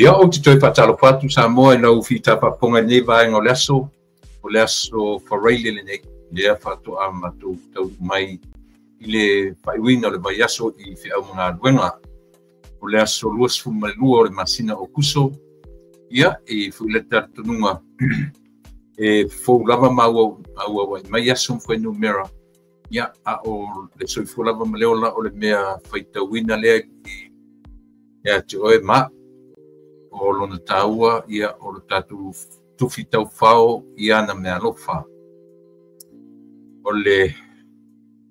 Ia ou te toe faatalofa atu Samoa i lau fitafafoga i lenei vaega o le aso Faraile lenei, lea faatoa matou taunuu mai i le faaiuina o le vaiaso i feaumagaluega. O le aso 22 o le masina o Kuso, ia e foi le talitonuga e fou lava ma auauai mai aso ma fuainumera, ia a o le soifua lava ma le ola o le mea faitauina lea ia te oe ma o lona taua, ia o le tatou tufi taufao ia na mea alofa. O le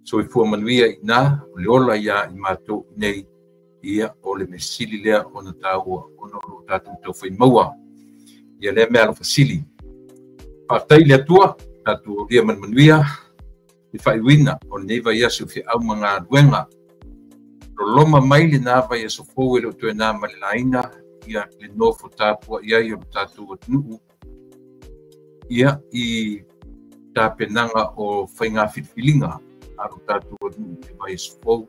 soifua manuia i na, o le ola ia i matou nei, ia o le mesili lea o na taua, ona o lo tatou taufai maua. Ia lea mea alofa sili. Faafetai le Atua, tatou aulia ma le manuia, le faaiuina o lenei vaiaso feaumagaluega. Loloma mai lena vaiaso fou e le o toe na ma le laina, ia le nofo tapua i ai o le tatou atunuu, ia i tapenaga o faiga filifiliga a lo tatou atunuu i le vaiaso fou.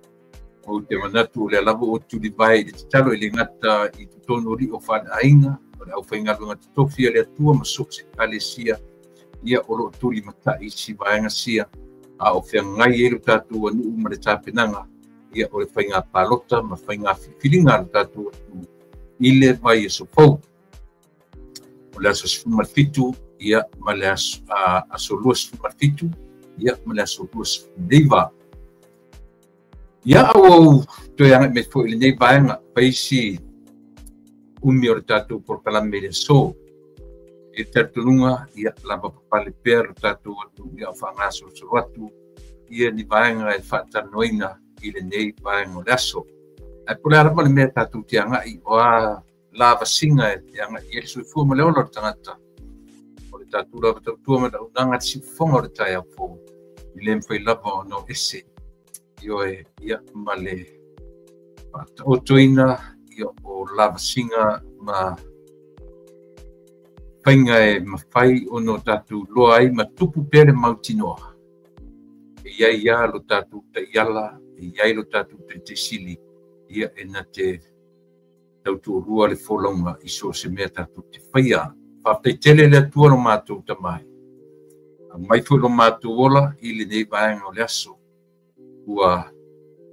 Ou te manatu o lea lava ua tulivae i le tatalo i le gata i totonu o lio faaleaiga, o le aufaigaluega totofi a le Atua ma so o se ekalesia, ia o loo tulimatai i si vaega sia, a o feagai ai lo tatou atunuu ma le tapenaga, ia o le faiga palota ma faiga filifiliga a lo tatou atunuu i le vaiaso fou. O le aso 17, ia ma le aso 27, ia ma le aso 29. Ia au toe agai mai foi i lenei vaega, faisi umi o le tatou polokalame i le aso. E talitonuga, ia lava papale pea lo tatou atunuu ia o faagasolosolo atu ia ni vaega e faatalanoaina i lenei vaega o le aso. Ae po o le a lava le mea tatou te agai, o a lavasiga e te agai i ai le soifua ma le ola o le tagata. O le tatou lava tautua ma le auaunaga le siufofoga o le taeao fou, i le mafai lava ona o ese ioe ia ma le faataotoina ia o lavasiga ma faiga e mafai ona o tatou loa ai ma tupu pea le mautinoa. E iai ia lo tatou taiala, e iai lo tatou taitaisili, ia e na te tautualua le folauga i so o se mea tatou te faia. Faafetai tele le Atua lo matou tamai. Aumai foi lo matou ola i lenei vaega o le aso. Ua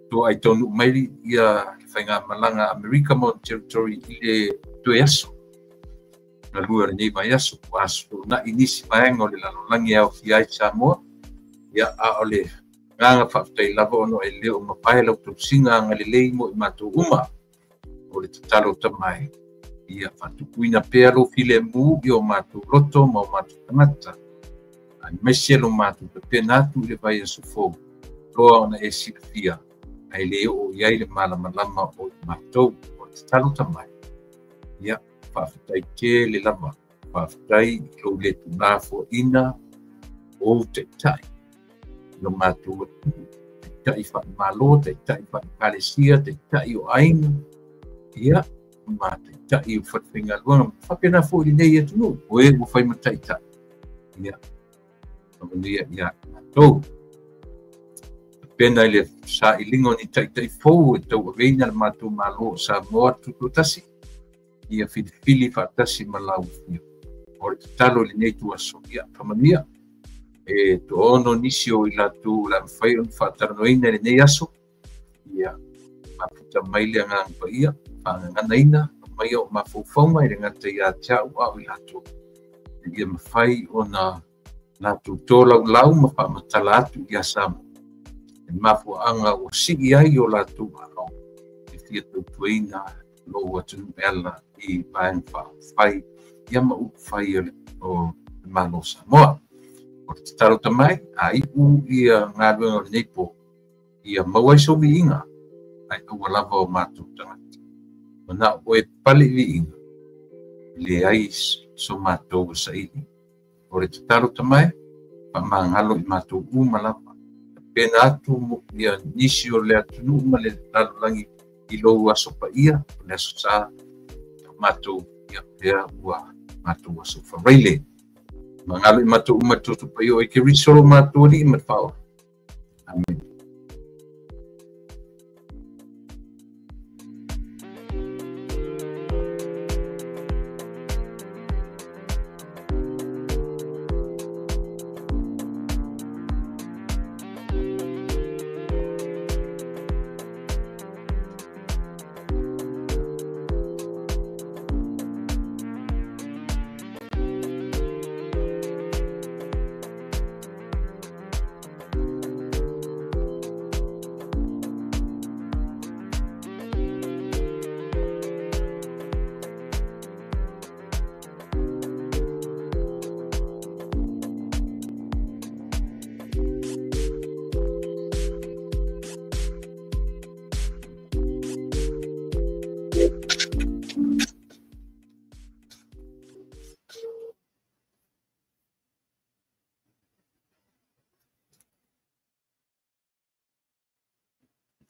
toai taunuu mai ia le faigamalaga Amerika ma ona Territory i le toe aso. Na lua o lenei vaiaso, ua aso na'i nisi vaega o le lalolagi e aofia ai Samoa. Ia a o le agaga faafetai lava ona e le o mavae lau tausiga agalelei mo i matou uma. O le tatalo tamai, ia faatupuina pea lou filemu i o matou loto ma o matou tagata. Aemaise lo matou tapena atu i le vaiaso fou, loa ona e silafia, ae le oo i ai le malamalama o i matou. O le tatalo tamai, ia Faafetai tele lava, faafetai i lou le tuulafoaiina o ou taitai i lo matou atunuu, taitai faale-Malo, taitai faale-Ekalesia, taitai o aiga, ia, ma taitai o falefaigaluega, faapena foi i lenei atunuu, o e ua fai ma taitai. Ia, faamanuia ia te matou. Pena i le sailiga o ni taitai fou e tauaveina le matou Malo o Samoa Tutoatasi, ia filifili faatasi ma lau afioga. O le tatalo i lenei ituaso, ia faamanuia. E toaono nisi o i latou o le a mafai ona faatalanoaina i lenei aso, ia mafuta mai le Agaga Paia, faagaganaina mai o mafaufauga i le gata ia te au a o i latou, ia mafai ona latou tolaulau ma faamatala atu ia Samoa e mafuaaga ua sii ai o latou aao e fia tautuaina lou atunuu e ala i vaega faaupufai ia ma upufai o le Malo o Samoa. O le tatalo tamai, a iu ia galuega o lenei po, ia maua ai sou viiga, ai aua lava o matou tagata. Mana o e pale i viiga, leai so matou saili. O le tatalo tamai, faamagalo i matou uma lava. Pena atu ia nisi o le atunuu ma le lalolagi i lou aso paia, o le aso sa matou ia lea ua matou aso faraile. Mangalo i matou uma toto paia o e Keriso lo matou alii ma le faaola. Amen.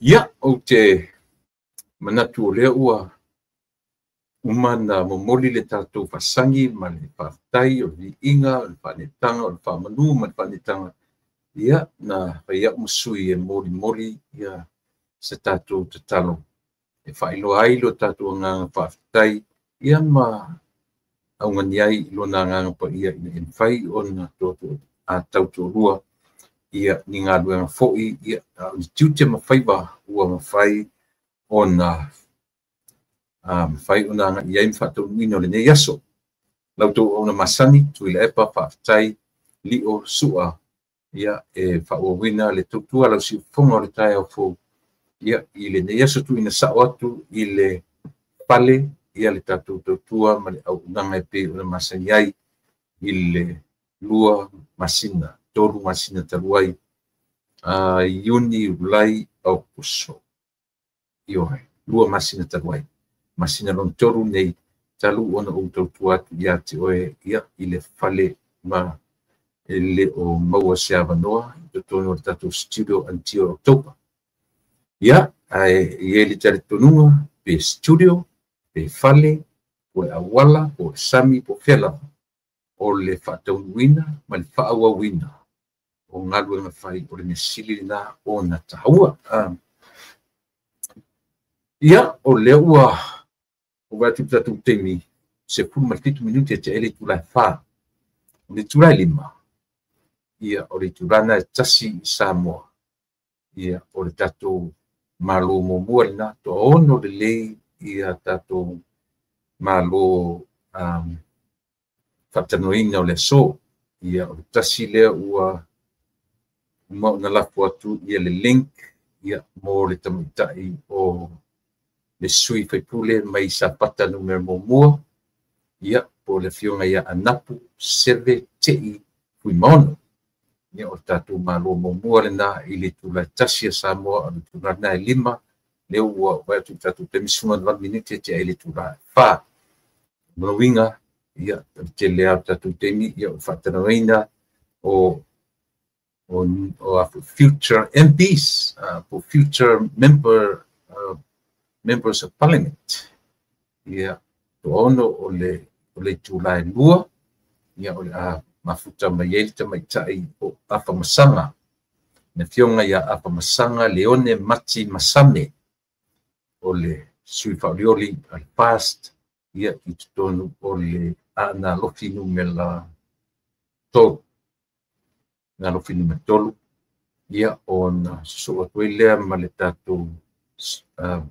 Ia, ou te manatu o lea ua uma na momoli le tatou faasagi ma le faafetai o le viiga, o le faanetaga, o le faamanu ma le faanetaga. Ia, na fai au ma sui e molimoli ia se tatou tatalo e faailoa ai lo tatou agaga faafetai ia ma augani ai i lona agaga paia ina ia mafai ona tautoalua ia ni galuega foi ia a o ni tiute ma faiva ua mafai ona agai ai ma faataunuuina o lenei aso. Lau tou auauna masani, Tuilaepa, faafetai, Lio, Sua, ia e faaauauina le tautua lau siufofoga o le taeao fou ia i lenei aso tuuina sao atu i le fale ia le tatou tautua ma le auaunaga e pei ona masani ai i le 2 masina, 3 masina talu ai, Iuni, Iulai, Aokuso. Ioe, 2 masina talu ai. Masina lona 3 nei, talu ona ou tautua atu ia te oe ia i le fale ma e le o maua se avanoa i totonu o le tatou studio until October. Ia, ae i ai le talitonuga, pe studio, pe fale, po le auala, po le sami, po fea lava, o le faataunuuina ma le faaauauina o galuega fai o le mea sili lena ona taua. Ia, o lea ua vaai atu i le tatou taimi, 17 minute e tea ai le itula e 4. O le itula e 5, ia, o le itula lena e 1 i Samoa. Ia, o le tatou Malo muamua lena, toaono lelei ia tatou Malo faatalanoaina o le aso. Ia, o le tasi lea ua uma ona lafo atu ia le link ia mo le tamaitai o le sui faipule mai Safata numera 1, ia, po le afioga ia Anapu Seve Tei Fuimaono. Ia, o le tatou Malo muamua lena i le itula e 1 a Samoa, o le itula lena e 5, lea ua vaai atu i le tatou taimi 18 minute e tea ai le itula e 4. Lona uiga, ia, o le tele lava o tatou taimi, ia, o faatalanoaina o future MPs, po future members of parliament. Ia, 6 o le itula e 2, ia, o le a mafuta mai ai le tamaitai o Afamasaga, le afioga ia Afamasaga Leone Mati Masame, o le sui faaolioli a le FAST, ia, i totonu o le Aana Alofi numera 3. Aana Alofi numera 3, ia, ona sosoo atu ai lea ma le tatou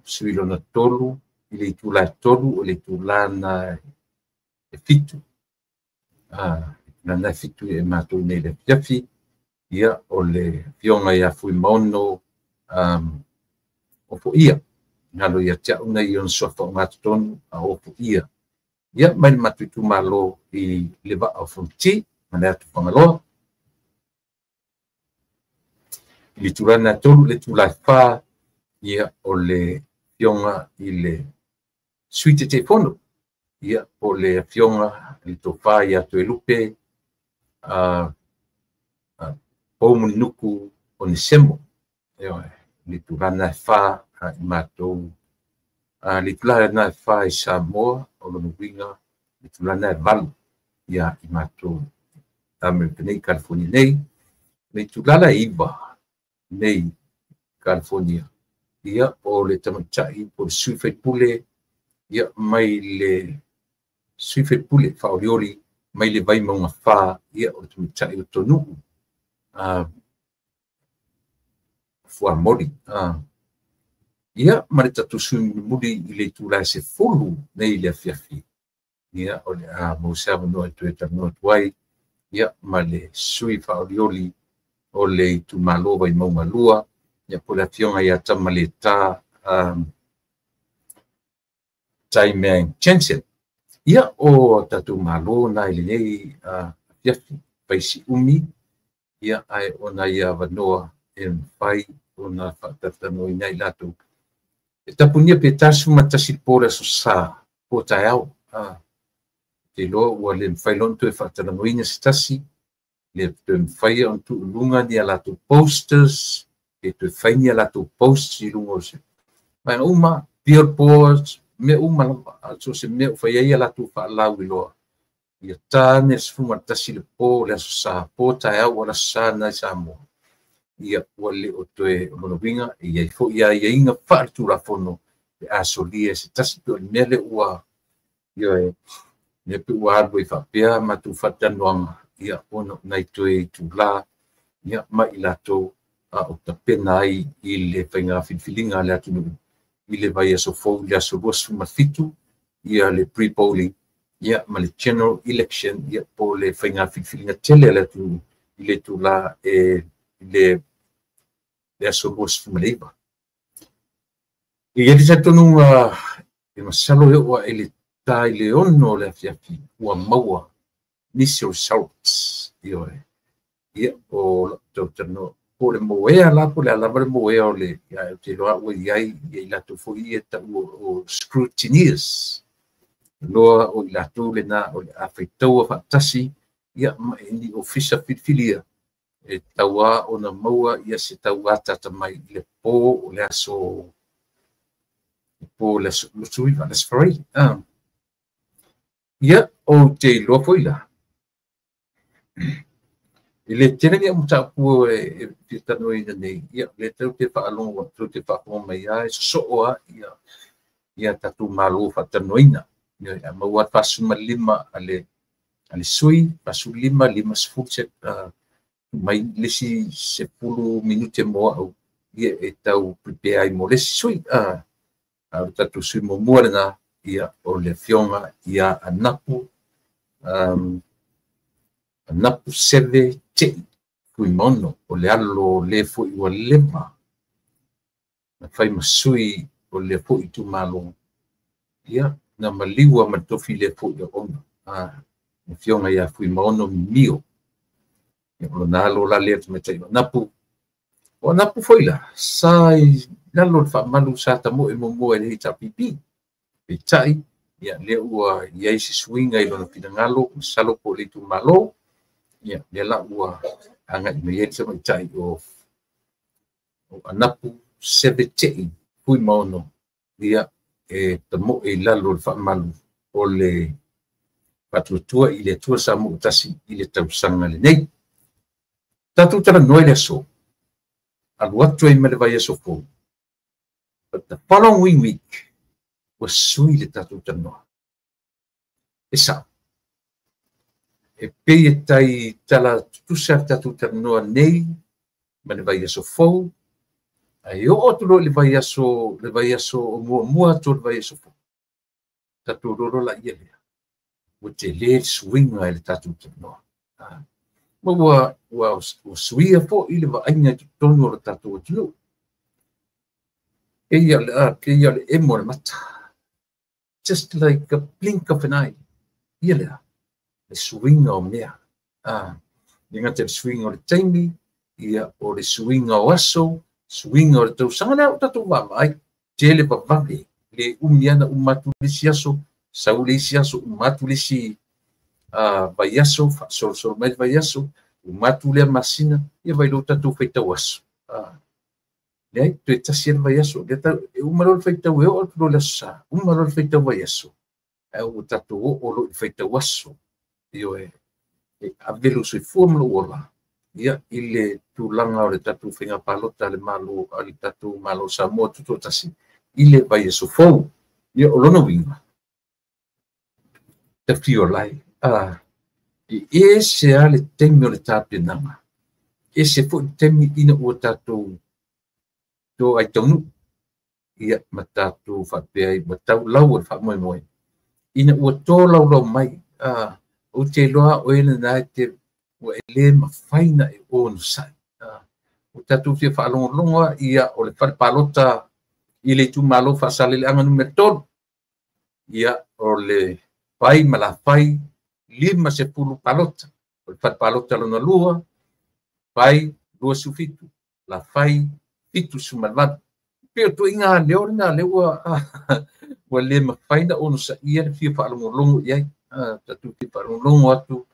sui lona 3, i le itula e 3, o le itula na e 7. Itula na e 7 e matou nei le afiafi, ia, o le afioga ia Fuimaono Ofoia, galo ia te au nei ona suafa o gatotonu a Ofoia, ia, mai le matou itumalo i le Vaa o Fonoti ma le atu Fagaloa. I le itula na e 3, le itula e 4, ia, o le afioga i le Sui Taitaifono, ia, po le afioga i le Tofa ia Toelupe Poumulinuku Onesemo. Ioe, le itula na e 4 a i matou, le itula na e 4 i Samoa, o lona uiga, le itula na e 8 ia i matou Amerika nei, California nei. Le itula la e 9 nei California, ia, o le tamaitai po le sui faipule, ia, mai le sui faipule faaolioli mai le Vaimauga 4, ia, o le tamaitai o Tonuu Fuamoli. Ia, ma le tatou sui mulimuli i le itula e 10 nei le afiafi, ia, o le a maua se avanoa e toe talanoa atu ai, ia, ma le sui faaolioli o le itumalo Vaimauga 2, ia, po le afioga ia Tamaleta Taimang Jensen. Ia, o tatou malo na i lenei afiafi, faisi umi, ia, ae ona ia avanoa e mafai ona faatalatanoaina i latou. E tapunia pe 41 po le aso sa, po taeao. Te iloa ua le mafai loa ona toe faatalanoaina se tasi, le toe mafai ona tuu i luga ni a latou posters, pe toe fai ni a latou posts i luga o se vaega uma, billboards, mea uma lava, so se mea o fai ai a latou faalauiloa. Ia ta ane le 11 le po le aso sa, po taeao o le aso sa na i Samoa. Ia, ua le o toe o lona uiga, e i ai foi aiaiga faaletulafono pe a solia e se tasi, pe o le mea lea ua, ioe, lea pe ua alu ai faapea matou faatalanoaga, ia, ona o nai toe itula, ia, ma i latou a o tapena ai i le faiga filifiliga a le atunuu i le vaiaso fou i le aso 27, ia, le pre-polling, ia, ma le general election, ia, po le faiga filifiliga tele a le atunuu i le itula e le aso 29. E i ai le talitonuga e masalo e oo ae le ta i le 6 o le afiafi ua maua nisi o results. Ioe, ia, o lau tautalanoa po le moea la, po le a lava le moea o le, ia, ou te iloa ua i ai ia i latou foi ia tau o scrutineers, loa o i latou lena o le a faitaua faatasi, ia, ma ni ofisa filifilia e tauā ona maua ia se tau ataata mai i le po o le aso, po o le aso 29, le aso Faraile. Ia, ou te iloa foi la, e le tele ni au mataupu e fia talanoaina nei, ia, le tau te faalogo, tau te faafofoga mai lava e sosoo lava ia, ia tatou malo faatalanoaina. Ia, a maua le 45 a le sui, 45, 50 se, mai le isi 10 minute mo au, ia, e tau prepare ai mo le isi sui. A o le tatou sui muamua lena, ia, o le afioga ia Anapu, Anapu Seve Tei Fuimaono, o le alo le foi ua leva na fai ma sui o le foi itumalo, ia, na maliua ma le tofi le foi o ona, le afioga ia Fuimaono Mimio. Ia, o lona alo la lea tamaitai o Anapu. O Anapu foi la, sa i lalo o le faamalu sa tamoe muamua i le HRPP. Peitai, Ia lea ua i ai se suiga i lona finagalo, masalo po o le itumalo. Ia lea la ua agai mai ai le tamaitai o Anapu Seve Te'i Fuimaono, ia e tamoe i lalo o le faamalu o le Faatuatua i le Atua Samoa Tasi i le tausaga lenei. Tatou talanoa i le aso, alu atu ai ma le vaiaso fou. But the following week, ua sui le tatou talanoa. E sao. E pei e tai tala tutusa le tatou talanoa nei ma le vaiaso fou, ae oo atu loa i le vaiaso o muamua atu o le vaiaso fou. Tatou lolo la ia lea. Ua tele le suiga i le tatou talanoa. Ma ua suia foi le vaaiga i totonu o le tatou atunuu. Pei o le emo o le mata. Just like a blink of an eye. Ia lea, le suiga o mea. Le gata le suiga o le taimi, ia o le suiga o aso, suiga o le tausaga lea o tatou vaavaai. Tele vavave, le umi ana uma atu le isi aso, sau le isi aso, uma atu le isi vaiaso, faasolosolo mai le vaiaso, uma atu lea masina, ia vai lou tatou faitau aso. Leai, toe tasi le vaiaso, e uma loa le faitau e oo atu loa le aso sa, uma loa le faitau vaiaso, ae ua tatou oo loa i le faitau aso. Ioe, e ave lou soifua ma lou ola, ia i le tulaga o le tatou faiga palota a le Malo, a le tatou Malo Samoa Tutoatasi i le vaiaso fou. Ia o lona uiga, tafio lai, e ese lava le taimi o le tapenaga, ese foi le taimi ina ua tatou to ai taunuu, ia ma tatou faapea ai ua taulau o le faamoemoe, ina ua tolaulau mai, ou te iloa o e lena e te ua e le mafai na e onosai. Ua tatou fia faalogologo ia o le fale palota i le itumalo Faasaleleaga numera 3. Ia o le fai ma la fai 50 palota. O le fale palota lona 2, fai 27, la fai 78. Pe o tuiga leo lena le ua ua le mafai na onosaia le fia faalogologo i ai. Tatou fia faalogologo atu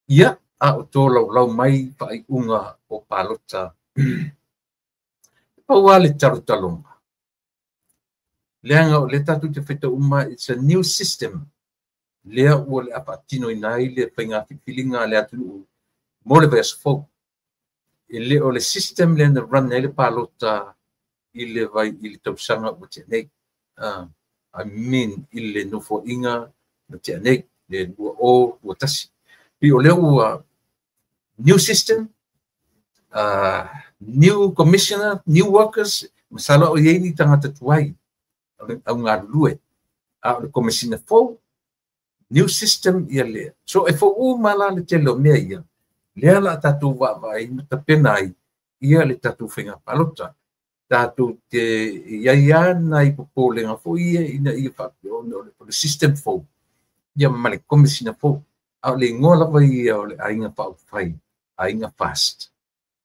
ia a o tolaulau mai faaiuga o palota. Pau lava le talotaloga. Leaga o le tatou te faitau uma, it's a new system. Lea ua le faatinoina ai le faiga filifiliga a le atunuu mo le vaiaso fou. E le o le system lea na run ai le palota i le vai i le tausaga ua tea nei. I mean i le nofoaiga na tea nei, le 2021. Pei o lea ua new system, new commissioner, new workers, masalo o iai ni tagata tuai au galulue. A o le komesina fou, new system ia lea. So e fou uma la le tele o mea ia, lea la tatou vaavaai ma tapena ai ia le tatou faiga palota. Tatou te iai lava nai popolega foi ia ina ia faapea ona o le system fou, ia ma le komesina fou. A o le igoa lava ia o le aiga faaupufai, aiga fast,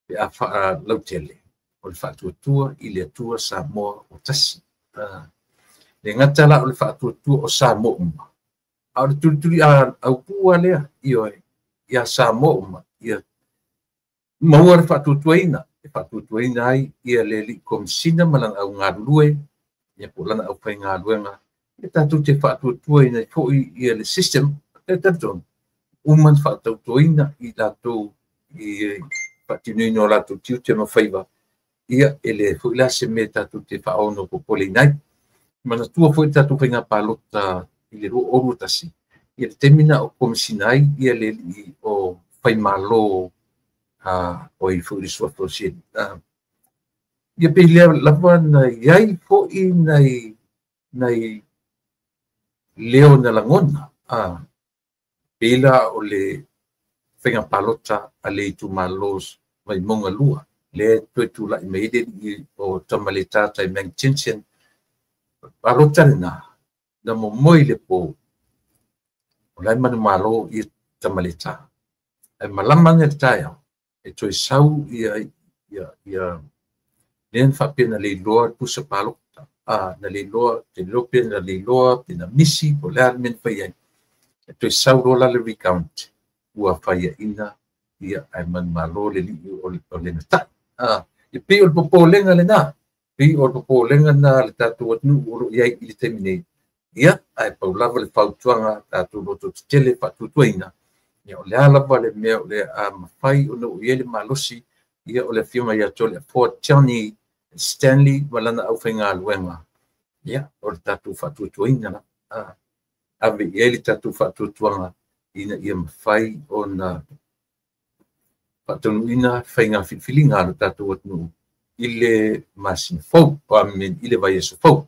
pe a faalautele, o le faatuatua i le Atua Samoa o tasi. Le gata la o le faatuatua o Samoa uma, a o le tulituli aupua lea, ioe, ia Samoa uma, ia maua le faatuatuaina, e faatuatuaina ai ia le alii komesina ma lana au galulue, ia po o lana aufaigaluega, ia tatou te faatuatuaina ai foi ia le system, e talitonu, uma na faatautoina i latou i faatinoina o latou tiute ma faiva, ia e le foi la se mea tatou te faaono popoleina ai. Manatua foi le tatou faiga palota i le 2021, ia le taimi na o komesina ai ia le alii o Faimalo o i foi le suafa o Sieni. Ia pei lea lava na iai foi nai leo na lagona. Pei la o le faiga palota a le itumalo Vaimauga 2, lea toe tulai mai ai le alii o Tamaleta Taimang Jensen. Palota lena, na momoe i le po, o la e manumalo ia Tamaleta. Ae malama ane le taeao, e toe sau ia lea na faapea na leiloa le pusa palota. Na le iloa, te iloa pe na le iloa, pe na misi, po o le a le mea na fai ai. E toe sau loa la le recount, ua faiaina ia ae manumalo le alii o le gatai. E pei o le popolega lena, pei o le popolega lena a le tatou atunuu o lo o i ai i le taimi nei. Ia, ae pau lava le fautuaga tatou loto tetele faatuatuaina, ia o le a lava le mea o le a mafai ona oo i ai le malosi, ia o le afioga ia Toleafoa Johnny Stanley ma lana aufaigaluega, ia o le tatou faatuatuaina lava. Ave i ai le tatou faatuatuaga ina ia mafai ona faataunuuina faiga filifiliga a lo tatou atunuu i le masina fou, i le vaiaso fou.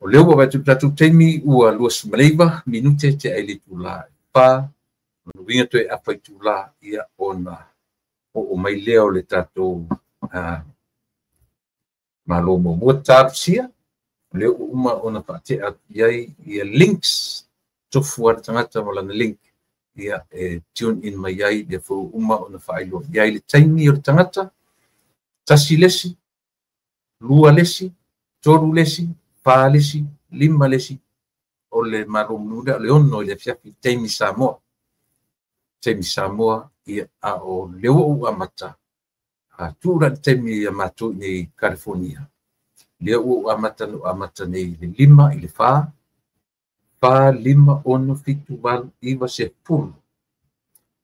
O lea ua vaai atu i le tatou taimi ua 29 minute tea i le itula e 4, lona uiga toe afa itula ia ona oo mai lea o le tatou Malo muamua talosia, o lea ua uma ona faatea atu i ai ia links, tofu lava le tagata ma lana link ia e tune in mai ai, lea foi ua uma ona faailoa i ai le taimi o le tagata, 1 le isi, 2 le isi, 3 le isi, 4 le isi, 5 le isi, o le Malo mulimuli lea o le 6 i le afiafi, taimi Samoa. Taimi Samoa, ia, a o lea ua ou amata, a tuu la i le taimi ia matou i nei i California, lea ua ou amata na ou amata nei i le 5 i le 4, 4, 5, 6, 7, 8, 9,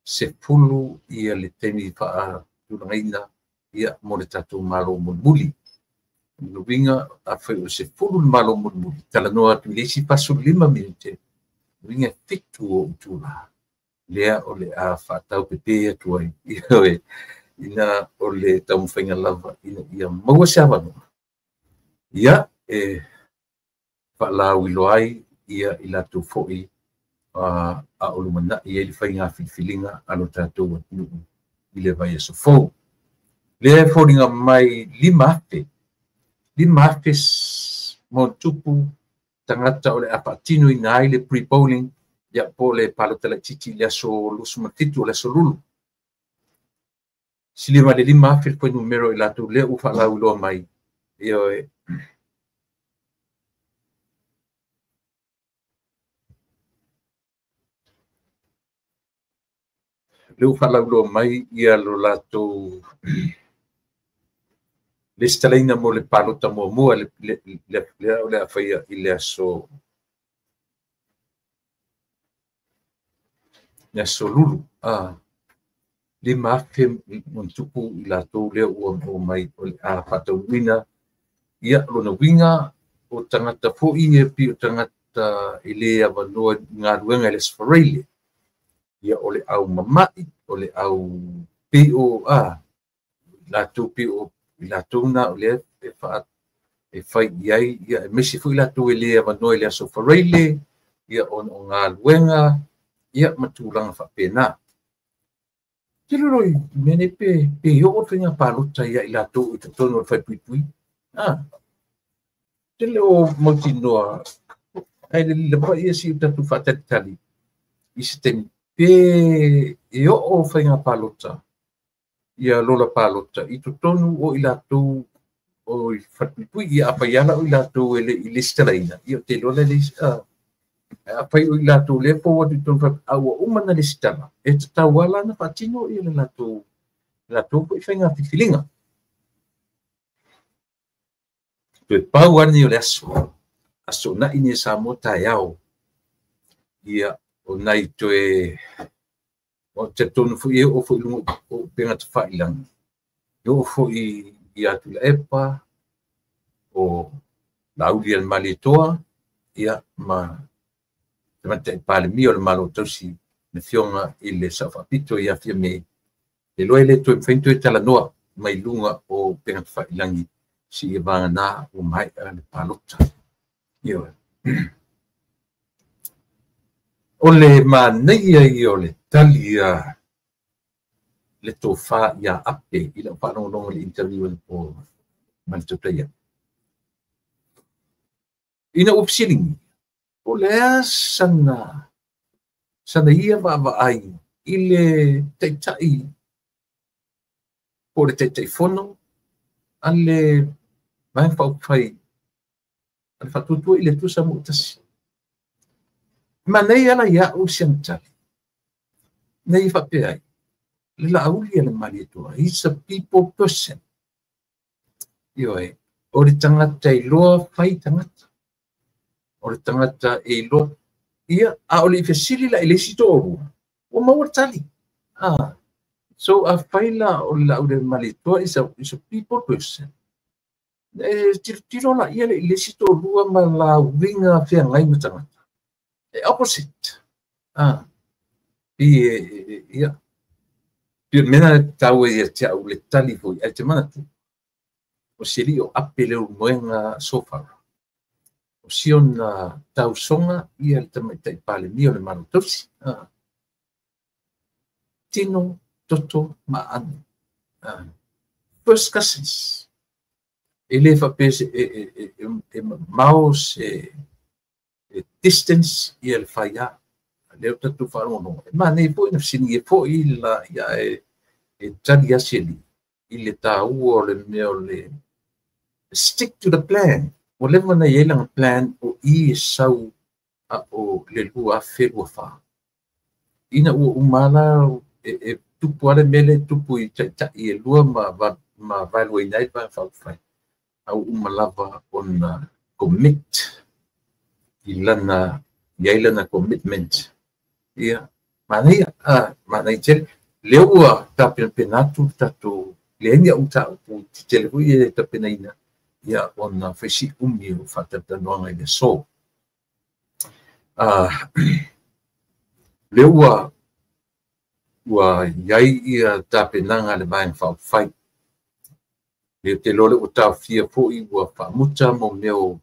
10. 10 ia le taimi faatulagaina ia mo le tatou Malo mulimuli. O lona uiga, afai o le 10 le Malo mulimuli, talanoa atu i le isi 45 minute, uiga e 7 ou itula lea o le a faataupepe atu ai ina o le taumafaiga lava ina ia maua se avanoa ia e faalauiloa ai ia i latou foi a o lumanai ai le faiga filifiliga a lo tatou atunuu i le vaiaso fou. Lea e foliga mai 5,000, 5,000 mo tupu tagata o le a faatinoina ai le pre-polling ia po o le palota laitiiti i le aso 27 o le aso Lulu. Silia ma le 5,000 le fuainumera o i latou lea ua faalauiloa mai. Ioe. Lea ua faalauiloa mai ia lo latou lesitalaina mo le palota muamua lea o le a faia i le aso Lulu. 5,000 mo tupu i latou lea ua maua mai o le a faataunuuina. Ia lona uiga o tagata foi e pei o tagata e le avanoa i galuega i le Aso Faraile. Ia o le au mamai, o le au pei o latou pei o i latou na o lea e fai i ai, ia aemaise foi latou e le avanoa i le Aso Faraile, ia ona o galuega, ia ma tulaga faapena. Te lilo i mea nei pe oo le faiga palota ia i latou i totonu o le falepuipui. Te le o mautinoa, ae le lava ia si o tatou faatalitali i se taimi pe e oo faiga palota ia lola palota i totonu o i latou o i falepuipui, ia afai ala o i latou e le i lesitalaina, ia te iloa le afai o i latou lea fou atu i totonu a ua uma na lesitala, e tatau lava la na faatino ia le latou foi faiga filifiliga. Toe pau lava lenei o le aso, aso na'i nei e Samoa taeao, ia o nai toe o talitonu foi e oo foi i luga o upega tafailagi, e oo foi ia Tuilaepa, o Laaulialemalietoa, ia ma Tamaitai Palemia o le Malo Tausi, le afioga i le Sao Faapito ia Fiame, e iloa e le toe mafai ona toe talanoa mai luga o upega tafailagi seia vagana ua maea le palota. Ioe. O le manaia ia o le tali a le tofa ia Ape i lau faalogologo i le interview anapo ma le Tautaia. Ina ua fesiligia, po o le a sana ia vaavaai i le taitai po o le taitaifono a le Vaega Faaupufai a le Faatuatua i le Atua Samoa ua Tasi. Manaia la ia'u si ana tali na ia faapea ai le Laauli a le Malietoa, he's a people person. Ioe, o le tagata iloa fai tagata, o le tagata e iloa ia, a o le i fesili la i le isi toalua, ua maua le tali. So afai la o le Laauli a le Malietoa is a people person, e tilotilo la ia le i le isi toalua ma la uiga feagai ma tagata. E opposite. Ia, mea taua ia te au le tali foi, ai te manatu, o se alii o ape le ulumoega sofara. O si ona tausoga ia le tamaitai Palemia o le Malo Tausi. Tino, toto, ma aano. First cousins. E le faapea e mamao se distance ia le faia. Lea o tatou faalogologo. E manei foi na fesiligia foi la ia e tali asi alii i le taua o le mea o le stick to the plan. Ua leva na iai lana plan o i e sau a o le 2024. Ina ua uma la e tupu ale mea le tupu i taitai e lua ma vaeluaina ai Vaega Faaupufai. Au uma lava ona commit i lana, iai lana commitment. Ia, manaia, manaia tele. Lea ua tapenapena atu tatou, leai ni au mataupu tetele foi e tapenaina, ia ona faisi umi o faatalatalanoaga i le aso. Lea ua iai ia tapenaga a le Vaega Faaupufai. Lea te iloa lea ua taofia foi ua faamuta mo mea o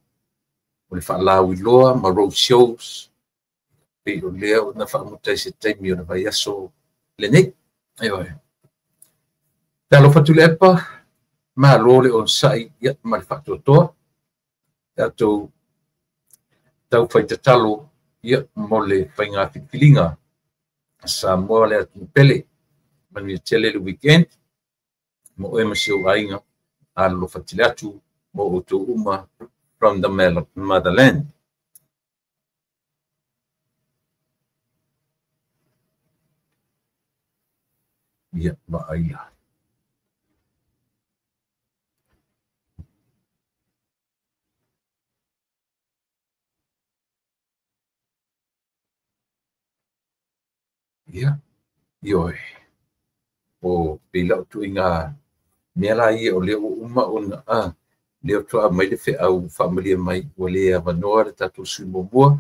le faalauiloa ma road shows. Pei o lea na faamuta i se taimi o le vaiaso lenei. Ioe. Talofa atu le epa, malo le onosai ia ma le faatoatoa. Tatou tau fai tatalo ia mo le faiga filifiliga a Samoa le atunuu pele. Manuia tele le weekend mo oe ma si ou aiga. Alolofa tele atu mo outou uma from the motherland. Ia, vaai la. Ia, ioe. O pei lau tuuaiga mea la ia o lea ua uma ona lea faatoa aumai le feau faamalie mai ua le avanoa le tatou sui muamua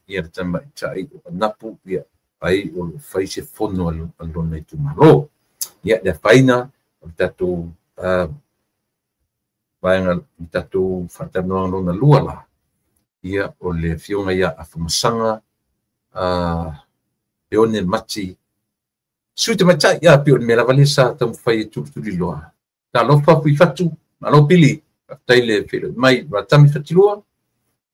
ia le tamaitai o Anapu ia ai o lo o fai se fono a lona itumalo. Ia, le afaina o le tatou vaega, le tatou faatalanoaga lona lua la, ia o le afioga ia Afamasaga Leone Mati, sui tamaitai, ia pei o le mea lava lea sa taumafai e tulituliloa. Talofa Fuifatu, malo pili, faafetai le feiloai mai, Ratami Fatilua,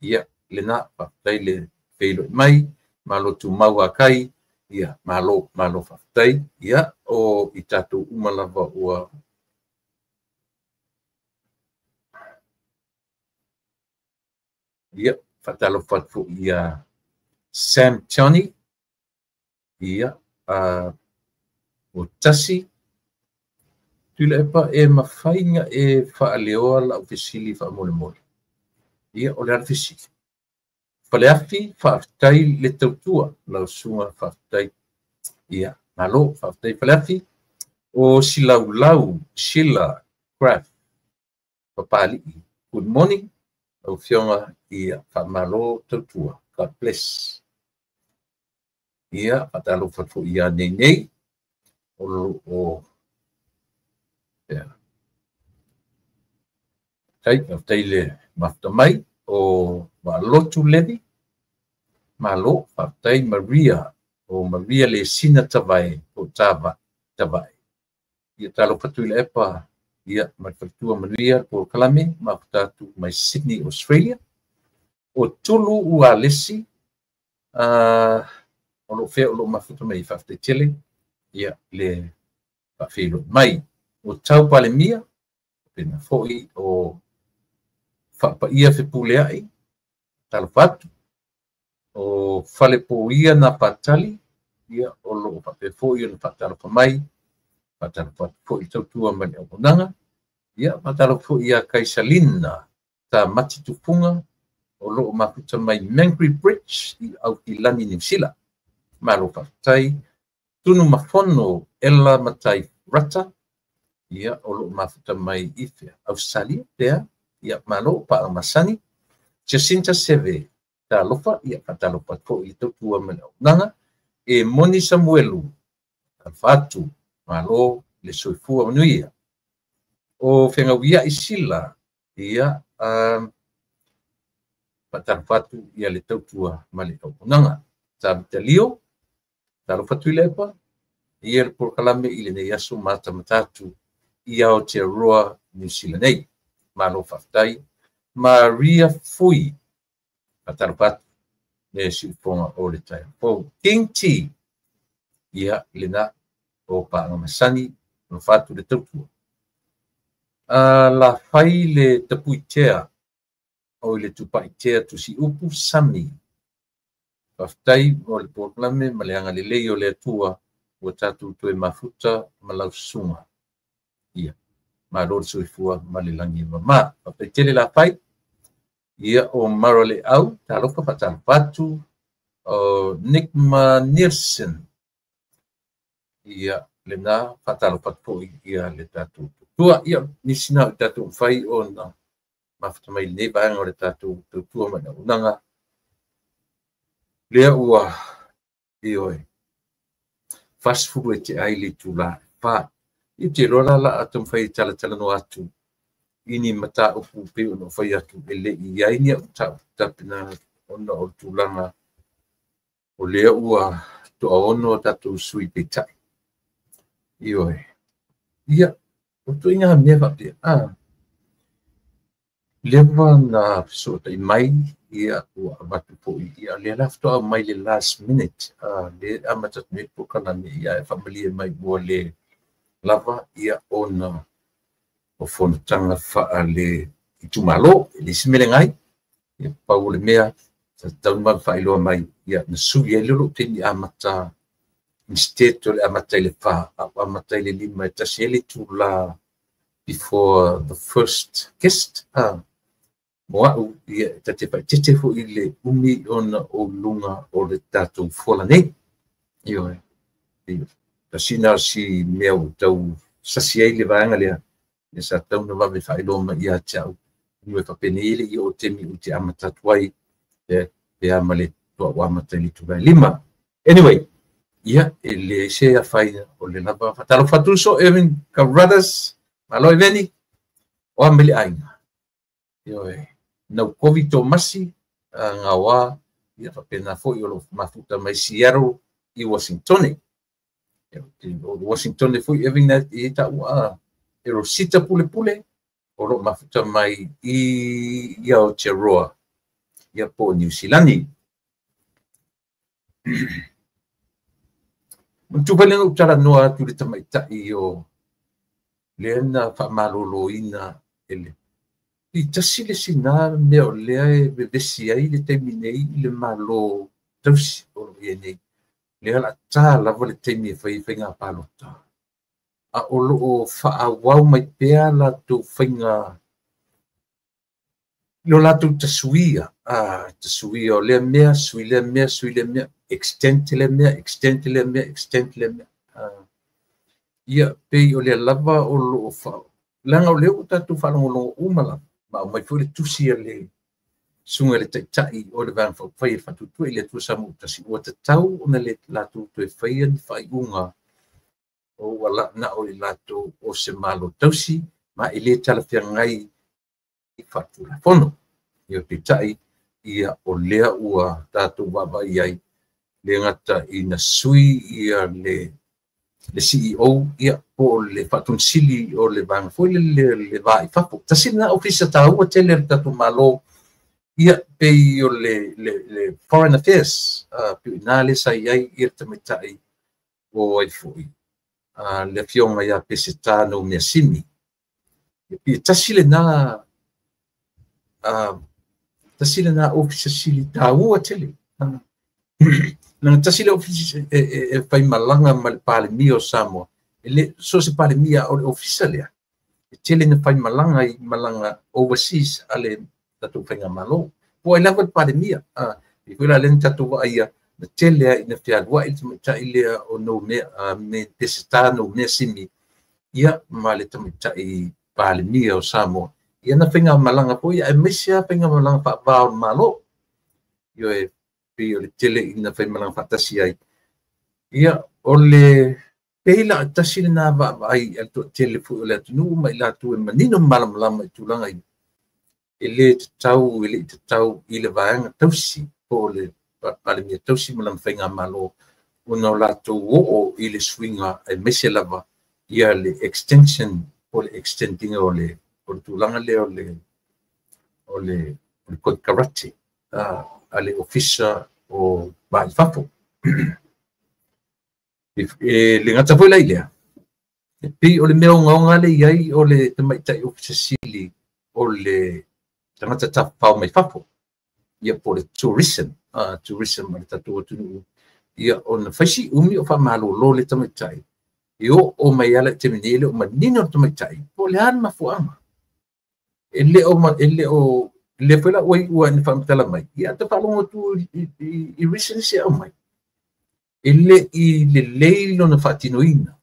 ia lena, faafetai le feiloai mai, malo tumau a kai, ia malo, malo faafetai, ia o i tatou uma lava ua ia faatalofa atu foi ia Sam Johnny, ia o tasi Tuilaepa e mafai na e faaleoa lau fesili faamolemole. Ia o le a le fesili. Faleafi faafetai le tautua lau susuga faafetai. Ia malo faafetai Faleafi. O Silaulau Sheila Craft Papali'i. Good morning lau afioga, ia faamalo tautua. God bless. Ia faatalofa atu foi ia nei nei o lo o ia. Faafetai le mafuta mai o Vaalotu Levi. Malo, faafetai Maria, o Maria le Sina Tavae o Tavae. Ia talofa Tuilaepa, ia ma le faletua manuia polokalame mafuta atu mai Sydney, Australia. O Tulu Ualesi, o lo fea o lo mafuta mai, faafetai tele, ia le faafeiloi mai. O Tau Palemia, pena foi o Faapaia Fepuleai, talofa atu. O Falepoia na Patali, ia o loo faapea foi ona faatalofa mai, faatalofa atu foi i tautua ma le auaunaga. Ia faatalofa foi ia Kaisalina Tamati Tufuga o loo mafuta mai Mangry Bridge i Aukilani, Niu Sila. Malo faafetai. Tunu Mafono Ella Matai Rata, ia o loo mafuta mai i fea? Australia pea. Ia malo paaga masani. Jacinta Seve, talofa, ia faatalofa foi i tautua ma le auaunaga. E Moni Samuelu, talofa atu, malo le soifua manuia. O Fegauiai Sila, ia faatalofa atu ia le tautua ma le auaunaga. Tavita Lio, talofa Tuilaepa, ia le polokalame i lenei aso matamata atu i Aotearoa, Niu Sila nei. Malo faafetai. Maria Fui, faatalofa atu le siufoga o le taeao fou. King T, ia lena o paaga masani, alofa atu le tautua. La fai le tapuitea o le tupaitea tusi upu Sami. Faafetai mo le polokalame ma le agalelei o le Atua ua tatou toe mafuta ma lau susuga. Ia, malo le soifua ma le lagi e mama. Faafetai tele la fai. Ia o Marale Au, talofa faatalofa atu. O Nick Nielsen, ia lena faatalofa atu foi ia le tatou tautua. Ia nisi na o tatou mafai ona mafuta mai lenei vaega o le tatou tautua ma le auaunaga. Lea ua ioe 40 e te ai le itula fa. I te loa la la a taumafai e talatalanoa atu i ni mataupu pei ona fai atu e le i ai ni au mataupu tapena ona o le tulaga o lea ua toaono o tatou sui peitai. Ioe. Ia, o tuiga mea faapea. Leva na fesoatai mai, ia ua avatu foi, ia lea la faatoa aumai le last minute, le amata atu nei le polokalame, ia e faamalie mai ua le lava, ia ona o fonotaga faale itumalo, e le isi mea leaga ai. Ia pau o le mea, sa tatau ona faailoa mai, ia na sui ai le lou taimi amata, instead o le amata i le 4, a ua amata i le 5 e tasi ai le itula before the first guest. Mo au, ia ta te faitete foi le umi ona o luga o le tatou fola nei. Ioe. Tasi na o si mea ua tau sasi ai le vaega lea, ia sa tatau ona vave faailoa mai ia te au. Nu e faapenei le i o taimi ou te amata atu ai, pe a ma le toa ua amata i le itula e 5. Anyway, ia, e leai se afaina o le lava. Faatalofa atu so Irving Carruthers, malo Eveni, o a mai le aiga. Ioe, nau Kovi Tomasi, ngaoa, ia faapena foi o lo mafuta mai Seattle i Washington. O Washington foi Irving na e taua e Rosita Pule Pule o lo mafuta mai i Aotearoa, ia po o Niu Silani. Manatua foi lea na ou talanoa atu i le tamaitai o lea na faamaloloina e le i tasi le sina mea o lea e vevesi ai le taimi nei i le malo tausi o lo o i ai nei. Lea o le a ta lava le taimi e fai ai faiga palota. A o loo faaauau mai pea latou faiga lo latou tasuia, tasuia o lea mea, sui lea mea, sui lea mea, extend lea mea, extend lea mea, extend lea mea. Ia pei o lea lava o loo fa leaga o lea ua tatou faalogologo uma lava, ma aumai foi le tusi a le susuga i le taitai o le Vaega Faaupufai e le Faatuatua i le Atua Samoa ua tatau ona le latou toe faia ni faaiuga o ua na o i latou o se malo tausi ma e le talafeagai faatulafono. Ia peitai, ia o lea ua tatou vaavaai ai le gata ina sui ia le CEO, ia po o le faatonisili o le vaega foi le va i fafo. Tasi lena ofisa taua tele o le tatou malo, ia pei o le Foreign Affairs, pei o ina lea sa i ai ia le tamaitai o ai foi, le afioga ia Peseta Noumeasini. Ia pei tasi lena Tasi lena ofisa sili taua tele. Na tasi le ofisa e faimalaga ma le Palemia o Samoa. E le so se Palemia o le ofisa lea. E tele na faimalaga i malaga overseas a le tatou faigamalo. Po ai lava le Palemia. I foi la lea na tatou vaaia na tele ai ina fealuai le tamaitai lea o Noumea, me Peseta Noumea Simi, ia ma le tamaitai Palemia o Samoa. Ia na faigamalaga foi aemaise lava faigamalaga faava o le Malo. Ioe, pei o le tele ina faimalaga faatasi ai. Ia, o le pei la tasi lena vaavaai a le toatele foi o le atunuu ma i latou e manino ma malamalama i tulaga ia. E le tatau, e le i tatau i le vaega tausi po o le Palemia tausi ma lana faigamalo ona o latou oo i le suiga aemaise lava ia le extension po o le extend ina o le tulaga lea o le konekarate a le ofisa o Va i Fafo. E le gata foi la i lea, e pei o le mea ogaoga lea i ai o le tamaitai ofisa sili o le tagata tafafao mai fafo, ia po o le tourism, tourism a le tatou atunuu, ia ona fai si umi o faamalolo le tamaitai, e oo mai ala i le taimi nei e le o manino le tamaitai po o le a le mafuaaga. E le o lea foi la ua iu ina faamatala mai, ia ta faalogo atu i reasons e aumai. E le i lelei lona faatinoina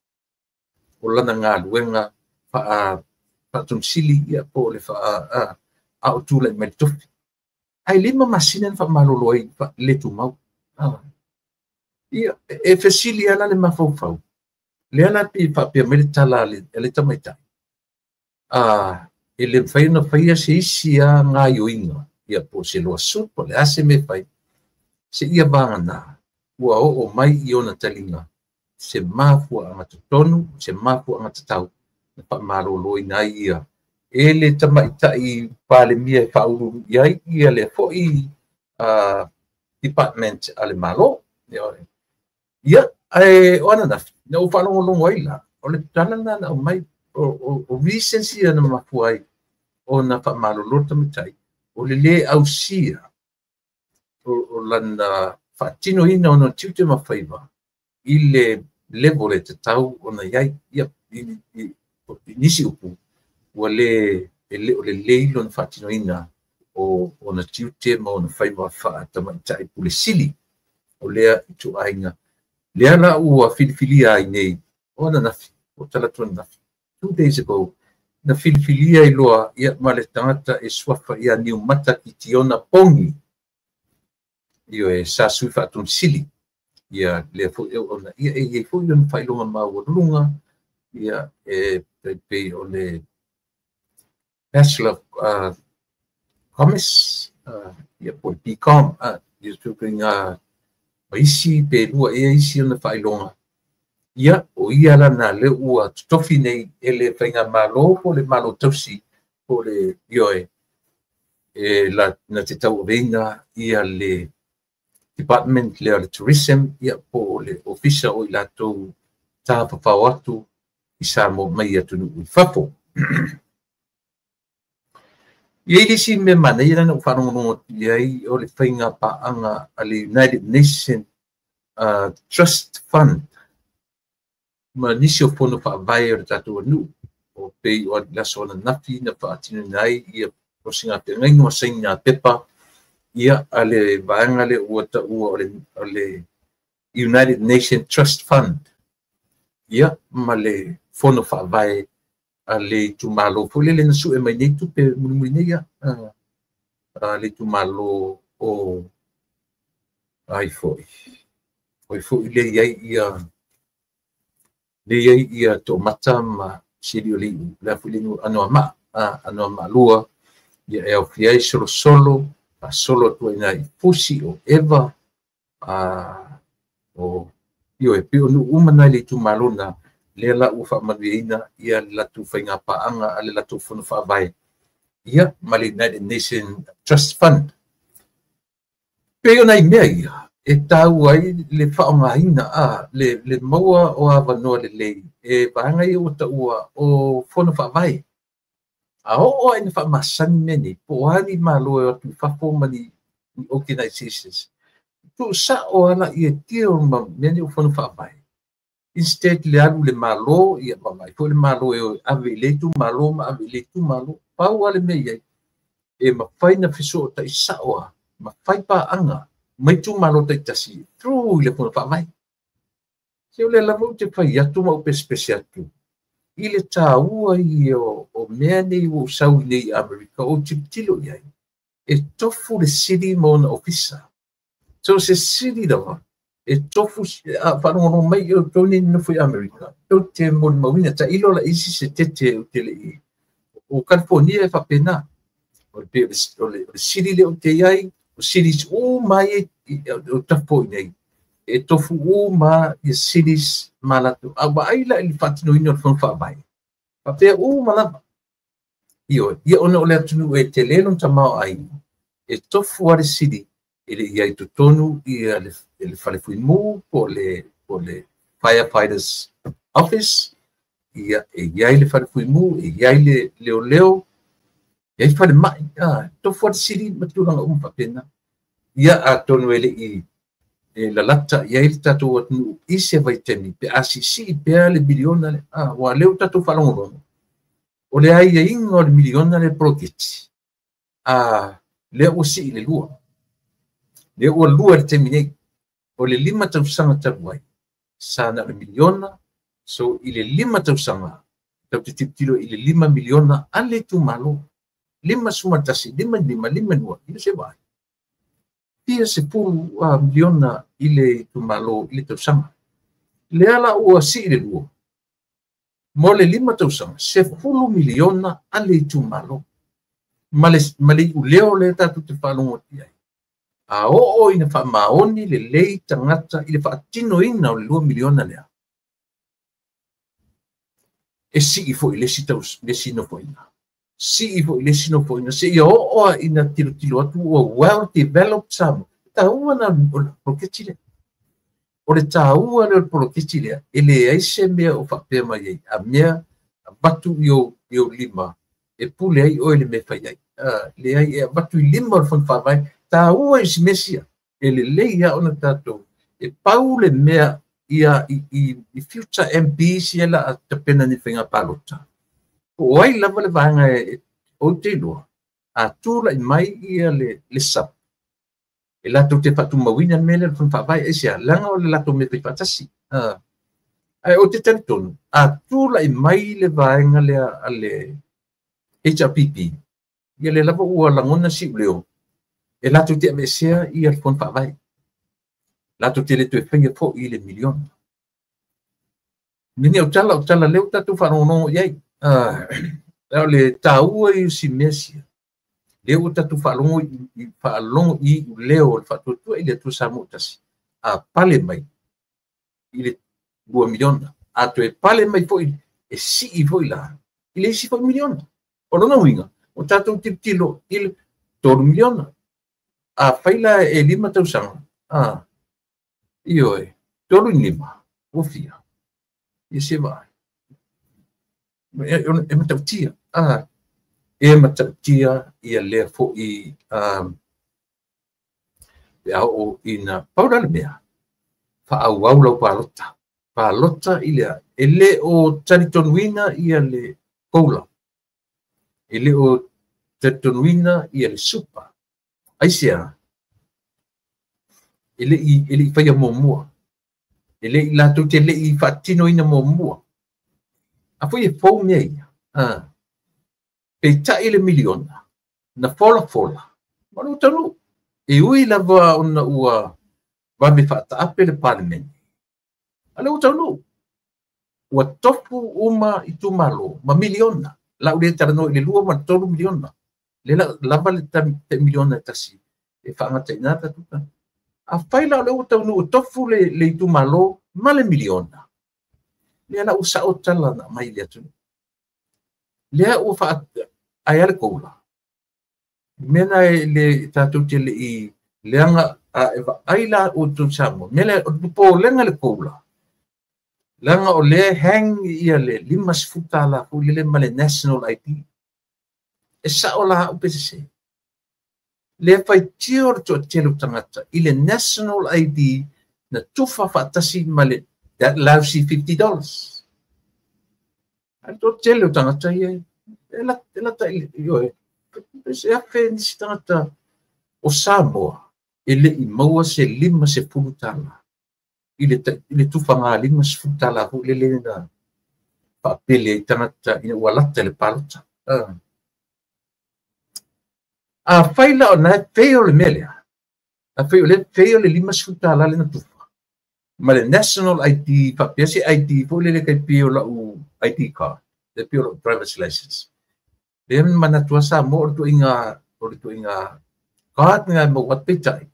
o lana galuega faatomusili ia po o le a o tulai mai le tofi. Ae 5 masina na faamalolo ai le tumau. Ia, e fesili lava la le mafaufau. Lea la pei faapea mai le tala a le tamaitai. E le mafai ona faia se isi lava gaoioiga, ia po o se lawsuit, po o le a se mea e fai, seia vagana ua oo mai i ona taliga se mafuaaga totonu, se mafuaaga tatau na faamaloloina ai ia e le tamaitai Palemia e faaulu i ai ia lea foi department a le Malo. Ia, ae o ananafi, na ou faalogologo ai la, o le tala lena na aumai, o reasons ia na mafua ai ona faamalolo le tamaitai, o le lē ausia o lana faatinoina o ona tiute ma faiva i le level e tatau ona i ai. Ia, i nisi upu, ua le, e le o lelei lona faatinoina o ona tiute ma ona faiva faatamaitai pule sili o lea ituaiga. Lea la ua filifilia ai nei, o ananafi, o talaatu ananafi, 2 days ago, na filifilia ai loa ia ma le tagata e suafa ia Niumata Kitiona Pongi, ioe, sa sui faatomusili ia lea foi auauna. Ia e i ai foi lona faailoga maualuluga, ia e pei o le Bachelor of Commerce, ia po o le BCom, ia ituaiga ma isi pe lua ea isi ona faailoga. Ia, o ia la na lea ua totofi nei e le faigamalo po o le Malo tausi po o le ioe e la na te tauaveina ia le department lea o le tourism, ia po o le ofisa o i latou tafafao atu i Samoa mai atunuu i fafo. E i ai le isi mea manaia na ou faalogologo atu i ai o le faiga paaga a le United Nations Trust Fund ma nisi o fono faavae o le tatou atunuu. O pei o le aso ananafi na faatinoina ai ia osigafeagaiga ma saina pepa ia a le vaega lea ua taua o le United Nations Trust Fund, ia ma le fono faavae a le itumalo foi lele na sue mai nei tupe mulimuli nei ia a le itumalo o ai foi. Oi foi le i ai ia le i ai ia Toomata ma Sili o Leiu, le a foi le Anoamaa, Anoamaa 2, ia e aofia ai Solosolo, faasolo atu ai i Fusi, o Eva, o ioe, pei o nuu uma na i le itumalo na, lea la ua faamanuiaina ia le latou faiga paaga a le latou fono faavae, ia ma le United Nations Trust Fund. Pei o nai mea ia e taua ai le faaaogaina le maua o avanoa lelei e vaega ia ua taua o fono faavae. A oo lava ina faamasani mea nei, po o a ni malo e o atu i fafo ma ni organizations, tuusao lava laia e deal ma mea nei o fono faavae. Instead le alu i le Malo, ia vaavaai foi le Malo e o e ave i lea itumalo ma ave i lea itumalo. Pau lava le mea i ai, e mafai ona fesootai sao lava ma fai paaga ma itumalo taitasi through i le fono faavae. Se o lea lava ou te fai atu ma ou pesepese atu i le taua ia o mea nei ua ou sau i nei i Amerika, ou tilotilo i ai, e tofu le sili ma ona ofisa. So se sili lava, e tofu, a faalogologo mai outou nei nonofo i Amerika, tou te molimauina, tailo la isi se tete ou te le i, o California e faapena. O le, o le, o le sili lea ou te i ai, o cities uma ia o tafo i nei, e tofu uma ia cities ma latou. A vaai la i le faatinoina o le fono faavae, faapea uma lava. Ioe, ia ona o le atunuu e tele lona tamaoaiga, e tofu lava le sili e le i ai i totonu ia le fale fuimu po o le firefighters office, ia e i ai le fale fuimu, e i ai le leoleo, e i ai falemai, tofu lava le sili ma tulaga uma faapena. Ia atonu e le i e lalata i ai le tatou atunuu i se vaitaimi pe a siisii pea le miliona lea, aua o lea ua tatou faalogologo, o le aiaiga o le miliona lea poloketi, lea ua sii i le 2. Lea ua 2 i le taimi nei. O le 5 tausaga talu ai, sa na o le miliona, so i le 5 tausaga, tatou te tilotilo i le 5 miliona a le itumalo. 51, 55, 52, ia se vaai. Fia sepulu miliona i le itumalo i le tausaga. Lea la ua sii le 2. Mo le 5 tausaga, 10 miliona a le itumalo. Ma le iuleo lea tatou te faalogo atu i ai. A oo ina faamaoni lelei tagata i le faatinoina o le 2 miliona lea, e sii foi le isi nofoaiga. Sii foi le isi nofoaiga. Seia oo lava ina tilotilo atu ua well developed Samoa. E taua na o le poloketi lea. O le taua lea o le poloketi lea, e leai se mea o faapea mai ai. A mea avatu i ou lima, e pule ai oe le mea fai ai. Leai, e avatu i lima o le fono faavae, taua i si mea sia. E lelei lava ona tatou. E pau le mea ia i future MPs ia la a tapena ni faiga palota. Po o ai lava le vaega e ou te iloa, a tulai mai ia le sub, e latou te faatumauina le mea lea o le fono faavae, aisea, leaga o le latou mea faifaatasi. Ae ou te talitonu, a tulai mai le vaega lea a le HRPP, ia lea lava ua lagona siuleo, e latou te aveesea ia le fono faavae. Latou te le toe faia foi i le miliona. Mea o tala, o tala lea ua tatou faalogologo i ai. O le taua i si mea sia, lea ua tatou faalogo i leo o le faatuatua i le Atua Samoa tasi, a pale mai i le 2 miliona. A toe pale mai foi, e sii foi la i le isi foi miliona. O lona uiga, o tatou tilotilo i le 3 miliona. A fai la e 5 tausaga, ioe, 3 i 5, ua fia. Ia se vaai. E matautia. E matautia ia lea foi pe a oo ina pau la le mea, faaauau lau palota. Palota i lea. E le o talitonuina ia le koula. E le o talitonuina ia le supa. Aisea, e le i faia muamua. E le i latou te le i faatinoina muamua. A foi e fou mea ia. Peitai le miliona, na fola fola, ma lou taunuu. E ui lava ona ua vave faataape le Palemene. A lea ua taunuu. Ua tofu uma itumalo ma miliona. Lau le talanoa i le 2 ma le 3 miliona. Le lava le tai miliona e tasi. E faagata i nā tatou tagata. A fai la o lea ua taunuu tofu le itumalo ma le miliona. Lea la ua sao tala na mai le atunuu. Lea ua faa ai a le koula. Mea na e le tatou te le i leaga a e vaai la outou Samoa. Mea lea o le popolega le koula. Leaga o lea hang ia le $50 foi lele ma le National ID. E sao la au pe sese. Le faitio o le toatele o tagata i le National ID na tufa faatasi ma le that lousy $50. Ae le toatele o tagata ia e lata i le, se afe nisi tagata o Samoa e le i maua se $50 i le tufaga $50 foi lele na faapele ai tagata ina ua lata i le palota. A fai la o na e fei o le mea lea, a fai o le fei o le $50 le na tufa, ma le National ID, faapea se ID foi lele kai pei o lau ID card, le pei o lau driver's license. Lea manatua Samoa o le tuiga card nga e mau atu peitai,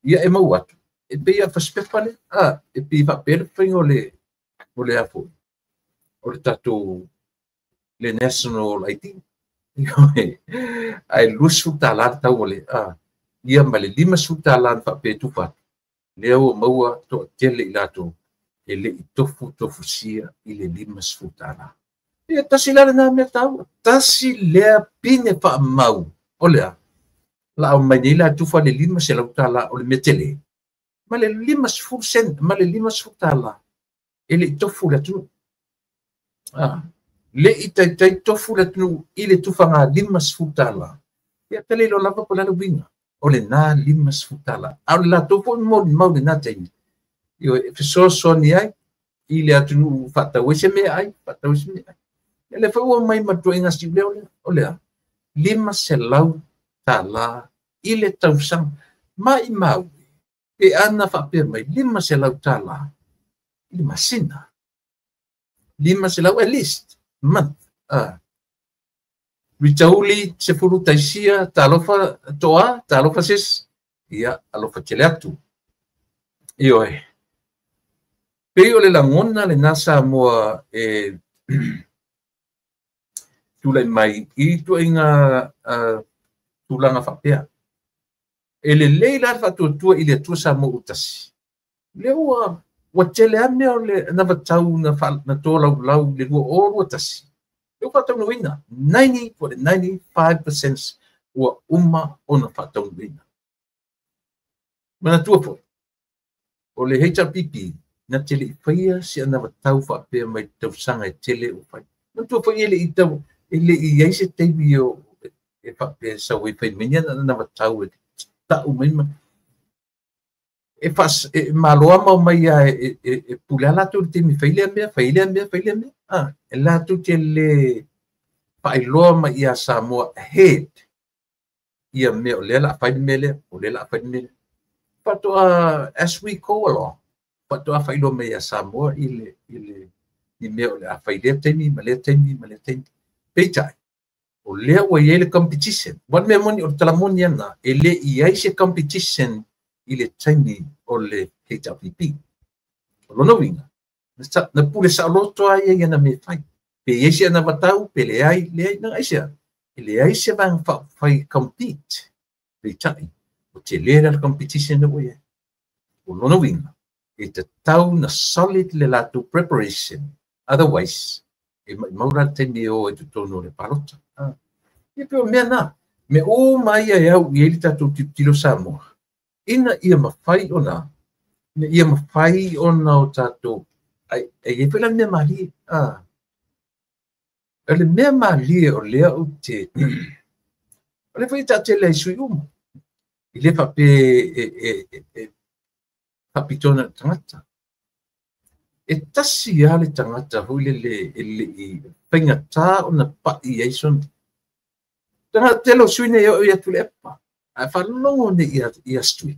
ia e mau atu, e pei a fasipepa le, e pei faapea le faiga o le a foi, o le tatou le National ID. Ai $20 le tau o le ia ma le $50 na faapea tufa atu. Lea ua maua toatele i latou e le i tofu tofusia i le $50. Ia tasi la lena mea taua, tasi lea pine faamau o lea la au mai nei la tufa le $500 o le mea tele ma le 50 cent ma le $50 e le i tofu le atunuu. Le i taitai tofu le atunuu i le tufaga $50. Ia tele ilo lava po le ala uiga o lena $50. A o le latou foi molimau lena taimi, e fesoasoani ai i le atunuu faatau ai se mea ai, faatau ai se mea ai. Ia le foi ua mai ma tuaiga siuleo lea, o lea $500 i le tausaga. Maimau pe ana faapea mai $500 i le masina. 500 at least month. Ritauli sefulu taisia talofa toa talofa sis ia alofa tele atu. Ioe. Pei o le lagona lena Samoa e tulai mai i tuaiga tulaga faapea. E lelei la le faatuatua i le Atua Samoa ua tasi. Lea ua tele lava mea o le anavatau na tolaulau i le 2021. Lea ua faataunuuina 90.95% ua uma ona faataunuuina. Manatua foi, o le HRPP na te le i faia se anavatau faapea mai tausaga e tele o fai. Manatua foi e le i tau, e le i ai se taimi o e faapea sau e fai mai ni anavatau e tau mai ma e maloa mau mai ia e pule a latou le taimi fai lea mea, fai lea mea, fai lea mea. E latou te le faailoa mai ia Samoa ahead ia mea o lea la fai le mea lea, o lea la fai le mea lea. Faatoa as we go along, faatoa faailoa mai ia Samoa i le mea o le a fai lea taimi ma lea taimi ma lea taimi. Peitai, o lea ua i ai le competition. Ua mea moni o le talamoni ana, e le i ai se competition i le taimi o le HRPP. O lona uiga, na pule saoloto ai ia na mea fai. Pe i ai se anavatau, pe leai, leai, na ai sea. E leai se vaega fai compete. Peitai, o te lea la competition na ua i ai. O lona uiga, e tatau na solid le latou preparation. Otherwise, e maimau la le taimi e o e totonu o le palota. Ia pe o mea na, me uma ia e au i ai le tatou tilotilo Samoa. Ina ia mafai ona, ina ia mafai ona o tatou, ai e foi la mea malie. O le mea malie o lea ou te, o lea foi e taatele ai sui uma. I le faapea e faapitoa na le tagata. E tasi lava le tagata foi lele e le i faigata ona pai ai sona. Tagata tele o sui nei o i atu le epa. Ae faalogo nei ia Stui.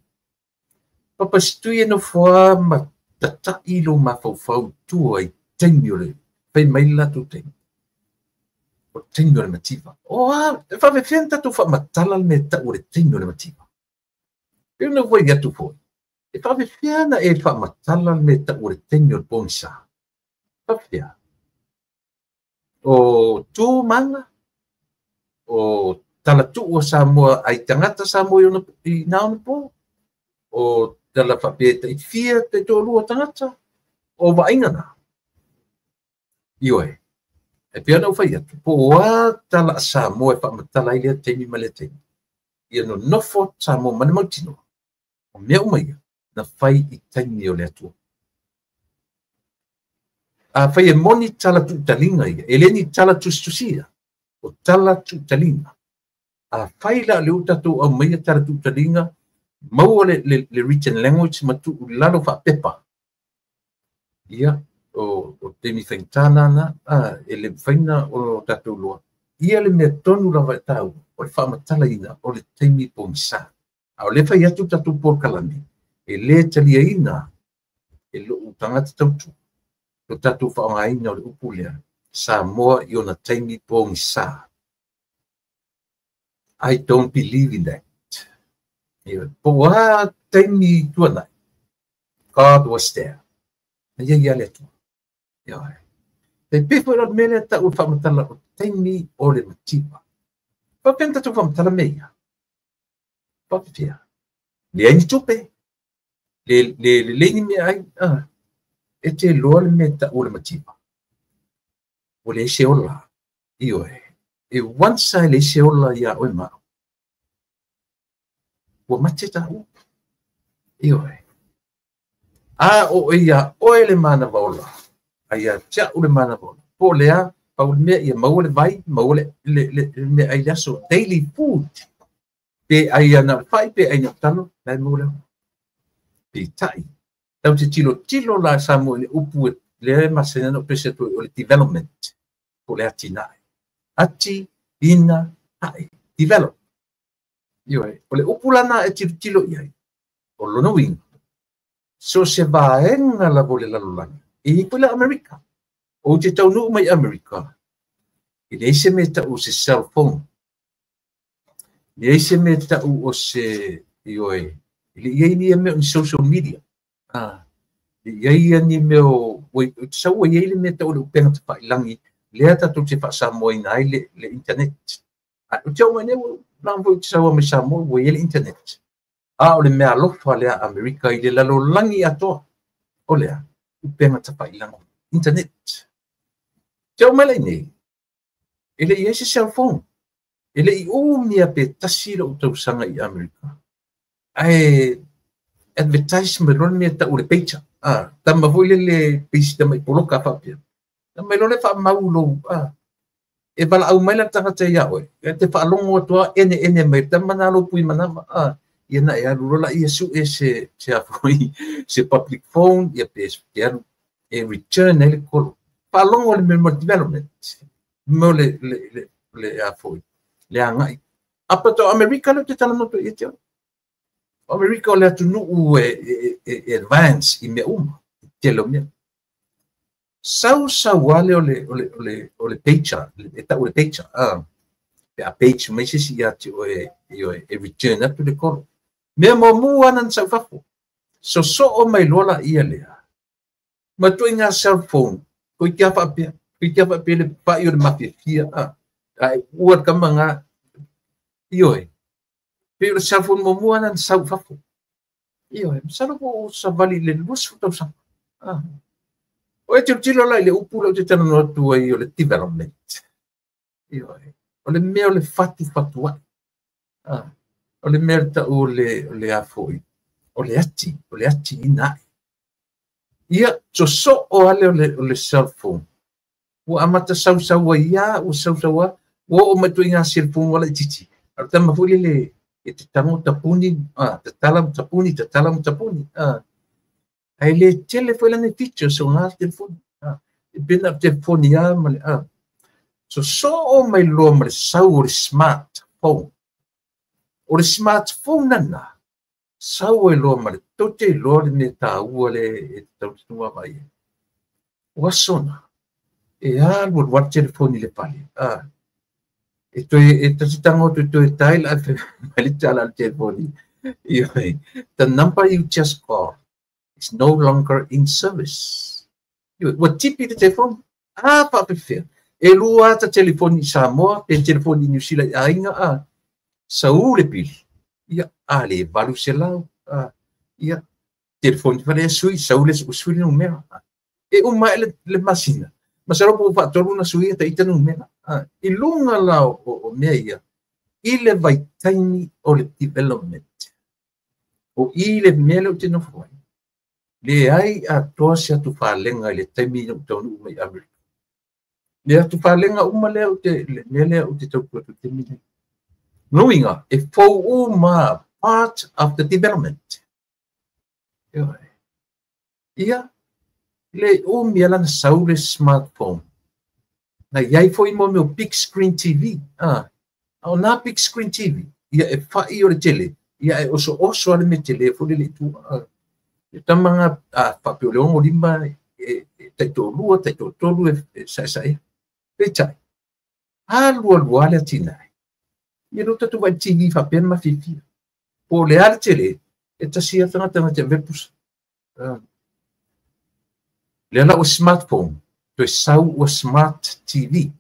Papa Stui e nofoa ma tatai lou mafaufau tua i taimi o le fai mai le latou taimi. O le taimi o le mativa. O a, e faafefea na tatou faamatala le mea tau o le taimi o le mativa. Pe ona ua i atu foi. E faafefea na e faamatala le mea tau o le taimi o le pogisa. Faafefea. O tu manga, o talatuu o Samoa ai tagata Samoa i na ona po, o tala faapea taifia taitoalua tagata, o vaaiga na. Ioe. E pei ona ou fai atu, po o a tala a Samoa e faamatala ai lea taimi ma lea taimi, ia nonofo Samoa ma le mautinoa, o mea uma ia, na fai i taimi o le Atua. Afai e moni tala tuutaliga ia, e le ni tala tusitusia, o tala tuutaliga. Afai la o lea ua tatou aumaia tala tuutaliga, maua le written language ma tuu i lalo faapepa, ia, o taimi faigata lena, e le mafai ona o tatou iloa. Ia le mea tonu lava e taua, o le faamatalaina o le taimi pogisa. A o lea fai atu le tatou polokalame, e le taliaina e lou tagata tautua lo tatou faaaogaina o le upu lea, Samoa i ona taimi pogisa. I don't believe in that. Po o a taimi tuanai, God was there. Na iai lava le Atua. E pei foi la o le mea lea tau o le faamatala o taimi o le mativa. Faapefea ona tatou faamatala mea ia? Faapefea? Leai ni tupe, le lelei ni meaai, e te iloa le mea tau o le mativa. Ua leai se ola. Ioe. E once lava e leai se ola ia oe ma au, ua mate taua. Ioe. A o ia oe le manava ola, a ia te au le manava ola, po o le a, pau le mea ia maua le vai, maua le meaai i le aso, daily food, pe ai ana o le fai, pe ai na o le talo, la e maua le ola. Peitai, tatou te tilotilo la Samoa i le upu lea e masani ona ou pese atu ai, o le development, po o le atinae. Ati, ina, ae, develop. Ioe, o le upu la na e tilotilo i ai, o lona uiga, so o se vaega lava o le lalolagi, e i ai foi la Amerika. Ou te taunuu mai Amerika, e leai se mea tau o se cell phone. E leai se mea tau o se, ioe, e le i ai ni mea o ni social media. E le i ai ni mea o, sau ua i ai le mea tau o le upega tafailagi, lea tatou te faasamoaina ai le internet. Ae ou te oo mai nei, leaga foi ou te sau mai Samoa, ua i ai le internet. A o le mea alofa lea a Amerika i le lalolagi atoa, o le a? Upega tafailagi, internet. Te oo mai la i nei, e le i ai se cell phone. E le i umi lava pe tasi lou tausaga i Amerika, ae advertise mai loa le mea tau o le pager. Tama foi lele pei si tamai poloka faapea. Aumai loa le faamau lou, e valaau mai la le tagata ia oe, e te faalogo atu lava ene ene mai le tama na lou pui manava, ia na e alu loa laia sue se a foi, se public phone, ia pe te alu e return ai le kolo. Faalogo le mea mo le development, mo le a foi, le agai. Apa to Amerika lea ou te talanoa atu ai ia te oe. O Amerika o le atunuu e advance i mea uma, i tele o mea. Sau sau lava lea o le pager, e tau o le pager, pe a page mai se isi ia te oe, ioe, e return atu le kolo. Mea muamua lava na sau i fafo, sosoo mai loa laia lea, ma ituaiga cell phone, toeitiiti lava faapea, toeitiiti lava faapea le pai o le mafiafia, ae ua le tama lena, ioe, pei o le cell phone muamua lava na sau i fafo. Ioe, masalo po o savali i le 20 tausaga. O e tilotilo la i le upu lea ou te talanoa atu ai o le development. Ioe, o le mea o le fatufatuai. O le mea tau o le a foi, o le ati, o le ati ina ae. Ia, sosoo lava lea o le cell phone. Ua amata sausau ai lava, ua sausau lava, ua oo mai ituaiga cell phone ua laitiiti. A o le tama foi lele e te tago tapuni, tatala ma tapuni, tatala ma tapuni. Ae le tele foi lana features o na telefoni. E pei na o le telefoni lava ma le, sosoo mai loa ma le sau o le smartphone. O le smartphone lana, sau ai loa ma le, tou te iloa le mea taua lea e tatau ona vaavaai i ai. O aso na, e alu alu lava le telefoni i le fale, e toe, e ta te tago atu e toe dial ae fai mai le tala a le telefoni, ioe, the number you just called is no longer in service. Ioe, ua tipi le telefoni, a faapefea, e lua ata telefoni i Samoa pe telefoni i Niu Sila i aiga, a sau le pili, ia, a le 800, a, ia, telefoni fale e sui, sau le sui le numera. E uma ae le masina, Masalo po faatolu na suia ta ita numera. I luga la o mea ia i le vaitaimi o le development. O i le mea lea ou te nofo ai, leai atoa se atufalega i le taimi na ou taunuu mai Amerika. Le atufalega uma lea ou te, le mea lea ou te tautua atu i le taimi lenei. Lona uiga, e fou uma, part of the development. Ioe. Ia, le umi ala na sau le smartphone. Na iai foi mo mea o big screen TV. A o nā big screen TV, ia e fai o le tele, ia e oso oso ale me tele foi le le tua. E tama ngā, faapea o le 65 e taitoalua, taitoatolu e saesae. Peitai, alualua le atinae. Ia lo tatou vaai TV faapea na mafiafia. Po o le a le tele, e tasi a tagata na te ave pusa. Lea la ua smartphone, toe sau ua smart TV.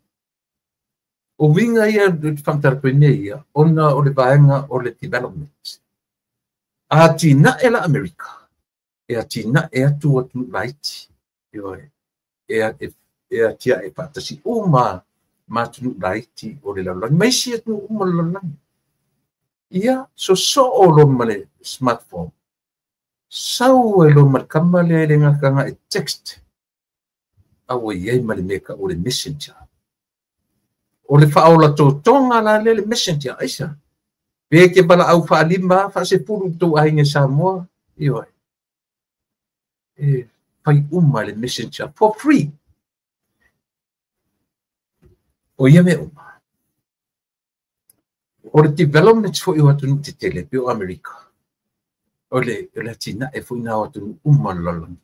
O uiga ia o te faamatala atu ai mea ia, ona o le vaega o le development. A atinae la Amerika, e atinae atu atunuu laiti. Ioe, e atiae faatasi uma ma atunuu laiti o le lalolagi, ma isi atunuu uma o le lalolagi. Ia, sosoo loa ma le smartphone. Sau ai loa ma le kama lea e le gata e text, a ua i ai ma le mea e tau o le messenger. O le faaola totoga la lea le messenger, aisa. Pe ke valaau faalima, faasefulu i tou aiga i Samoa, ioe. E fai uma le messenger for free. O ia mea uma. O le development foi o atunuu tetele pei o Amerika, o le atinae foi na o atunuu uma o le lalolagi.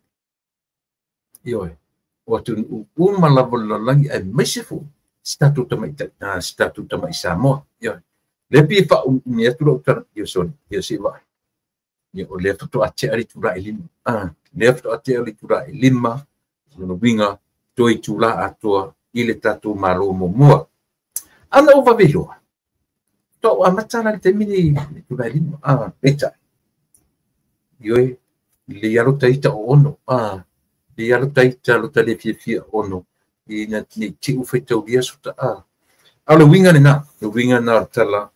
Ioe, o atunuu uma lava o le lalolagi, aemaise foi si tatou tamaitai, si tatou tamai Samoa. Ioe, lea pei e faaumiumi atu lau tala, ia sorry, ia se i vaai. Ia, o lea faatoa tea le itula e 5. Lea faatoa tea le itula e 5, lona uiga, toe itula atoa i le tatou Malo muamua. Ana ou vave iloa, faatoa ou amata la i le taimi nei i le itula e 5. Peitai, ioe, le alo ta ita o ono, le alo ta ita lo ta le fiafia ono, ina nei te u faitaulia so ta a. A o le uiga lena, le uiga lena o le tala.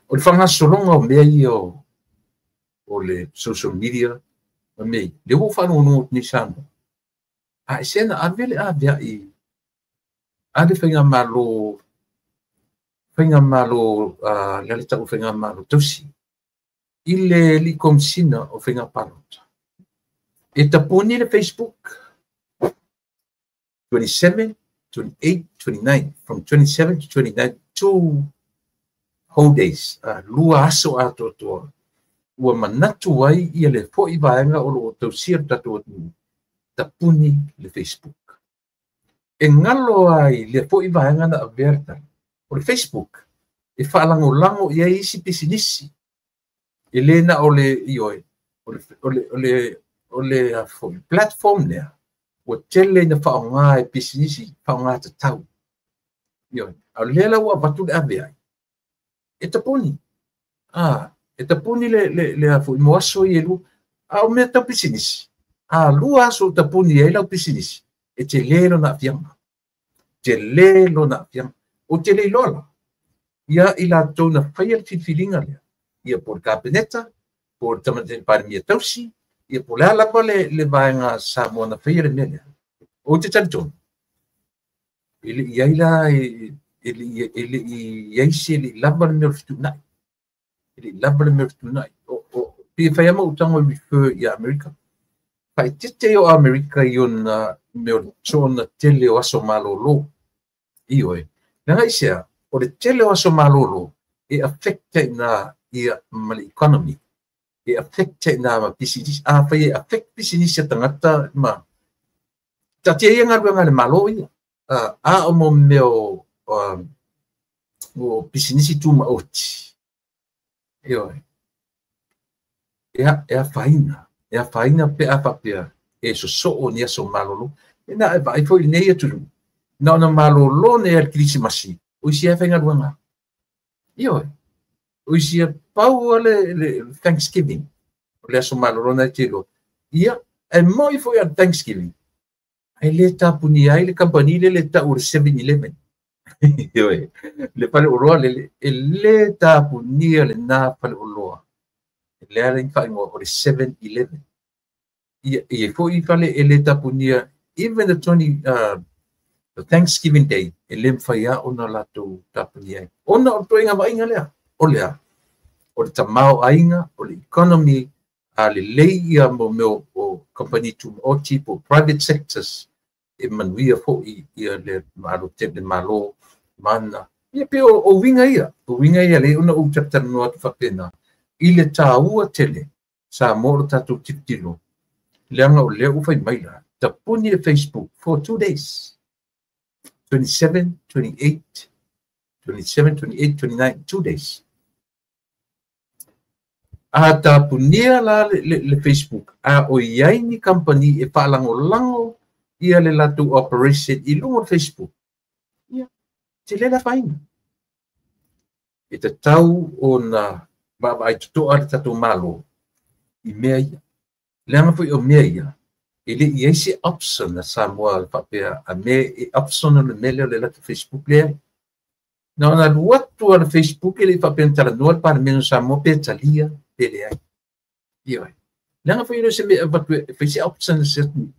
O le faagasologa o mea ia o le social media ma mea ia, lea ua ou faalogologo atu nei Samoa, a e se na ave le aveai a le faigamalo, le ale tau faigamalo tausi i le alii komisina o faiga palota. E tapuni le Facebook 27, 28, 29, from 27 to 29, 2 whole days, 2 aso atoatoa. Ua manatu ai ia le foi vaega o loo tausia le tatou atunuu, tapuni le Facebook. E galo ai le foi vaega na avea le tala. O le Facebook, e faalagolago i ai isi pisinisi. E le na o le ioe, o le foi platform lea, ua tele ina faaaoga e pisinisi, faaaoga tatau. Ioe, a o lea la ua avatu le ave ai, e tapuni. E tapuni le foi mo aso i e lua. A o mea tau pisinisi, a 2 aso tapuni ai lau pisinisi, e te le lona aafiaga. Te le lona aafiaga. O te le iloa la, ia i latou na faia le filifiliga lea, ia po o le Kapeneta, po o le Tamaitai Palemia tausi, ia po o le a lava le vaega Samoa na faia le mea lea. Ou te talitonu, e le i ai la, e le i ai se le i lava le mea o le fetuunai. E le i lava le mea o le fetuunai. Pe fai ama utago e refer i Amerika. Faaeteete o Amerika i ona mea o le tona tele o aso malolo. Ioe, leaga i sea, o le tele o aso malolo e affect ina ia ma le economy. E affect ina ma pisinisi. A fai e affect pisinisi a tagata ma taatia ia galuega a le Malo ia. A o mo mea o pisinisi tumaoti. Ioe, e afaina. E afaina pe a faapea e sosoo ni aso malolo. E na e vaai foi i lenei atunuu. Na ona malōlō nei a le Kerisimasi, o isi e faigaluega. Ioe, o isi e pau le Thanksgiving, o le aso malōlō na e te iloa. Ia, e moi foi a Thanksgiving, ai le tapuni ai le kampanī le le tau o le 7-Eleven. Ioe, le fale oloa le, e le tapunia le nā fale oloa. Le ala i whaingoa o le 7-Eleven. Ia, ia foi fale e le tapunia, even the 20, the Thanksgiving Day, e le mwhai a ona latou tapunia ai. Ona o toenga vainga lea, o lea, o le tamao ainga, o le economy, a le lei ia mo meo o company tumaoti po private sectors, e manuia foi ia le malo te le malo mana. Ia pe o winga ia, o winga ia le ona u talanoa atu faapena. I le tāua tele, sa mo lo tātou tilotilo. Leaga o lea ua fai mai la, tapuni le Facebook for 2 days. 27, 28, 27, 28, 29, 2 days. A tapunia la le Facebook, a o iai ni company e whaalangolango ia le latou operation i lunga o le Facebook. Ia, te le la whainga. E te tau o na vaavaai totoa le tatou malo i mea ia. Leaga foi o mea ia, e le i ai se option a Samoa faapea a mea e option o le mea lea o le latou Facebook lea. Na ona alu atu a le Facebook e le i faapea na talanoa le Palemene o Samoa pe talia pe leai. Ioe. Leaga foi e le o se mea e avatu e fai se option a se atunuu.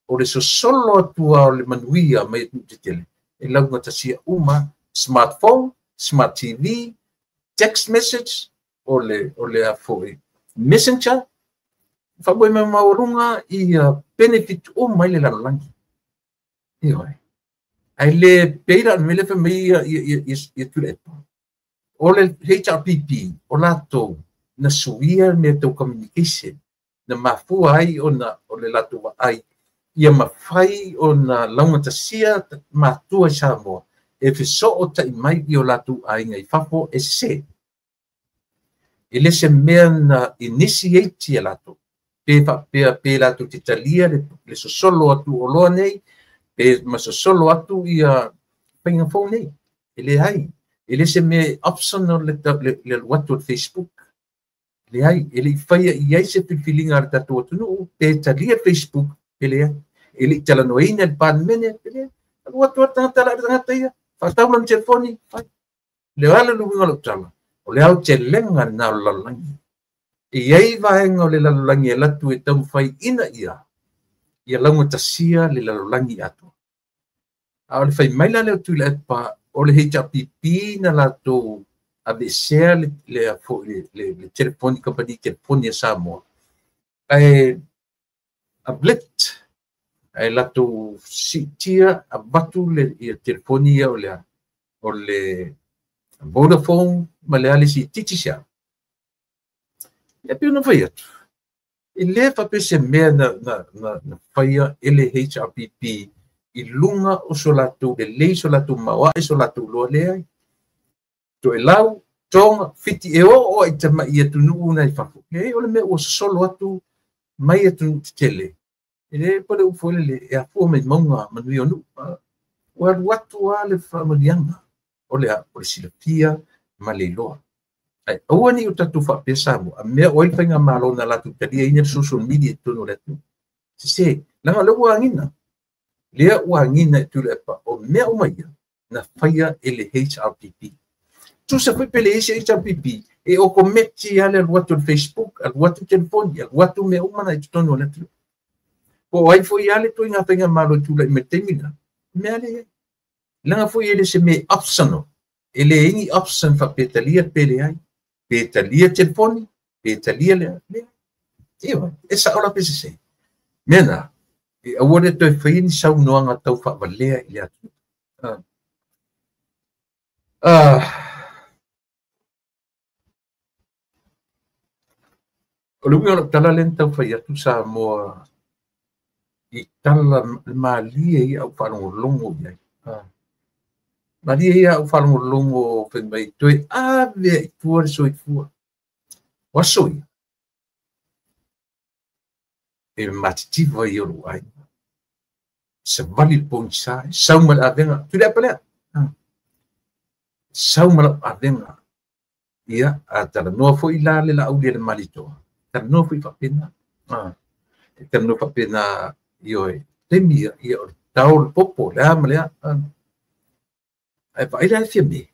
O le sosolo atu a o le manuia mai atunuu tetele e laugatasia uma smartphone, smart TV, text message, o le a foi messenger, whamoe mai maualunga i benefit uma i le lalolagi. Ioe. Ai le peira me le whamei ia Tuilaepa. O le HRPP, o latou, na suia me tau communication, na mafua ai ona o le latou vaai, ia mawhai o na laugatasia matua i Samoa, e fesoo tai mai i o latou aiga i fafo e se. E le se mea na initiate ia latou, pe faapea pe latou te talia le sosolo atu o loa nei, pe ma sosolo atu ia whainga fou nei. E le ai, e le se mea optional le alu atu o le Facebook. Le ai, e le i whaia i ai se filfilinga a le tatou atunuu, pe talia Facebook, pe le ai. E le i talanoaina le Palemene, pe le ai. Alu atu a tangata la tangata ia, whaatau lana telefoni, whai. Le ala luinga lau tala, o le au te lenga nā o le lalolagi. E iai vaega o le lalolagi e latu e taumafai ina ia, ia laugatasia le lalolagi atoa. A o le fai mai la leo Tuilaepa, o le HRPP na latou aveesea le telefoni, company telefoni a Samoa. Ae avlet, ae latou siitia avatu le ia telefoni ia o le Vodafone ma le ale si Digicel. Ia pe ona fai atu. E le faapea se mea na faia e le HRPP i lunga o so latou lelei, so latou maoae, so latou loa leai. Toelau, Tonga, Fiti, e oo ai tamai atunuu na i fafo. Leai, o le mea ua sosolo atu mai atunuu tetele. E le pale upu foi lele, e afua mai mauga manuia o nuu. Ua alu atu lava le faamanuiaga o le o le silafia ma le iloa. Ai, aua ne i o tatou faapea Samoa, a mea o ai le faigamalo na latou taliaina le social media i totonu o le atunuu. Sese, leaga o lea ua agina. Lea ua agina e Tuilaepa, o mea uma ia na faia e le HRPP. Tusa foi pe le isi HRPP, e okometi lava le alu atu o le Facebook, alu atu telefoni, alu atu mea uma na i totonu o le atunuu. Po o ai foi lava le ituaiga faigamalo e tulai mai le taimi lena, mea lea i ai. Leaga foi e le se mea optional, e le ai ni option faapea talia pe leai, pe talia telefoni, pe talia le lea. Ioe, e sao la pe sese. Mea na, e aua le toe whai ni saunoaga tau whaavalea i le atunuu. O le uiga o lau tala lea na tau fai atu Samoa i tala malie ia au faalogologo i ai. Malie ia au faalogologo fai mai toe ave i tua le soifua. O aso ia, e matitiva ia o lou aiga. Savali le pogisa, sau ma le avega, Tuilaepa lea. Sau ma lau avega. Ia, a talanoa foi la le Laaulialemalietoa, talanoa foi faapena. E talanoa faapena, ioe, taimi ia, ia o le tao le popo, le a ma le a. Ae vaai la le Fiame.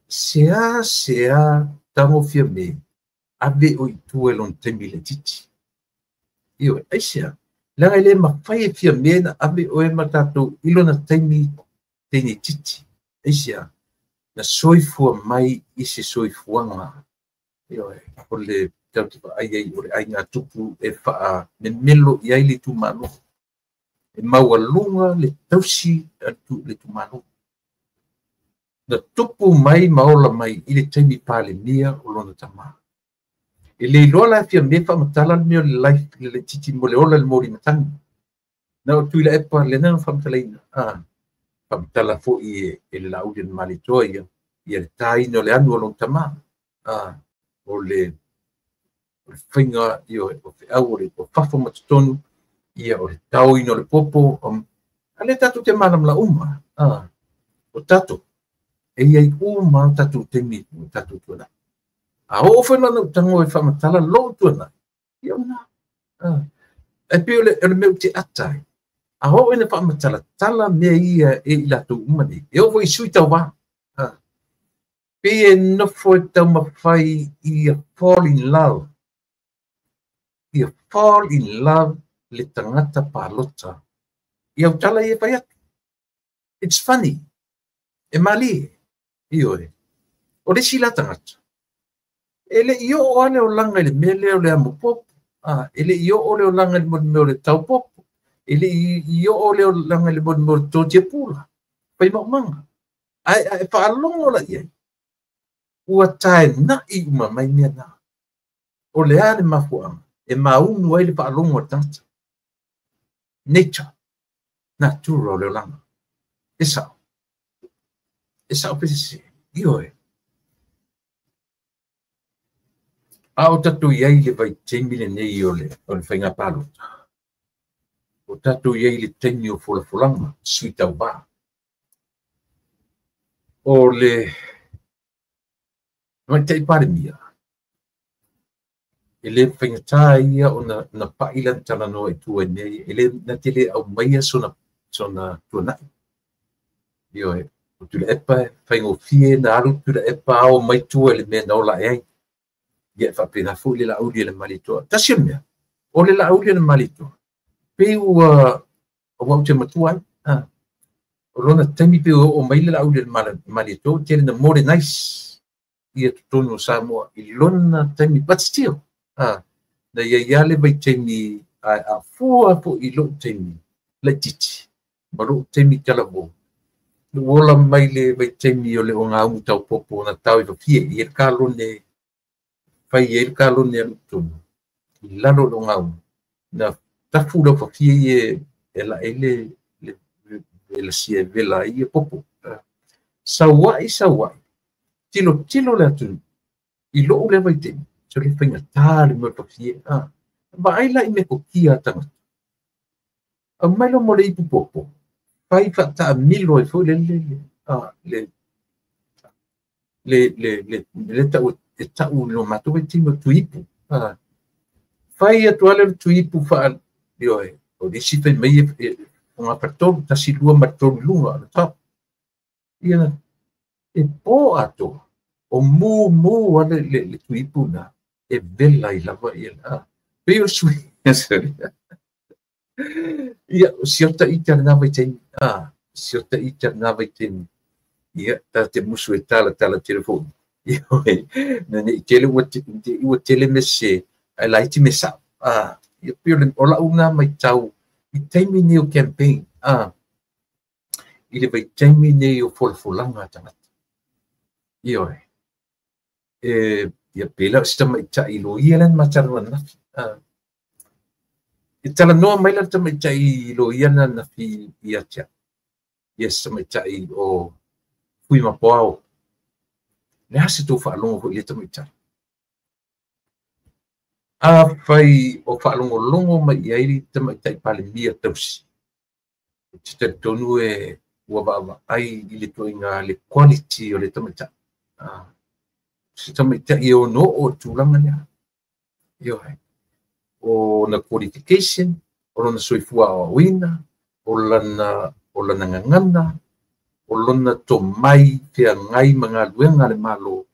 Sea tago Fiame, ave o i tua i lona taimi laitiiti. Ioe, aisea, leaga e le mafai e Fiame na ave oe ma tatou i lona taimi teine titi. Aisea, na soifua mai i se soifuaga. Ioe, o le tatou te vaai ai o le aiga tupu e faamemelo i ai le itumalo. E maualuga le tausi a le itumalo. Na tupu mai ma ola mai i le taimi Palemia o lona tamā. E le iloa la e Fiame faamatala le mea o le life le laitiiti mo le ola i le moli matagi. Na o Tuilaepa lena na faamatalaina. Faamatala foi e le Laaulialemalietoa ia, ia le taina o le anu o lona tamā. O le faiga ioe, o feau o le o fafo ma totonu, ia o le taoina o le popo, a le tatou te malamala uma. O tatou, e i ai uma tatou taimi o tatou tuanai. A oo foi la na tago e faamatala lou tuanai, ia ona. E pei o le mea ou te ata ai. A oo ina faamatalatala mea ia e i latou uma nei, e oo foi i sui tauvā. Pei e nofo e taumafai ia fall in love. Ia fall in love le tagata palota. I au tala ia e fai atu. It's funny. E malie. Ioe. O le isi la tagata, e le i oo lava le olaga i le mea lea o le amo popo. E le i oo le olaga i le mea o le tau popo. E le i oo le olaga i le mea o le totia pula. Fai maumaga. Ae faalogo la i ai, ua taenai uma mai mea na. O le a le mafuaaga e maunu ai le faalogo a le tagata. Nature. Natura o le olaga. E sao. E sao pe sese. Ioe. A o tatou i ai i le vaitaimi lenei o le faiga palota, o tatou i ai i le taimi o folafolaga, sui tauvā. O le Tamaitai Palemia, e le faigata ia ona na pai lana talanoa i tua i mea ia, e le na te le aumaia sona tuanai. Ioe, o Tuilaepa e faigofie na alu Tuilaepa ao mai tua i le mea na ola ae ai. Ia e faapena foi le Laaulialemalietoa. Tasi o le mea, o le Laaulialemalietoa, pei ua aua ou te matua ai. O lona taimi pei ua oo mai le Laaulialemalietoa, tele na modernize ia totonu o Samoa i lona taimi, but still, na iai lava le vaitaimi a fua foi i lou taimi laitiiti ma lou taimi talavou. Na ou ola mai le vaitaimi o le ogaumu taupopo na tao i fafie i ai le kalone, fai ai le kalone a totonu i lalo o le ogaumu. Na tafu lau fafie ia e lae le lasia e vela ai ia popo. Sauai, sauai, tilo tilo le atunuu i lou lea vaitaimi, so le faigata le mea o le fafie. Vaai la i mea kokia a tagata. Aumai loa mo le ipu popo, fai faataamilo ai foi le le le le tau e tau i lo matou vaitaimi o tuipu. Fai atu lava le tuipu faa ioe, o le isi fai mai e o ngā tolu, tasi lua ma le tolu i luga, le top. Ia, e po atoa, o mu a le tuipu na, e vela ai lava ia. Pei o sui, ia, o siota ita lena vaitaimi. Siota ita lena vaitaimi. Ia, ta te musu e tala tala telefoni. Ioe, na nei tele ua tele me se, ai laiti me sao. Ia, pei o lau na mai tau, i taimi nei o campaign, i le vaitaimi nei o folafolaga a tagata. Ioe, e, ia pe la o se tamaitai loia lea na ma talanoa ananafi. E talanoa mai la le tamaitai loia na ananafi ia te au. Ia se tamaitai o Fuimapoao. Le a se tou faalogo foi i lea tamaitai. Afai o faalogologo mai i ai le tamaitai Palemia tausi, Ou te talitonu e ua vaavaai i le ituaiga le quality o le tamaitai. Se tamaitai e ono oo i le tulaga lea. Ioe. O na qualification, o lona soifua aoaoina, o lana gagana, o lona tomai feagai ma galuega a le Malo.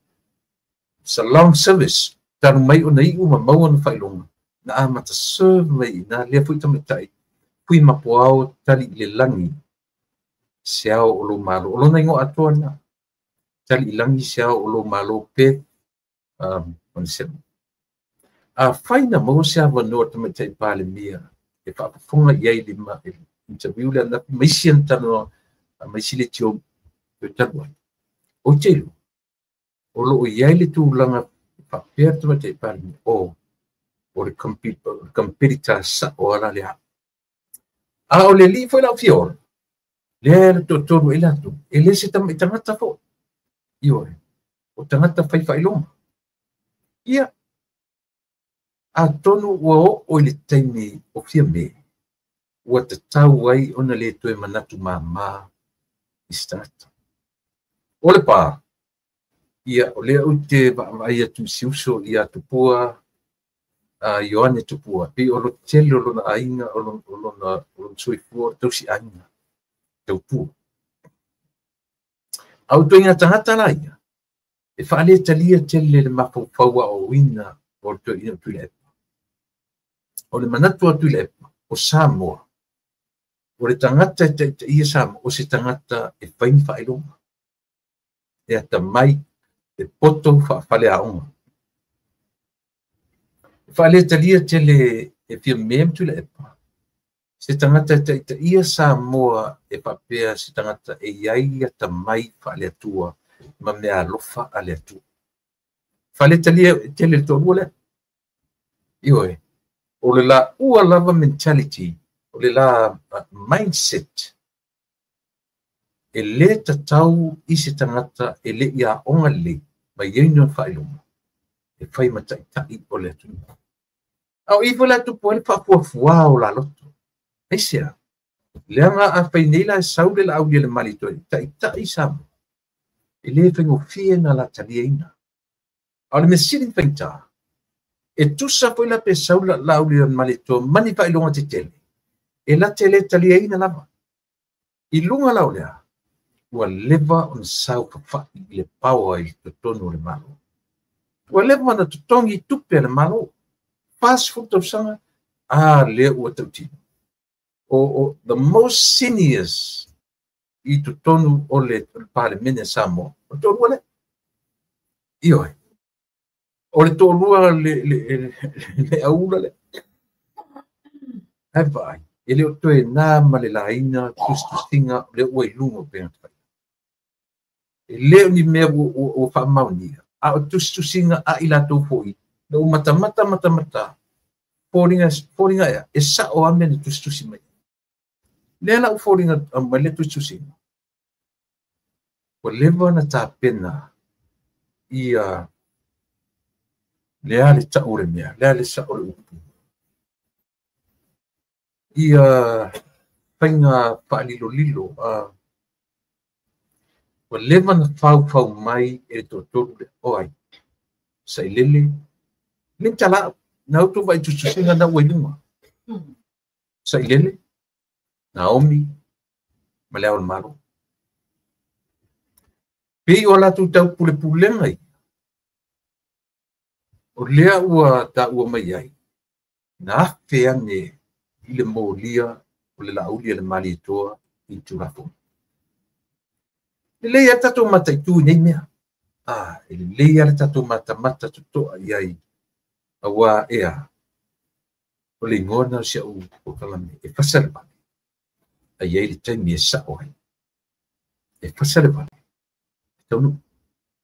It's a long service. Talu mai ona iu ma maua ona faailoga, na amata serve mai i ina lea foi tamaitai, pui mapoao tali i le lagi, se ao o lou malo. O lona igoa atoa lena. Tali i lagi se ao o lou malo pe Onesemo. Afai na maua se avanoa le tamaitai Palemia e faafofoga i ai le interview lea ananafi ma isi ana talanoa ma isi leitio talu ai. Ou te iloa, o loo i ai le tulaga faapea le tamaitai Palemia, o le competitor sao ala lea. A o le alii foi la o Fiola, lea le toatolu ai latou, e le se tamai tagata foi. Ioe, o tagata fai faailoga. Ia, atonu ua oo i le taimi o Fiame, ua tatau ai ona le toe manatu māmā i se tagata. O le pā, ia, o lea ou te vaavaai atu i si uso ia Tupua, Ioane Tupua, pei o lo tele o lona aiga, o lona soifua, o le tausi aiga, tautua. A o ituaiga tagata la ia, e faaletalia tele le mafaufau aoaoina o le toeaina o Tuilaepa. O le manatu o Tuilaepa, o Samoa, o le tagata e taitaia Samoa, o se tagata e fai ni faailoga, e atamai, e poto faafaleaoga. E faaletalia tele e Fiame ma Tuilaepa, se tagata e taitaia Samoa e faapea se tagata e iai atamai faaleatua ma mea alofa a le Atua. Faaletalia tele le toalua lea. Ioe, o le laua lava mentality, o le la mindset, e le tatau i se tagata e le i aoga lelei, ma iai ni ona faailoga, e fai ma taitai o le atunuu. A o i foi la tupu ai le faafuafua o la loto. Aisea, leaga a fai nei la e sau le Laaulialemalietoa e taitai Samoa, e le faigofie na la taliaina. A o le mea sili ona faigata, e tusa foi la pe sau le Laaulialemalietoa ma ni faailoga tetele, e late le taliaina lava. I luga la o lea, ua leva ona saofafai i le power i totonu o le Malo. Ua leva ona totogi tupe a le Malo. 40 tausaga, a lea ua tautino. O the most seniors i totonu o le Palemene a Samoa, o le toalua lea. Ioe, o le toalua le aula lea. Ae vaai, e le o toe nā ma le laina tusitusiga lea ua i luga o upega. E le o ni mea ua faamaonia, a o tusitusiga a i latou foi, na ua matamata matamata, foliga ea, e sao a mea na tusitusi mai. Lea la u foliga mai le tusitusiga. Ua leva na tapena ia lea le tau o le mea, lea le sao o le upu. Ia faiga faalilolilo, ua leva na faufau mai e le toatolu lea, o ai, Sailele, le tala, na utu vai tusitusiga na ua i luga. Sailele, Naomi, ma le Ao o le Malo. Pei o latou tau pulepulega ia, o lea ua taua mai ai, na afe ane i le molia o le Laaulialemalietoa i le Tulafono. Lelei a tatou mataitu i nei mea. E lelei a le tatou matamata totoa i ai, aua ea, o le igoa na o si au polokalame, e fasa le vale, a i ai le taimi e sao ai. E fasa le vale, e taunuu.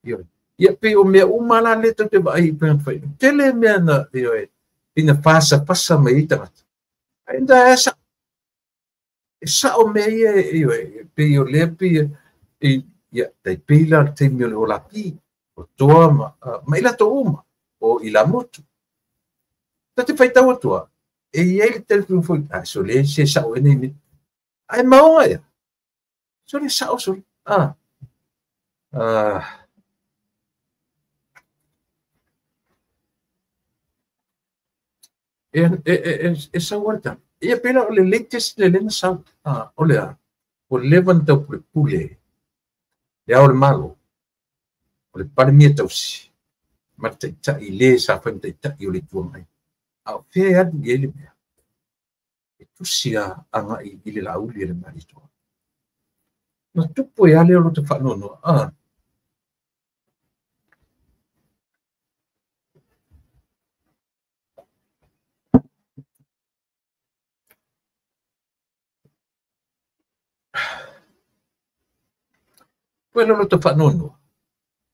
Ioe. Ia pei o mea uma la le tatou te vaai i upega fai. Tele mea na, ioe, ina fasafasa mai ai tagata. Ai nda e sao. E sao mea ia, ioe, pei o lea pei, ia, tai pei la le taimi o le Olapi, o Toa ma i latou uma, o Ilamotu. Ta te faitau atua, e iai le telefoni foi, so le se sao e nei mea. Ae maoga ia. Sole sao sole. E sau alta. Ia pela o le latest le lena sau. O le a. O leva na tau pule. Le ao le malo. O le palemia tausi. Ma taitai le sa whai taitai o le tua mai. A o fea atu i ele mea. E tusi a anga i le lauli e le maritoa. Na tupu e ale o lo te whaanonoa. Koe lo te whaanonoa.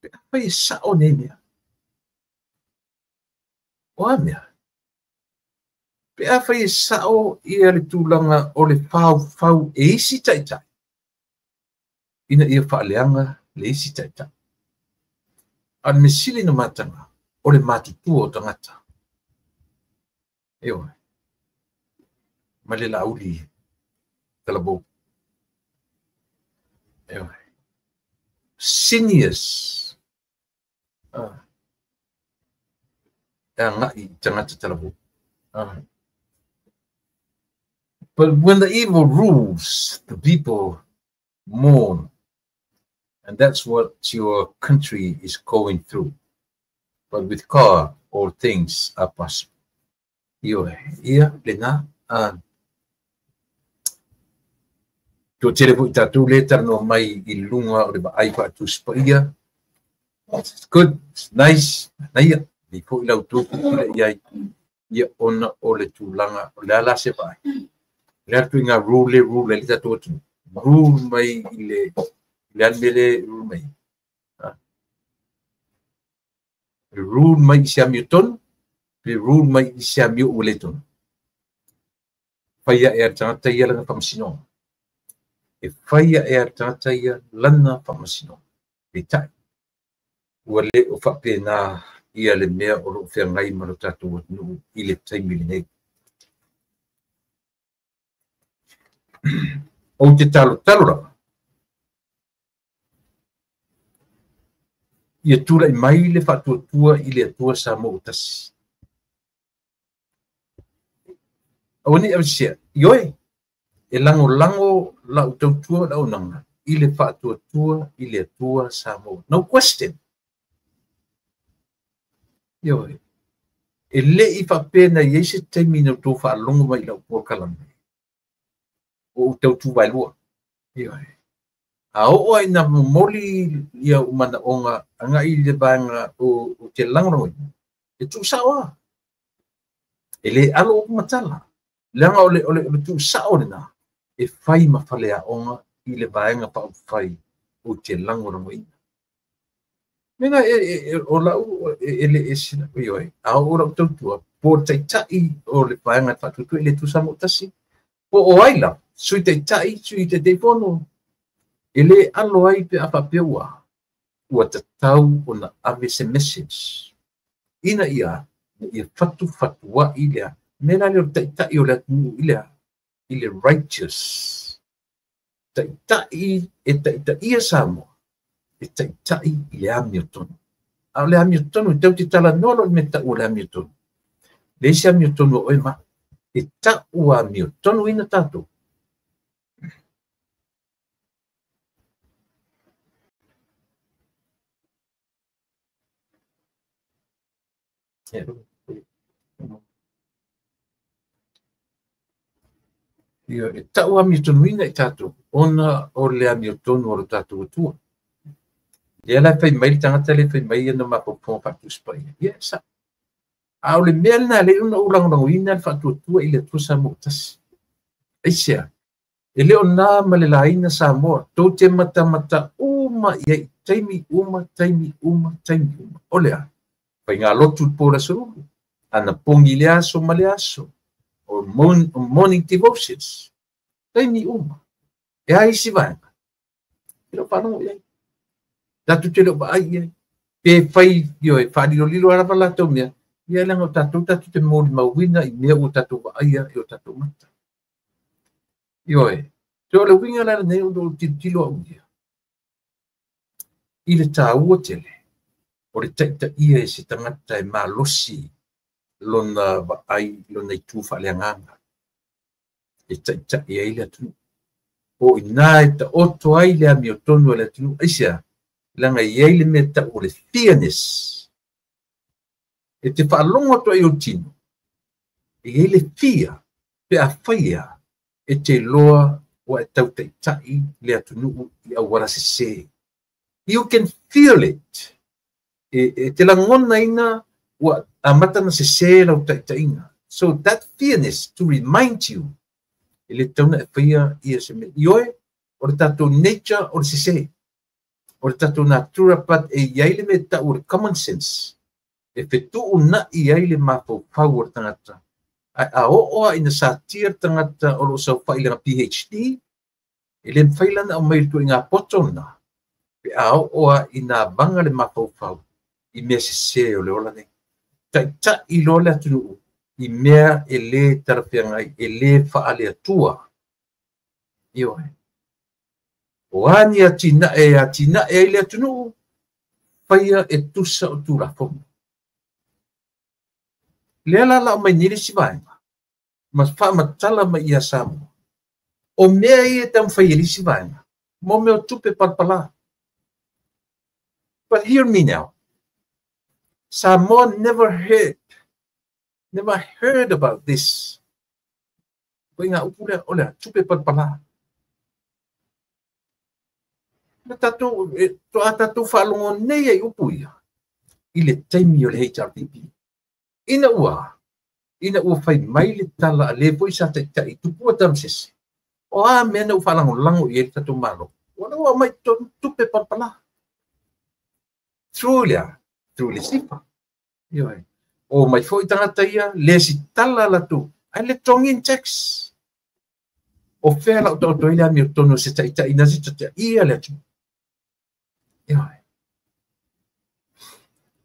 Pe awhai e sao nei mea. O a mea. Pe awhai e sao ia le tūlanga o le whau whau e isi taitai. Ina ia whaaleanga le isi taitai. A le mesili na matanga o le matutua o tangata. Ewa. Ma le lauli talabou. Ewa. Seniors. E ngai tangata talabou. But when the evil rules, the people mourn. And that's what your country is going through. But with God, all things are possible. Io, ia, lena, Tō tere fo i tātou le tarano mai i lunga o le vaai whaatu ia. It's good, it's nice. Naia, ni fo i lau tōku kura iai. Ia ona o le tūlanga, o le ala se vaai. Le atu i ngā rule, le tātou atu. Rule mai i le anmele, rule mai. Rule mai i se amiotonu, pe rule mai i se amio ua le tonu. Whaia e a tangata ia lana whamasinoga. E whaia e a tangata ia lana whamasinoga. Pe tai. Ua le o whape nā ia le mea o lo whia ngai ma lo tātou atu i le taimi le nei. O te talo talo rā. Ia tūra i mai le whaatuatua i le atua sa mō o tasi. Au ni awisia, ioi, e lango lango la utautua la unanga, i le whaatuatua i le atua sa mō. No question. Ioi, e le i whapena i eise taimi na tō whaalongo mai lau pōkalame. O utautu wailua. Ioi. A o ai na momoli ia umana onga anga i le vaega o te langolango. E tūsao a. E le alo o matala. Leanga o le tūsao lena. E whai ma whalea onga i le vaega whaufai o te langolango ina. Mena e o lau e le e sina oi. A o lau tautua po taitai o le vaega whatutu e le tūsamo tasi. Po o aila, sui taitai, sui te teifono. E le alo ai pe a whapeua, ua tatau o na ave se message. Ina ia, ia whatu whatua i lea, mena leo taitai o le atu i lea, i le righteous. Taitai e taitai ia Samoa, e taitai i le amiotonu. A o le amiotonu, tau te tala noa lo me tau o le amiotonu. Le isi amiotonu o oe ma, e tau amiotonu ina tātou. Ia, e tau amiotonu ina i tātou, ona o le amiotonu o le tātou atua. Ia la whai mai le tangata le whai mai ana mapoponga whatusipa ia. Ia, sa. A o le mea lena le una ulangolango ina le whatuatua i le atua Samoa tasi. Aisea, e leo nā ma le laina Samoa, tō te matamata uma ia i taimi uma, taimi uma, taimi uma. O lea, whai ngā lotu pō la soruru, ana pongi le aso ma le aso, o morning devotions, taimi uma. E ai si vaenga, e leo whanongo iai. Tātou te leo vaai iai. Pe whai, ioi, whaariro lilo arava lātou mea, ia langa o tātou, tātou te mōri mauina i mea o tātou vaai ia e o tātou mata. Ioi, So o le uiga la lenei o lou tilotilo au ia i le taua tele o le taitaia e se tagata e malosi lona vaai, lona itu faaleagaga e taitai ai le atunuu. O i ina e taoto ai le amiotonu a le atunuu. Aisea? Leaga e i ai le mea tau o le fairness. E te faalogo atu ai i ou tino, e i ai le fear pe a faia e te iloa ua e tau taitai le atunuu i auala sese. You can feel it. E te lagonaina ua amata ona sese lau taitaiga. So that fearness to remind you, e le tatau ona e faia ia se mea. Ioe, o le tatou nature o le sese. O le tatou natura, but e i ai le mea tau o le common sense e fetuunai ai le mafaufau o le tagata. Ae a oo lava ina satia le tagata o lo o saofai i lana PhD, e le mafai la ona aumai le ituaiga poto lena pe a oo lava ina avaga le mafaufau i mea sese o le ola nei. Taitai loa le atunuu i mea e le talafeagai, e le faale-Atua. Ioe. O a ni atinae e atinae ai le atunuu, faia e tusa o Tulafono. Lea la la aumai nei le isi vaega ma faamatala mai ia Samoa. O mea ia e taumafai e le isi vaega, mo mea o tupe palapala. But hear me now. Samoa never heard about this. Ko ngā upu lea, o lea, tupe palapala. Na tatou, e, to a tatou faalogo nei ai upu ia i le taimi o le HRPP. Ina ua fai mai le tala a le foi sa taitai tupua tamasese. O a mea na ua faalagolago i ai le tatou Malo. Ua na ua mai tupe palapala. Through lea, through le SIFA. Ioe. O mai foi tagata ia, le si tala latou, ai le totogi tax. O fea lau taoto ai le amiotonu se taitai na se taitai ia le atunuu. Ioe.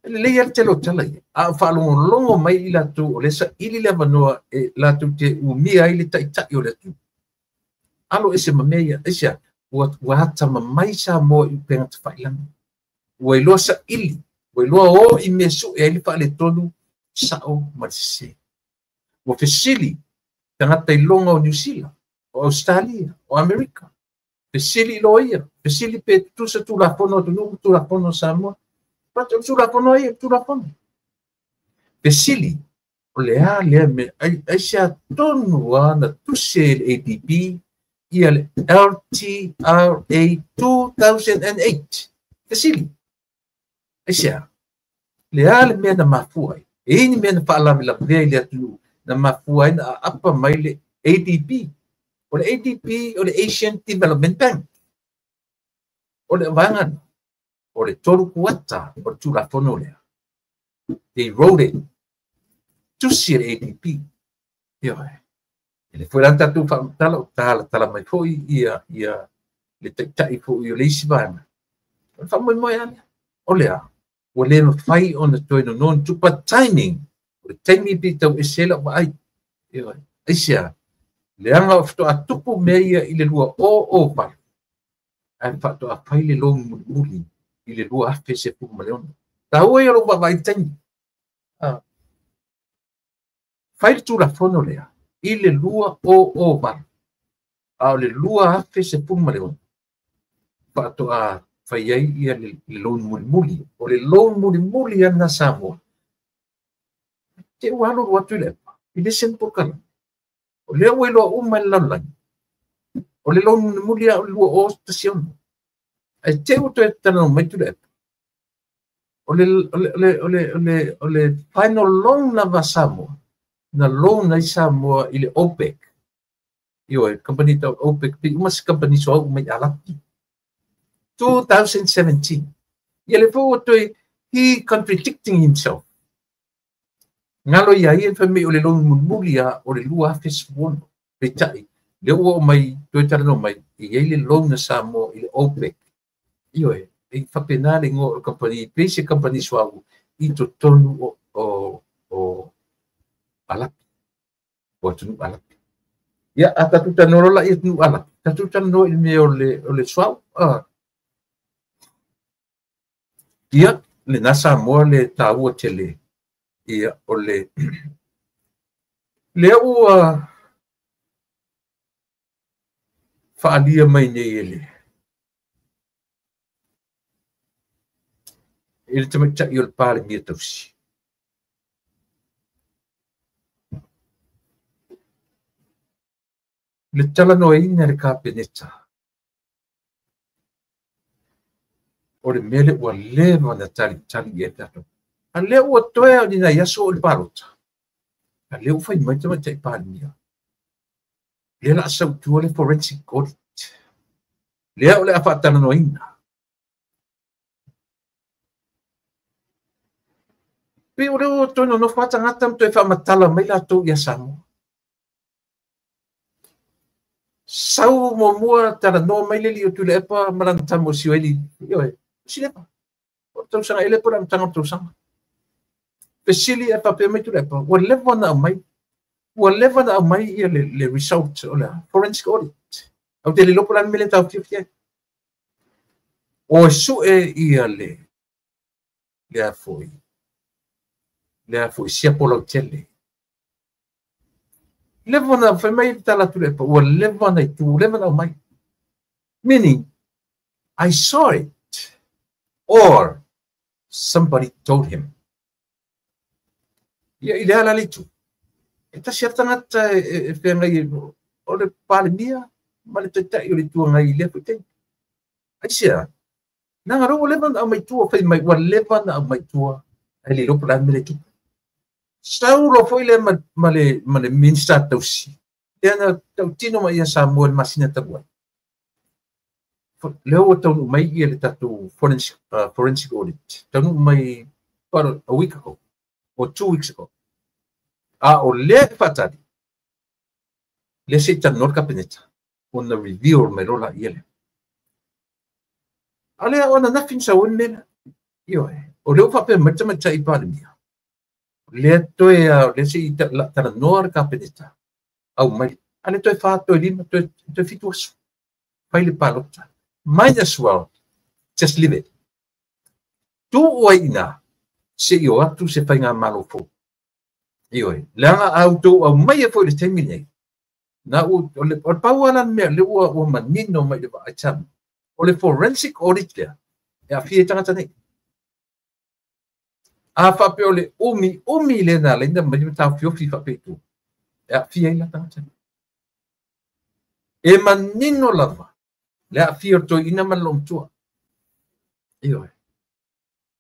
E lelei lava le tele o tala ia. A o faalogologo mai i latou o lea saili le avanoa e latou te umia ai le taitai o le atunuu. Alo ese ma mea ia, aisea, ua atamamai Samoa i upega tafailagi. Ua iloa saili, ua iloa o i mea sue ai le faaletonu sao ma le sese. Ua fesili tagata iloga o Niu Sila, o Australia, o Amerika. Fesili loa ia, fesili pe tutusa Tulafono atunuu ma Tulafono o Samoa. But o le Tulafono ai, o le Tulafono. Fesili, o le a lea mea, aisea tonu lava na tusi e le ADB ia le LTRA 2008. Fesili, aisea, le a le mea na mafua ai? E i ai ni mea na faalavelavea i le atunuu na mafua ai na aapa mai le ADB. O le ADB o le Asian Development Bank. O le vaega lena, o le 3/4 o le Tulafono lea. They wrote it. Tusi e le ADB. Ioe. E le foi la tatou faamatala o talatala mai foi ia le taitai foi o le isi vaega. O le faamoemoe lava lea. O lea, ua le mafai ona toe nono ni tupe timing. O le taimi pe tau ese ai lau vaai. Ioe. Aisea, leaga o faatoa tupu mea ia i le 2008, ae faatoa fai le loan mulimuli i le 2016. Taua ia o lou vaavaai i le taimi. Ah. Fai le Tulafono lea i le 2008, a o le 2016 faatoa fai ai ia le loan mulimuli. O le loan mulimuli ana Samoa. Te ua alu atu i le epa, i le isi polokalame. O lea ua iloa uma e le lalolagi. O le loan mulimuli a o le 2016. Ae te ua toe talanoa mai Tuilaepa. O le final loan lava Samoa, na loan ai Samoa i le OPEC. Ioe, company tau OPEC, pe uma se company suauu mai Alapi. 2017. Ia le foi ua toe, he contradicting himself. Ngalo ia ia fai mai o le loan mulimuli a o le 2016. Peitai, lea ua oo mai toe talanoa mai, e i ai le loan a Samoa i le OPEC. Ioe, e faapena le igoa o le kamupani, pei se kamupani suauu i totonu o Alapi, o atunuu Alapi. Ia, a tatou talanoa loa la i atunuu Arapi, tatou talanoa i le mea o le suauu. Ia, lena Samoa le taua tele. Ia, o le lea ua faalia mai nei e le tamaitai o le Palemia tausi. Le talanoaina e le Kapeneta o le mea lea ua leva ona talitali i ai tatou. A lea ua toe o ni nai aso o le palota, a lea ua fai mai le tamaitai Palemia, lea la a sautua le forensic audit. Lea o le a faatalanoaina. Pei o lea ua toe nonofo lava tagata ma toe faamatala mai latou ia Samoa. Sau muamua talanoa mai le alii o Tuilaepa ma lana tama o Sioeli. Ioe, Silepa. O le tausaga ele po o le amataga o le tausaga. Fesili e faapea mai Tuilaepa, ua leva ona aumai. Ua leva ona aumai ia le result o le forensic audit. Ou te le iloa po o le a le mea lea e taofiofi ai. O e sue ia le a foi siapo lautele. Leva ona fai mai le tala Tuilaepa, ua leva ona itu, leva ona aumai. Meaning, I saw it or somebody told him. Ia, i le ala le itu. E tasi a tagata e feagai o le Palemia ma le taitai o le itu agai i lea foi taimi. Aisea, leaga ua leva ona aumai tua, fai mai ua leva ona aumai tua, ai le iloa po o le a le mea lea e tupu. Sau loa foi lea ma le Minista tausi, lea na tautino mai ia Samoa i le masina talu ai. Lea ua taunuu mai ia le tatou forensic audit. Taunuu mai about a week ago or 2 weeks ago. A o lea e faatali, lea se i talanoa le Kapeneta ona reveal mai loa laia lea. A lea ona nafi na sau ai le mea lea. Ioe, o lea ua faapea mai le tamaitai Palemia. Lea toe lea se i talanoa le Kapeneta au mai. A lea toe 4, toe 5, toe 7 aso. Fai le palota. Might as well just leave it. Tuu ai ina se i o atu se faiga malo fou. Ioe, leaga a outou au mai e foi le taimi nei. Na o le pau ala mea le ua manino mai le vaai tama. O le forensic audit lea e aafia i tagata nei. A faapea o le umi, umi le na leina mai ma taofiofi faapea i tua. E aafia ai la tagata nei. E manino lava le aafia o le toeaina ma le loomatua. Ioe.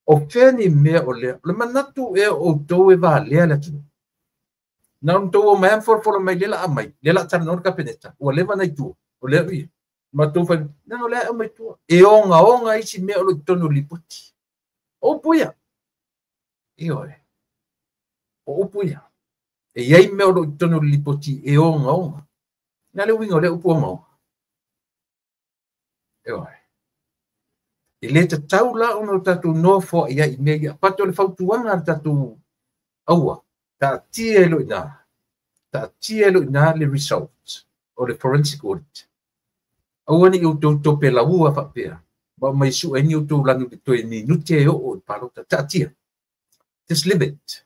O fea ni mea o lea. O le manatu ea o outou e valea le atunuu. Na ona outou o mai ma folafolafola mai lea la aumai, lea la talanoa le Kapeneta, ua leva na i tua. O lea ia. Matou fai, leaga o lea e aumai tua. E ogaoga isi mea o lo o i totonu o le lipoti. O upu ia. Ioe. O upu ia. E i ai mea o lo o i totonu o le lipoti e ogaoga. Na le uiga o lea upu ogaoga. Ioe. E le tatau la ona o tatou nofoai ai i mea ia. Pate o le fautuaga a le tatou aua. Taatia e lo ina. Taatia e lo ina le result o le forensic audit. Aua ni outou tope laua faapea. Ma mai sue ni outou lanu le toe minute e oo i palota. Taatia. Just leave it.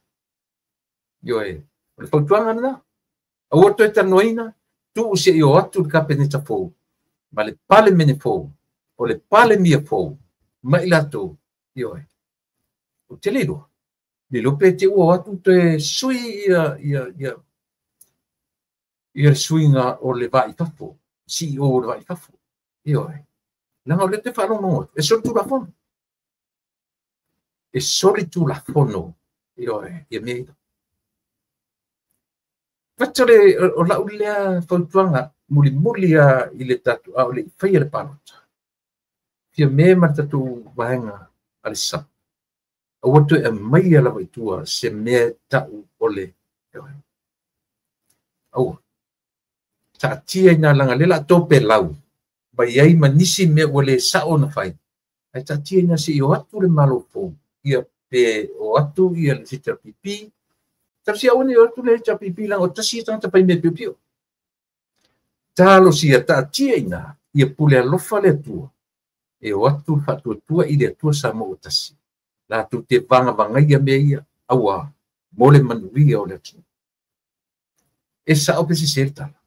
Ioe. O le fautuaga lena. Aua toe talanoaina, tuu se i o atu le Kapeneta fou. Ma le Palemene fou. O le Palemia fou. Ma i latou. Ioe. O te le iloa. Le iloa pe te ua o atu toe sui ia le suiga o le vai fafo. CEO o le vai fafo. Ioe. Leaga o lea te faalogologo atu. E soli tulafono. E soli tulafono. Ioe. Ia mea ia. Fata o lau lea fautuaga mulimuli a i le tatou a o le i faia le palota. Fia me ma le tatou vaega a le sa. Aua toe aumaia lava i tua se mea tau o le. Aua. Taatia ina laga lea la tope lau. Mai ai ma nisi mea ua le sao na fai. Ai taatia ina se i o atu le malo fou. Ia pe o atu ia le HRPP. Tausi aua ni o atu le HRPP laga o tasi e tagata fai mea piopio. Talosia taatia ina ia pule alofa le Atua e o atu le faatuatua i le Atua Samoa ua tasi. Latou te vagavagaia mea ia aua mo le manuia o le atunuu. E sao pe sese le tala.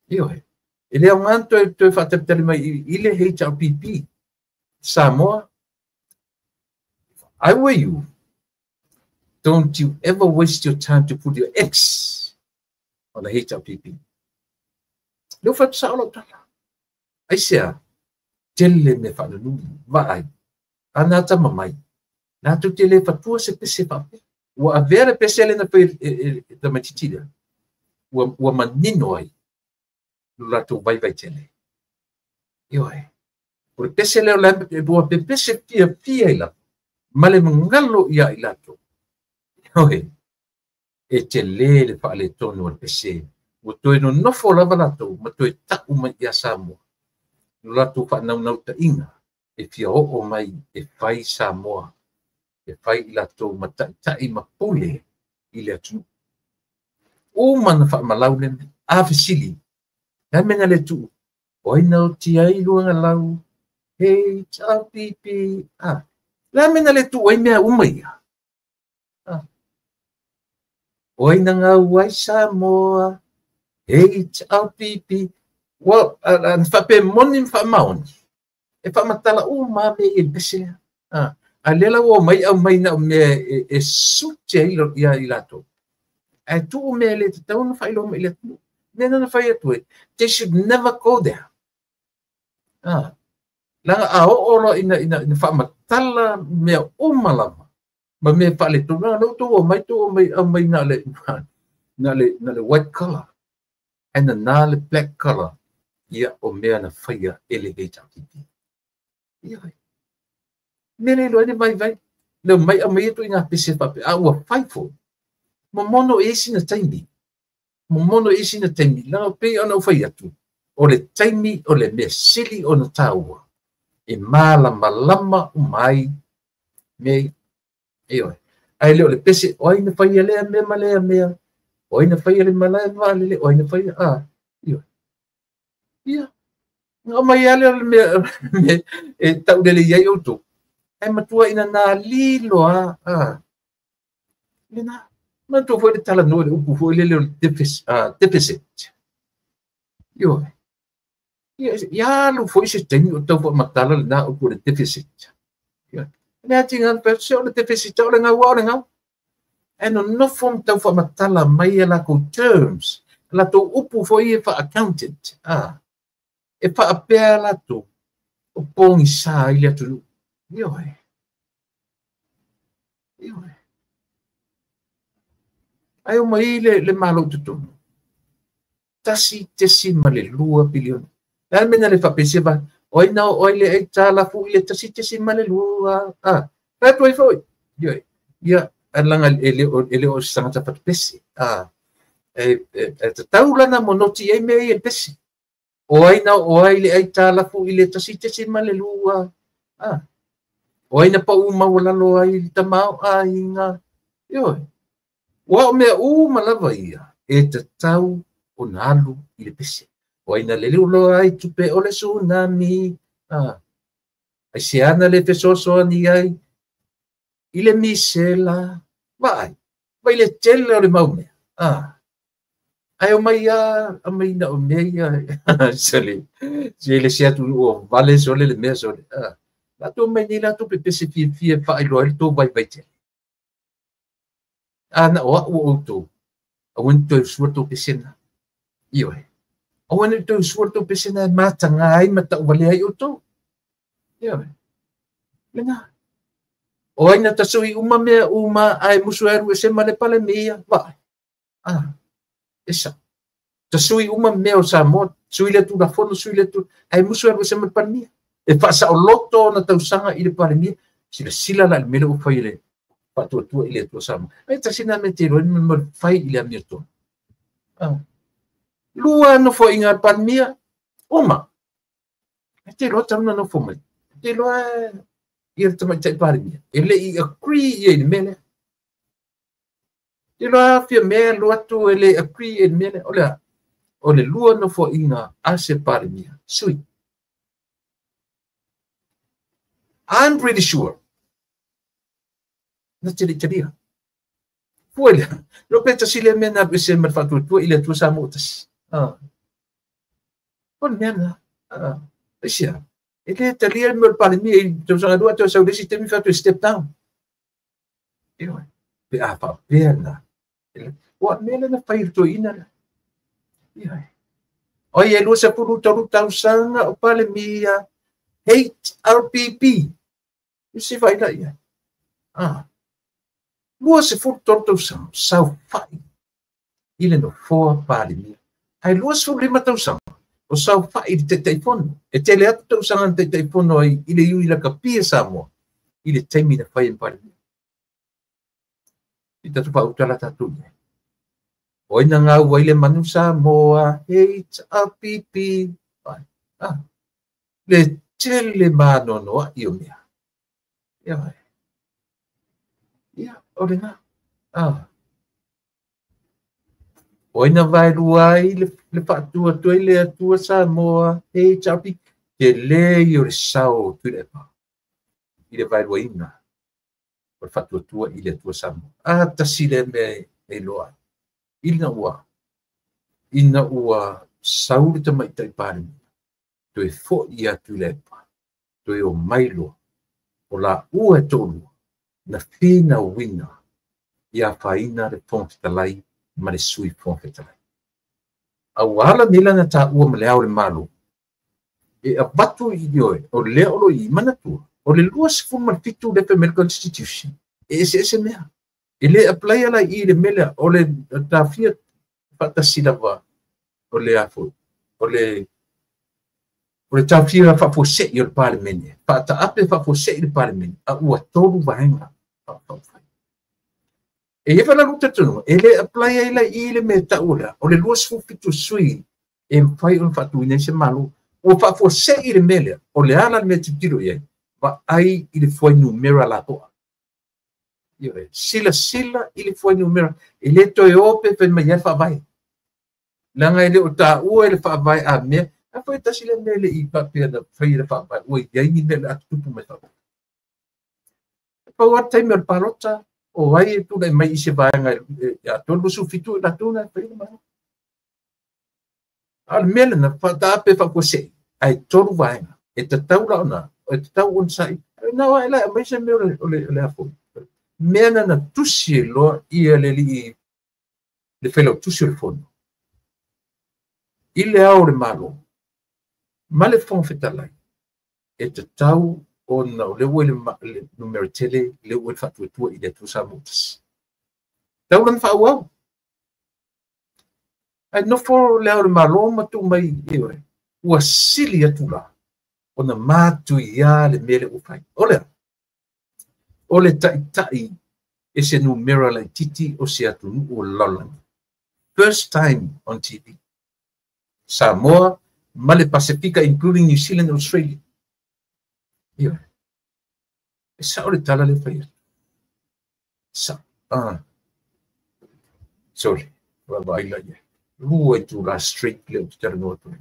Ioe. E le aoga ona toe faatalitali mai i le HRPP Samoa. I were you, don't you ever waste your time to put your X on the HRPP. Leo fai sao lau tala. Aisea, tele me whaanunui, vaai, ana tama mai, nā tu te le fatua se pese faapea. Ua avea le pese le na fai e tamaitiiti lea. Ua manino ai lo latou vaivai tele. Ioe. O le pese lea o le ua pepese fiafia i lava, ma le magalo ia i latou. Ioe. E tele le faaletonu o le pese. Ua toe nonofo lava latou ma toe ta'u mai ia Samoa. Lo latou faanaunautai e fia oo mai e fai Samoa. E fai i latou ma ta'ita'i ma pule i le atunuu. Uma na faamalau le mea. A fesili. Le mea na le tuu. O ai na oti ai luaga lau. HRPP. A. Le mea na le tuu ai mea uma ia. A. O ai na gau ai Samoa. HRPP. Ua, na faapea moni ma faamaoni. E faamatala uma mea i le pese lea. A. A lea la ua omai aumai na o mea e sute ai ia i latou. Ae tuu mea le tatau ona faailoa mai i le atunuu. Mea na fai atu ai, they should never go there. Ah. Leaga a oo loa ina faamatala mea uma lava ma mea faaletonu, leaga lea ua outou omai tou omai aumai na o le white color. Ae nana le black color ia o mea na faia e le HRPP. Ia. Mea le iloa ai le vaivai. Le omai aumai atu i ngā pese faapea, a ua fai foi. Momono e isi na taimi. Momono e isi na taimi. Leaga pei ona ou fai atu, o le taimi o le mea sili ona taua. E malamalama uma ai mea ia. Ioe. Ae le o le pese, o ai na faia lea mea ma lea mea. O ai na faia le malae vaalele, o ai na faia, a, ioe. Ia. Na aumai lava lea o le mea e taulele i ai outou. Ae matua ina na lilo a, a. Lena. Manatua foi le talanoa i le upu foi lele o le deficit. Ioe. Ia, ia alu foi se taimi o tau faamatala lena upu o le deficit. Ioe. Le atiga na se o le deficit o le gau o le gau. Ae nonofo ma tau faamatala mai a latou terms. Latou upu foi e faa-accountant. Ah. E faapea latou o pogisa ai le atunuu. Ioe. Ioe. Ae omai le Malo i totonu. 1.2 piliona. Le a le mea na le faapese va? O ai na o ai le aitalafu i le 1.2. Ah. Fai atu ai foi. Ioe. Ia, leaga e le o se tagata fatupese. Ah. E tatau lana monoti ai mea ia i le pese. O ai na o ai le aitalafu i le 1.2. Ah. O ai na pau maualalo ai le tamaoaiga. Ioe. Ua o mea uma lava ia e tatau ona alu i le pese. O ai na lele uloa ai tupe o le tsunami. Ah. Ai se ana le fesoasoani ai i le misela. Vaai. Vai le tele o le mau mea. Ah. Ae omai a aumai na o mea ia. Sole. Se le se atunuu o vale sole le mea sole. Ah. Latou mai nei latou pepese fiafia e faailoa ai le tou vaivai tele. A na o au o outou, aua ne i toe usua tou pesena. Ioe. Aua ne i toe usua tou pesena e mataga ai ma tauvalea ai outou. Ioe. Lena. O ai na tasui uma mea uma ae musu e alu ese ma le Palemia. Vaai. Ah. Esa. Tasui uma mea o Samoa, sui le Tulafono, sui le tu, ae musu e alu ese ma le Palemia. E faasaoloto ona tausaga i le Palemia. Silasila la i le mea lea ua fai e le faatuatua i le Atua Samoa. Ai tasi na mea te iloa ma le fai i le amiotonu. Ah. Lua nofoaiga a le Palemia, uma. E te iloa talu na nofo mai. E te iloa ia le tamaitai Palemia. E le i agree ia i le mea lea. Te iloa fia mea alu atu e le agree i le mea lea. O le a? O le lua nofoaiga a se Palemia, sui. I'm pretty sure na te le talia. Fua lea, no pe tasi lea mea na alu ese ma le faatuatua i le Atua Samoa tasi. O le mea na. Aisia, e le talia le mea o le Palemia i tausaga lua toe sau le isi taimi fai atu e step down. Ioe, pe a faapea na. Ua mea lea na fai i le toeaina lea. Ioe. O ia 23 tausaga o Palemia, HRPP. I se fai la ia. 23 tausaga, saofai i le nofoa Palemia. Ae 25 tausaga, o saofai i le Taitaifono. E tele atu tausaga na Taitaifono ai i le iui lakapia Samoa i le taimi na fai e Palemia. I tatou faautala tatou i ai. O ai na gau ai le manu Samoa, HRPP. Le tele manoanoa'i o mea. Ia, ia, o lena. O ai na vaelua ai le faatuatua i le Atua Samoa, HRP, tele ia o le sao o Tuilaepa i le vaeluaina o le faatuatua i le Atua Samoa. Tasi lea mea e iloa ai. Ina ua sau le tamaitai Palemia, toe fo'i ia Tuilaepa, toe o mai loa, o laua e toalua, na finauina ia afaina le Fofoga Fetalai ma le Sui Fofoga Fetalai. A ua ala nei la na taua ma le Ao o le Malo, e avatu i ioe, o lea o lo i manatua, o le 27 le fai Constitution, e eseese mea. E le apply ala i le mea lea, o le tafia faatasi lava o le afo, o le tafia faafuasei o le Palemene, faataape faafuasei le Palemene, a ua tolu vaega faafaufai. E ia fala luta tonu, e le apply ai la i le mea tau lea, o le 27 sui e mafai ona faatuina ai se malo. Ua faafuasei le mea lea, o le ala le mea tilotilo i ai, vaai i le fuainumera lapoa. Ioe, silasila i le fuainumera, e le toe o pe fai mai ai le faavae. Leaga e le o taua i le faavae a mea, a foi tasi le mea le i faapea na fai le faavae, ua i ai ni mea le atutupu mai faavae. Pau a taimi o le palota, o ai e tulai mai i se vaega e atoa le 27 i latou na e fai le malo. A o le mea lena, faataape faafuasei, ae tolu vaega, e tatau la ona, e tatau ona sa'i. Na o la aumai se mea o le afo. Mea na na tusi e loa ia le alii le failautusi o le fono. I le Ao o le Malo, ma le Fofoga Fetalai, e tatau ona o lea ua i le numera tele, lea ua i le faatuatua i le Atua Samoa tasi. Tau lana faaauau. Ae nofo le Ao o le Malo ma tuu mai ioe, ua sili atu la ona matuia le mea lea ua fai. O lea, o le taitai e se numera laitiiti o se atunuu o le lalolagi. First time on TV. Samoa ma le Pasifika, including New Zealand and Australia. Ioe. E sao le tala le fai atu. Sao. Sorry. Vaavaai la ia. Lua itula straight le ou te talanoa atu ai.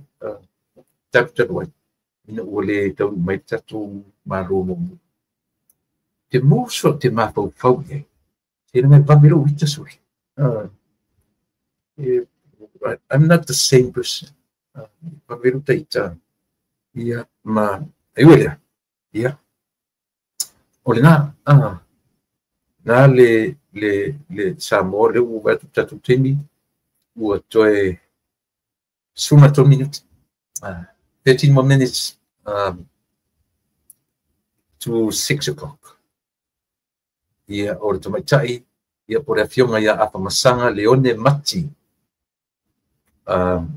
Tatou talu ai. Ina ua le taunuu mai le tatou malo muamua. Te musu te mafaufau i ai. Te ngai vave lou ita sui. I'm not the same person. Vave lou taita. Ia, ma, ai ua lea. Ia. O lena, na le Samoa le ua atu tatou taimi, ua toe 13 minuti. 13 more minutes to 6 o'clock. Ia, o le tamaitai, ia po le afioga ia Afamasaga Leone Mati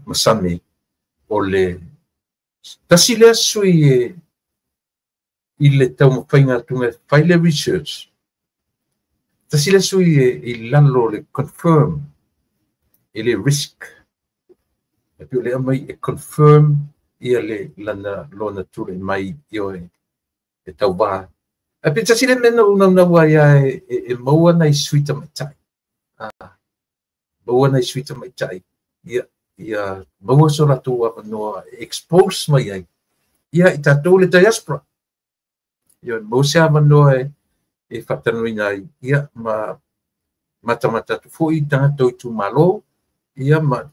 Masame, o le tasi lea sui e i le taumafaiga atuga e fai le research. Tasi lea sui e i lalo le confirm e le risk. E pei o le aumai e confirm ia le lana lona tulai mai ioe e tauvā. Ae pe tasi le mea na ou naunau ai lava e maua nai sui tamaitai. Maua nai sui tamaitai. Ia, Ia maua so latou avanoa e expose mai ai ia i tatou le diaspora. Ia maua se avanoa e faatalanoaina ai ia ma matamata atu foi i tagata o itumalo ia ma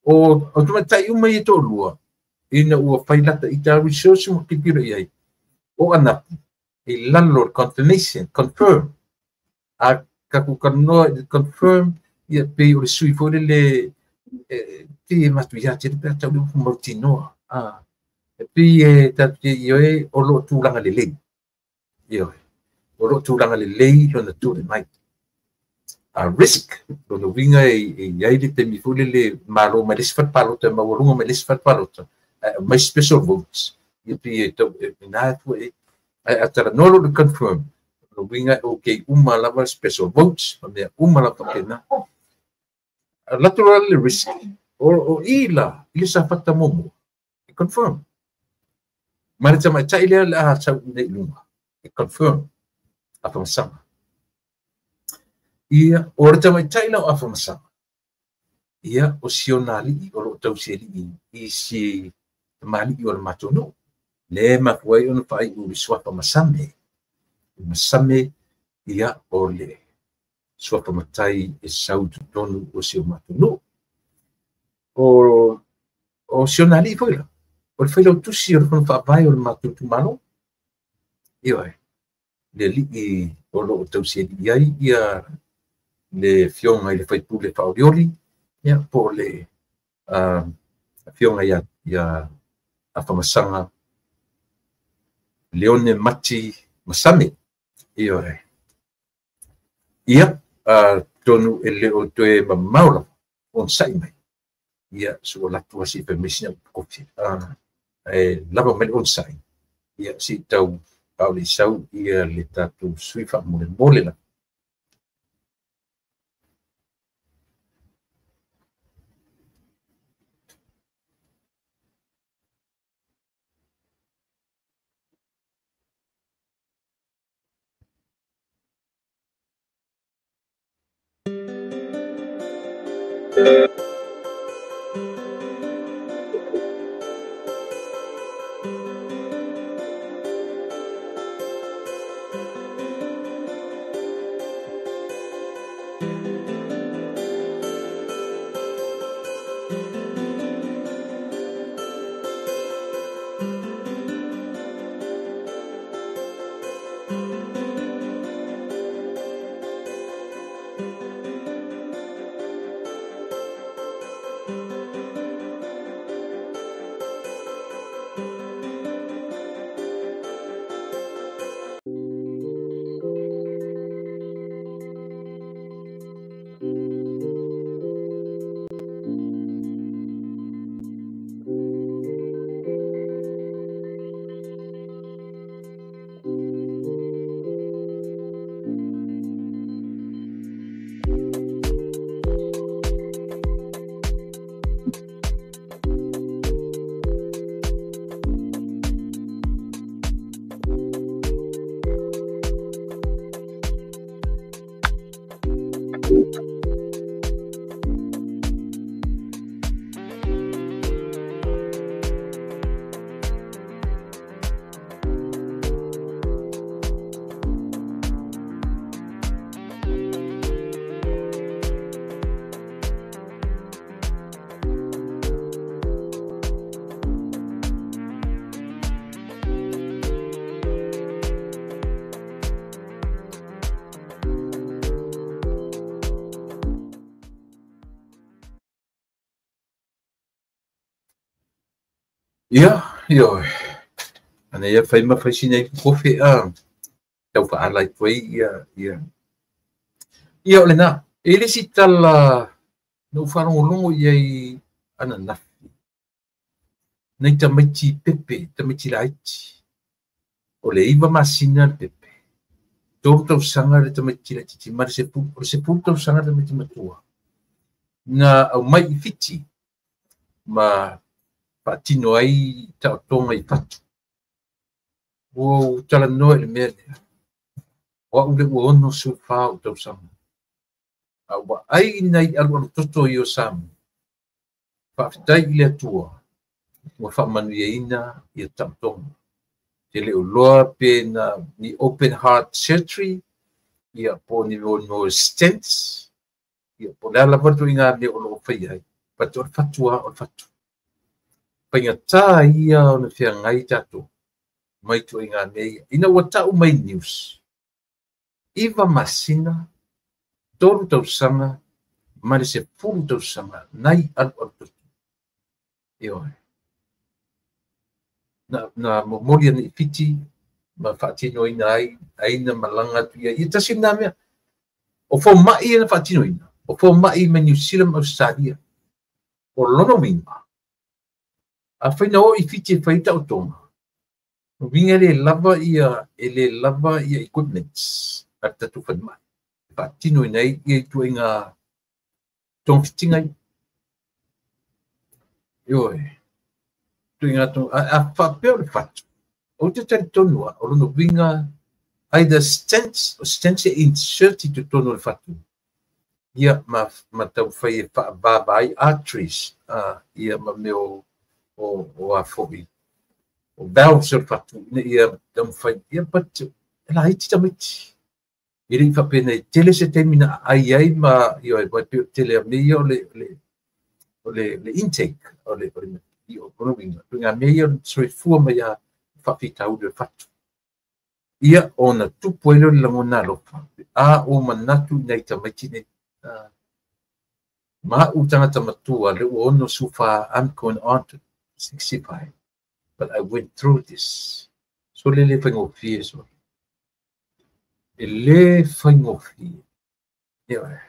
o tamaitai uma ia e toalua ina ua fai lata ita research ma tilotilo i ai o Anapu i lalo o le confirmation, confirm. A tatou talanoa i le confirm ia pei o le sui foi lele pei e matuia tele pe a tau le upu mautinoa. E pei e tatou te ioe o loo tulaga lelei. Ioe, o loo tulaga lelei lona tulai mai. A risk, lona uiga e i ai le taimi foi lele malo mai le isi fale palota e maualuga mai le isi fale palota ae aumai special votes. Ia pei e tau e na e fua e ae a talanoa loa i le confirm, lona uiga e okay uma lava special votes ma mea uma lava faapena. Alu atu loa le risk, o i la, i le Safata muamua, e confirm. Ma le tamaitai lea o le a sau nei i luga, e confirm, Afamasaga. Ia, o le tamaitai la o Afamasaga, ia, o si ona alii o loo tausialii i si tamalii o le matou nuu. Le mafua ai ona faaiu i le suafa Masame. Masame, ia, o le suafa matai e sau i totonu o si o matou nuu. O si ona alii foi la, o le failautusi o le fono faavae o le matou itumalo. Ioe, le alii o loo tausialii ai ia le afioga i le faipule faaolioli, ia, po o le afioga ia Afamasaga Leone Mati Masame. Ioe. Ia, atonu e le o toe mamao lava onosai mai. Ia, so o latou asi fai mai sina upu kofi. E lava mai le onosai. Ia, si tau a o le i sau ia le tatou sui faamolemole lava. Ia, ioe. Ana ia fai ma fai sina ipu kofi a tau whaala i tuai ia, ia. Ia o le nā, e le si tala na uwhalongolongo ia i ananafi. Nei tamaiti pepe, tamaiti laiti. O le iwa masina le pepe. Tolu tausaga le tamaiti laititi, ma le sepulu, o le sepulu tausaga le tamaiti matua. Na au mai i Fiti, ma faatino ai taotoga i fatu. Ua ou talanoa i le mea lea. O au le ua 64 ou tausaga. A ua ai nai alualu toto i o Samoa. Faafetai i le Atua ua faamanuiaina ia taotoga. Te le o loa pe na ni open heart surgery, ia po ni no stents, ia po le ala vatu inga me o lo fai ai. But o le fatua o le fatu. Faigata ia o le feagai tatou mai tuaiga mea ia. Ina ua tau mai news, 9 masina, 3 tausaga, ma le 10 tausaga, nai alu alu toto. Ioe. Na momoli ana i Fiti, ma faatinoina ai, aina malaga atu ia. Ia tasi lena mea. O fomai na faatinoina. O fomai mai New Zealand ma Australia. O lona uiga, afai na o i Fiti e fai taotoga, uiga e le lava ia, e le lava ia equipments a le tatou falemai. Faatinoina ai ia ituaiga togafitiga ia. Ioe. Tuiga a faapea o le fatu, ou te talitonu lava, o lona uiga, either stents, o stents e insert i totonu o le fatu, ia ma taumafai e faavava ai arteries, ia ma mea o a foi, o valves o le fatu, ina ia taumafai, ia but e laiti tamaiti. E le i faapena e tele se taimi na aai ai ma, ioe, vai pei o le tele a mea ia o le intake, o le o lona uiga, tuiga mea ia o le soifua mai a faafitauli o le fatu. Ia ona tupu ai lea o le lagona alofa, a o manatu i nai tamaiti nei. Ma au tagata matua, le ua 64, I'm going on to 65, but I went through this. So le le faigofie so. E le faigofie. Ioe.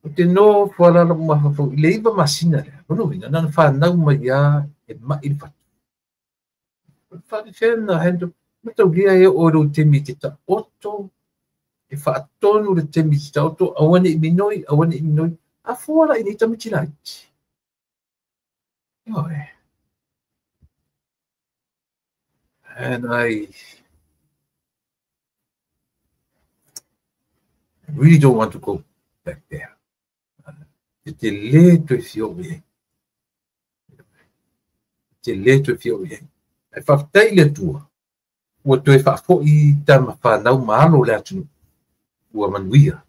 O te nofo ala lou mafaufau i le 9 masina lea, lona uiga, na ona fanau mai a e mai le fatu. O le faafefea na handle, mataulia e oo i lou taimi i te taoto, e faatonu le taimi i te taoto, aua ne i minoi, aua ne i minoi, a fua la i nei tamaiti laiti. Ioe. And I really don't want to go back there. E te le toe fia oo i ai. E te le toe fia oo i ai. Ae faafetai i le Atua, ua toe faafoi tama whanau ma alo o le atunuu. Ua manuia.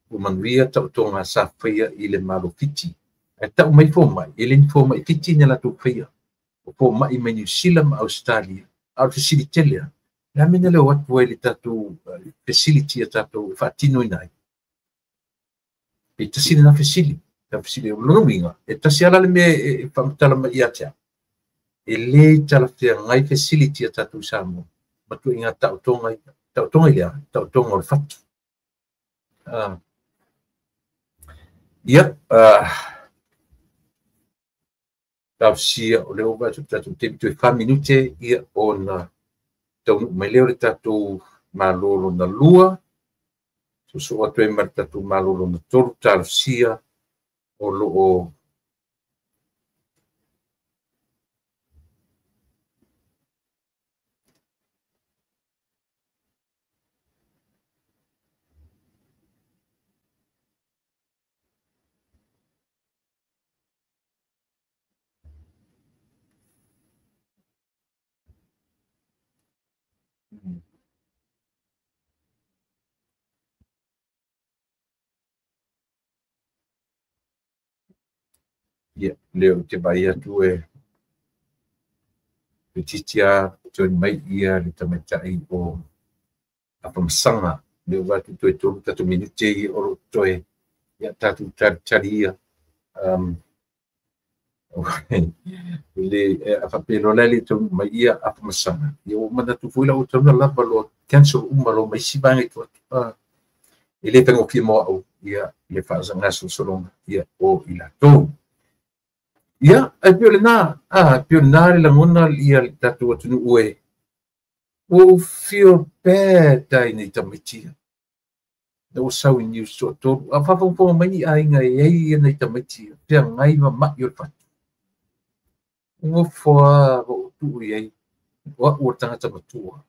Ua manuia taotoga sa faia i le Malo Fiti. Ae tau mai fomai, e le ni fomai Fiti na latou faia. O fomai mai New Zealand ma Australia. A o le fesili tele lava, o le a mea na le o atu ai le tatou facility a tatou e faatinoina ai. E tasi lena fesili. Ta fesili o lona uiga, e tasi lava la le mea e faamatala mai ia te au. E le talafeagai facility a tatou i Samoa. Ma tuaiga taotoga ia. Taotoga i le a? Taotoga o le fatu. Ia, talosia o lea ua vaai atu i le tatou taimi toe 4 minute ia ona taunuu mai lea o le tatou malo lona 2. Soosoo atu ai ma le tatou malo lona 3, talosia o loo Ia, lea ou te vaai atu e toeitiiti lava join mai ia le tamaitai o Afamasaga. Lea ua vaai atu toe 3 tatou minute ia o lo o totoe. Ia, tatou talitali ia. Le a faapea loa la e le taunuu mai ia Afamasaga. Ia, ua ou manatu foi la ua tatau ona lava loa cancel uma loa ma isi vaega i tua atu. E le faigofie mo au ia le faagasolosologa ia o i latou. Ia, ae pei o lena, pei o lena le lagona ia le tatou atunuu e. Ua ou feel bad ai nei tamaiti ia. Na ua sau i news toatolu. A faafogafoga mai ni aiga e i ai ia nei tamaiti ia, feagai ma mai o le fatu. Nofo lava ma ou tuu i ai, o au o le tagata matua,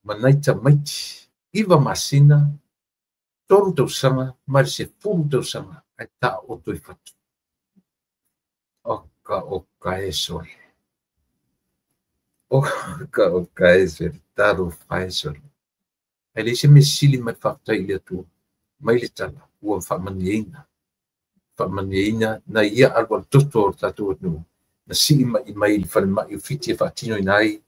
ma nai tamaiti, 9 masina, 3 tausaga, ma le 10 tausaga, ae taoto i fatu. Oka oka e sole. Oka oka e sole. Talofa e sole. Ae leai se mea sili ma le faafetai i le Atua mai le tala ua faamanuiaina. Faamanuiaina nai ia alualutoto o le tatou atunuu na sii mai mai le falemai o Fiti e faatinoina ai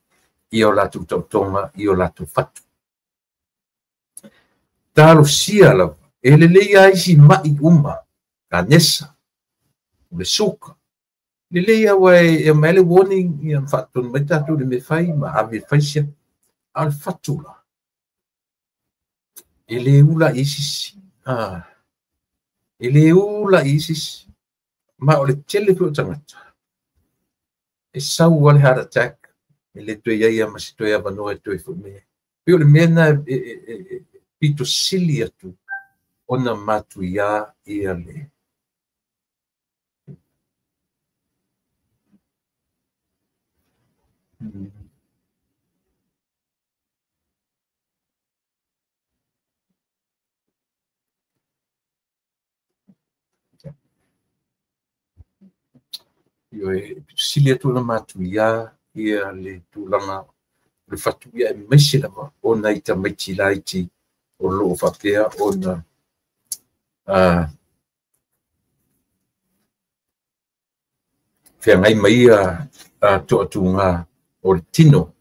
ia o latou taotoga i o latou fatu. Talosia lava, e lelei lava isi mai uma, kanesa, o le suka, lelei lava aua e aumai le warning ia ma faatonu mai tatou i le mea e fai ma ave e fai sia. A o le fatu la, e le ula i se isi. E le ula i se isi. Ma o le tele foi o tagata, e sau lava le heart attack, e le toe i ai lava ma se toe avanoa e toe foi mai ai. Pei o le mea lena e pito sili atu ona matuia ia le Ioe, e sili atu ona matuia ia le tulaga o le fatu, ia aemaise lava o nai tamaiti laiti o lo o faapea ona feagai ma ia toatuga o le tino.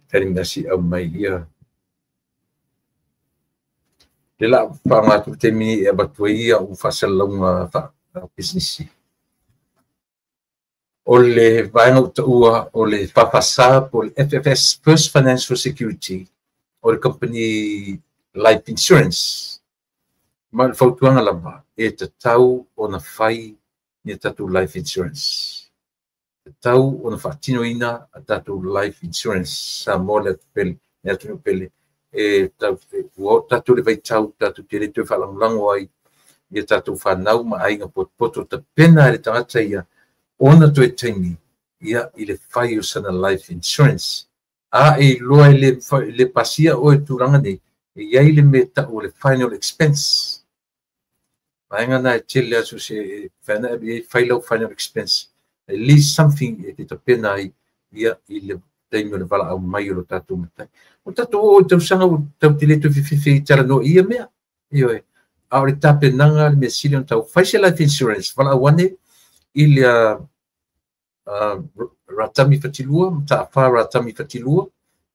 Tali mea si aumai ia. Le la faaaoga atu le taimi e avatu ai au faasalalauga faapisinisi. O le vaega ua taua o le FFS po o le FFS, First Financial Security, o le company life insurance. Ma o le fautuaga lava, e tatau ona fai ni a tatou life insurance. Tatau ona faatinoina a tatou life insurance. Samoa le atunuu pele, e ua oo tatou i le vaitau tatou te le toe faalagolago ai i a tatou fanau ma aiga potopoto. Tapena e le tagata ia ona toe taimi ia i le fai o sana life insurance. A e iloa e le pasia oe i tulaga nei, e i ai le mea e tau o le final expense. Vaega na e tele aso se e fai lau final expense. At least something e te tapena ai ia i le taimi o le valaau mai o lo tatou matai. O tatou oo i tausaga ua tatou te le toe fefefe i talanoa i ia mea. Ioe. A o le tapenaga le mea sili ona tau. Fai se life insurance, valaau ane i le Ratami Fatilua, Mataafa Ratami Fatilua,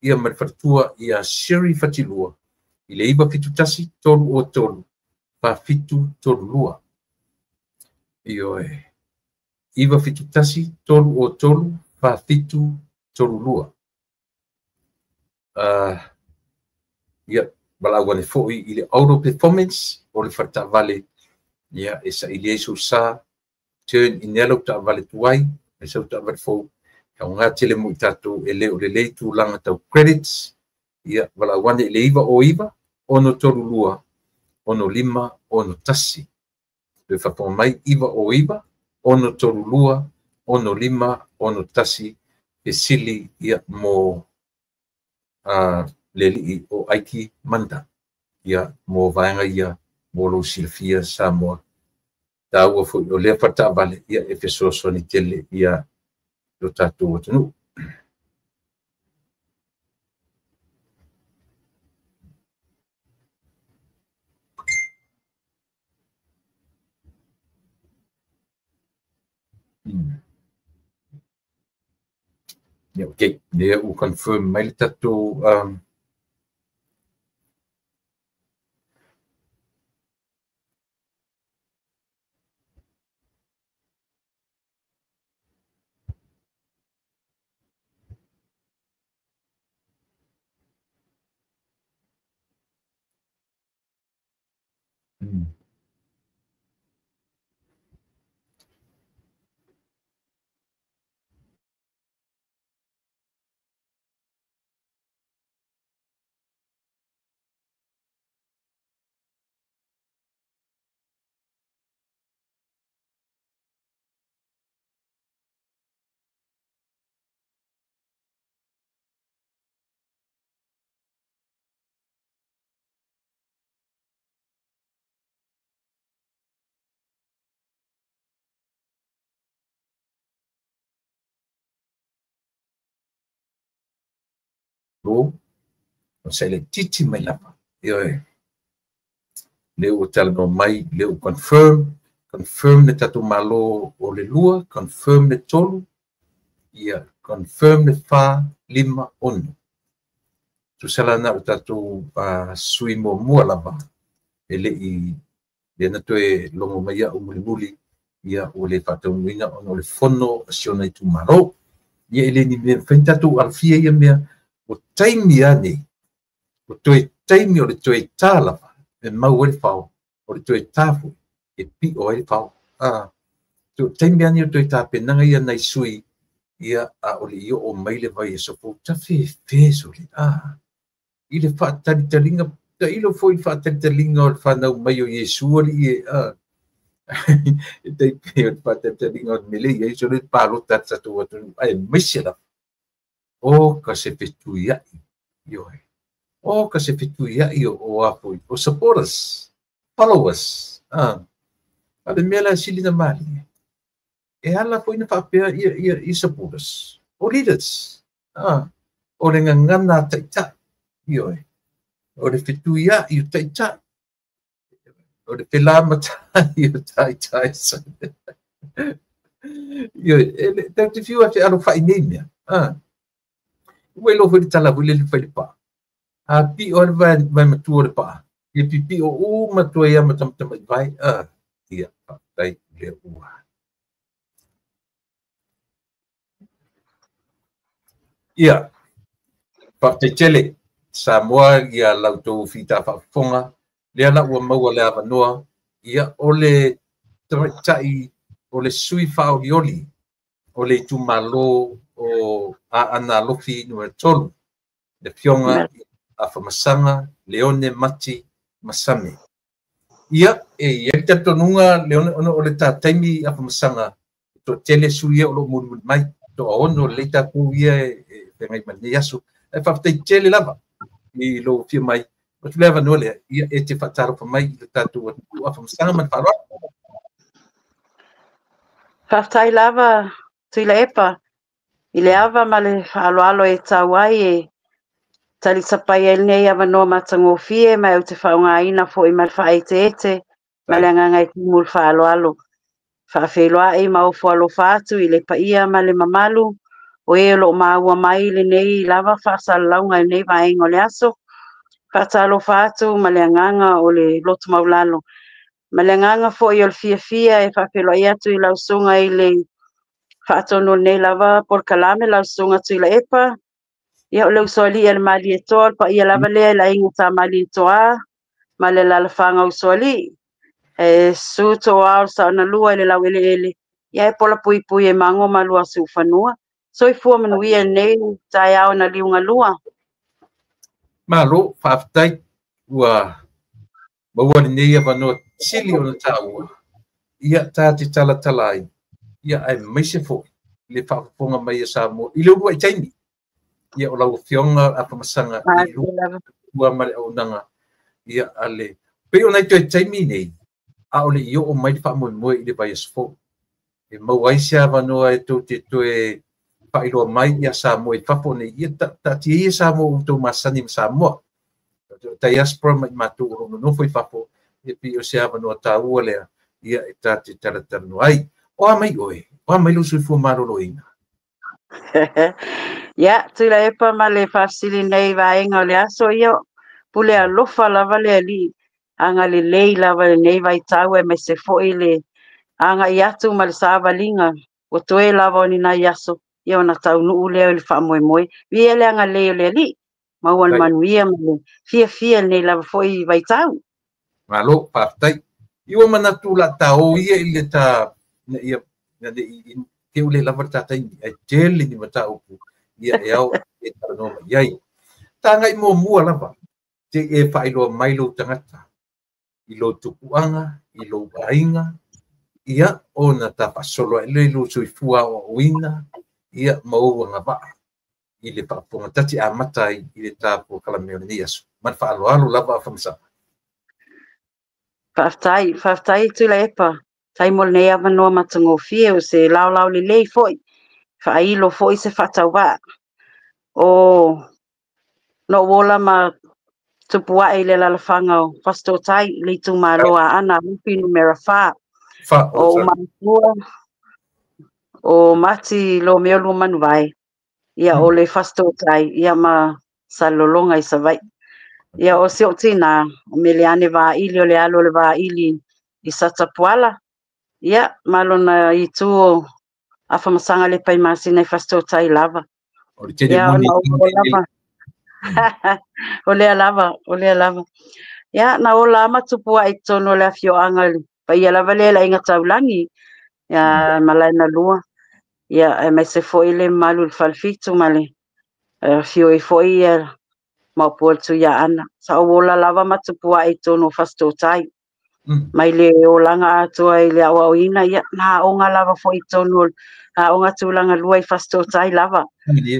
ia ma le faletua ia Sherry Fatilua, i le 971 303 4732. Ioe. 971 303 4732. Ia, valaau ane foi i le Auto Performance o le faletaavale, ia, e saili ai sou sa, turn in lau taavale tuai, ai sau taavale fou, e aoga tele mo i tatou e le o lelei tulaga tau credits, ia, valaau ane i le 909 632 6561. Toe faafofoga mai, 909 632 6561, fesili ia mo le alii o Aiki Manda, ia mo vaega ia mo lou silafia Samoa. Taua foi o lea faletaavale ia e fesoasoani tele ia lo tatou atunuu. Ia, okay. Lea ua confirm mai le tatou O sa laitiiti mai lava. Ioe. Lea ua talanoa mai, lea ua confirm, confirm le tatou Malo o le 2, confirm le 3, ia confirm le 4, 5, 6. Tusa la na o le tatou sui muamua lava e le i lea na toe logo mai au mulimuli, ia ua le faataunuuina ona o le fono a si ona itumalo. Ia e le ni mea mafai ona tatou alafia ia mea, o taimi lava nei, o toe taimi o le toe ta lava e mau ai le fao, o le toe ta foi e pio ai le fao. O taimi lava nei o toe tapenaga ia nai sui, ia a o le i oo mai le vaiaso fou, tafefe sole. I le faatalitaliga, tailo foi i le faatalitaliga o le fanau mai o Iesu alii e, e tai pei o le faatalitaliga o le mea lea e i ai sole le palota a le tatou atunuu, aemaise lava o ka se fetuiai, ioe, o ka se fetuiai o a foi, o supporters, followers, a le mea la e sili na malie, e ala foi na faapea ia supporters, o leaders, o le gagana a taitai, ioe, o le fetuiai o taitai, o le felamatai o taitai. Ioe, e tau te fiu a fealofai nei mea, ua iloa foi le tala foi lele fai le paa. A pio le vai matua le paa, ia pipio uma tua ia matamatama i vai, ia, faafetai le ua. Ia, faafetai tele, Samoa ia lautou fita faafofoga, lea la ua maua le avanoa, ia o le tamaitai, o le sui faaolioli, o le itumalo o Aana Alofi numera 3, le afioga Afamasaga Leone Mati Masame. Ia, e i ai le talitonuga Leone, ona o le ta taimi Afamasaga, toatele sui ia o loo mulimuli mai, toaono lelei tatou ia e feagai ma lenei aso. Ae faafetai tele lava i lou afio mai. O atu le avanoa lea, ia e te faatalofa mai i le tatou atunuu Afamasaga ma le faaaloalo. Faafetai lava Tuilaepa i le ava ma le faaaloalo e tau ai e talisapai ai lenei avanoa matagofie, ma ou te faaaogaina foi ma le faaeteete ma le agaga e tumu le faaaloalo. Faafeiloai ma ofo alofa atu i le paia ma le mamalu o e o loo maua mai lenei lava faasalalauga i lenei vaega o le aso. Faatalofa atu ma le agaga o le loto maulalo, ma le agaga foi o le fiafia e faafeiloai atu i lau susuga i le faatonu o lenei lava polokalame, lau susuga Tuilaepa. Ia o le usoalii a le Malietoa, o le paia lava lea i le aiga sa Malietoa ma le alalafaga usoalii. E susu toa o le saonalua i le laueleele, ia e pola puipui e mago ma lua siufanua. Soifua manuia lenei taeao na liugalua. Malo, faafetai ua maua lenei avanoa sili ona taua, ia ta te talatala ai, ia aemaise foi le faafofoga mai a Samoa i le uluai taimi. Ia o lau afioga Afamasaga i lua ma le auaunaga, ia a le pei o nai toe taimi nei, a o le i oo mai le faamoemoe i le vaiaso fou. E maua ai se avanoa e tou te toe faailoa mai ia Samoa i fafo nei, ia taatia ia Samoa ua outou masani ma Samoa. Diaspora ma i matou o lo o nonofo i fafo, e pei o se avanoa taua lea, ia e ta te talatalanoa ai. O a mai oe, o a mai lou soifua maloloina? Ia, Tuilaepa ma le faafesili nei vaega o le aso, ia pule alofa lava le alii, agalelei lava lenei vaitau aemaise foi le agai atu ma le savaliga, ua toe lava o ni nai aso, ia ona taunuu lea i le faamoemoe. Viia le agalelei o le alii, maua le manuia ma le fiafia lenei lava foi vaitau. Malo, faafetai. I ua manatu la ta o ia i le ta, ia, i te ule lava le ta taimi, ai tele ni mataupu, ia e au e talanoa mai ai. Ta ngai muamua lava, te e faailoa mai lou tagata, i lou tupuaga, i lou aiga, ia ona ta faasolo ai le lou soifua aoaoina, ia ma ou agavaa i le faafofoga tati amata ai i le polokalame o lenei aso. Ma le faaaloalo lava Afamasaga. Faafetai, faafetai Tuilaepa. Tai mo lenei avanoa matagofie o se laolao lelei foi, faailo foi se faatauvaa. O Na ou ola ma tupu ae i le alaalafaga o Fasitoouta i le itumalo Aana Alofi numera 4. Fa, O ou matua o Mati Lomeo Luamanuvae, ia o le Fasitoouta ia ma Salelologa i Savaii. Ia o si ou tina o Meleane Vaili o le alo o le Vaili i Satapuala, ia ma lona itu o Afamasaga Lepa i Masina i Fasitoouta lava. O le tele Ia moni. Ona ou lava o lea lava, o lea lava. Ia na ola ma tupu ai totonu o le afioaga i le paia lava lea le aiga taulagi, ia malae na lua. Ia aemaise foi le mamalu i le Falefitu ma le afio ai foi ia Maopu o le Tuiaana. Sa ou ola lava ma tupu ai i totonu o Fasitoouta. Mai le olaga atoa i le aoaoina, ia na aoga lava foi i totonu o aoga tulaga lua i Fasitoouta lava.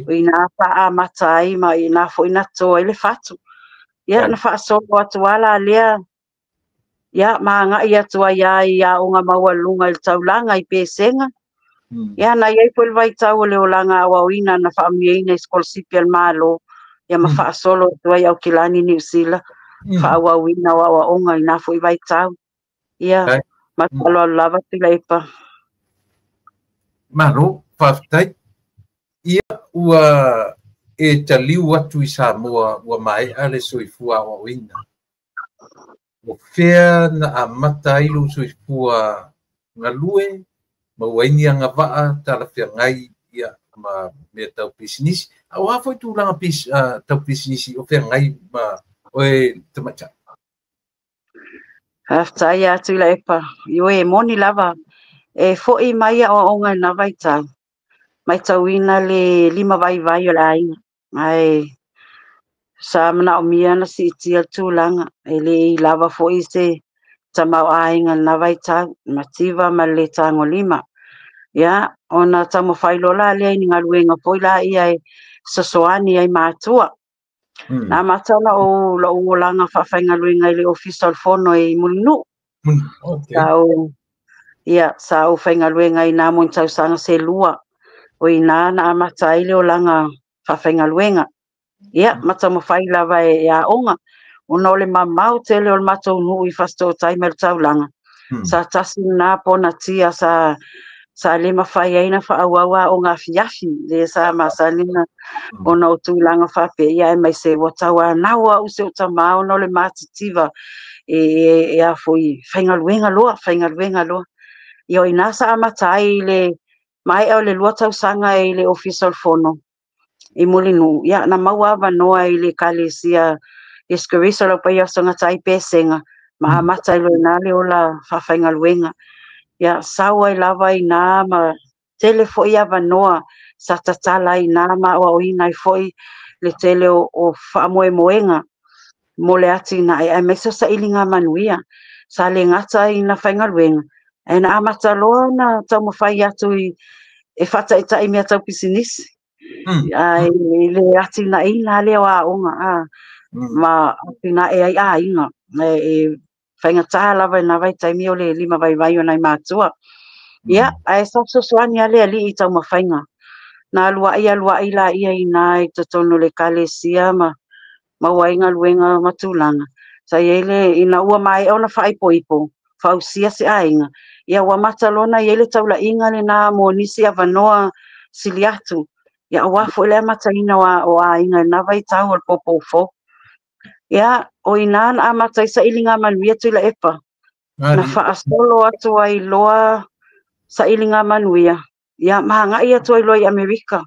O ina faaamata ai ma ina foi na to ai le fatu. Ia na faasolo atu ala lea, ia ma agai atu ai i aoga maualuluga i le taulaga i Pesega. Ia na i ai foi le vaitau o le olaga aoaoina na faamanuiaina i sikolasipi a le Malo, ia ma faasolo atu ai Aukilani Niu Sila, faaauauina o aoaoga i na foi vaitau. Ia ma faaaloalo lava Tuilaepa. Malo, faafetai. Ia ua e taliu atu i Samoa ua maea le soifua aoaoina. O fea na amata ai lou soifua galue, maua ai ni agavaa talafeagai ia ma mea tau pisinisi. A o a foi tulaga tau pisinisi o feagai ma oe tamaitai? Faafetai ia Tuilaepa. Ioe e moni lava e foi mai aoaoga i na vaitau. Matauina le lima vaivai o le aiga. Ae sa manaomia na siitia le tulaga. E le i lava foi se tamaoaiga i lena vaitau, mativa ma le tagolima. Ia, ona taumafai loa la lea i ni galuega foi la ia e fesoasoani ai matua. Na amata ona ou lou olaga faafaigaluega i le Ofisa o le Fono i Mulinuu. Sa ou faigaluega i nā mo ni tausaga se lua. O ina na amata ai le olaga faafaigaluega. Ia, ma taumafai lava e aoga. Ona o le mamao tele o le matou nuu i Fasitoouta mai le taulaga. Sa tasi lena ponatia sa le mafai ai na faaauau aoga afiafi le sa masani na ona o tulaga faapea, ia aemaise ua tauanau au si ou tama ona o le matitiva e a foi faigaluega loa, faigaluega loa. Ia o ina sa amata ai i le maea o le 2 tausaga i le Ofisa o le Fono i Mulinuu, ia na maua avanoa i le Ekalesia Iesu Keriso lau Paia Aso Gata ai Pesega, ma amata ai loa i ina le ola faafaigaluega. Ia sau ai lava ina ma tele foi avanoa sa tatala ai ina ma aoaoina ai foi le tele o faamoemoega mo le atinae aemaise o sailiga manuia. Sa le gata ina faigaluega, ae na amata loa na taumafai atu i e faataitai mea tau pisinisi. Ai le atinaeina lea o aoga ma atinae ai aiga. E faigata lava i na vaitaimi o le lima vaivai o nai matua. Ia, ae sa fesoasoani lava le alii i taumafaiga. Na aluai aluai laia ina i totonu o le ekalesia ma maua ai galuega ma tulaga. Sa i ai le ina ua maea ona faaipoipo, fausia se aiga. Ia ua amata loa ona i ai le taulaiga lena mo nisi avanoa sili atu. Ia aua foi le amataina o aiga i lena vaitau o le poupoufou. Ia, o ina na amata ai sailiga manuia Tuilaepa. Na faasolo atu ai loa sailiga manuia, ia ma agai atu ai loa i Amerika.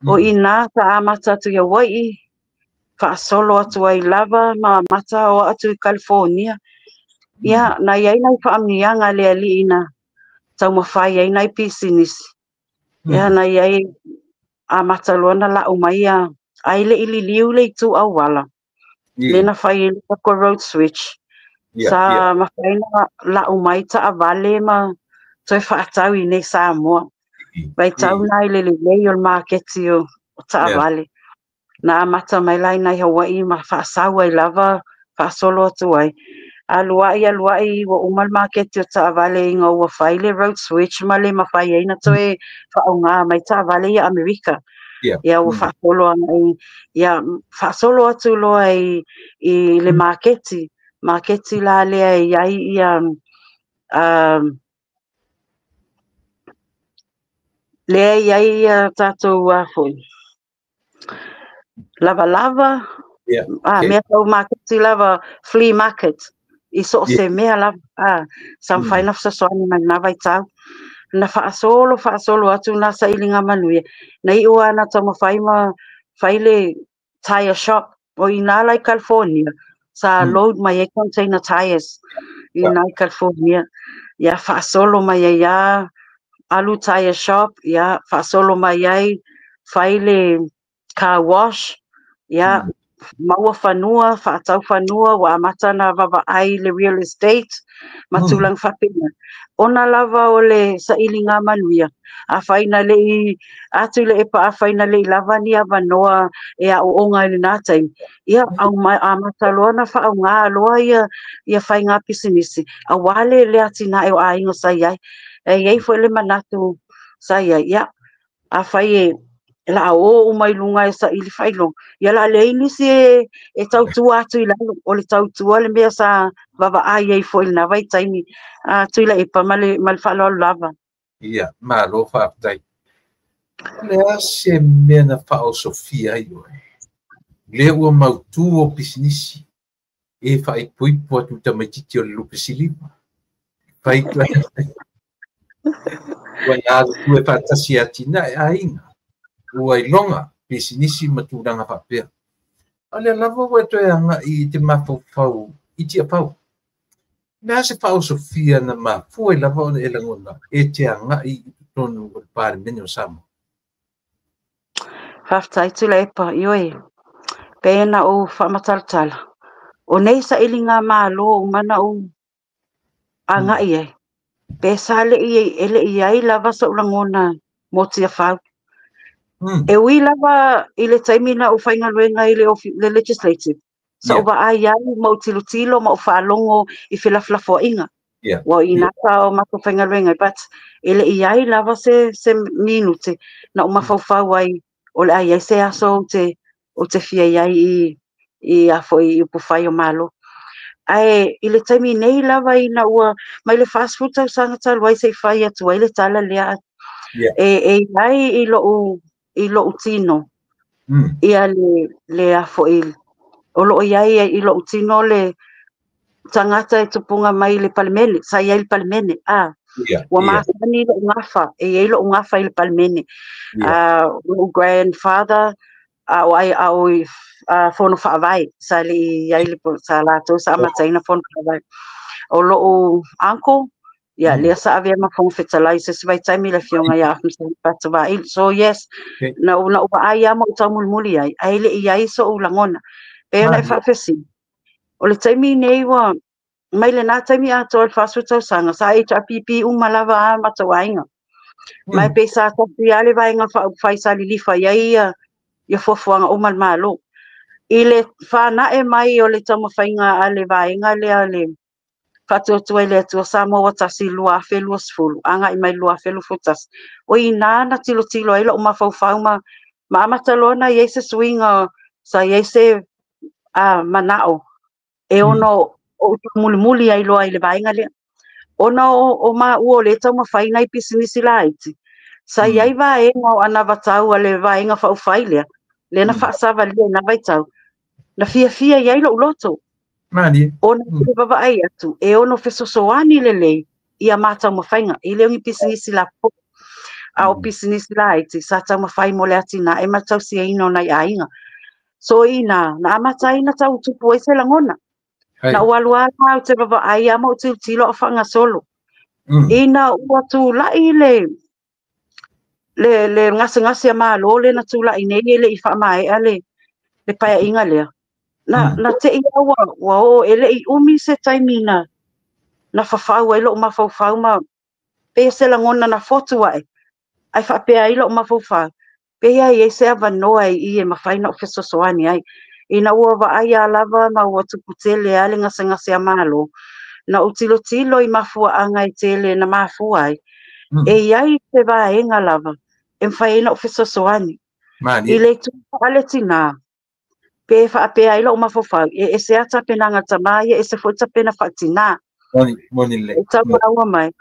O ina sa amata atu i Hawaii, faasolo atu ai lava ma amata o atu i California. Ia, na i ai nai faamanuiaga a le alii na taumafai ai nai pisinisi. Ia, na i ai amata loa na lau mai ia, ai le i liliu le itu auala. Le na fai ai le tatou road switch. Sa mafai na lau mai taavale ma toe faatau i nei Samoa. Vaitau na i le lelei o le maketi o taavale. Na amata mai la i nai Hawaii ma faasau ai lava, faasolo atu ai. Aluai aluai ua uma le maketi o taavale ina ua fai le road switch ma le mafai ai na toe faaaoga mai taavale ia Amerika. Ia ua faasolo agai, ia faasolo atu loa i le maketi, maketi la lea e i ai ia lea e i ai ia tatou foi lavalava, mea tau maketi lava, flea market, i so o se mea lava, sa mafai ona fesoasoani mai lena vaitau. Na faasolo faasolo atu na sailiga manuia, na iu lava na taumafai ma fai le tire shop, o i ina la i California, sa load mai ai container tires i ina i California. Ia faasolo mai ai lava, alu tire shop, ia faasolo mai ai, fai le car wash, ia maua fanua, faatau fanua, ua amata na vavaai le real estate, ma tulaga faapena. Ona lava o le sailiga manuia, afai na lei atu le epa, afai na lei lava ni avanoa e aooga i lena taimi, ia amata loa na faaaoga loa ia faiga pisinisi, aua le atinae o aiga sa i ai. E i ai foi le manatu sa i ai, ia afai e la o uma i luga e saili faailoga, ia la leai nisi e tautua atu i lalo, o le tautua le mea sa vavaai ai foi i lena vaitaimi, Tuilaepa ma le faaaloalo lava. Ia, malo faafetai. O le a se mea na faaosofia ai oe? Lea ua mautu o pisinisi e faaipoipo atu tamaitiiti o le lupe siliva. Fai ua galulue faatasi atinae aiga. Ua iloga pisinisi ma tulaga faapea. O lea lava ua toe agai i te mafaufau i Tiafau. Le a se faaosofia na mafua ai lava ona e lagona e te agai i totonu o le Palemene o Samoa? Faafetai Tuilaepa, ioe, pe na ou faamatalatala. O nei sailiga malo uma na ou agai ai. Pe sa lei e lei ai lava so'u lagona mo Tiafau. E ui lava i le taimi na ou faigaluega i le legislative. Sa ou vaai ai ma ou tilotilo ma ou faalogo i felafolafoaiga. Ua i ina sa o matou faigaluega, but e lei ai lava se minute na ou mafaufau ai o le a i ai se aso ou te fia i ai i a foi i upufai o Malo. Ae i le taimi nei lava ina ua mai le 40 tausaga talu ai se i fai atu ai le tala lea. E i ai i lou tino. Ia le a foi o loo i ai i lou tino le tagata e tupuga mai le Palemene, sa i ai le Palemene. Ua masani lou gafa, e i ai lou gafa i le Palemene. Lou grandfather, o ai a o i fono faavae, sa le i ai le sa latou sa amataina fono faavae. O lou uncle, ia lea sa avea ma Fofoga Fetalai se isi vaitaimi le afioga ia Afamasaga Vaili. So yes, na ou vaai lava ma ou taumulimuli ai, ae le i ai so'u lagona. Pe ona e faafesili, o le taimi nei ua mai lena taimi atoa le 40 tausaga, sa HRPP uma lava a matou aiga. Mai pe sa tasi lava le vaega faaupufai sa lilifa i ai ia fuafuaga uma a le Malo. I le whanae mai o le taumafaiga a le vaega lea le faatuatua i le Atua Samoa ua tasi 2020, agai mai 2021. O i ina na tilotilo ai lou mafaufau ma amata loa na i ai se suiga, sa i ai se manao e ono ou taumulimuli ai loa i le vaega lea. Ona o maua o le taumafai nai pisinisi laiti, sa i ai vaega o anavatau a le vaega faaupufai lea, lea na faasavalia i na vaitau, na fiafia i ai lou loto. Ona te vavaai atu, e ono fesoasoani lelei ia ma taumafaiga, e le o ni pisinisi lapopoa, a o pisinisi laiti sa taumafai mo le atinae ma le tausiaina o nai aiga. So ina, na amata ai na tau tupu ai se lagona. Na ou alu lava ou te vavaai lava ma ou tilotilo a o faagasolo. Ina ua tulai le gasegase a Malo le na tulai nei e le i faamaea le paeaiga lea. Na tei ua o e le i umi se taimi na fafau ai lou mafaufau ma pe se lagona na fotu ae. Ai faapea ai lou mafaufau. Pe ia i ai se avanoa i e mafai na ou fesoasoani ai. Ina ua vaai a lava ma ua tupu tele a le gasegase a Malo. Na ou tilotilo i mafuaaga e tele na mafua ai. E i ai se vaega lava e mafai ai na ou fesoasoani. I le itu faaletinā, pe faapea ai lou mafaufau, e ese lava tapenaga a tamā ia, ese foi tapena faatinā. E tau maua mai.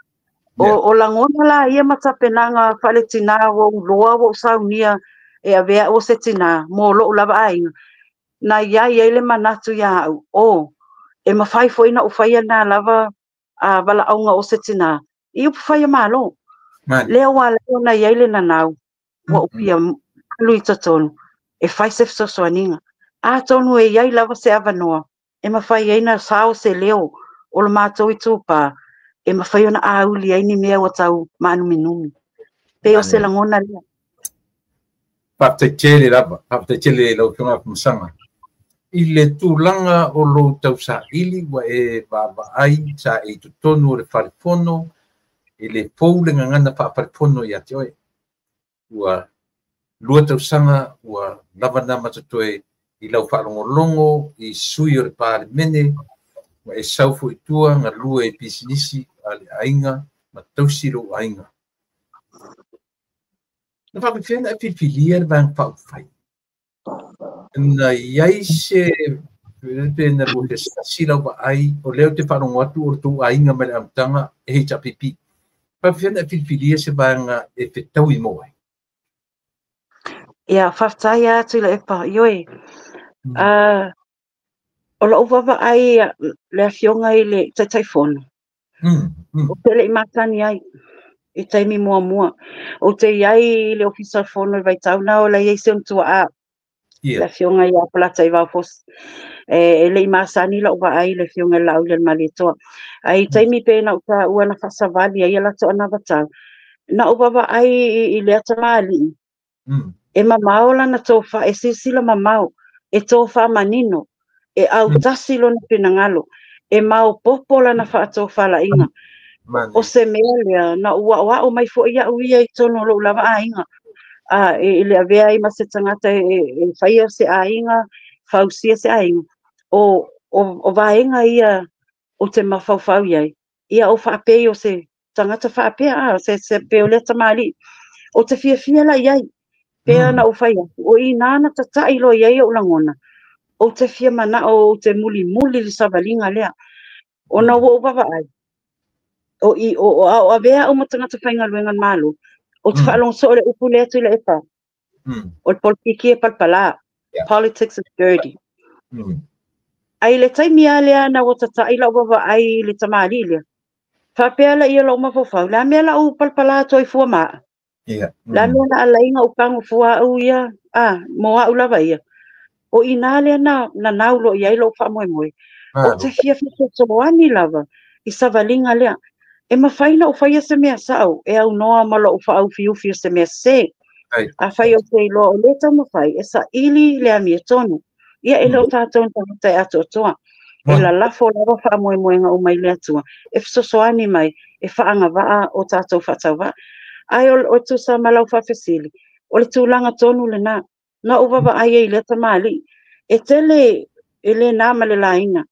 O lagona la ia ma tapenaga faaletinā ua ou iloa ua ou saunia e avea au o se tinā mo lou lava aiga, na iai ai le manatu iā au, o, e mafai foi ona ou faia lena lava valaauga o se tinā i upufai o Malo. Lea ua ala ai ona i ai le nanau, ua ou fia alu i totonu e fai se fesoasoaniga. Atonu e i ai lava se avanoa e mafai ai ona sao se leo o lo matou itupa e mafai ona auli ai ni mea ua tau maanuminumi. Pei o se lagona lea. Faafetai tele lava, faafetai tele i lau Afioga Afamasaga. I le tulaga o lou tausaili ua e vaavaai sa e i totonu o le fale fono, e le fou le gagana faafale fono ia te oe. Ua 2 tausaga ua lava na matotoe i lau faalogologo i sui o le Palemene, ua e sau foi i tua galue i pisinisi a le aiga ma tausi lou aiga. Na faapefea ona e filifilia le Vaega Faaupufai? Na i ai se pe na lua sasi lau vaai, o lea ou te faalogo atu o le tou aiga mai le amataga e HRPP. Faapefea ona e filifilia se vaega e fetaui mo ai? Ia, faafetai lava Tuilaepa. Ioe, o lou vaavaai le Afioga i le Taitaifono, ou te le i masani ai i taimi muamua. Ou te i ai i le Ofisa o le Fono i vaitau na o la e i ai si ona tuaa, le Afioga ia Polataivao Fosi. E le i masani lou vaai i le Afioga i le Laaulialemalietoa. Ae i taimi pei ona ou taua na faasavali ai a latou anavatau, na ou vaavaai i lea tamalii, e mamao lana tofa, e silasila mamao, e tofa manino, e autasi lona finagalo, e maopoopo lana faatofalaiga. O se mea lea na ou aoao mai foi au ia i totonu o lou lava aiga, i le avea ai ma se tagata e faia se aiga, fausia se aiga. O vaega ia ou te mafaufau i ai, ia ou faapei o se tagata faapea, se pei o lea tamalii. Ou te fiafia la i ai, pea na ou fai atu, o i nā na tatai loa i ai ou lagona, ou te fia manao, ou te mulimuli le savaliga lea. Ona ua ou vaavaai, o i o a o avea au ma tagata faigaluega a le Malo, ou te faalogo soo i le upu lea Tuilaepa, o le polokiki e palapala, politics is dirty. Ae i le taimi lava lea na ua tatai lau vaavaai i le tamalii lea, faapea laia o lou mafaufau, o le a mea la ou palapala atu ai fua ma aa? O le a mea na alai ona ou pago fua au ia, mo au lava ia. O i nā lea na nanau loa i ai lou faamoemoe. Ou te fia fesoasoani lava i savaliga lea. E mafai ona ou faia se mea sao e aunoa ma lou faaufiufi o se mea sese. Afai ou te iloa o lea taumafai e saili le amiotonu. Ia e le o tatou ni tagata e atoatoa. E lalafo lava faamoemoega uma i le Atua e fesoasoani mai e faagavaa o tatou faatauvaa. Ae o tusa ma lau faafesili, o le tulaga tonu lena. Na ou vaavaai ai i lea tamalii. E tele e le na ma le laina.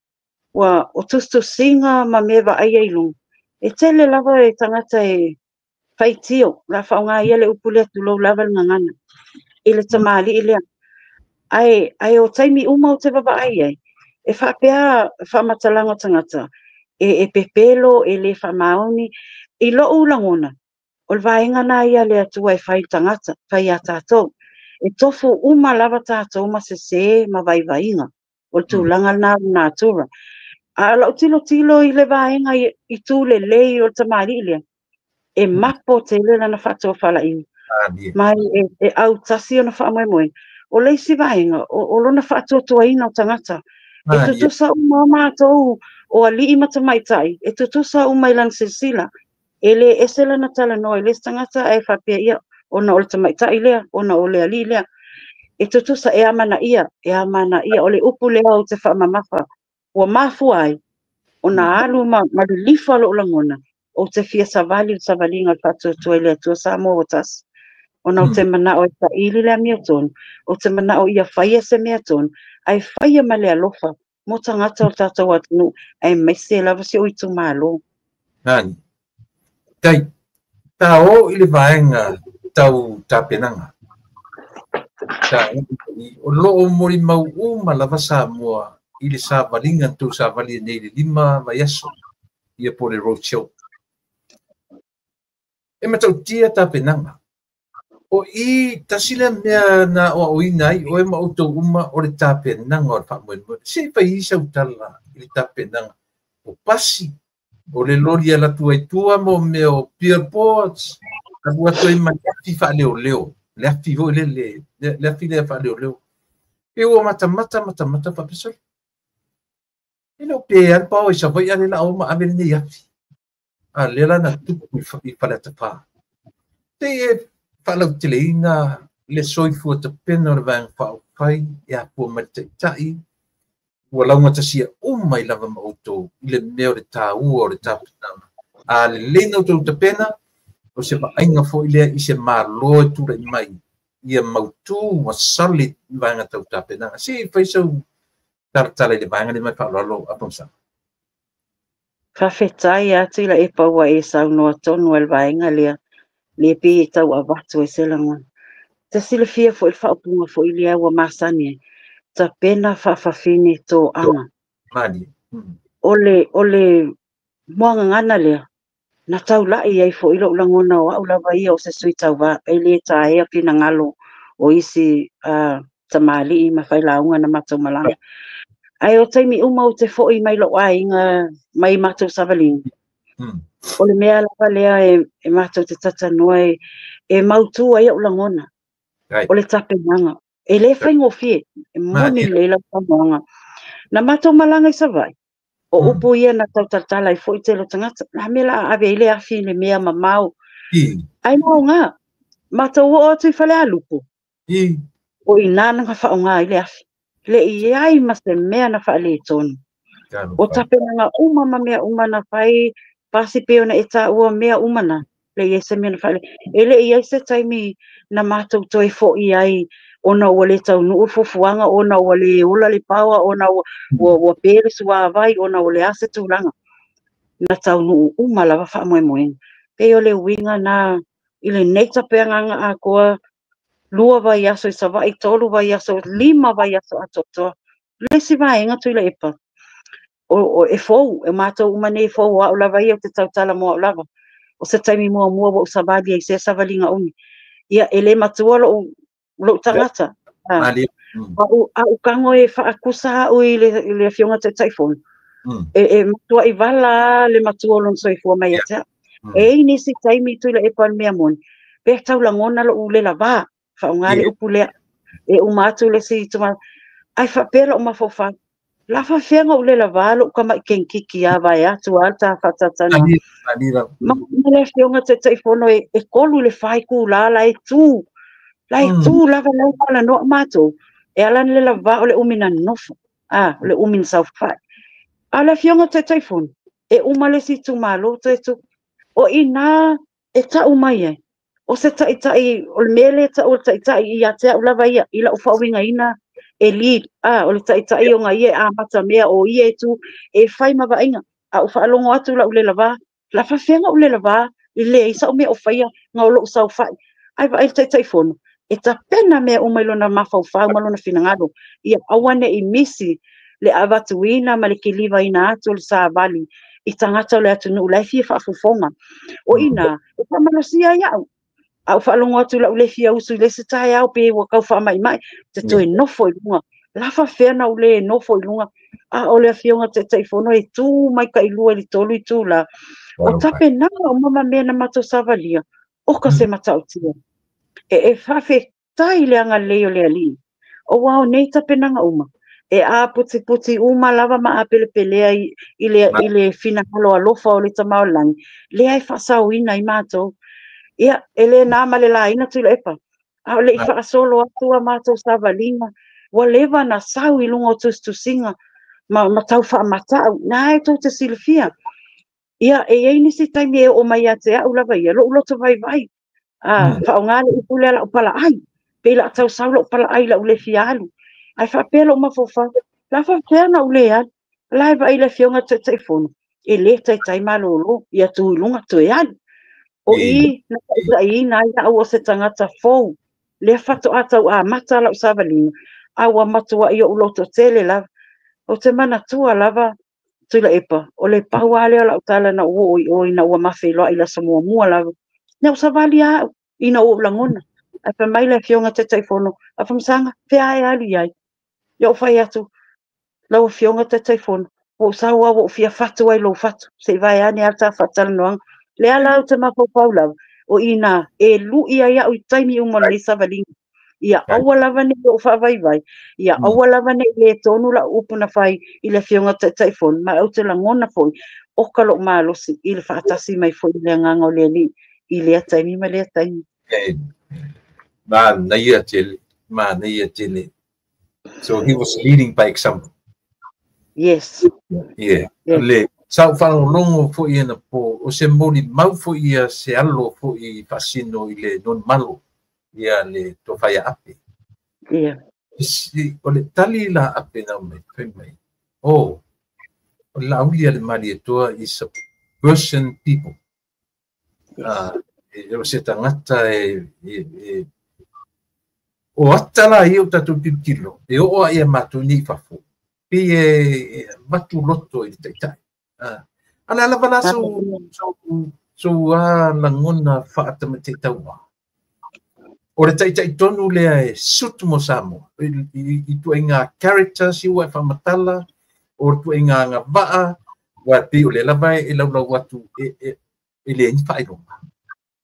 Ua o tusitusiga ma mea vaaia i luga. E tele lava e tagata e faitio, la faaaoga ia le upu lea tulou lava le gagana i le tamalii lea. Ae o taimi uma ou te vaavaai ai, e faapea faamatalaga o tagata, e pepelo, e le faamaoni. I lou lagona, o le vaega na ia le Atua e fai i le tagata, fai ia tatou. E tofu uma lava tatou ma sesē ma vaivaiga, o le tulaga lena o le natura. A o lau tilotilo i le vaega i tu lelei o le tamalii lea, e mapo tele lana faatofalaiga, ma e autasi ona faamoemoega. O le isi vaega, o lona faatuatuaina o tagata, e tutusa uma o matou o alii ma tamaitai, e tutusa uma i lana silasila. E le ese lana talanoa i le isi tagata ae faapea ia, ona o le tamaitai lea, ona o le alii lea. E tutusa, e amanaia, e amanaia. O le upu lea ou te faamamafa, ua mafua ai ona alu ma lilifa lou lagona, ou te fia savali le savaliga o le faatuatua i le Atua Samoa ua tasi. Ona ou te manao e saili le amiotonu, ou te manao ia faia se mea tonu, ae faia ma le alofa mo tagata o le tatou atunuu, aemaise lava si ou itumalo. Nani. Tai, ta o i le vaega tau tapenaga. Sa o loo moli mau uma lava Samoa i le savaliga na tou savali nei le 5 vaiaso ia po le road show. E matautia tapenaga. O i tasi le mea na oaoina ai oe ma outou uma o le tapenaga o le faamoemoe. Se i fai sau tala i le tapenaga. O pasi, o le loli e latu ai tua mo mea o billboards, alu atu ai ma le afi faaleoleo. Le afi foi le le afi lea faaleoleo. E ua matamata matamata faapesoli. E le o pe alu pao i Savaii a le la o ma ave lenei afi. A lea la na tupu i Faleata 4. Te e faalauteleina le soifua tapena o le vaega faaupufai e afua mai le taitai ua laugatasia uma i lava ma outou i le mea o le taua o le tapenaga. A lelei na outou tapena, o se vaaiga foi lea i se malo e tulai mai ia mautu ua solid i vaega tau tapenaga. Se i fai sau talatala i le vaega lea mai faaaloalo a Pongsaga. Faafetai atu i la epa ua e saunoa tonu ai le vaega lea, le pei e tau avatu ai se lagona. Te silafia foi le faaupuga foi lea ua masani ai, tapena faafafine toaga. Mali. O le muagagana lea, na taulai ai foi lou lagona o au lava ia o se sui tauva, e le taea finagalo o isi tamalii ma failauga na matou malaga. Ae o taimi uma ou te foi mai lou aiga mai matou savaliga. O le mea lava lea e matou te tatanoa e mautu ai au lagona. O le tapenaga. E le faigofie, e moni lelei lau saunoaga. Na matou malaga i Savaii, o upu ia na tautalatala ai foi tele o tagata. La mea la a ave ai le afi i le mea mamao. Ai maoga, matou oo atu i Falealupo, o i nā na faaaoga ai le afi. Le i ai ma se mea na faaletonu. O tapenaga uma ma mea uma na fai, pasi pei ona e taua mea uma na, le i ai se mea na faale. E le i ai se taimi na matou toe foi ai ona ua le taunuu le fuafuaga, ona ua le ola le paoa, ona ua pe le suavai, ona ua le a se tulaga. Na taunuu uma lava faamoemoega. Pei o le uiga na i lenei tapeagaga atoa, 2 vaiaso i Savaii, 3 vaiaso, 5 vaiaso atoatoa. Le isi vaega Tuilaepa, o e fou, e matou uma nei e fou, o au lava ia ou te tautala mo au lava. O se taimi muamua ua ou savali ai sea savaliga umi. Ia, e le matua lou tagata. Mali. Au kago e faakusa au i le afioga Taitaifono. E matuai vala le matua o lona soifua mai ia te au. E i ai nisi taimi Tuilaepa o le mea moni, pe tau lagona lou le lavā, faaaoga le upu lea. E uma atu le isi tuma, ai faapea lou mafaufau. La faafefea ona ou le lavā lou tama'i kenikiki a vae atu a le ta faatalatanoa. Mali. Ma le afioga Taitaifono e 3 i le 4 itulā la e tu. La e tu lava lau talanoa matou. E ala ona le lavā o le umi na nofo. O le umi na saofai. A o le afioga Taitaifono, e uma le isi itumalo toe tu. O i nā e tau mai ai. O se taitai, o le mea lea e tau o le taitai ia te au lava ia, i lau faauigaina e lead, o le taitai ona ia e amata mea o ia e tu, e fai ma vaaiga. A ou faalogo atu lau le lavā, la faafefea ona ou le lavā i leai sau mea o faia na o lou saofai. Ae vaai le Taitaifono, e tapena mea uma i lona mafaufau ma lona finagalo. Ia aua ne i misi le avatuina ma le kilivaina atu o le savali i tagata o le atunuu la e fia faafofoga. O i nā, e faamalosia ai au. A ou faalogo atu lau le fia usu i le isi taeao pe ua tau faamaimai, te toe nofo i luga. La faafefea ona ou le nofo i luga. A o le afioga Taitaifono e tu mai tai 2 i le 3 itulā. O tapenaga uma ma mea na matou savalia, oka se matautia. E faafetai le agalelei o le Alii. Aua o nei tapenaga uma, e aputiputi uma lava ma apelepelea i le finagalo alofa o le Tama o le Lagi, lea e faasaoina ai matou. Ia, e le na ma le laina Tuilaepa, a o le i faasolo atu a matou savaliga, ua leva na sau i luga o tusitusiga ma tau faamatau, na e tou te silafia. Ia, e i ai nisi taimi e oo mai ia te au lava ia, lou loto vaivai. Faaaoga le upu lea lau palaai. Pei laa tau sau lou palaai lau le fia alu. Ae faapea lou mafaufau, la faafefea ona ou le alu. La e vaai le afioga Taitaifono, e le taitai malolo, ia tu i luga toe alu. O i na taitaiina ai au o se tagata fou. Lea faatoa tau amata lau savaliga, a ua matuai ou lototele lava. Ou te manatua lava Tuilaepa, o le pau lava lea o lau tala na ou oo i o ina ua ma feiloai i le aso muamua lava. Na ou savali lava au ina ua ou lagona. Ae fai mai le Afioga Taitaifono, Afamasaga, fea e alu i ai? Ia ou fai atu, lau Afioga Taitaifono, ua ou sau lava ua ou fia fatu ai i lou fatu, se i vaeane lava le ta faatalanoaga. Lea la ou te mafaufau lava, o i inā e lui ai au i taimi uma o lenei savaliga. Ia aua lava ne i ou faavaivai, ia aua lava ne i le tonu lau upu na fai i le Afioga Taitaifono, ma ou te lagona foi, oka lou malosi i le faatasi mai foi i le agaga o le Alii i lea taimi ma lea taimi. Manaia tele, manaia tele. So he was leading by example. Yes. Yeah. Yes. Le sa ou faalogologo foi anapo, o se molimau foi ia se alo foi faasino i le nonimalo ia le tofa ia Ape. Yeah. O le tali la Ape na mai, fai mai, oh, o le Laauli a le Malietoa is a person people. Yes. O se tagata e o ata la ia o tatou tilotilo, e oo lava ia matou nei i fafo, pei e avatu loto i le taitai. A o le a lava la sou lagona faatamataitauā. O le taitai tonu lea e sutu mo Samoa, i ituaiga characters ia ua e faamatala, o ituaiga agavaa, aua e pei o lea lava e laulau atu e leai ni faailoga.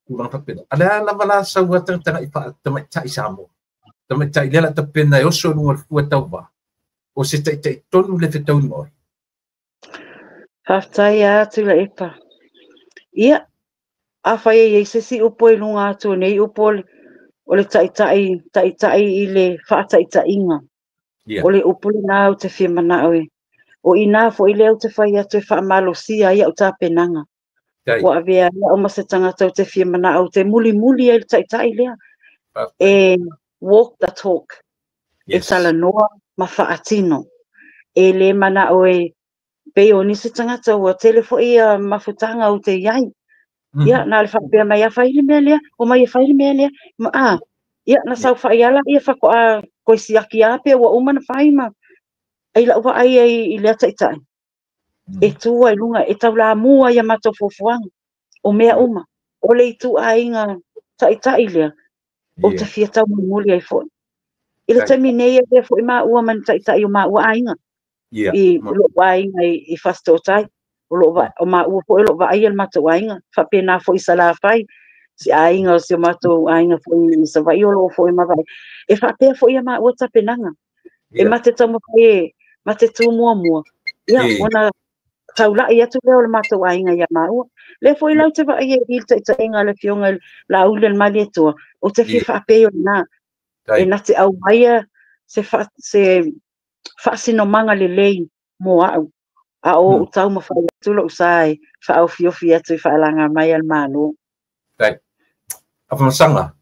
Tulaga faapena. A o le a lava la sau tagatagai faatamaitai Samoa, tamaitai lea o le a tapena e oso i luga o le fua tauva, o se taitai tonu le fetaui ma oe. Faafetai lava Tuilaepa. Ia, afai e i ai se isi upu i luga atu o nei upu o le taitai, taitai i le faataitaiga. Yeah. O le upu lena ou te fia manao e. O i nā foi lea ou te fai atu e faamalosia ai au tapenaga. Ua avea ai au ma se tagata ou te fia manao ou te mulimuli ai i le taitai lea. E walk the talk. Yes. E talanoa ma faatino. E le manao e pei o nisi tagata ua tele foi ia mafutaga ou te i ai. Ia, na le faapea mai, a fai le mea lea, o mai e fai le mea lea. Ma, a, ia, na saofai lava lea faatoa toe siaki lava pe ua uma na fai ma ai lau vaai ai i lea taitai. E tu ai i luga, e taulamua ai a matou fuafuaga, o mea uma, o le ituaiga taitai lea, ou te fia taumolimoli ai foi. I le taimi nei, e avea foi maua ma ni taitai o maua aiga, i lou aiga i Fasitootai, o lo o maua foi o lo o vaaia le matou aiga, faapena foi i Salafai, si aiga o si o matou aiga foi i Savaii o lo o foi ma vaai. E faapea foi a maua tapenaga. E ma te taumafai e ma te tu muamua, ia, ona taulai atu lea o le matou aiga ia maua. Lea foi la ou te vaai ai i le taitaiga a le Afioga i le Laauli a le Malietoa, ou te fia faapei o lena, e na te aumaia se faasinomaga lelei mo au, a o ou taumafai atu lou sa e faaofiofi atu i faalaga mai a le Malo. Afamasaga,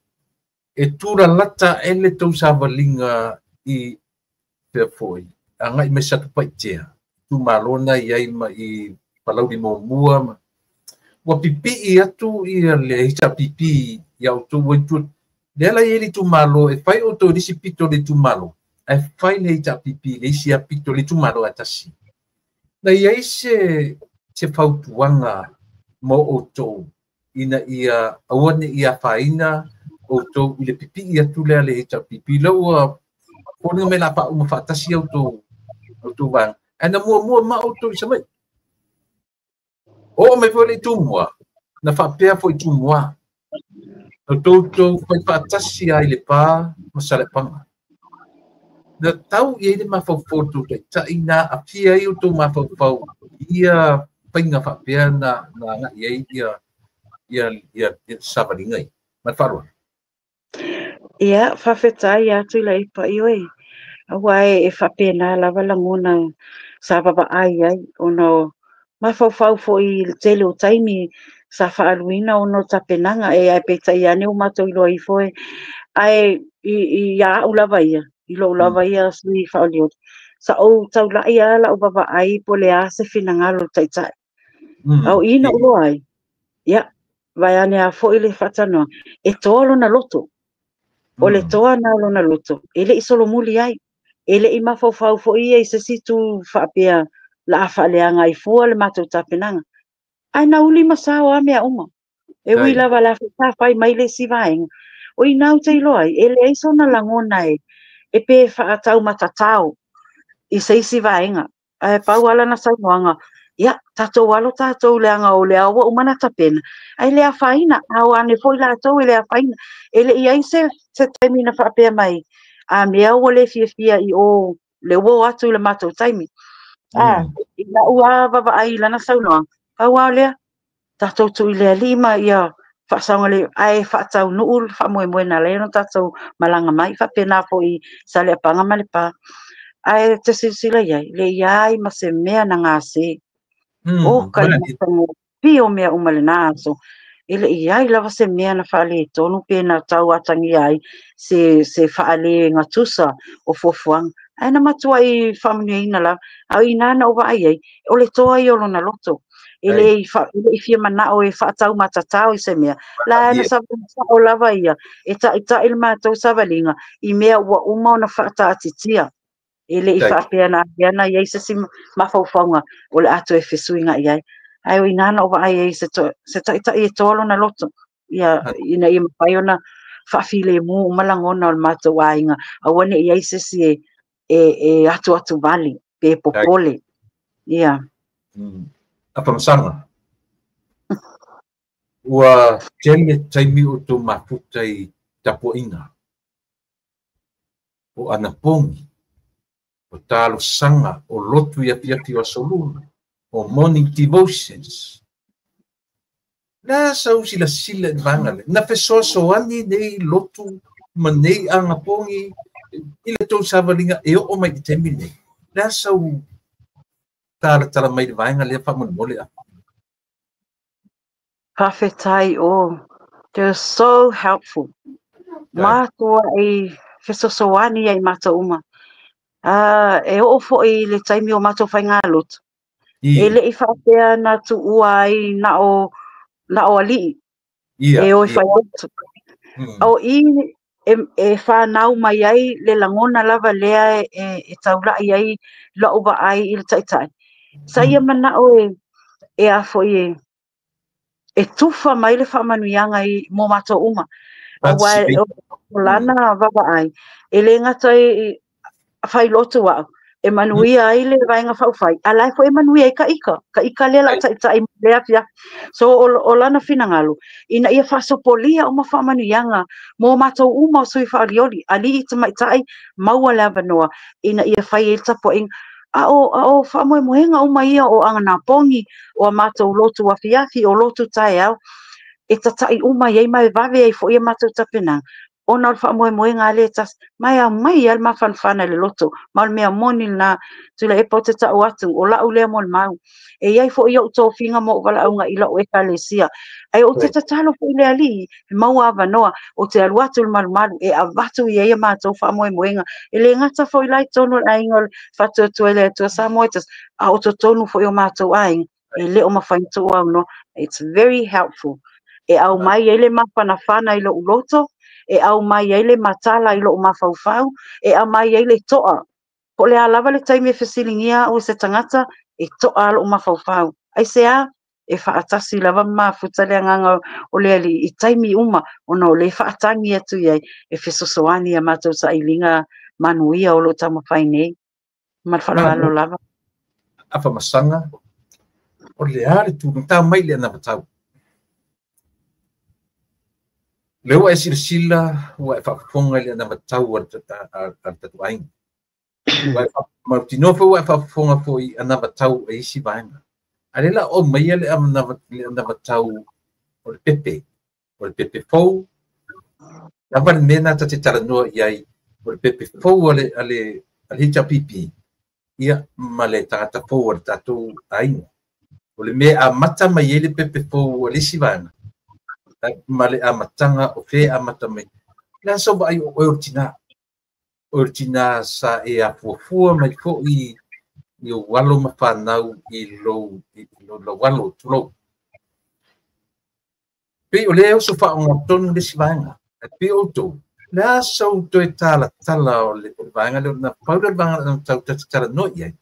e tulalata e le tou savaliga i fea foi, agai mai Satupaitea, itumalo na i ai ma i Palauli muamua ma ua pipii atu ia le HRPP ia outou ua itu lea la i ai le itumalo e fai outou i le isi pito o le itumalo ae fai le HRPP i le isi pito o le itumalo ae tasi. Na i ai se fautuaga mo outou ina ia aua ne i afaina outou i le pipii atu lea le HRPP la ua foliga mai la faauma faatasi outou vaega ae na muamua ma outou i Savaii. Oo mai foi le Tumua, na faapea foi Tumua. Na toutou fai faatasi ai le Pa ma Saleapaga. Na tau i ai le mafaufau o tou taitai na aafia ai outou mafaufau i ia faiga faapea na agai ai ia savaliga ia. Ma le faaaloalo. Ia, faafetai ia Tuilaepa ioe. Aua e faapena lava lagona sa vavaai ai ona o mafaufau foi i le tele o taimi sa faaluina ona o tapenaga e ae peitai ane ua matou iloa ifo e ae i ia au lava ia, i lou lava ia sui faaolioli, sa ou taulai lava lau vavaai po o le a se finagalo o le taitai. A o i na ou iloa ai, ia, vaeane lava foi le faatanoaga, e toa lona loto. O le toa na o lona loto, e le i solomuli ai. E le i mafaufau foi ia i se isi itu faapea la a faaleaga ai fua le matou tapenaga. Ae na uli ma sao a mea uma. E ui lava la sa fai mai le isi vaega. O ina ou te iloa ai, e leai sona lagona e pe faataumatatao i se isi vaega. Ae pau lava lana saunoaga, ia, tatou alo tatou leaga o lea ua uma ona tapena, ae le afaina, a o ane foi latou e le afaina. E le i ai se taimi na faapea mai, a mea ua le fiafia i o le ua o atu i le matou taimi. A, i lau lava vaavaai i lana saunoaga, pau lava lea, tatou tuu i le Alii ma ia faasaogale, ae faataunuu le faamoemoe na ala ai ona tatou malaga mai, faapena foi i Saleapaga ma Lepa. Ae te silasila i ai, le i ai ma se mea na gase. O ka matagofie o mea uma i lena aso. E le i ai lava se mea na faaletonu pe na tau atagia ai se faalegatusa o fuafuaga. Ae na matuai faamanuiaina lava. A o ina na ou vaai ai, o le toa ia o lona loto. E le i fia manao e faataumatatao i se mea. La na savali lava ia, e taitai le matou savaliga i mea ua uma ona faataatitia. E le i faapea na ana i ai se isi mafaufauga o le ato e fesuiga i ai. Ae o ina na ou vaai ai se taitai e toa lona loto. Ia, ina ia mafai ona faafilemu uma lagona o le matou aiga. Aua ne i ai se isi e atu atu vale, pe popole. Ia. Afamasaga. Ua tele taimi o tō mafuta i tapuaiga. O anapogi, o talosaga, o lotu i afiafi o aso lua, o morning devotions. La sau silasila i vaega lea. Na fesoasoani nei lotu ma nei anapogi i le tou savaliga e oo mai i le taimi nei. La sau talatala mai le vaega lea faamolemole a. Faafetai o. They're so helpful. Matua i fesoasoani ai matou uma. E oo foi i le taimi o matou faigalotu. E le i faapea na tuua ai na o alii. E o i failotu. O i e whanau mai ai le lagona lava lea e taulai ai la'u vaai i le taitai. Sa ia mana'o e a foi e tufa mai le faamanuiaga i mo matou uma. Aua o lana vaavaai e le gata i failotu a'u e manuia ai le vaega faufai, a la e foi e manuia ai ka ika lea la taitai le afiafi. So o lana finagalo ina ia faasopolia uma faamanuiaga mo matou uma o sui faalioli, alii tamaitai maua le avanoa ina ia fai ai le tapuaiga. A o faamoemoega uma ia o aganapogi, o a matou lotu afiafi, o lotu taeao, e tata'i uma i ai ma e vave ai foi ia matou tapenaga. Ona o le faamoemoega a le tasi, mai a mai a le mafanafana i le loto, ma o le mea moni lena, Tuilaepa o te ta'u atu, o la'u lea mo le mau. E iai foi o'u tofiga ma o'u valaauga i la'u ekalesia. Ae ou te tatalo foi le Alii, e maua avanoa, o te alu atu le malumalu, e avatu i ai ia matou faamoemoega. E le gata foi la i totonu o le aiga o le Faatuatua i le Atua Samoa e tasi, a o totonu foi o matou aiga, e le o mafai ona tuu aunoa. It's very helpful. E aumai ai le mafanafana i lo'u loto, e aumai ai le matala i lo'u mafaufau, e aumai ai le to'a. Po o le a lava le taimi e fesiligia a'u e se tagata, e to'a lo'u mafaufau. Ai se a, e faatasi lava ma mafuta le agaga o le Alii i taimi uma, ona o le faatagi atu i ai e fesoasoani ia matou sailiga manuia o loo taumafai nei. Ma le faaaloalo lava. Afamasaga, o le a le tulaga tau mai le anavatau. Le ua e silasila ua e faafofoga i le anavatau a le tatou aiga. Ua e mautinoa foi ua e faafofoga foi i anavatau e isi vaega. A le la o mai le anavatau o le pepe, o le pepe fou. Lava le mea na ta te talanoa i ai, o le pepe fou a le HRPP, ia ma le tagata fou a le tatou aiga. O le mea amata mai ai le pepe fou a le isi vaega, ma le amataga o fe amata mai. Le aso vaai o oe o le tina. O le tina sa e afuafua mai foi i o alo ma whanau i lou alo tulou. Pe o le oso whaonga tonu le si vaega. E pe o tau, Le a sau toe talatala o le vaega lea na pau le vaega na tau talanoa i ai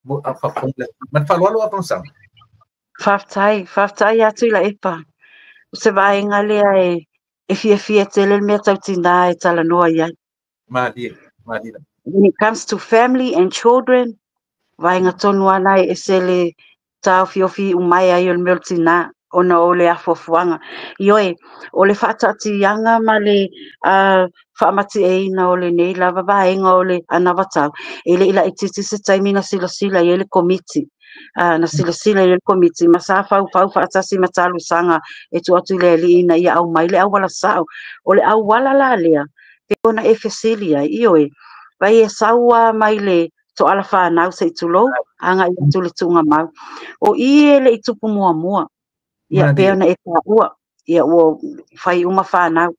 mo a faafofoga ma le faaaloalo Afamasaga. Faafetai, faafetai atu i Tuilaepa. O se vaega lea e fiafia tele le mea tau tinā e talanoa i ai. Malie, malie. When it comes to family and children, vaega tonu ana e ese le taofiofi umae ai o le mea o le tinā ona o le afuafuaga. Ioe, o le faataatiaga ma le faamatieina o lenei lava vaega o le anavatau, e le i laitiiti se taimi na silasila i ai le komiti. Na silasila i le komiti ma sa faufau faatasi ma talosaga e tuu atu i le alii ina ia aumai le auala sao. O le auala la lea, pe ona e fesili ai, ioe, vai e sau mai le toala whanau se i tulou, anga i atu le tuuga mau. O i e le i tupu muamua, ia pe ona e tāua, ia ua whai uma whanau.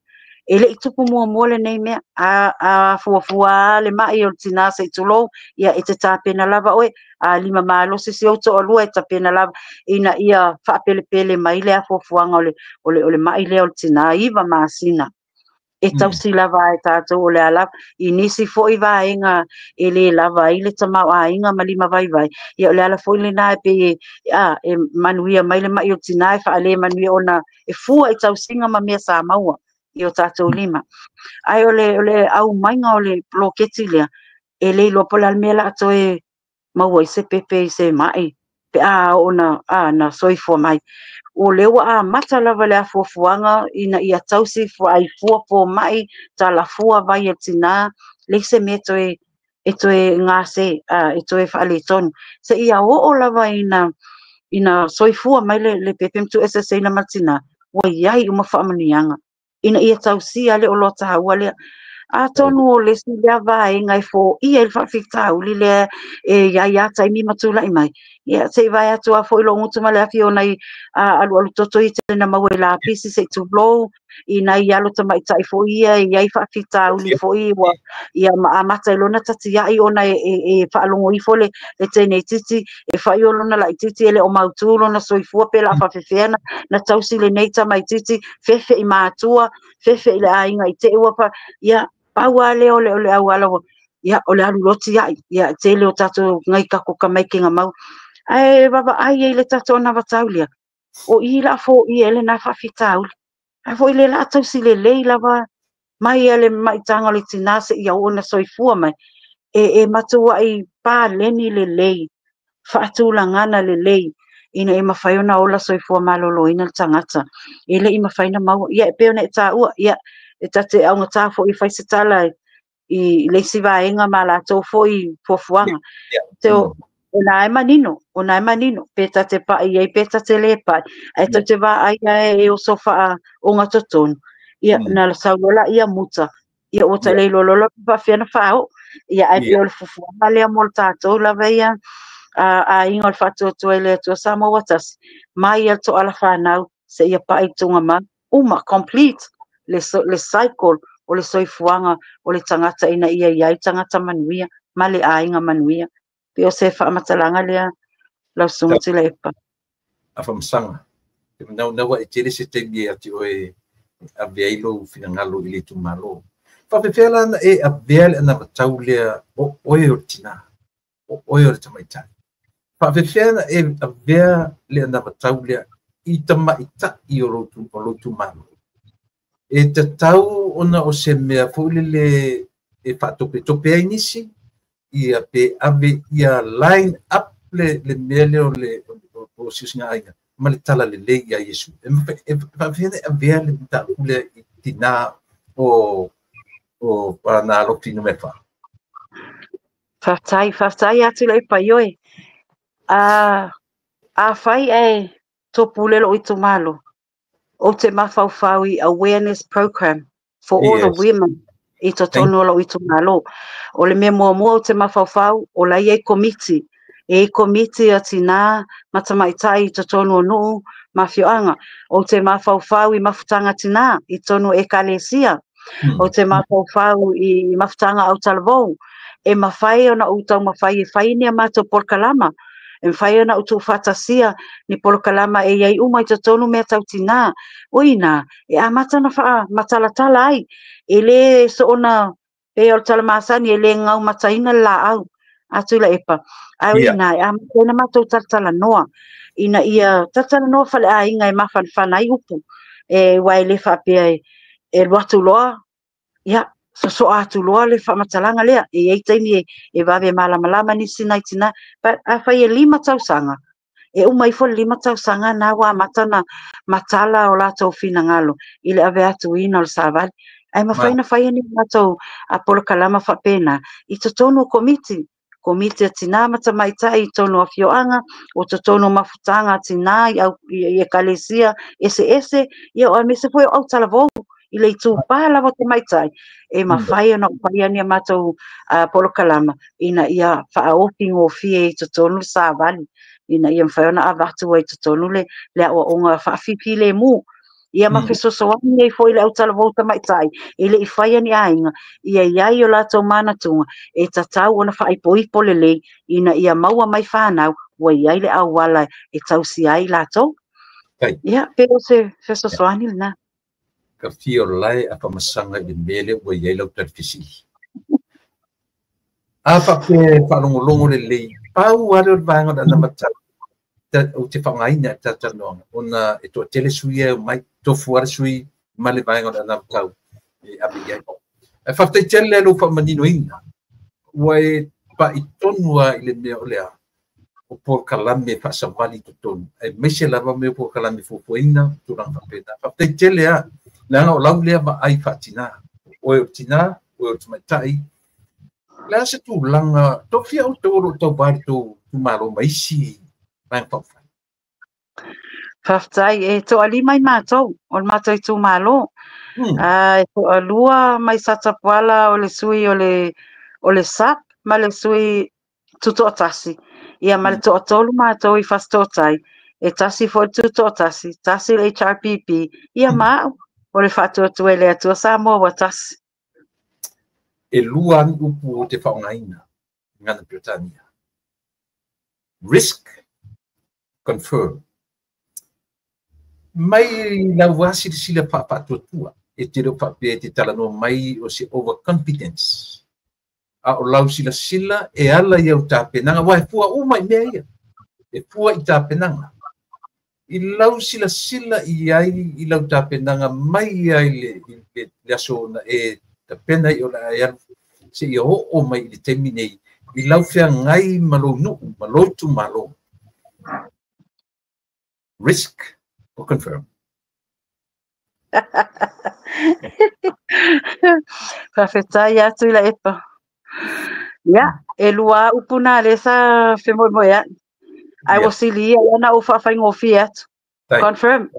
E le i tupu muamua lenei mea, a fuafua le mai o le tina se i tulou, ia e te tapena lava oe, a lima malosi si ou toalua e tapena lava, ina ia whaapelepele mai le afuafuaga o le mai lea o le tina 9 masina. E tausi lava ai tātou o le ala i nisi foi vaega e le lava ai le tamaoaiga ma lima vaivai. Ia o le ala foi lena e pe e manuia mai le mai o tina e faale manuia ona e fua i tausiga ma mea sa maua i o tātou lima. Ai o le aumaiga o le poloketi lea e le iloa po o le a le mea la a toe maua i se pepe i se mai pe a ona na soifua mai. O le ua amata lava le afuafuaga ina ia tausi ai fua po mai talafua vai e tina le se mea toe e toe gase e toe faaletonu. Se ia oo lava ina soifua mai le pepe mtu ese na matina ua iai uma faamanuiaga ina ia tausia le oloa taua lea. Atonu o le isi lea vaega e foia i le faafitauli lea e iai a taimi ma tulai mai. Ia se i vae atu a foi lou gutu ma le afi o nai alualu toto i tele na maua i lapisi se i tulou i nai alo tamaitai foi ia e iai faafitauli foi ua ia amata i lona tatiai ona e faalogo ifo le teneititi e fai o lona laititi e le o mautu lona soifua pe la faafefea na tausi lenei tamaititi fefe i matua fefe i le aiga i te ua pa ia pau a lea o le auala ia o le alu loti ai ia tele o tatou ngai kako ka mai kinga mau ai vava ai ai le tatou na vataulia o i la fo i ele na faafitauli ai foi le la tausi le lei lava mai ale maitanga le tina se ia ona soifua mai e matua ai pa leni le lei faatulagana le lei ina e mafai ona ola soifua maloloina le tagata e le i mafai na maua ia e pei ona e taua ia e tate augata foi fai se tala i le isi vaega ma latou foi fuafuaga te o na e manino pe tate pai ai pe tate le pai ai tate vaai ai e oso faa o totonu ia na saulola ia muta ia o tale lolola faafefea na faao ia ai pe o le fuafuaga lea mo le tatou lava ia a inga o le faatuatua i le Atua Samoa ua tasi mai ia le toala whanau se ia pai tunga ma uma complete le cycle o le soifuaga o le tagata ina ia iai tagata manuia ma le aiga manuia. Pe o se faamatalaga lea lau susuga Tuilaepa. Afamasaga te manaunaua e tele se taimi e ati oe avea ai lou finagalo i le itumalo. Faafefea la na e avea le anavatau lea o oe o le tinā, o oe o le tamaitai. Faafefea na e avea le anavatau lea i tamaitai o lou itumalo. E tatau ona o se mea foi lele e faatopetope ai nisi, ia pe ave ia line up le mea lea o le o siosiga aiga ma le tala lelei ia Iesu. E faafefea na e avea le mataupu lea i tinā o Aana Alofi Nu.4. Faafetai, faafetai atu Tuilaepa ioe. A fai e topule lou itumalo, o te mafaufau i awareness program for all the women i totonu o lou itumalo. O le mea muamua o te mafaufau, o la iai komiti. E komiti a tina ma tamaitai i totonu o nuu ma afioaga. O te mafaufau i mafutaga tina i totonu o ekalesia. O te mafaufau i mafutaga autalavou. E mafai ona ou taumafai e fai ni a matou polokalama. E mafai ona ou tuufaatasia ni polokalama e i ai uma i totonu mea tau tinā. O i ina e amata ona faamatalatala ai, e le soona pei o le tala masani e le gaumataina le laau a Tuilaepa. Ae o i ina e amata ai ona matou talatalanoa ina ia talatalanoa faleaiga e mafanafana ai upu. E aua e le faapea e alu atu loa, ia, sosoa atu loa le faamatalaga lea. E i ai taimi e vave malamalama nisi nai tinā. But afai e 5 tausaga, e uma ifo le 5 tausaga na ua amata ona matala o latou finagalo i le ave atuina o le savali. Ae mafai ona fai ni matou polokalama faapena i totonu o komiti. Komiti a tinā ma tamaitai i totonu o afioaga, o totonu o mafutaga a tinā i ekalesia eseese, ia o aemaise foi o autalavou i le itupā lava o tamaitai, e mafai ona faia ni a matou polokalama ina ia faaofi gofie i totonu le savali, ina ia mafai ona avatu ai i totonu le aoaoga faafifilemu. Ia ma fesoasoani ai foi le autalavou tamaitai e le i faia ni aiga, ia i ai o latou manatuga e tatau ona faaipoipo lelei ina ia maua mai fanau ua i ai le auala e tausia ai latou. Ia, pe o se fesoasoani lena. Ka fia o lae a whamasaga i le mea lea ua i ai lau talifesili. A faapea faalogologo lelei, pau lava lea o le vaega o le anavatau o te faaaogaina i le talatalanoaga ona e toatele sui e omai, tofu lava le sui ma le vaega o le anavatau e ave i ai. Ae faafetai tele lou faamaninoina, ua e pai tonu lava i le mea o le a, o polokalame faasavali i totonu, aemaise lava mea o polokalame fuafuaina, tulaga faapena. Faafetai tele lava, leaga o lau lea vaai faatinā, oe o le tinā, oe o le tamaitai. O le a se tulaga, tofia outou o lo o tauva i le tou itumalo ma isi vaega faaupufai? Faafetai, e toalima i matou, o le matou itumalo. E toalua mai Satapuala o le sui o le SAP ma le sui tutoatasi. Ia ma le toatolu matou i Fasitoouta, e tasi foi le tutoatasi, tasi le HRPP, ia ma au, o le faatuatua i le Atua Samoa ua tasi. E lua ni upu o te faaaogaina ngana Peretania. Risk, confirm. Mai lau asilasila faafaatuatua, e te leo faapea e te talanoa mai o se overconfidence. A o lau silasila e ala i au tapenaga, aua e fua uma i mea ia, e fua i tapenaga. I lau silasila i ai i lau tapenaga mai ai le aso na e tapena i o le e alu se ia oo mai i le taimi nei, i lau feagai ma lou nuu, ma lou itumalo. Risk or confirm? Faafetai atu i Laepa. Ia, e lua upu nā lea sa femoemoe ai. Ae ua sili ia ona ou faafaigofie atu. Confirm.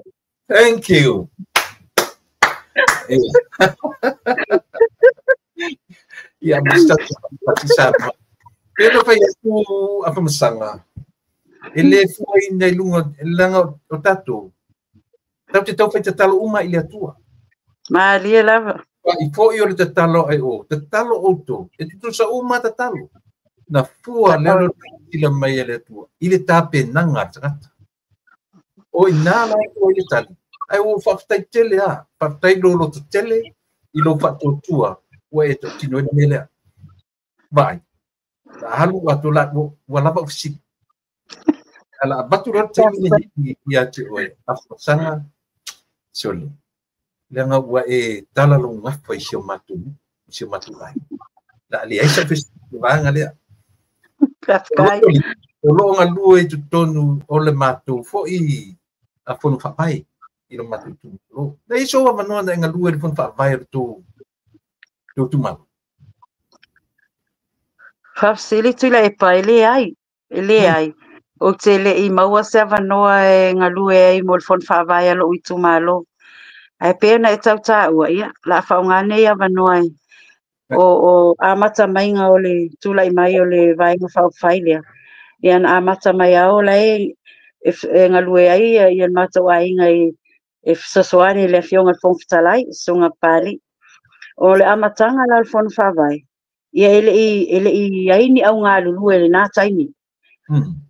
Thank you. Ia, Mr. Patisa. Pelo fai atu a whamasaga, e le fuaina i luga, leaga o tatou, tatou te taufai tatalo uma i le Atua. Malie lava. I foi o le tatalo ai o, tatalo outou, e tutusa uma tatalo. Na fua lea o le tila mai e le Atua, i le tapenaga a le tagata. O ina la e i le tali, ai ua faafetai tele a, faafetai lo loto tele, i lou faatuatua, ua e tautino ai le mea lea. Vaai, la alu atu la, ua lava o fesili. Ala avatu loa le taimi lenei ia te oe, Afamasaga, sole. Leaga ua e tala lou gafa i si o matou, si o matou aiga. La leai sau fesili i le vaega lea. O loo galue i totonu o le matou foi a fono faavae i lo matou itumalo. Na i ai sou avanoa na e galue i le fono faavae o le tou itumalo? Faafesili Tuilaepa, e leai, e leai. Ou te le i maua se avanoa e galue ai mo le fono faavae a lou itumalo. Ae pei ona e tau taua, ia, la faaaoga nei avanoa e o amata maiga o le tulai mai o le vaega faaupufai lea. Ia na amata mai ao la e galue ai ia le matou aiga e fesoasoani i le Afioga i le Fofoga Fetalai, Susuga Papalii. O le amataga la o le fono faavae, ia e le i ai ni augalulue i lena taimi.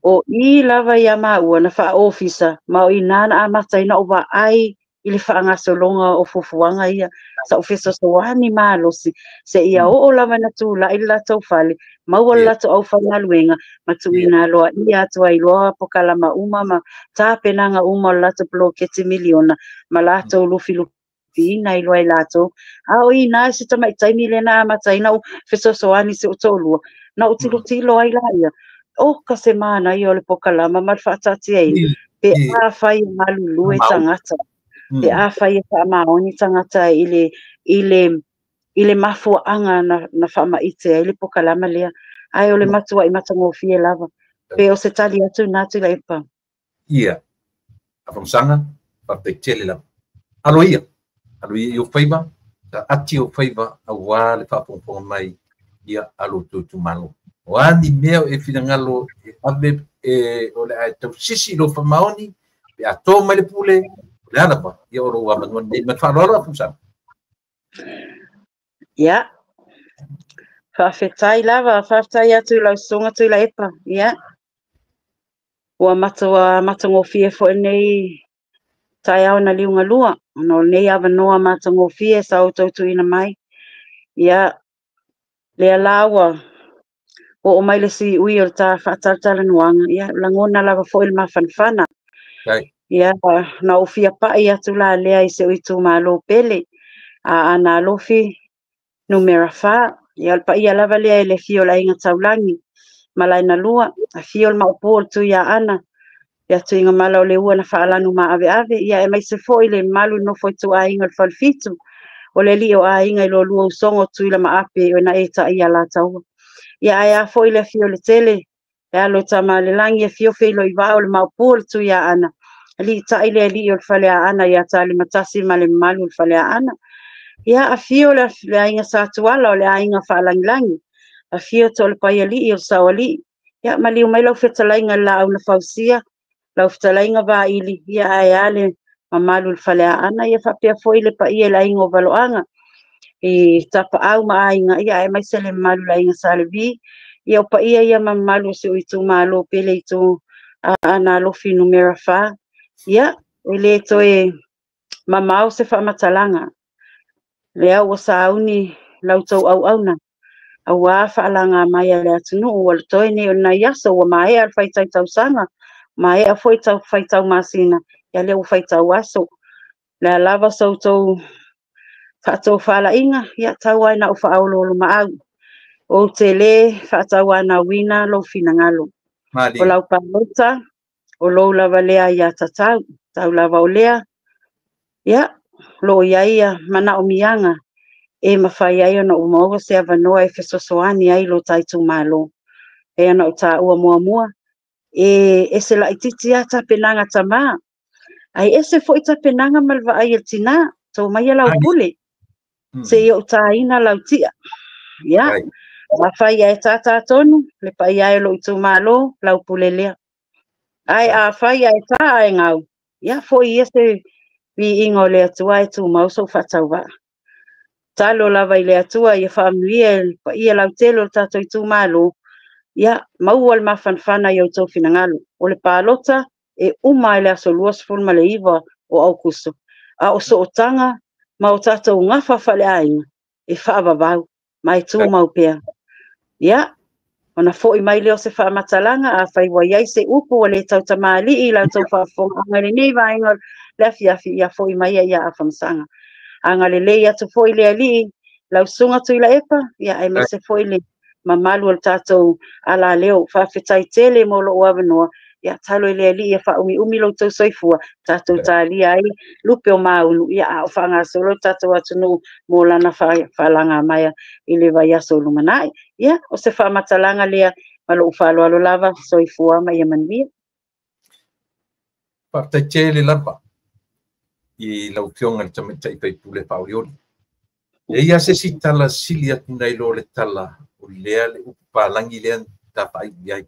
O i lava ia maua na faaofisa ma o inā na amata ai na ou vaai i le faagasologa o fuafuaga ia sa ou fesoasoani malosi seia oo lava ina tulai le latou fale maua le latou aufaigaluega ma tuuina aloaia atu ai loa pokalama uma ma tapenaga uma o le latou poloketi miliona ma latou lufilufiina ai loa e latou. A o inā i si tamai taimi lea na amata ai na ou fesoasoani i si ou toalua na ou tilotilo ai laia o ka se manaia o le pokalama ma le faataatiaina pe afai e galulue tagata pe afai e faamaoni tagata i le mafuaaga na faamaite ai le pokalama lea. Ae o le matuai matagofie lava. Pe o se tali atu na Tuilaepa. Ia, Afamasaga, faafetai tele lava. Alo ia, alo ia i ou faiva, sa ati ou faiva auā le faafogafoga mai ia a lo outou itumalo. O a ni mea e finagalo e ave e o le a e tausisi i lou faamaoni, pe a tō mai le pule, o le a lava, ia o lou avanoa lenei. Ma le faaaloalo Afamasaga. Ia, faafetai lava, faafetai atu i lau susuga Tuilaepa. Ia, ua matua matagofie foi lenei taeao na liugalua, ona o lenei avanoa matagofie sa outou tuuina mai. Ia, lea la ua oo mai le siui o le ta faatalatalanoaga, ia, lagona lava foi le mafanafana. Ia, na ou fia pai atu la lea i si ou itumalo pele, Aana Alofi numera 4. Ia, o le paia lava lea i le afio o le Aiga Taulagi, Malaenalua, afio le Maopu o le Tuiaana, ia Tuigamala o le ua na faalanu maaveave, ia aemaise foi le mamalu i nofo ituaiga o le Falefitu, o le alii o aiga i lolua usoga o Tuila Maape o na e taia Alataua. Ia ae a foi le afio o le tele, e alo Tamalelagi, afio Feiloivao o le Maopu o le Tuiaana, aliitai le alii o le Faleaana ia Talimatasi ma le mamalu o le Faleaana. Ia afio le aiga Satuala o le aiga Faalagilagi, afio Toalepaialii o le Saoalii, ia maliu mai lau fetalaiga i le Laau na Fausia, lau fetalaiga Vaili, ia ae a le mamalu i le Faleaana, ia faapea foi le paia i le aiga o Valoaga, i Tapaau ma aiga, ia aemaise le mamalu i le aiga Salevi. Ia o paia ia ma mamalu o si ou itumalo pele i tu Aana Alofi numera 4. Ia, e le toe mamao se faamatalaga, lea ua sauni lau tou auauna, auā faalaga mai a le atunuu ua toe nei o nai aso ua maea le faitau tausaga, maea foi tau faitau masina, ia lea ua faitau aso. Le a lava sa outou faatofalaiga, ia tau ai na ou faaoloolomaau. Ou te lē faatauanauina lou finagalo. O lau palota, o lou lava lea ia tatau, tau lava o lea, ia, lo o i ai ia manaomiaga e mafai ai ona ou maua se avanoa e fesoasoani ai lo ta itumalo. E ona ou taua muamua, e ese laitiiti lava tapenaga tama, ae ese foi tapenaga ma le vaai a le tinā, tō maia lau pule, seia ou tāina lau tia. Ia, afai ae tātā tonu, le paia ai o lou itumalo, lau pule lea. Ae afai ae tā ae gau, ia foi ia se viiga o le Atua e tumau sou faatauvaa. Talo lava i le Atua ia faamanuia le paia lautele o le tatou itumalo, ia maua le mafanafana i outou finagalo. O le palota e uma ai le aso 29 o Aukuso, a o sootaga ma o tatou gafa faaleaiga e faavavau ma e tumau pea. Ia, ona foi mai lea o se faamatalaga, afai ua i ai se upu ua le tautamalii i la outou faafofogaaga i lenei vaega o le afiafi, ia foi mai ia Afamasaga. Agalelei atu foi le Alii, lau susuga Tuilaepa, ia aemaise foi le mamalu o le tatou alaleo. Faafetai tele mo lou avanoa. Ia talo i le Alii ia faaumiumi lo outou soifua, tatou talia ai lupe o maunu, ia a o faagasolo le tatou atunuu mo lana faalaga i le vaiaso o lumanai. Ia, o se faamatalaga lea ma lou faaaloalo lava, soifua ma ia manuia. Faafetai tele lava i lau Afioga i le Tamaitai Faipule Faaolioli. E ia se isi tala sili atu nai lo le tala o lea le upu palagi lea na tafaai i ai.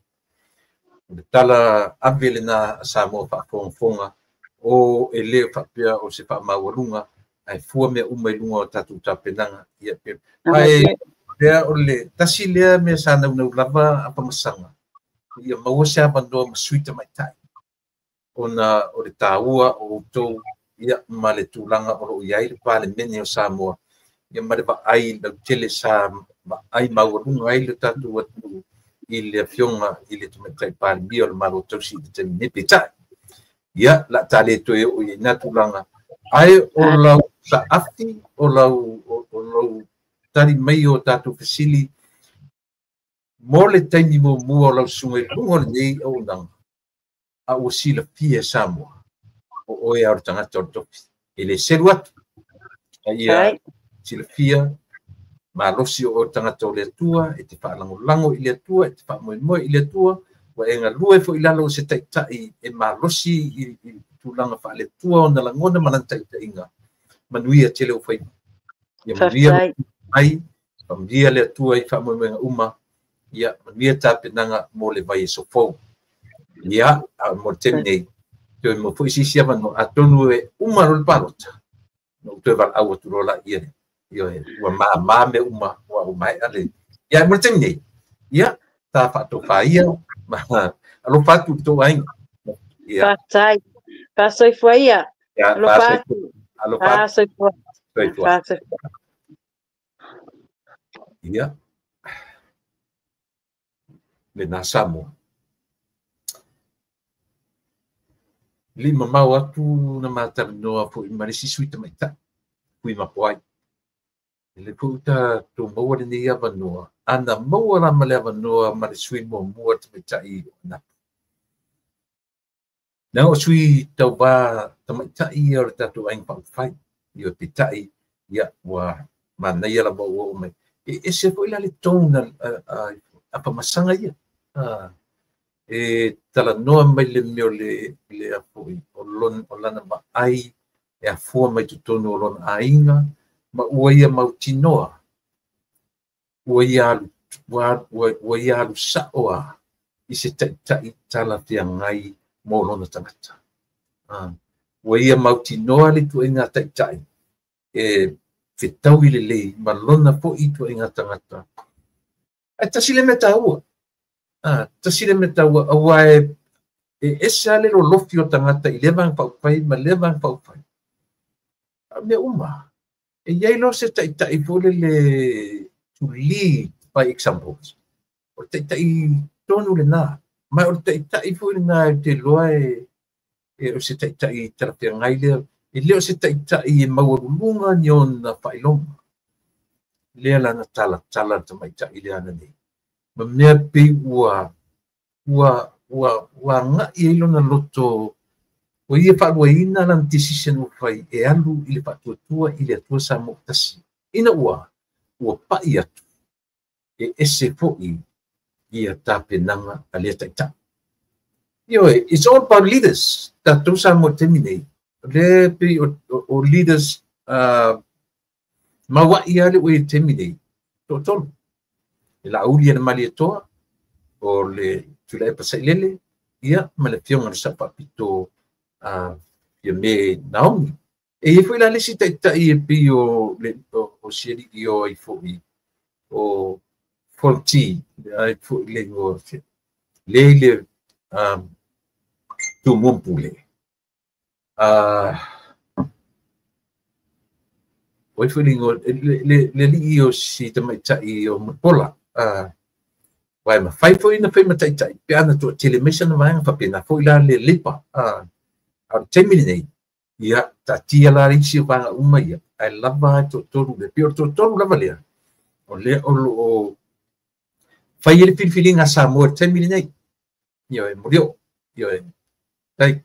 O le tala ave lena a Samoa faafogafoga o e le faapea o se faamaualuga ae fua mea uma i luga o tatou tapenaga. Ia, ae lea o le tasi lea mea sa naunau lava Afamasaga Ia maua se avanoa ma sui tamaitai ona o le taua o outou ia ma le tulaga o loo i ai le Palemene o Samoa ia ma le vaai lautele sa vaai maualuga ai le tatou atunuu i le afioga i le tamaitai Palemia o le Malo Tausi i le taimi nei. Peitai ia la ta le toe oo i ina tulaga, ae o lau saafi o lau tali mai o tatou fesili mo le taimi muamua o lau susuga i luga o lenei auaunaga, a ua silafia e Samoa o oe a o le tagata o le tofi. E le selu atu, a ia silafia malosi o oe o le tagata o le Atua, e te faalagolago i le Atua, e te faamoemoe i le Atua, ua e galue foi i lalo o se taitai e malosi i tulaga faale-Atua ona lagona ma lana taitaiga. Manuia tele o faiva. Ia manuia mai, manuia le Atua i faamoemoega uma, ia manuia tapenaga mo le vaiaso fou. Ia, mo le taimi nei, toe mo foi sisi avanoa, atonu e uma loa le palota, na ou toe valaau atu loa laia lea. Ia, ua mamā mea uma, ua umaea le. Ia, mo le taimi nei, ia, ta faatofa ia, ma alofa atu i le tou aiga. Ia. Faafetai. Faasoifua ia. Ia, Alofa atu. Alofa atu. Faasoifua. Soifua. Faasoifua. Ia. Lena Samoa. Le mamao atu na matalanoa foi ma le isi sui tamaitai, kui mapoai. Le foi uta tō maua lenei avanoa, ana maua la ma le avanoa ma le sui muamua tamaitai o Anapu. Leaga o sui tauvā tamaitai ia o le tatou aiga faaupufai, ia peitai, ia ua manaia lava ua oo mai. E ese foi la le tone a Afamasaga ia. E talanoa mai le mea o le foi o lana vaai e afua mai totonu o lona aiga, ma ua ia mautinoa, ua ia alu sao a i se taitai talafeagai mo lona tagata. Ua ia mautinoa le ituaiga taitai e fetaui lelei ma lona foi ituaiga tagata. Ae tasi le mea taua. Tasi le mea taua, aua e ese lava le lolofi o tagata i lea vaega faaupufai ma lea vaega faaupufai. A mea uma, e i ai loa se taitai foi lele to lead by examples. O le taitai tonu lena. Ma o le taitai foi lena e te iloa e o se taitai talafeagai lea. E le o se taitai e maualuluga ni ona faailoga. Lea lana talatala le tamaitai lea ananei. Ma mea pei ua agai ai lona loto, ua ia faaluaina lana decision ua fai e alu i le faatuatua i le Atua Samoa tasi. Ina ua pai atu e ese foi ia tapenaga a lea taitai. Ioe, it's all about leaders. Tatou Samoa taimi nei. O lea pei o leaders mauai lava le ua i le taimi nei. Toatolu. Le Laauli a le Malietoa, o le Tuilaepa Sailele, ia, ma le afioga i le Sao Faapito Fiame Naomi. E i ai foi la le isi taitai e pei o si alii o ai foi o Fonti, ai foi le igoa le i le Tumuampule. O ai foi le igoa le alii o si tamaitai o Mulipola. Uae mafai foi ona fai ma taitai pe ana toatele mai sana vaega faapena foi la le Leipa. A o le taimi lenei, ia taatia la le isi o vaega uma ia, ae lava e toatolu lea. Pei o le toatolu lava lea, o lea o loo fai ai le filifiliga a Samoa i le taimi lenei. Ioe, molio. Ioe, tai.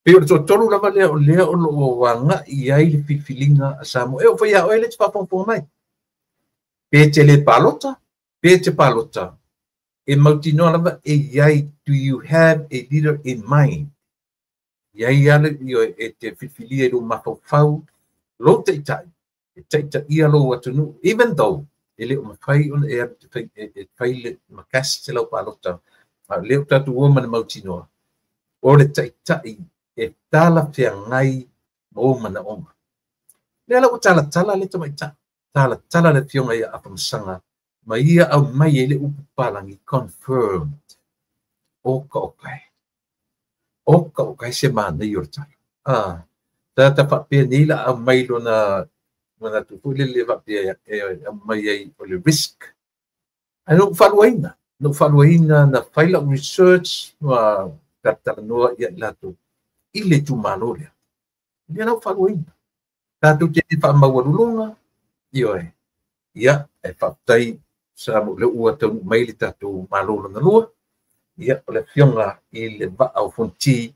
Pei o le toatolu lava lea o lea o loo agai i ai le filifiliga a Samoa. E oo foi ia oe le te faafogafoga mai. Pe te le palota, pe te palota, e mautinoa lava e i ai, do you have a leader in mind? Iai ale e te filifilia i lou mafaufau, lou taitai, e taitaia lou atunuu, even though e le o mafai ona e alu e fai le makasi se lau palota, a o lea o tatou ua ma le mautinoa, o le taitai e talafeagai ma ou manaoga. Lea la ua talatala le tamaitai, talatala le afioga ia Afamasaga, ma ia aumai ai le upu palagi, confirmed. Oka oka e. Oka oka e se manaia o le tala. Tagata faapea nei la aumai lona manatu foi lele faapea e aumai ai o le risk. Ae na ou faaluaina, na ou faaluaina na fai lau research ma talatalanoa ia i latou i le itumalo lea. Lea la ua faaluaina. Tatou te le faamaualuluga, ioe. Ia, e faafetai sa mo lea ua taunuu mai le tatou Malo lona lua. Ia, o le afioga i le Vaa o Fonoti,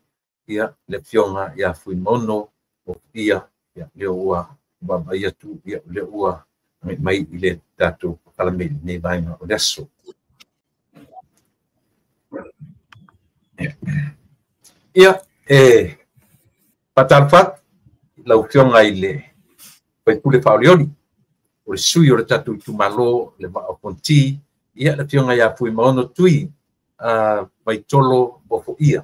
ia, le afioga ia Fuimaono Ofoia, ia, lea ua vaavaai atu, ia, lea ua agai mai i le tatou polokalame i lenei vaega o le aso. Ia, e faatalofa atu i lau afioga i le faipule faaolioli, o le sui o le tatou itumalo le Vaa o Fonoti, ia, le afioga ia Fuimaono Tui Vaitolo Ofoia.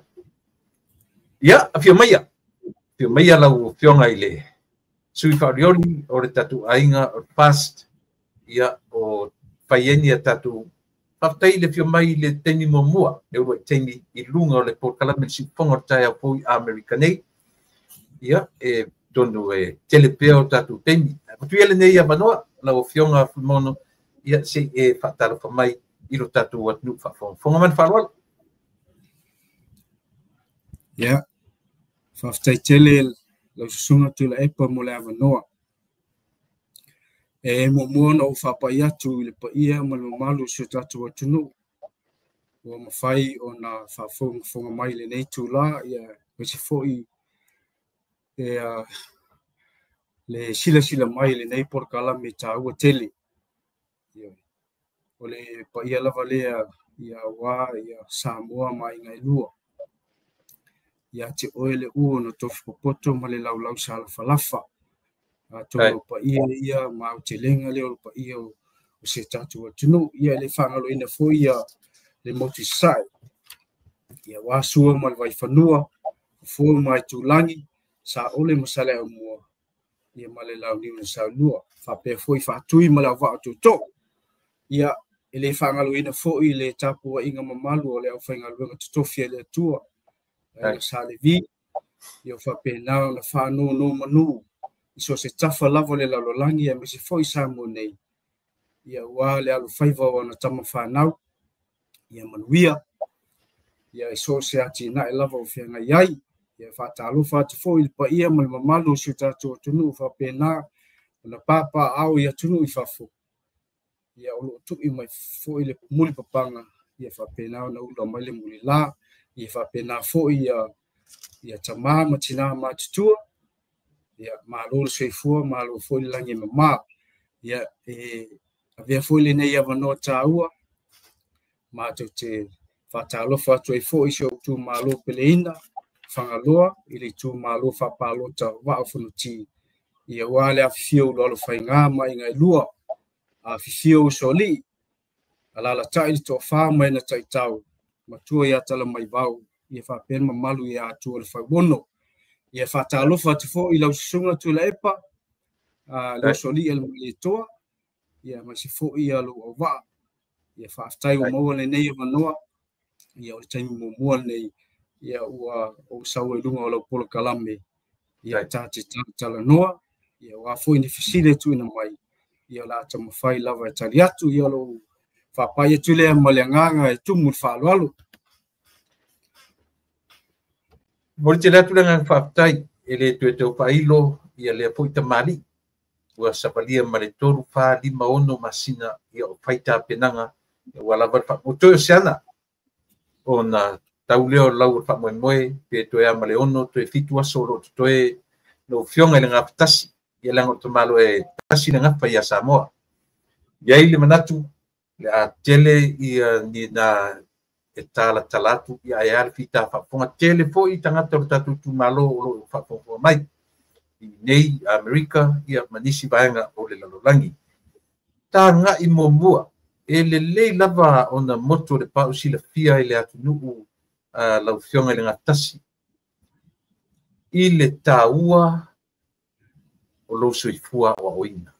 Ia, afio maia lau afioga i le sui faaolioli o le tatou aiga o le FAST, ia, o fai ai ni a tatou faafetai i le afio mai i le taimi muamua, le uluai taimi i luga o le polokalame le siufofoga o le taeao fou i Amerika nei. Ia, e tonu e tele pea o tatou taimi. Avatu ia lenei avanoa, lau afioga Fuimaono, ia, se i e faatalofa mai i lo tatou atunuu faafogafoga ma le faaaloalo. Ia, faafetai tele lau susuga Tuilaepa mo le avanoa. E muamua ona ou faapai atu i le paia ma le mamalu o si o tatou atunuu ua mafai ona faafogafoga mai i lenei itula, ia aemaise foi le silasila mai i lenei polokalame taua tele. Ia, o le paia lava lea ia aua ia Samoa ma aiga e lua. Ia te oe le ua na tofi popoto ma le laulau salafalafa. Atonu o paia ia ma aotelega lea o le paia o se tatou atunuu. Ia e le faagaloina foi ia le motu i Sasae. Ia aua Sua ma le Vaifanua, Fofo ma Aitulagi, Saole ma Saleaaumua, ia ma le Launiu na Saelua. Faapea foi Faatui ma le Auvaa o Tootoo. Ia e le faagaloina foi le tapuaiga mamalu o le aufaigaluega totofi a le Atua, aiga Sa Levi, ia faapena ona faanonomanu i so o se tafa lava o le lalolagi aemaise foi Samoa nei, ia aua le alofaiva o ana tama fanau, ia manuia, ia i so o se atinae lava o feagai ai. Ia faatalofa atu foi i le paia ma le mamalu o si o tatou atunuu faapena ona papaaao i atunuu i fafo, ia o lo o tui mai foi le mulipapaga, ia faapena ona ula mai le mulila, ia faapena foi ia tama ma tina matutua, ia malo le soifua, malo foi le lagi e mama. Ia e avea foi lenei avanoa taua, matou te faatalofa atu ai foi i si ou itumalo peleina, Fagaloa, i le itumalo faapalota Vaa o Fonoti, ia aua le afifio o Ulualofaiga ma aiga e lua, afifio Usoalii, alalatai le toafa ma ena taitau, matua ia Talamaivao, ia faapea le mamalu ia Atua le Fauono. Ia faatalofa atu foi i lau susuga Tuilaepa, le Usoalii a le Malietoa, ia aemaise foi ia lou auvaa. Ia faafetai ua maua lenei avanoa, ia o le taimi muamua lenei, ia ua ou sau ai luga o lau polokalame, ia ta te talanoa, ia aua foi ni fesili e tuuina mai, ia o le a taumafai lava e tali atu, ia lou faapai atu lea ma le agaga e tumu le faaaloalo. Momoli tele atu le agaga faafetai e le toe tau faailo ia lea foi tamalii ua savalia ma le 3, 4, 5, 6 masina ia o fai tapenaga ua lava le faamoemoe o se ana ona tau lea o lau o le faamoemoe pe toe a ma le 6 toe 7 aso o lo o totoe lau afioga i le gafatasi ia leaga o le tamaloa e tasi le gafa ia Samoa. I ai le manatu le a tele ia ni na e talatala atu ia ae a le fita faafofoga tele foi tagata o le tatou itumalo o lo o faafogafoga mai i nei Amerika ia ma nisi vaega o le lalolagi. Tagai muamua e lelei lava ona motu o le pau silafia i le atunuu lau afioga i le gatasi i le taua o lou soifua aoaoina.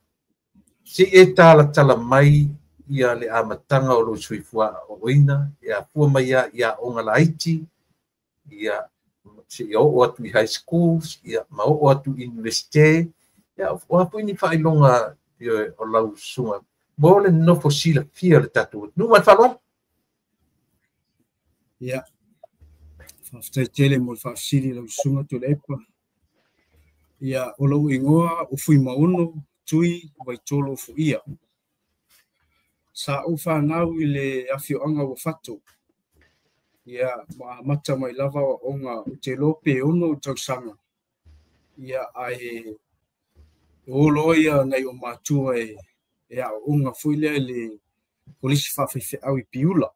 Se e talatala mai Ia le amataga o lou soifua aoaoina e afua mai lava i aoga laiti, ia seia oo atu i high schools, ia ma oo atu i Universite, ia o a foi ni faailoga o lau susuga mo le nofo silafia o le tatou atunuu. Ma le faaaloalo. Ia, faafetai tele mo le faafesili lau susuga Tuilaepa. Ia, o lou igoa o Fuimaono Tui Vaitolo Foia. Sa ou fanau i le afioaga o Uafato. Ia, ma amata mai lava aoaoga ou te iloa pe 6 tausaga. Ia, ae o loa ia nai ou matua e aooga foi lea i le kolisi faafaifeau i Piula.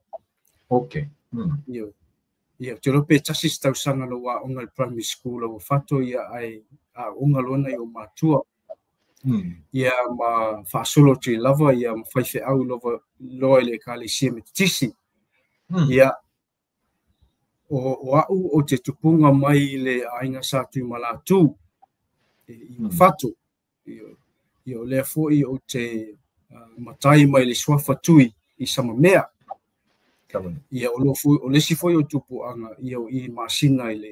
Okay. Ia, ia, ou te iloa pe 1 se tausaga na ou aoga i le primary school a Uafato, ia, ae aooga loa nai ou matua. Ia, ma faasolo atu ai lava, ia, ma faifeau loa i le Ekalesia Metotisi. Ia, o au ou te tupuga mai i le aiga Sa Tuimalatu i Uafato. Ia, o lea foi ou te matai mai le suafa Tui i Samamea. Ia, o le isi foi o tupuaga, ia, o i Masina i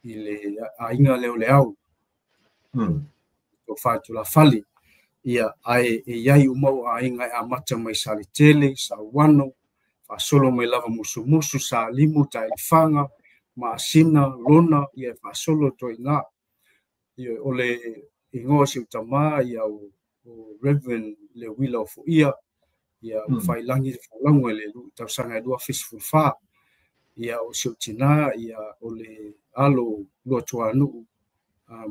le aiga lea o le Au. O Whaitulafale. Ia, ae e iai uma o aiga e amata mai Saletele, Sauano, faasolo mai lava Musumusu, Salimu, Tailifaga, Masina, Lona, ia e faasolo atu ai i ina. Ia, o le igoa o si ou tama, ia, o Reverend Leuila o Foia, ia, ua failagi le folauga i le tausaga e 2014. Ia, o si ou tina, ia, o le alo Luatuanuu,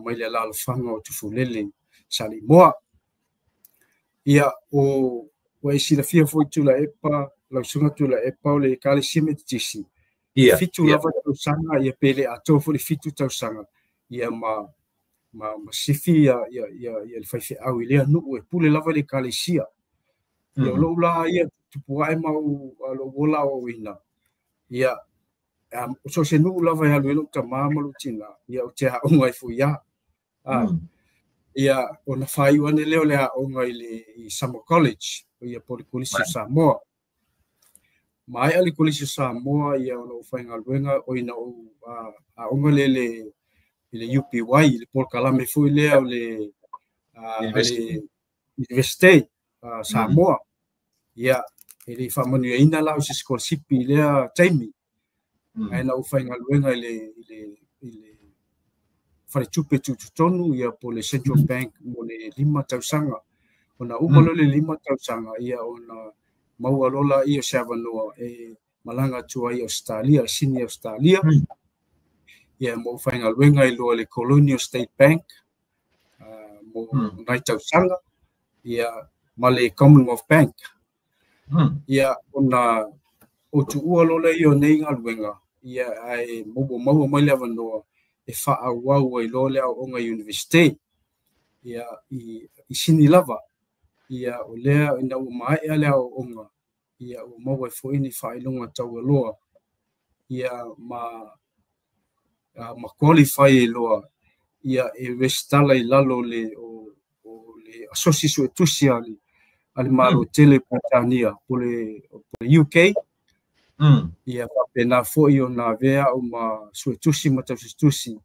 mai le alalafaga o Tufulele Salimoa. Ia, o ua e silafia foi Tuilaepa, lau susuga Tuilaepa, o le Ekalesia Metotisi. Ia, 7 lava tausaga, ia pe le atoa foi le 7 tausaga, ia ma sifi ia le faifeau i lea nuu e pule lava le Ekalesia. Ia, o lou la ia tupu ae ma ou lou ola aoaoina, ia, so se nuu lava e alu ai lou tama ma lou tina, ia, ou te aoga ai foi ia. Ia, ona faaiu ane lea o le aoga i Summer College, ia po o le Kolisi o Samoa. Maea le Kolisi o Samoa, ia, ona ou faigaluega, o ina ou aoga lea i le UPY, le polokalame foi lea o le Universite Samoa. Ia, e le faamanuiaina la o se scholarship i lea taimi. Ae na ou faigaluega i le faletupe tutotonu, ia, po le Central Bank mo le 5 tausaga. Ona uma loa le 5 tausaga, ia, ona maua loa laia o se avanoa e malaga atu ai i Australia, Sydney, Australia. Ia, ma ou faigaluega ai loa i le Colonial State Bank mo nai tausaga, ia, ma le Commonwealth Bank. Ia, ona o tuua loa lea o nei galuega, ia, ae maua mai le avanoa e faaauau ai loa le aoaoga i Universite, ia, i Sini lava. Ia, o lea ina ua maea le aoaoga, ia, ua maua ai foi ni faailoga taualoa, ia, ma qualify ai loa, ia, e resitala i lalo o le Asosi Suetusi a le Malo tele Peretania po le UK. Ia, faapena foi ona avea au ma suetusi ma tausitusi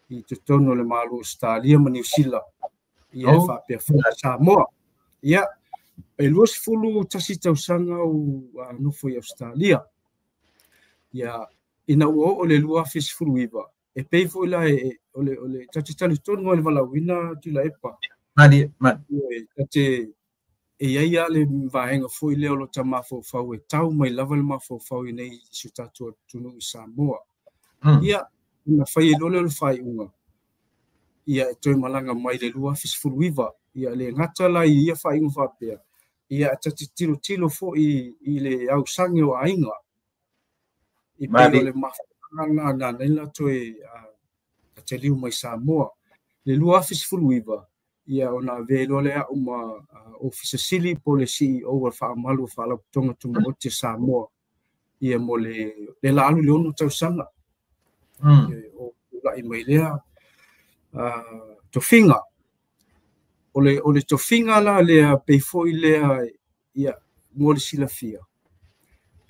i totonu o le Malo Australia ma Niu Sila, ia, faapea foi Samoa. Ia, e 21 tausaga ou nofo i Australia. Ia, ina ua oo le 2019, e pei foi la o le tatou te talitonu ai le valaauina Tuilaepa. Mani. E i ai lava le vaega foi lea o lo ta mafaufau e tau mai lava le mafaufau i nei i si o tatou atunuu i Samoa. Ia, ona fai ai loa lea o le faaiuga, ia, e toe malaga mai le 2019. Ia, le gata la i ia faaiuga faapea, ia, ta te tilotilo foi i le ausage o aiga. I pei o le mafuaaga lena na ala ai ona toe taliu mai Samoa. Le 2019, ia, ona avea loa lea au ma Ofisa Sili po le CEO o le Faamalu o Faalapotopotoga Tumaoti a Samoa, ia, mo le la alu i le 6 tausaga. O tulai mai lea tofiga. O le tofiga la lea pei foi lea, ia, Mo le silafia,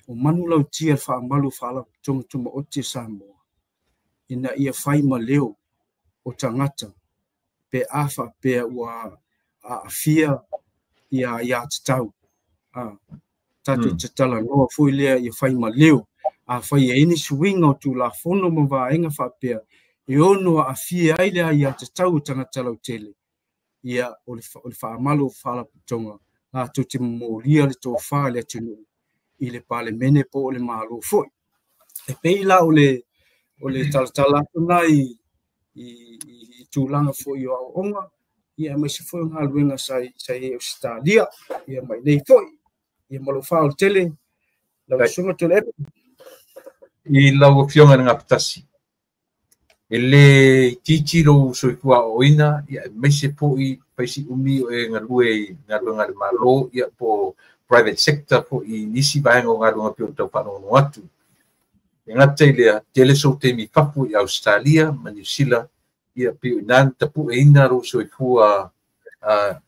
o manulautia le faamalu o Faalapotopotoga Tumaoti a Samoa, ina ia fai ma leo o tagata pe a faapea ua aafia ia aiatatau. Tatou te talanoa foi lea ia fai ma leo. Afai e i ai ni suiga o Tulafono ma vaega faapea e ono aafia ai le aiatatau o tagata lautele, ia o le faamalu o Faalapotopotoga latou te momolia le tofa i le atunuu i le Palemene po o le Malo foi. E pei la o le talatala atu lena i tulaga foi o aoaoga, ia aemaise foi o galuega sa i ai i Ausetalia, ia ma i inei foi. Ia ma lou faaaloalo tele, lau Susuga Tuilaepa. I lau Afioga i le Gafatasi, e le itiiti lou soifua aoaoina, ia aemaise foi faisi umi o e galue i galuega a le Malo, ia po private sector foi i nisi vaega o galuega pei ona tau faalogologo atu. E gata i lea, tele sou taimi i fafo i Ausetalia ma Niu Sila, ia pei o i ina na tapueina lou soifua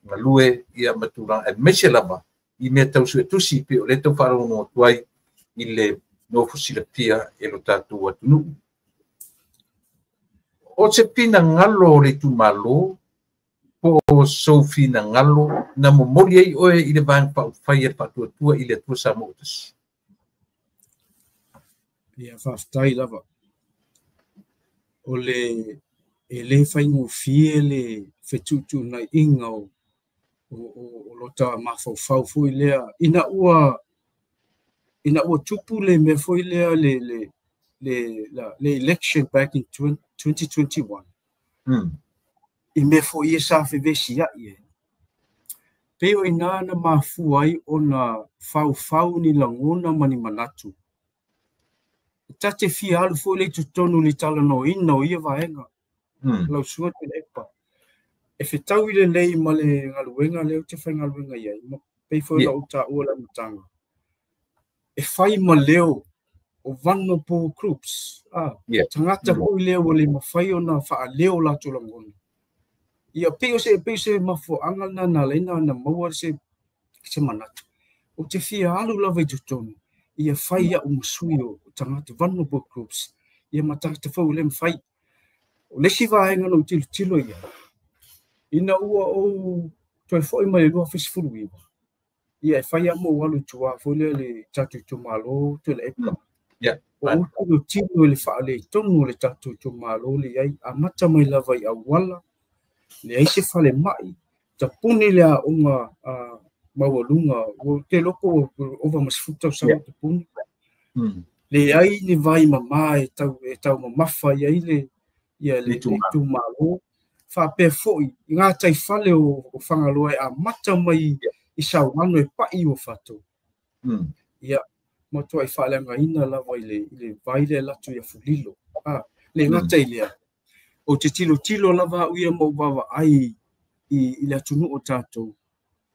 galue ia ma tulaga, aemaise lava i mea tau suetusi pei o lea tau faalogologo atu ai i le nofo silafia e lo tatou atunuu. O se finagalo o le itumalo po o sou finagalo na momoli ai oe i le Vaega Faaupufai a le Faatuatua i le Atua Samoa ua tasi? Ia, faafetai lava. O le e le faigofie le fetuutuunaiga o lota mafaufau foi lea ina ua tupu le mea foi lea le election back in 2021. I mea foi ia sa fevesiai ai. Pei o ina na mafua ai ona faufau ni lagona ma ni manatu. Ta te fia alu foi le i totonu i le talanoaina o ia vaega. Lau Susuga Tuilaepa. E fetaui lelei ma le galuega lea ou te faigaluega i ai, ma pei foi ona ou taua i le amataga. E fai ma leo o vulnerable groups. Tagata foi lea ua le mafai ona faaleo latou lagona. Ia, pei o se mafuaaga lena na ala ai na maua se manatu. Ou te fia alu lava i totonu, ia fai au ma sui o tagata vulnerable groups, ia ma tagata foi ua le mafai. O le isi vaega na ou tilotilo i ai, ina ua ou toe foi mai le 2019, ia e fai lava ma ou alu i tua foi lea le tatou itumalo Tuilaepa. O ou tilotilo i le faaletonu o le tatou itumalo le i ai, amata mai lava i auala, leai se falemai, tapuni le aoga maualuga, ua te iloa po ua ova ma 10 tausaga tapuni. Leai ni vai mama e tau mamafa i ai le itumalo. Faapea foi i ngā taifale o Fagaloa e amata mai i Sauano e pai ua fatou. Ia, matuai faaleagaina lava i le vai lea latou i Afulilo. Le gata i lea, o te tilotilo lava au ia ma ou vaavaai i le atunuu o tatou,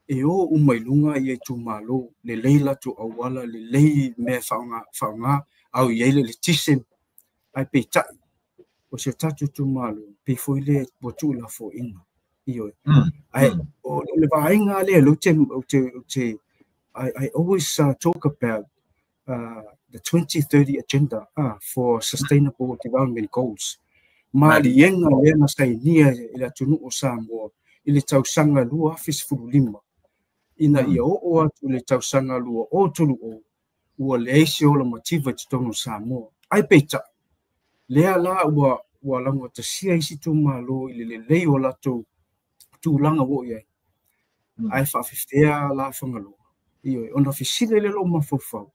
e o uma i luga ia itumalo, lelei latou auala, lelei mea faaaoga, au i ai le eletise, ae peitai, o si o tatou itumalo, pei foi lea ua tuulafoaiina. Ioe. Ae o le vaega lea ou te I always talk about the 2030 agenda for Sustainable Development Goals. Maliega lea na sainia i le atunuu o Samoa i le tausaga 2015, ina ia oo atu i le tausaga 2030, ua leai se ola mativa i totonu o Samoa. Ai peitai, lea la ua laugatasia isi itumalo i le lelei o latou tulaga ua oo i ai. Ae faafefea la Fagaloa. Ioe, ona fesili lea lou mafaufau.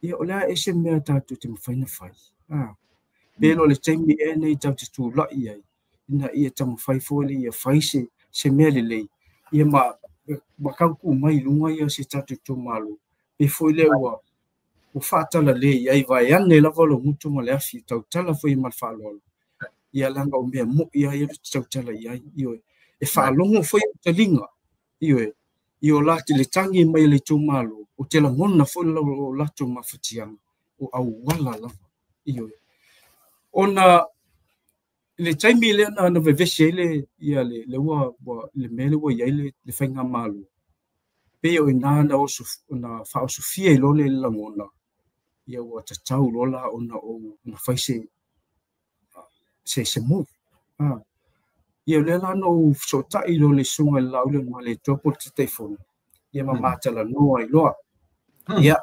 Ia, o le a ese mea tatou te mafai na fai. Pe lo le taimi ea nei tatou te tulai ai, ina ia taumafai foi le ia fai se mea lelei, ia ma kautuu mai i luga ia se tatou itumalo. Pe foi lea ua faatalale ai vaeane lava lou gutu ma le afi, tautala foi ma le faaaloalo. Ia leaga o mea moi lava ia ou te tautala i ai. Ioe, e faalogo foi au taliga. Ioe, i o latou le tagi mai le itumalo, o te lagona foi o latou mafatiaga, o auala lava. Ioe. Ona le taimi lea na vevesi ai le mea lea ua i ai le faigamalo. Pei o ina na oso na faaosofia i loa le lagona, ia ua tatau loa la ona ou ona fai se move. Ia o lea la na ou fesootai loa i le susuga i le Laauli ma le Toa po o le Taitaifono, ia ma matalanoa ai loa. Ia,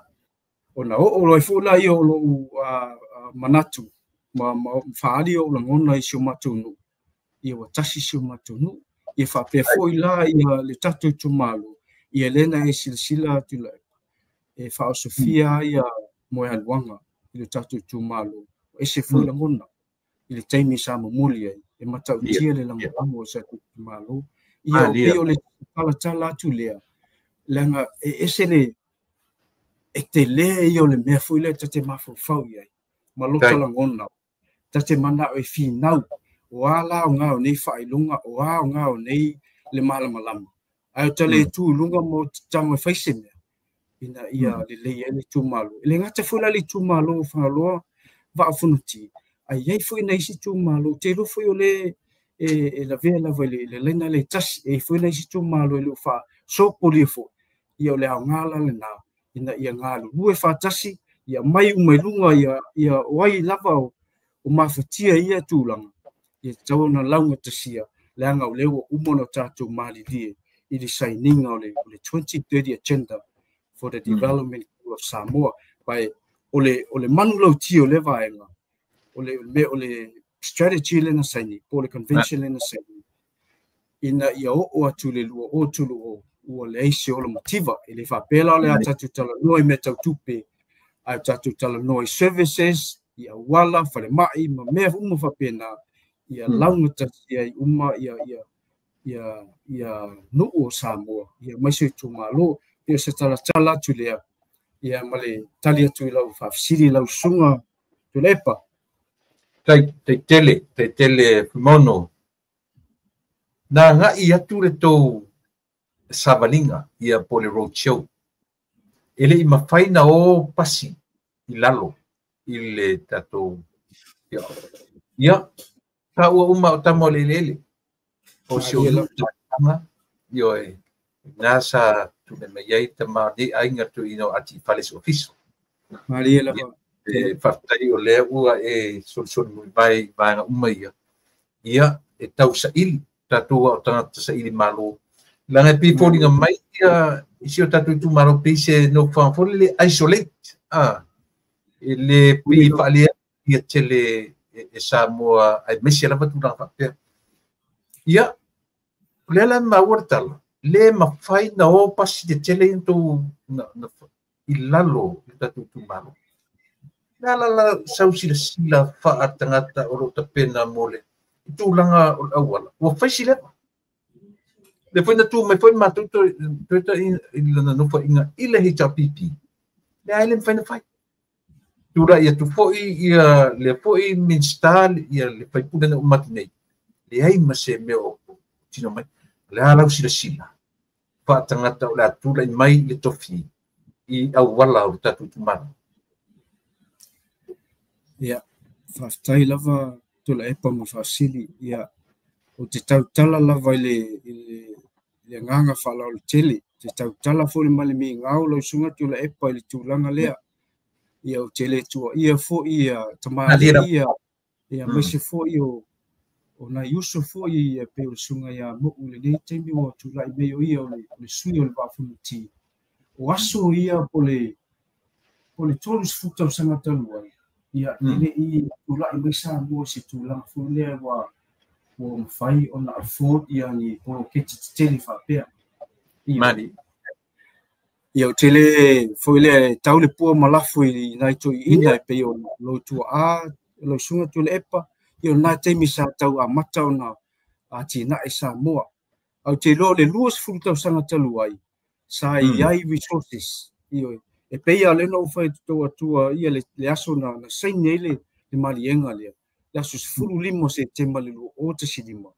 ona oo loa foi la ia o lou manatu ma faaali ou lagona i si o matou nuu, ia ua tasi si o matou nuu. Ia faapea foi la ia le tatou itumalo, ia lea na e silasila atu e faaosofia ia moealuaga i le tatou itumalo, ese foi lagona i le taimi sa momoli ai, e matautia le lagolago o se tatou itumalo. Ia o pei o le talatala atu lea, leaga e ese le e tele ia o le mea foi lea ta te mafaufau i ai, ma lota lagona, ta te manao e finau, o a la o ngā o nei faailoga, o a o ngā o nei le malamalama. Ae o tale tu lunga mo te tango e fai se mea, ina ia lelei ai le itumalo. E le gata foi la le itumalo o Fagaloa Vaa o Fonoti, ae i ai foi nai isi itumalo, te iloa foi o le e lavea lava i le laina le tasi, e i ai foi nai isi itumalo e le o faasopolia foi, ia o le aoga la lena, ina ia galulue faatasi, ia mai uma i luga, ia o ai lava o mafatia ia tulaga, ia tatau ona laugatasia, leaga o lea ua uma ona tatou malilie i le sainiga o le 2030 Agenda for the Development of Samoa. Pai o le manulauti o le vaega, o le strategy lena saini, po o le convention lena saini, ina ia oo atu le 2030 ua leai se ola mativa. E le faapea la o le a tatou talanoa i mea tau tupe, ae tatou talanoa i services, i auala, falemai, ma mea uma faapena, ia laugatasia ai uma ia nuu o Samoa, ia mai se itumalo. Ia se talatala atu lea, ia ma le tali atu i lau faafesili lau susuga Tuilaepa. Tai tele Fuimaono. Nā ngai atu le tou savaliga ia po le road show. E le i mafai na o pasi i lalo i le tatou ia ta ua uma o tama o le elele o si o tanga io e nā sa tune mai ai tama ni ainga tu ino ati fale so ofiso. Maria lava. E whaftai o lea ua e solisoli mui vai vaega uma ia. Ia e tau saili, tātou o tangata saili malo. Langa e pīpōringa mai ia i si o tātou itumalo pei se no whanfole le isolate. E le pei whaalea ia tele e Samoa ai mesi lava tūranga whapea. Ia, lea la maua le tala, le mawhai na o pasi te tele i tō i lalo i tātou itumalo. La la la sau sila sila wha tangata o lo tapena mole. I tūlanga o auala. Ua whai sila. Le foi na tū mai foi mātou toeta i lana nofa inga i le HRPP. Le aile mwhai na whai. Tūra ia tu foi ia le foi minsta ia le whai puna na umati nei. Le ai ma se mea o tino mai. Le alau sila sila. Wha tangata o le atūra i mai le tofi i auala o tātou tumano. Ia, whaftai lava Tuilaepa ma faasili, ia, o te tautala lava i le nganga whaalaolo tele, te tautala fo le male mi ngau lau susuga Tuilaepa i le tulaga lea, ia o te le tua ia fo ia tamali ia, ia maise fo ia o nai uso fo ia pe o le susuga ia mou le nei taimi ua tulai mei o ia o le sui o le Vaa o Fonoti. O aso ia po le 30 tausaga talu ai, ia e le i tulai mai Samoa se tulaga foi lea ua mafai ona afford ia ni poloketi tetele faapea. Mali. Ia o tele foi lea tau le pua ma lafo i nai toeaiina e pei o lou tuaa, lau susuga Tuilaepa, ia o lena taimi sa tau amata ona atinae Samoa. Ae ou te iloa o le 20 tausaga talu ai, sa i ai resources. Ioe. E pei a lena ou fai atu atua ia le aso na saini ai le maliega lea. Le aso 15 Setema le 2015.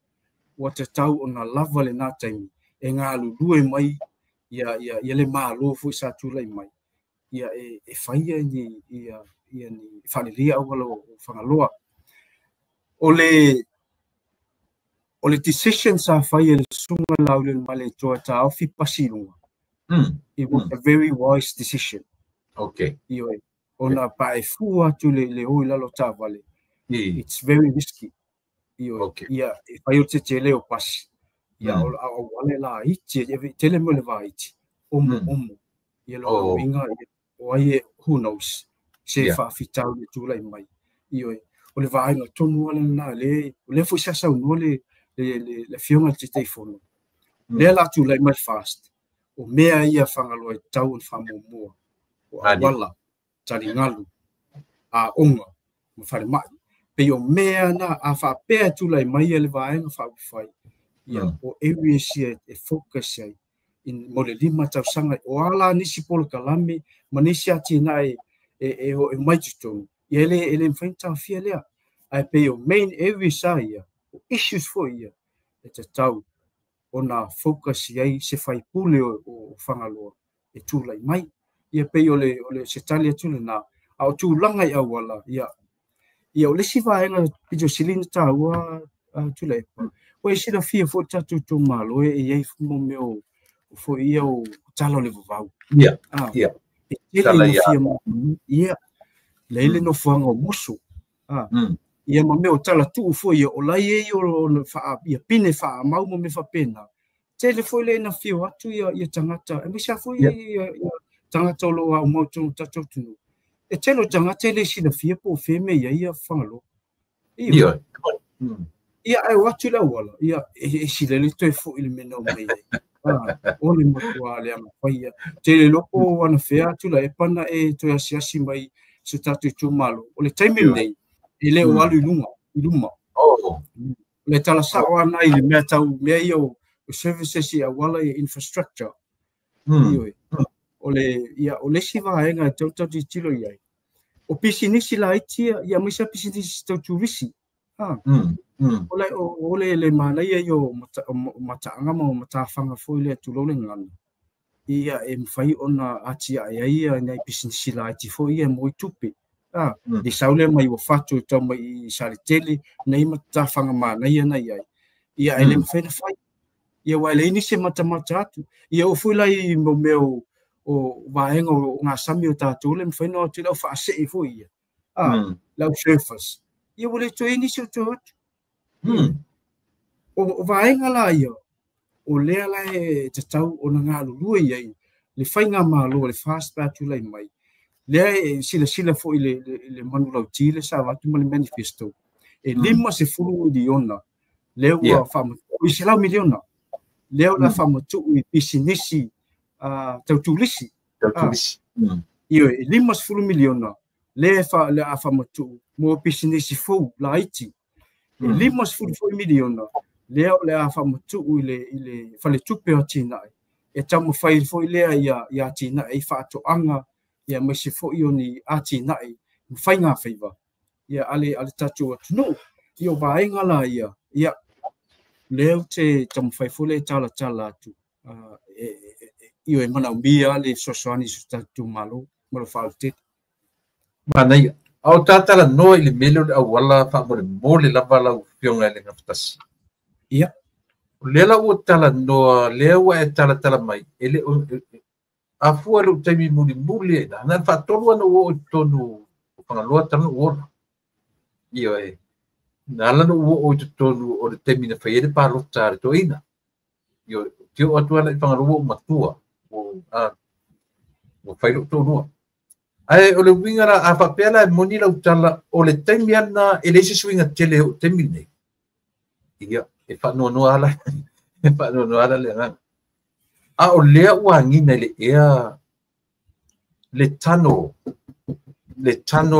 Ua tatau ona lava lena taimi e galulue mai ia le malo foi sa tulai mai. Ia e faia ni ia ni faaleleia auala o Fagaloa. O le decision sa faia le susuga Laauli ma le Toa taofi pasi i luga. It was a very wise decision. Okay. Ioe. Ona pa e fua atu le o i lalo o taavale, it's very risky. Ioe. Okay. Ia, e fai o le tetele o pasi. Ia, o auala e laiti, e tele mea o le vaiti. Omo, omo. Ia lona uiga, ia, o ai e, who knows, se faafitauli e tulai mai. Ioe. O le vaega tonu lava lena, o lea foi sa saunoa le Afioga i le Taitaifono. Lea la tulai mai le FAST, o mea ia Fagaloa e tatau ona faamuamua, o auala, taligalu, aoga ma falemai. Pei o mea na a faapea e tulai mai le Vaega Faaupufai, ia, o areas ia e focus ai mo le 5 tausaga. O a la nisi polokalame ma nisi atinae e mai totonu, ia e le mafai ona taofia lea. Ae pei o main areas a ia, o issues foi ia, e tatau ona focus i ai se faipule o Fagaloa e tulai mai. Ia pei o le se tali atu lena. A o tulaga i auala, ia, o le isi vaega pito sili ona taua Tuilaepa, ua e silafia foi le tatou itumalo e i ai mo mea o foi ia o tala o le vavau. E tele ina fia ia, lea le nofoaga o Moso. Ia ma mea o tala tuu foi ia, o lai e o ia pine faamau ma mea faapena. Tele foi le ina fio atu ia tagata, e maise foi ia tagata o lo o aumau totonu o tatou atunuu. E tele o tagata e le silafia po o fea mea i ai ia Fagaloa. Ia. Ia, ae o atu le auala, ia, e silele toe foi le mea na omai ai. O le matua le agafai ia. Tele loko o anafea atu la e pana e toe asiasi mai so tatou itumalo. O le taimi lenei, e le o alu i luga, i luma. Le tala sao ana i le mea tau, mea ia o services i auala i infrastructure. Ioe. O le, ia, o le isi vaega e tau tau tilotilo i ai. O pisinisi laiti ia, ia aemaise lava pisinisi tau turisi. O le manaia ia o mataaga ma matafaga foi lea tulou le gagana. Ia e mafai ona atiae ai ia nai pisinisi laiti foi ia mo i tupe. Le sau lea mai Uafato e tau mai i Saletele, nei matafaga manaia na i ai. Ia e le mafai ona fai. Ia ua e leai nisi e matamata atu. Ia o foi la i mo mea o vaega o gasami o tatou le mafai ona o atu i lau faasee foi ia. Lau surfers. Ia ua le toe nisi o toe atu. O vaega la ia, o lea la e tatau ona galulue i ai le faigamalo le FAST pe a tulai mai. Lea e silasila foi le manulauti le sa avatu ma le manifesto. E 50 miliona lea ua faamatuu, i 100 miliona lea ua faamatuu i pisinisi tau turisi. Tau turisi. Ioe, e 50 miliona lea a faamatuu mo pisinisi fou laiti. E 50 foi miliona lea o le a faamatuu i le faletupe o atinae. E taumafai foi lea ia atinae i faatoaga, ia aemaise foi o ni atinae ma faigafaiva ia ale tatou atunuu. Ia o vaega la ia, ia lea ou te taumafai foi lea e talatala atu. Ioe, e manaomia le fesoasoani i so tatou itumalo ma lo faalatele. Manaia. A o tatala noa i le mele o le auala faamolemole lava lau afioga i le Gafatasi. Ia. O lea la ua talanoa, lea ua e talatala mai, e le o afua lou taimi mulimuli, na faatolu ana ua oo i totonu o Fagaloa talu ona ou ola. Ioe, na ala na ou oo i totonu o le taimi na fai ai le palota a le toeaina. Ioe, te oo atu ala i Fagaloa ua ou matua, ua fai lou toalua. Ae o le uiga la, a faapea la e moni lau tala, o le taimi ana e leai se suiga tele o taimi lenei. Ia, e faanoanoa ala, e faanoanoa ala le agaga. A o lea ua agina i le ea le tano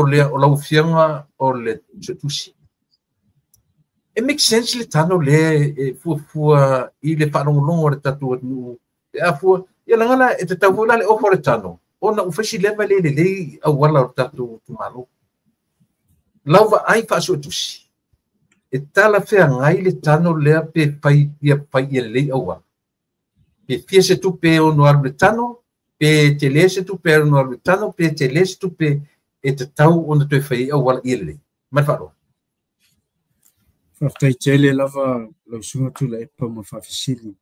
lea o lau afioga o le suetusi. E make sense le tano lea e fuafua i le faalogologo a le tatou atunuu. E afua, ia laga la e tatau foi la le ofa o le tano, ona ua fai si leva le lelei auala o le tatou itumalo. Lau vaai faasuetusi, e talafeagai le tano lea pe fai ia fai ia lelei auala. Pe fia se tupe ono alu le tano, pe tele se tupe ono alu le tano, pe tele se tupe e tatau ona toe fai auala ia lelei. Ma le faaaloalo. Faafetai tele lava lau susuga Tuilaepa ma faafesili.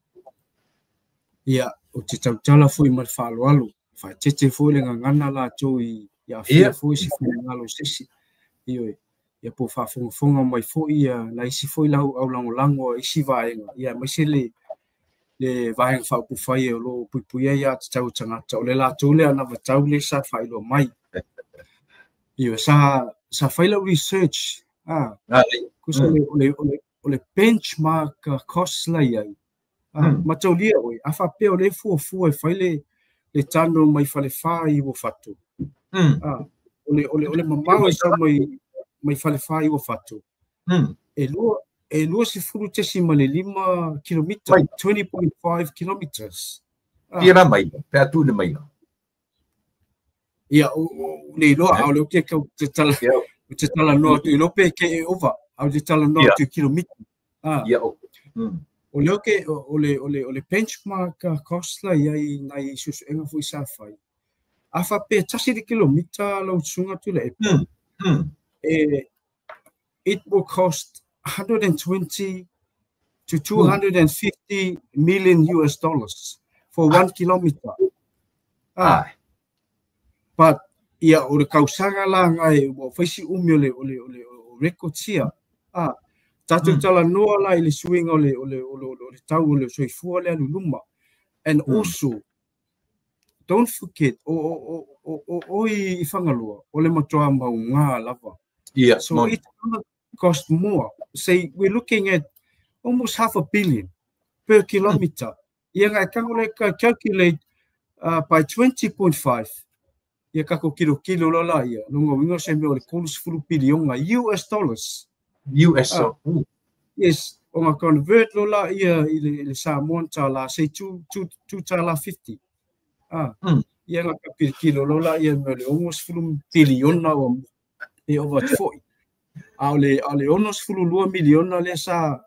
Ia, Ou te tautala foi ma le faaaloalo, faaeteete foi le gagana latou i aafia foi se finagalo o se isi. Ioe. Ia po o faafogafoga mai foi ia nai isi foi lau aulagolago a isi vaega, ia aemaise le Vaega Faaupufai o lo o puipuia aiatatau a tagata, o le latou lea anavatau lea sa faailoa mai. Ioe, sa fai lau research, tusa o le benchmark costs la i ai. Mataulia oe, a faapea o lea e fuafua e fai le tano mai Falefa i Uafato. O le mamao e sau mai Falefa i Uafato, e 20.5 kilomita, 20.5 kilometers. Fia la maila, pe a tu le maila. Ia, o le iloa, a o le oke kau te tala, te talanoa atu, iloa pe ke e ova, a o te talanoa atu i kilomita. Ia, o. O le oke, o le benchmark cost la i ai nai suesuega foi sa fai. A faapea 1 le kilomita lau susuga Tuilaepa, it will cost 120 to 250 million US dollars for 1 kilometer. But ia o le kausaga la ngai ua faisi umi o le o records ia. Tatou talanoa la i le suiga o le tau o le soifua le alu i luma. And also, don't forget, o i Fagaloa, o le matua mauga lava. So it's gonna cost more. Say we're looking at almost half a billion per kilometer. Ia ngai tango le calculate by 20.5. Ia kako kilo kilo la la ia. Lunga winga se mea o le 30 bilionga US dollars. US. Yes, o nga convert lo la ia i le Samoan tala, say 2 2 2 tala 50. Ia nga ka kilo lo la ia me le 60 biliona o e over foi. A o le 62 miliona lea sa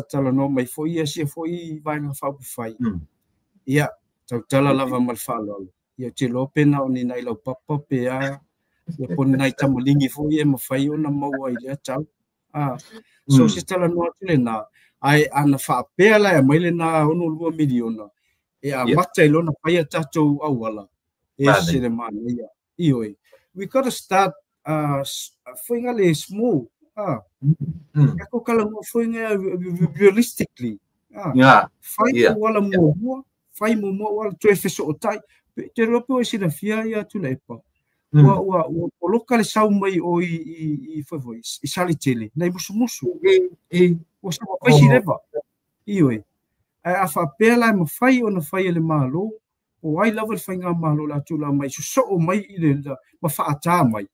talanoa mai foi ia sia foi Vaega Faaupufai. Ia, tautala lava ma le faaaloalo. Ia te iloa pe na o ni nai laupapa pe a, ia po o ni nai tamalingi foi e mafai ona maua i lea tau. So se talanoa atu lena, ae ana faapea la e aumai lena 62 miliona, e amata i lona faia tatou auala, e ese le manaia. Ioe. We got to start foi nga le small. Kako kala mo foi nga realistically. Fai auala muamua, fai muamua auala toe fesootai. Te iloa pe ua e silafia ia Tuilaepa. Ua poloka le sau mai o i foi foi i Saletele, nai Musumusu. Ua sama fai si leva. Ioe. Ae a faapea la e mafai ona fai e le Malo, o ai lava le faiga malo le atu la mai sosoo mai i le ma faata mai.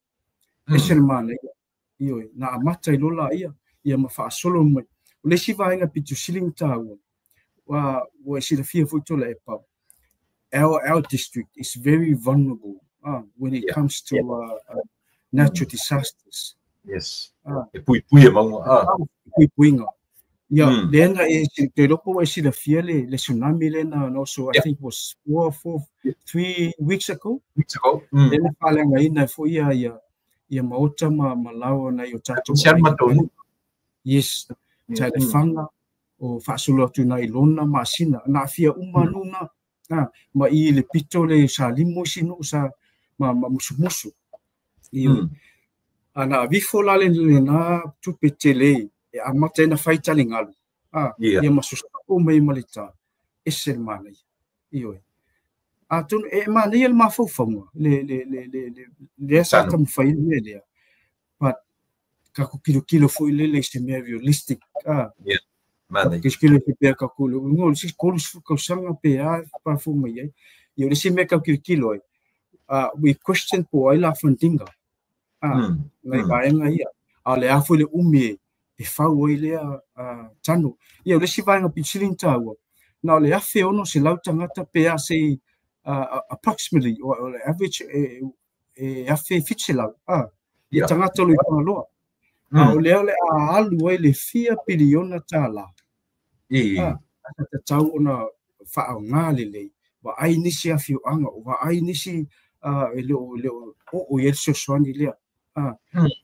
Ese le manaia. Ioe, na amata i lola ia, ia ma faasolo mai. O le isi vaega pito sili ona taua, ua e silafia foi Tuilaepa. Our district is very vulnerable when it comes to natural disasters. E pui pui e maunga. Puipuiga. Ia, lea na e te iloa po ua e silafia le tsunami lea na also, I think was 4, 4, 3 weeks ago. Weeks ago. Lea na faaleagaina ai foi ia maota ma laoa nai o tatou Si ana matou. Yes, Taelefaga, o faasolo atu nai lona masina, na aafia uma nuu na. Ma i le pito le Salimo isi nuu sa ma Musumusu. Ioe. Ana avifo la le lena tupe tele e amata ai na fai taligalu. Ia ma sosoo mai ma le tā, ese le manaia. Ioe. Atonu e manaia le mafaufauga le lea sa Tano. taumafai ai le mea lea. But kako kilokilo foi lele i se mea realistic. Manaia. Kilokilo se pea kako le uiga o le isi 30 tausaga pe a e faafoe mai ai. Ia o le isi mea kau kilokilo ai, we question po o ai la fundinga. Nai vaega ia. A o le a foi le umi e fau ai lea tano. Ia o le isi vaega pito sili ona taua, na o le 1,600 tagata pe a sei approximately, o le average e 1,700. Tagata o lo o i Fagaloa. A o lea o le a alu ai le fia piliona tala. Sa tatau ona faaaoga lelei, vaai nisi afioaga, o vaai nisi e le o oo i ai le fesoasoani lea.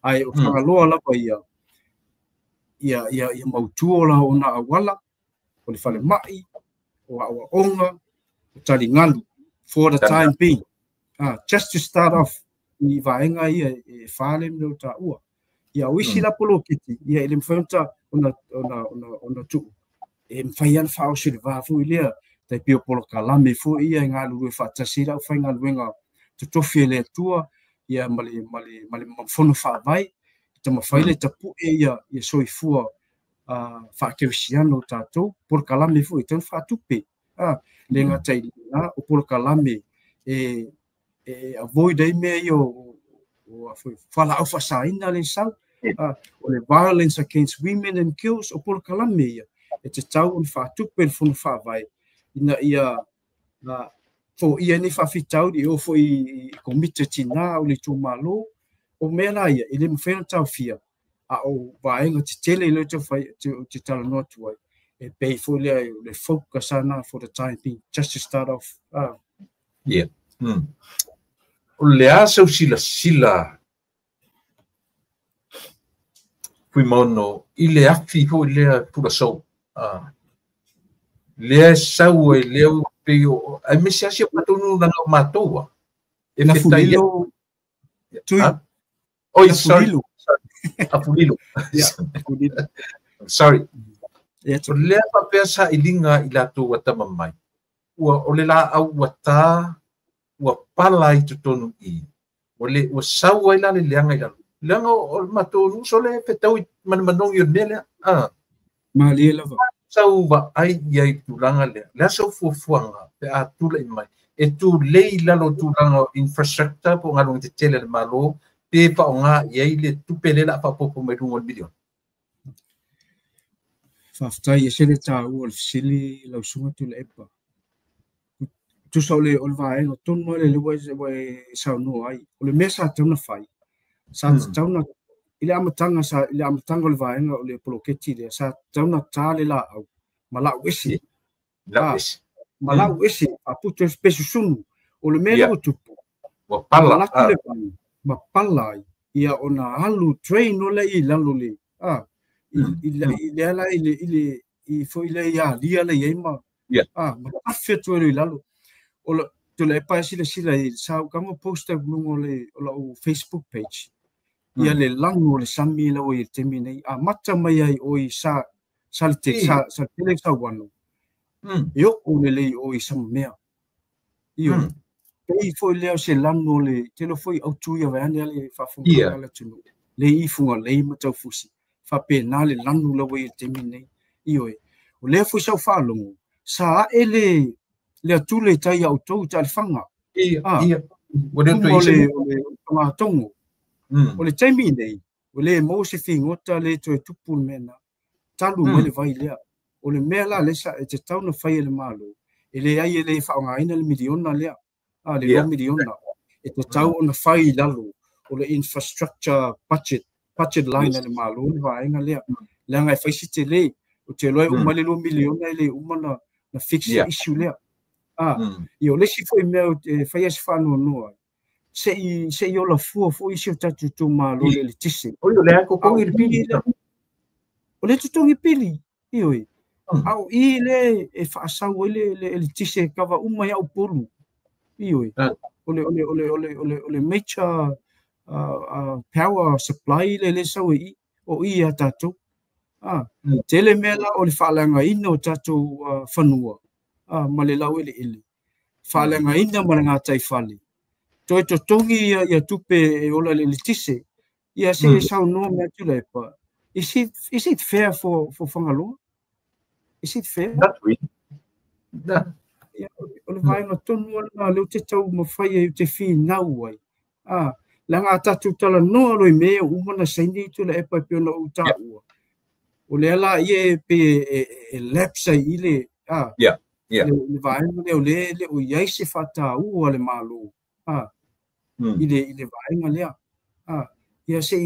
Ae o Fagaloa lava ia, ia mautu o la ona auala, o le falemai, o aoaoga, O taligalu for the time being. Just to start off i vaega ia e 4 le mea o taua. Ia o isi la poloketi, ia e le mafai ona tuu. E mafai lava ona faaoso i le va foi lea, tai pei o polokalame foi ia e galulue faatasi ai le aufaigaluega totofi e le Atua, ia ma le fono faavae, e taumafai le tapue ia soifua faakerisiano o tatou, polokalame foi e tatau ona faatupe. Le gata i lena, o polokalame e avoid ai mea ia o fualaau faasaina le sau, o le violence against women and girls, o polokalame ia e tatau ona faatupe le fono faavae ina ia foia nei faafitauli e oo foi i komiti o tina o le itumalo. O mea la ia e le mafai ona taofia, a o vaega tetele lea ou te talanoa atu ai, e pei foi lea o le focus ana for the time being, just to start off. Yeah. O le a sau silasila Fuimaono i le afi foi lea pulasou. Lea sau ai lea pei o ai mesi asi o patonu langa o mātou. E fetai Tui. Oi, sorry. Afulilo. Sorry. O lea papea sa ilinga i lātou atama mai. Ua o le la au ua tā, ua pala i totonu i. Ua sau ai la le leanga i lalo. Leanga o mātou nuso le whetau i manamanongi o le mea lea. Malie lava. Sau va ai ia i tūlanga lea. Lea sau fuafuaga pe a tula i mai. E tū lei lalo tūlanga o infrastructure po ngalunga te tele le malo pe whaonga i ai le tupe le la whapopo mai runga o le miliona. Whaftai e sele tā ua le fisili lau sunga tu le epa. Tusa o le vaega tonu le lewa e saunoa ai. O le mea sa tauna whai. Sa tauna i le amatanga o le vaega o le poloketi lea. Sa tauna tā le la au. Ma lau ese. Ma lau ese. A puto e pesusunu. O le mea lewa tupu. Wa pala. Ma pala ai. Ia ona alu train o le i lalo le. I le ala i le i foi le ia lia le ia ma. Ma afe tu e lalo. O le tu le pa sila sila i sa kamo post lungo le o la Facebook page. Ia le lango le sami la o i temi nei. A mata mai ai o i sa sa te sa sa tele sa wano. E o le le o i sa mea. Io. Pei foi leo se lano le telo foi au tu ia vane le faafunga le tunu. Le i funga le ma tau fusi. Fa pe na le lanu la o i temi nei. Io e. O le foi sa whaalongo. Sa ele le atule tai au tau ta alfanga. Ia. O le o tongo. O le taimi nei, o le mo se fingota le toe tupu le mena. Talu mai le vai lea. O le mea la le sa e te tauna whai e le malo. E le ai e le whaongaina le miliona lea. Le 2 miliona. E te tau ona whai lalo. O le infrastructure budget line le malo le vaenga lea. Lea ngai whaisi te le. O te loe uma le 2 miliona e le uma na fix issue lea. Ia o le si foi mea e whai as whanoa noa. Se i ola fua fo isi o tatu tū malo le le tise. O le ako kongi le pili. O le tutongi pili. Ioi. Au i le e whaasau e le tise kawa uma ia upolu. Ioi. O le major power supply le le sau i o i a tātou. Tele mea la o le whaalanga ina o tātou whanua. Ma le lau ele ele. Whaalanga ina ma le ngā taiwhale. Toi totongi ia tupe e ola le tise. Ia se e saunoa mea tula e pa. Is it fair for Whangaloa? Is it fair? Not really. No. Ia, o le vaenga tonu ana leo te tau mawhai e te whinau ai. La ngā tātou tala noa loi mea umana saini tula e pa pe ona u tāua. O le ala ia e pe e lapse i le. Le vaenga leo le le o iai se whataua le malo. I le vaenga lea. Ia se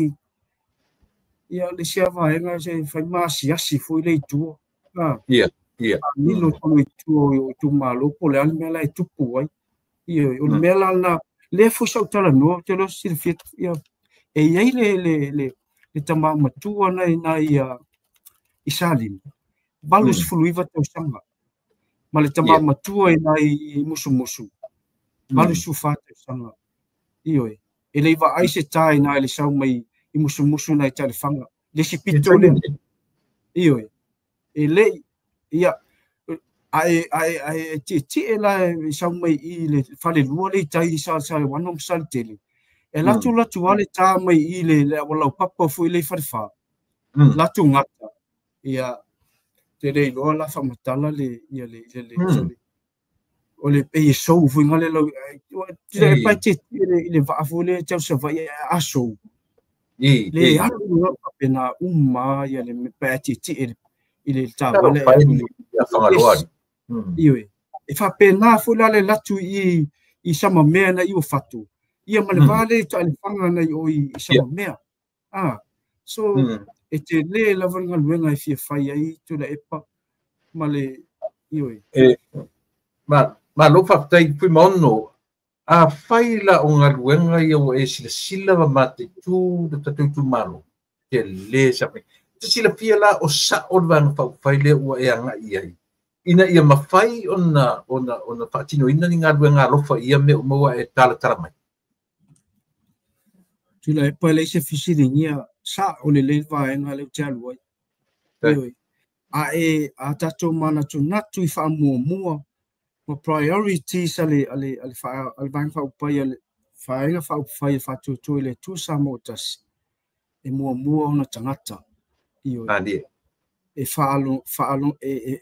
ia le sia vaenga se whai maasiasi fo i le itua. Nilo tono i tua o tu malo po le ale mea la e tupu ai. Ia o le mea la na le fo sau tala noa te lo silafia ia e iai le tama matua na i na ia i Salima. 89 tausaga. Ma le tama matua i nai i Musumusu, 84 tausaga. Ioe, e le i vaai se tā i nai le sau mai i Musumusu nai Talefaga. Le isi pito lea. Ioe, e le ia, ae tietie la e sau mai i le falelua le i tai i Salesaleono ma Saletele. E latu latu ale tā mai i le awalaupapa foi le i falefā. Latu gata. Ia, te le iloa la faamatala le, ia le, le, le, o le pei e sou foi ngale lau, e pai te i le vaa foi le tau Savaii a sou. Le alu ngau pena uma ia le pai tietie i le tāwale. Ioe. E faapena foi la le latu i Samamea na i o fatu. Ia ma le vale Taelefaga na i o i Samamea. Ah, so e te le lava le galuega e fia fai ai Tuilaepa ma le ioe. E ma lo faafetai Fuimaono, a fai la o galuega ia ua e silasila ma mataitu le tatou itumalo, te le sa mai. Te silafia la o sa'o le vaega faaupufai lea ua e agai ai, ina ia mafai ona faatinoina ni galuega alofa ia mea uma ua e talatala mai. Tuilaepa e leai se fesiligia sa'o lelei le vaega lea ou te alu ai. Ioe. A e a tatou manatunatu i faamuamua ma priorities a le vaega faaupufai a le vaega faaupufai e faatuatua i le Atua Samoa tasi, e muamua ona tagata. Ioe. E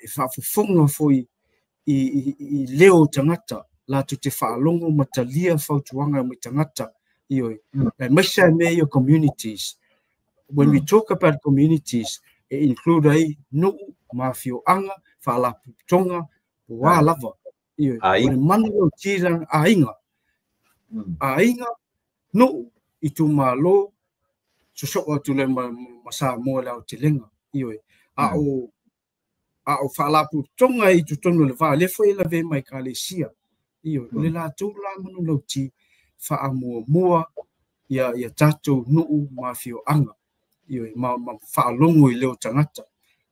faafofoga foi i leo tagata, latou te faalogo ma talia fautuaga mai tagata. Ioe. Aemaise mea ia communities. When we talk about communities, e include ai nuu, ma afioaga, faalapotopotoga, o a lava. Ioe. O le manu o tila aiga. Aiga, nuu, itumalo, sosoo atu le ma Samoa le aotelega. Ioe. A o faalapotopotoga i totonu o le va, lea foi e lavea mai ekalesia. Ioe. O le latou la manulauti faamuamua ia tatou nuu ma afioaga. Ioe, ma faalogo i leo tagata.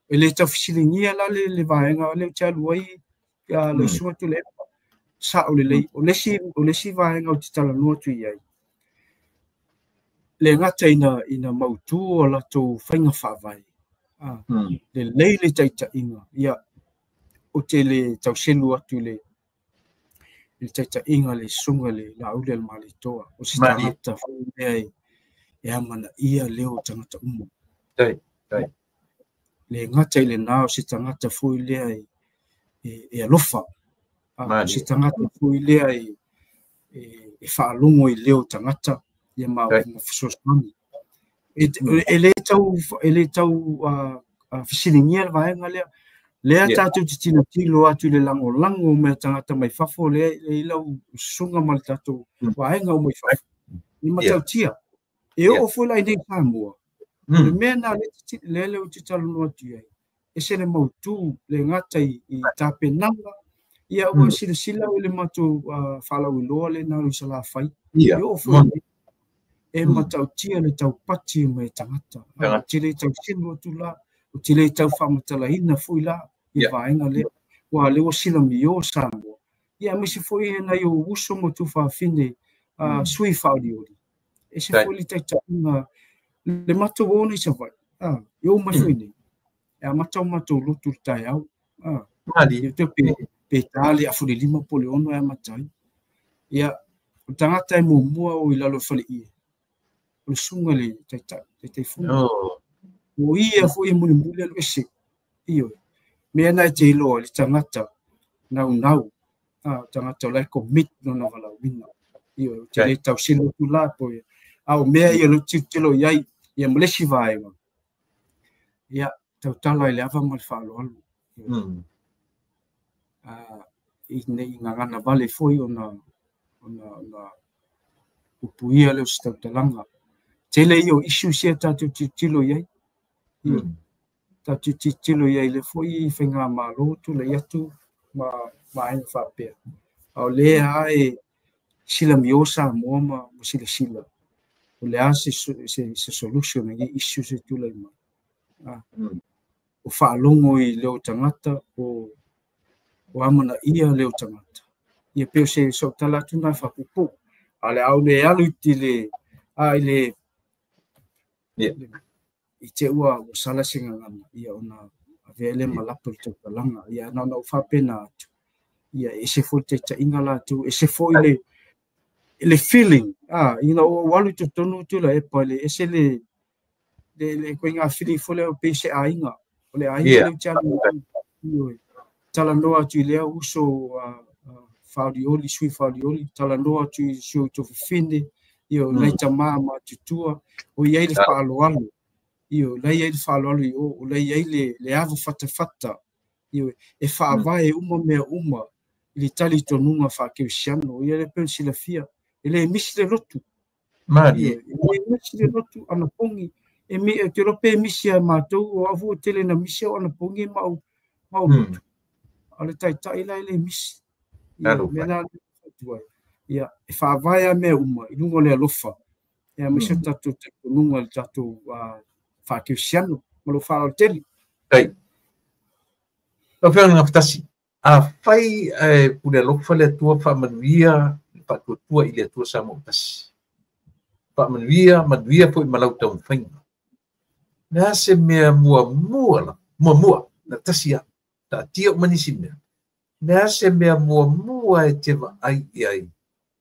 E le taufesiligia la le vaega lea ou te alu ai lau susuga Tuilaepa. Sa'o lelei. O le isi vaega ou te talanoa atu i ai, le gata ina mautu o latou faiga faavae. Lelei le taitaiga. Ia, ou te le tauselu atu i le taitaiga le susuga le Laauli a le Malietoa. O se tagata foi lea e amanaia leo tagata uma. Le gata i lena o se tagata foi lea e alofa. O se tagata foi lea e faalogo i leo tagata ia ma fesoasoani. E le tau fesiligia le vaega lea. Lea tatou te tilotilo atu i le lagolago mai tagata mai fafo lea i lau susuga ma le tatou vaega o mai fafo. I matautia. E oo foi la i nei Samoa. O le mea na lea lea ou te talanoa atu i ai. E se le mautu le gata i tapenaga. Ia ua silasila i le matou faalauiloa le na i Salafai. E oo foi e matautia le taupati mai tagata. O te le tauselu atu la, o te le tau faamatalaina foi la i vaega lea. Ua lea ua silamio Samoa. Ia aemaise foi nai o uso ma tuafafine sui faaolioli. E se foi le taitaiga le matou o nei Savaii. E oo mai foi nei. E amata o matou lotu i le taeao. E te pe tā le afu le 5 po le 6 e amata ai. Ia, o tagata e muamua o i lalo i faleie. O le susuga le taitai, taitaifono. O ia foi e mulimuli alu ese. Ioe. Mea na e te iloa le tagata naunau. Tagata o la e commit lona valaauina. Ioe. O te le tauselu atu la po ia. A o mea ia lo tilotilo i ai, ia ma le isi vaega. Ia, tautala i le ava ma le faaaloalo. I nei ngagana vale foi ona upuia leo se tautalaga. Tele ia o issues ia tatou tilotilo i ai. Tatou tilotilo i ai le foi i faigamalo tulai atu ma vaega faapea. A o lea lava e silamio Samoa ma silasila. O le a se solution i issues e tulai mai. O faalogo i leo tagata o Ua amanaia lea o tagata. Ia pei o se so'u tala atu lena e faapuupuu. A o le a ou le alu i le a i le i te ua sala se gagana, ia ona avea lea ma lape o le tautalaga. Ia na ona ou faapena atu, ia e ese foi le taitaiga latou, ese foi le feeling, ina ua ou alu i totonu Tuilaepa, le ese le ituaiga feeling foi lea pei se aiga, o le aiga lea ou te alu ai, talanoa atu i lea uso faaolioli, sui faaolioli, talanoa atu i si ou tofafine, ia o nai tamā matutua, o i ai le faaaloalo, ia o la e i ai le faaaloalo i o, o la e i ai le ava fatafata, ia e faavae uma mea uma i le talitonuga faakerisiano. Ia lea pei ona silafia, e le misi le lotu. Malie. Ia, e le misi le lotu anapogi. E mi, ou te iloa pe misi ia matou, o au foi ua tele ina misi au anapogi ma au lotu. A o le taitai la e le misi. Ia, o le mea la lea e fautua ai, ia, e faavae lava mea uma i luga o le alofa, ia aemaise o tatou talitonuga i le tatou faakerisiano. Ma lou faaaloalo tele. Faafetai. Lau Afioga i le Gafatasi, afai ae pule alofa le Atua faamanuia le faatuatua i le Atua Samoa tasi. Faamanuia, manuia foi ma lau taumafaiga. O le a se mea muamua lava, muamua, na tasi lava, taatia uma nisi mea. O le a se mea muamua e te vaai i ai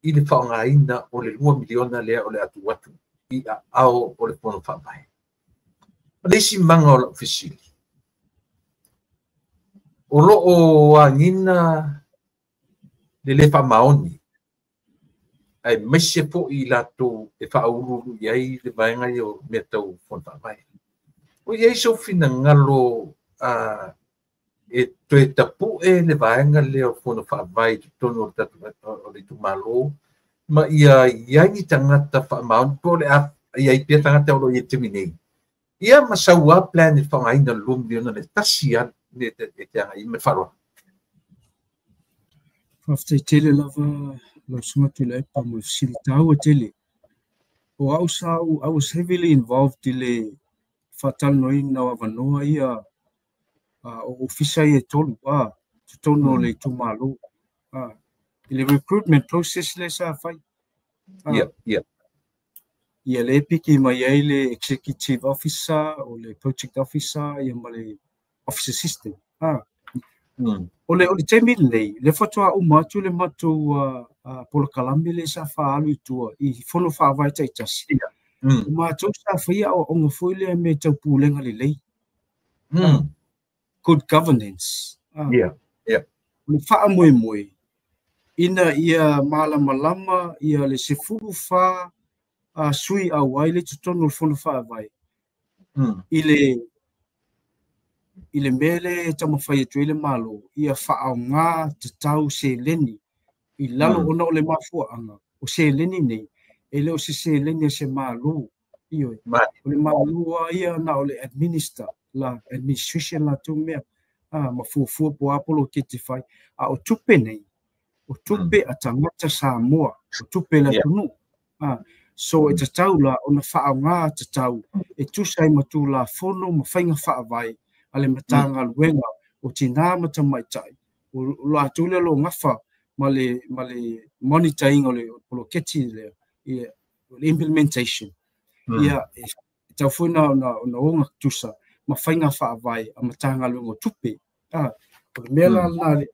i le faaaogaina o le $2 miliona lea o le a tuu atu i aao o le Fono Faavae? O le isi maga o lau fesili, o lo o agiga le lē faamaoni, aemaise foi i latou e faauluulu i ai le vaega ia o mea tau Fono Faavae. O i ai sou finagalo e toe tapu'e le vaega lea o Fono Faavae i totonu o le tatou o le itumalo, ma ia i ai ni tagata faamaoni, po o le a i ai pea tagata o lo o i ai i le taimi nei. Ia ma sau lava plan i le faaaogaina o le $2 miliona le tasi lava e te agai ma le faaaloalo. Faafetai tele lava lau Susuga Tuilaepa mo le fesili taua tele. O au sa ou, I was heavily involved i le faatalanoaina o avanoa ia o ofisa ia e tolu totonu o le itumalo, i le recruitment process lea sa fai. Ia lea e piki mai ai le executive officer, o le project officer, ia ma le office assistant. O le taimi lenei, lea faatoa uma atu le matou polokalame lea sa faaalu i tua i fono faavae taitasi. O matou sa faia aoaoga foi lea mea tau pulega lelei. Good governance. O le faamoemoe ina ia malamalama ia le 14 sui auai le totonu o le fono faavae i le mea lea e taumafai atu ai le Malo ia faaaoga tatau seleni i lalo, ona o le mafuaaga o seleni nei e le o se seleni a se Malo. Ioe, o le Malo lava ia na o le administer la administration latou mea ma fuafua po o a poloketi fai, a o tupe nei o tupe a tagata Samoa, o tupe le atunuu. So e tatau la ona faaaoga tatau e tusa ai ma tulafono ma faiga faavae a le Matagaluega o Tinā ma Tamaitai, o latou lea o lo o gafa ma le monitor ina o le poloketi lea, ia le implementation. Ia e tatau foi ona ogatusa ma faiga faavae a Matagaluega o Tupe. O le mea la lena,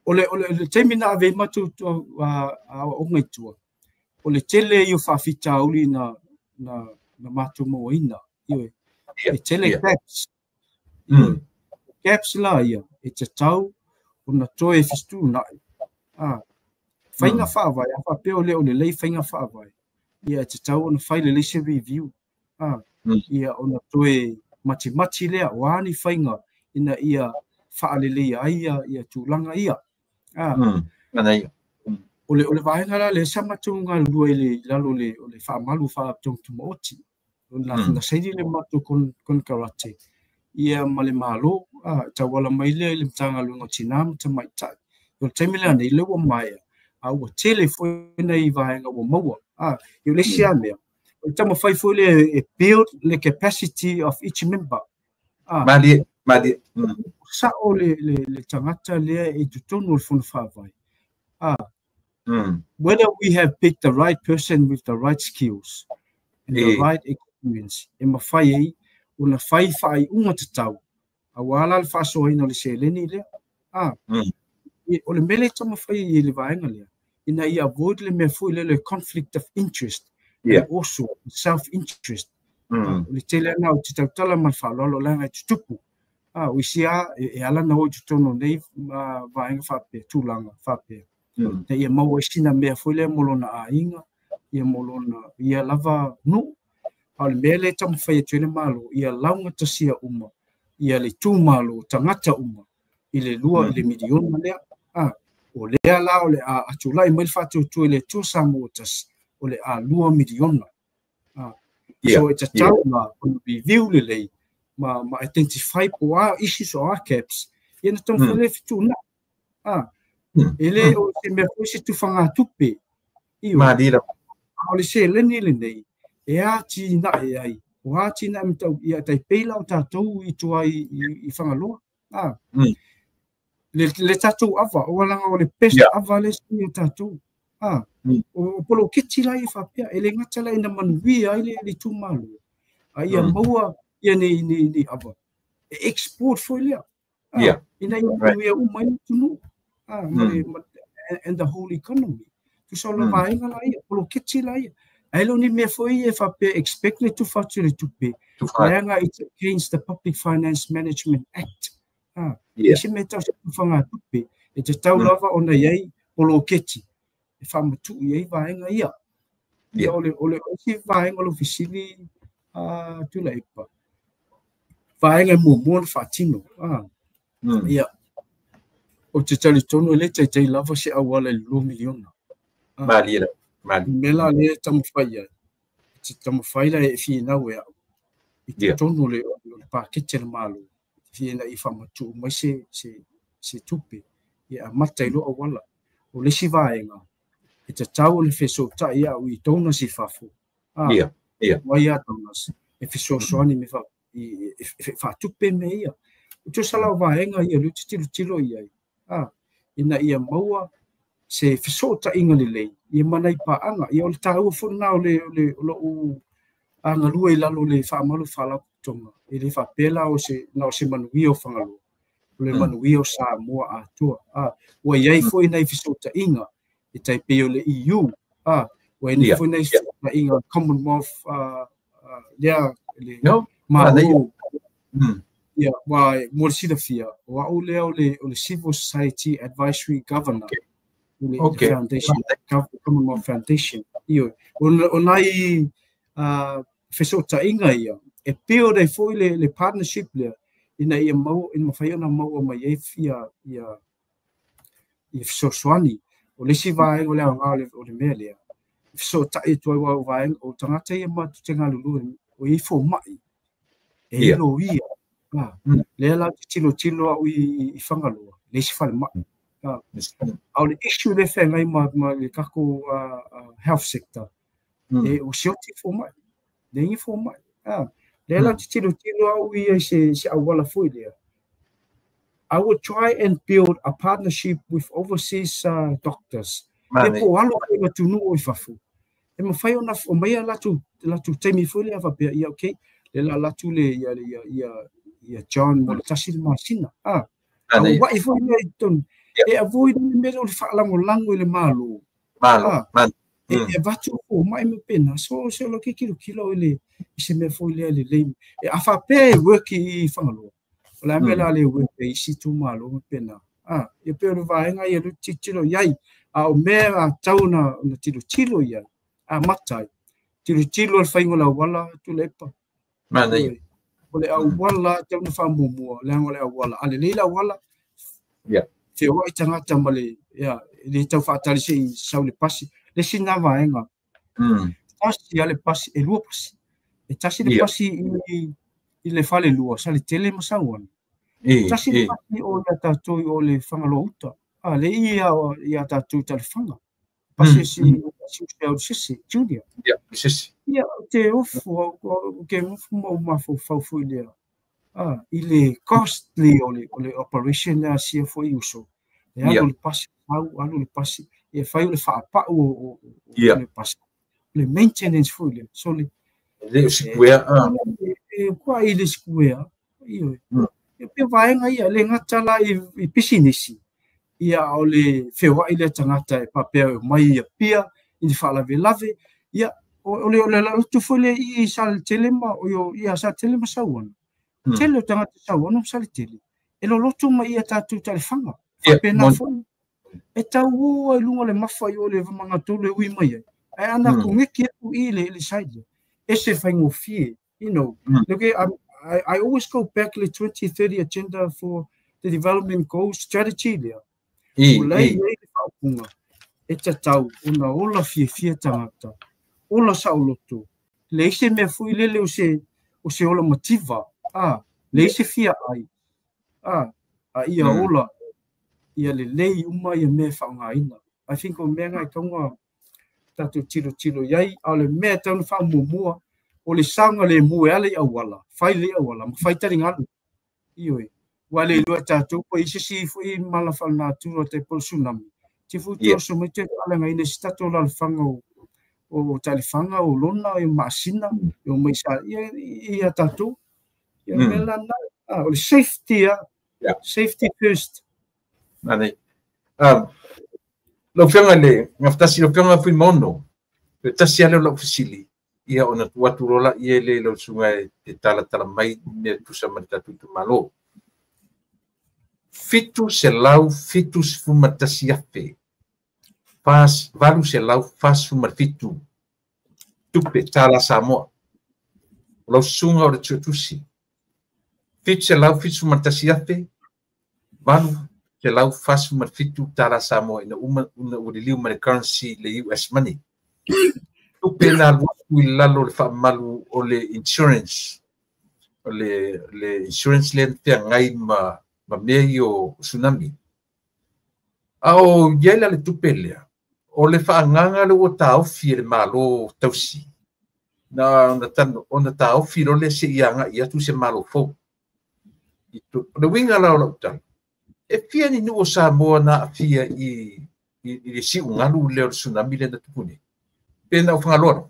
o le taimi na ave ai matou aoaoga i tua, o le tele ia o faafitauli na matou mauaina. Ioe, e tele gaps. Gaps la ia e tatau ona toe fetuunai. Faiga faavae, a faapea o le o lelei faiga faavae, ia e tatau ona fai lelei se review. Ia ona toe matimati lea o a ni faiga ina ia faaleleia ai ia tulaga ia. O le vaega la lea sa matou galulue i lalo o le faamalu faalapotopotoga tumaoti. Na saini le matou konekarate ia ma le Malo, tauala mai lea i le Matagaluega o Tinā ma Tamaitai. O le taimi lea nei, lea ua maea, a ua tele foi nai vaega ua maua. O le isi lava mea, o le taumafai foi lea e build le capacity of each member. Malie, malie. Sa'o le tagata lea e i totonu o le fono faavae. Whether we have picked the right person with the right skills and the right experience e mafai ai ona fai faaiuga tatau auā la le faasoaina o le seleni lea. O le mea lea e taumafai ai i le vaega lea, ina ia avoid le mea foi lea le conflict of interest and also self interest. O le tele lava ou te tautala ma le faaaloalo leaga e tutupu. O isi lava e ala ona o i totonu o nei vaega faapea, tulaga faapea, ina ia maua ai sina mea foi lea mo lona aiga, ia mo lona ia lava nuu. A o le mea lea e taumafai atu ai le Malo, ia laugatasia uma ia le itumalo, tagata uma i le 2 i le miliona lea. O lea la o le a tulai mai le faatuatua i le Atua Samoa tasi, o le a 2 miliona. So e tatau la ona review lelei ma identify po o a issues o a gaps, ia ona taumafai lea e fetuunai. E le o se mea foi se tufagatupe. Ioe. A o le seleni lenei e atinae ai, o atinae matau, ia tai pei la o tatou i tua i Fagaloa. Le tatou ava, o laga o le best ava le si o tatou. O poloketi la ia faapea, e le gata la ina manuia ai le itumalo, a ia maua ia nei ava, e export foi lea. Ina ia manuia uma ai le atunuu, and the whole economy. Tusa o le vaega la ia, poloketi la ia. Ae le o ni mea foi ia e faapea expect le tufa atu i le tupe, leaga it's against the Public Finance Management Act. E se mea tau se tufagatupe, e tatau lava ona i ai poloketi e faamatuu i ai vaega ia. Ia o le isi vaega o le fesili Tuilaepa, vaega e muamua ona faatino. Ia, ou te talitonu e le taitai lava se auala i le 2 miliona. Malie la. Malie. Le mea la lea e taumafai ai, te taumafai la e finau e au i totonu o le paketi a le Malo, ina ia faamatuu mai se tupe ia amata ai loa auala. O le isi vaega, e tatau ona fesootai au i donors i fafo. Mai a donors e fesoasoani me e faatupe mea ia. O tusa la o vaega ia lea ou te tilotilo i ai, ina ia maua se fesootaiga lelei ia ma nai paaga. Ia o le taua foi lena o lou galue i lalo o le faamalu faalapotopotoga. E le faapea la o se, na o se manuia o Fagaloa, o le manuia o Samoa atoa. Ua i ai foi nai fesootaiga e tai pei o le EU, ua i ai foi nai fesootaiga Commonwealth, lea le Malo. Ia, ua mo le silafia, o au lea o le Civil Society Advisory Governor i le Foundation, Commonwealth Foundation. Ioe, o nai fesootaiga ia, e build ai foi le partnership lea, ina ia maua, ina mafai ona maua mai ai ia fesoasoani. O le isi vaega o le aoga o le mea lea, e fesootai atu ai aua o vaega, o tagata ia matou te galulue, o i ai fomai, e i loia. Lea la ou te tilotilo au i Fagaloa, le isi falemai. A o le issue lea e feagai ma le tatou health sector, e o sioti fomai, leai ni fomai. Lea la ou te tilotilo au ia i se auala foi lea. I would try and build a partnership with overseas doctors. E po alo foi le atunuu i fafo. E mafai ona aumai latou taimi foi lea faapea, ia okay, le la latu le ia ia ia ia John mo le 1 le masina. Auai foi lea i totonu. E avoid le mea o le faalagolago i le Malo. Malo. Malo. E avatu fomai ma pena. So se o lo ke kilokilo i le i se mea foi lea lelei. E a faapea e work i Fagaloa, o le a mea la le work e isi itumalo ma pena. Ia pei o le vaega ia lea ou te tilotilo i ai. A o mea a tatau ona tilotilo i ai, amata ai. Tilotilo le faiga o le auala Tuilaepa. Manaia. O le auala e tatau ona faamuamua, leaga o le auala. A lelei le auala, feoai tagata ma le, ia, e le tau faatali se i sau le pasi. Le isi lena vaega, tasi lava le pasi, e 2 pasi. E tasi le pasi i le falelua, Saletele ma Sauano. Tasi le pasi o ia tatou o le Fagaloa uta. Le ia tatou i Taelefaga. Pasi si si si Sese, Junior. Ia, Sese. Ia, te ofo, o ke ofo ma o mafaufau foi lea. I le costly o le operation lea a sia foi uso. E alu le pasi, au, alu le pasi, e fai o le faapau o le pasi. Le maintenance foi lea. So le Le o sikuea. E kua i le sikuea, ioe. E pe vaega ia, le gata la i pisinisi, ia o le feoai lea tagata e faapea e omai ia pia i le faalavelave, ia o le lalotu foi lea i Saletele ma o ia Saletele ma Sauano. Tele o tagata Sauano ma Saletele e lolotu mai ia tatou talefaga. Faapena foi. E tau ua i luga o le mafa i o le magatolu e ui mai ai. Ae ana koneki atu i le side lea, ese faigofie. Look, I always go back to the 2030 agenda for the development goals strategy lea. O lai i ai le faaupuga, e tatau ona ola fiafia tagata, ola saoloto, leai se mea foi lele o se ola mativa, leai se fia ai, a ia ola, ia lelei uma ia mea e faaaogaina. I think o mea na e tatau tatou tilotilo i ai, a o le mea e tatau ona faamuamua, o le saogalemu e ala i auala, fai lelei auala ma fai taligalu. Ioe. Ua le iloa e tatou po i se isi foi mala faalenatura tai po o le tsunami. Ti foi oso mai toe faaleagaina i se tatou alalafaga o Taelefaga, o Lona, o Maasina, e omai sa ia ia tatou. Ia mea la na, o le safety a, safety first. Manaia. Lau Afioga i le Gafatasi, lau Afioga Fuimaono, le tasi lava lea o lau fesili, ia ona tuu atu loa laia lea i lau susuga e te talatala mai mea e tusa ma le tatou itumalo. 771,847 tupe tala Samoa. O lau susuga o le Suetusi. 771,847 tala Samoa ina uma una ua liliu ma le currency le US money. Tupe na alu atu i lalo o le faamalu o le insurance, o le insurance lea na feagai ma mea ia o tsunami. A o i ai la le tupe lea, o le faagaga lea ua taofi e le Malo tausi, na ona taofi loa lea seia agai atu se Malo fou. O le uiga la o lau tala, e fia ni nuu o Samoa na aafia i le siugalu lea o le tsunami lea na tupu nei? Pe na o Fagaloa lava?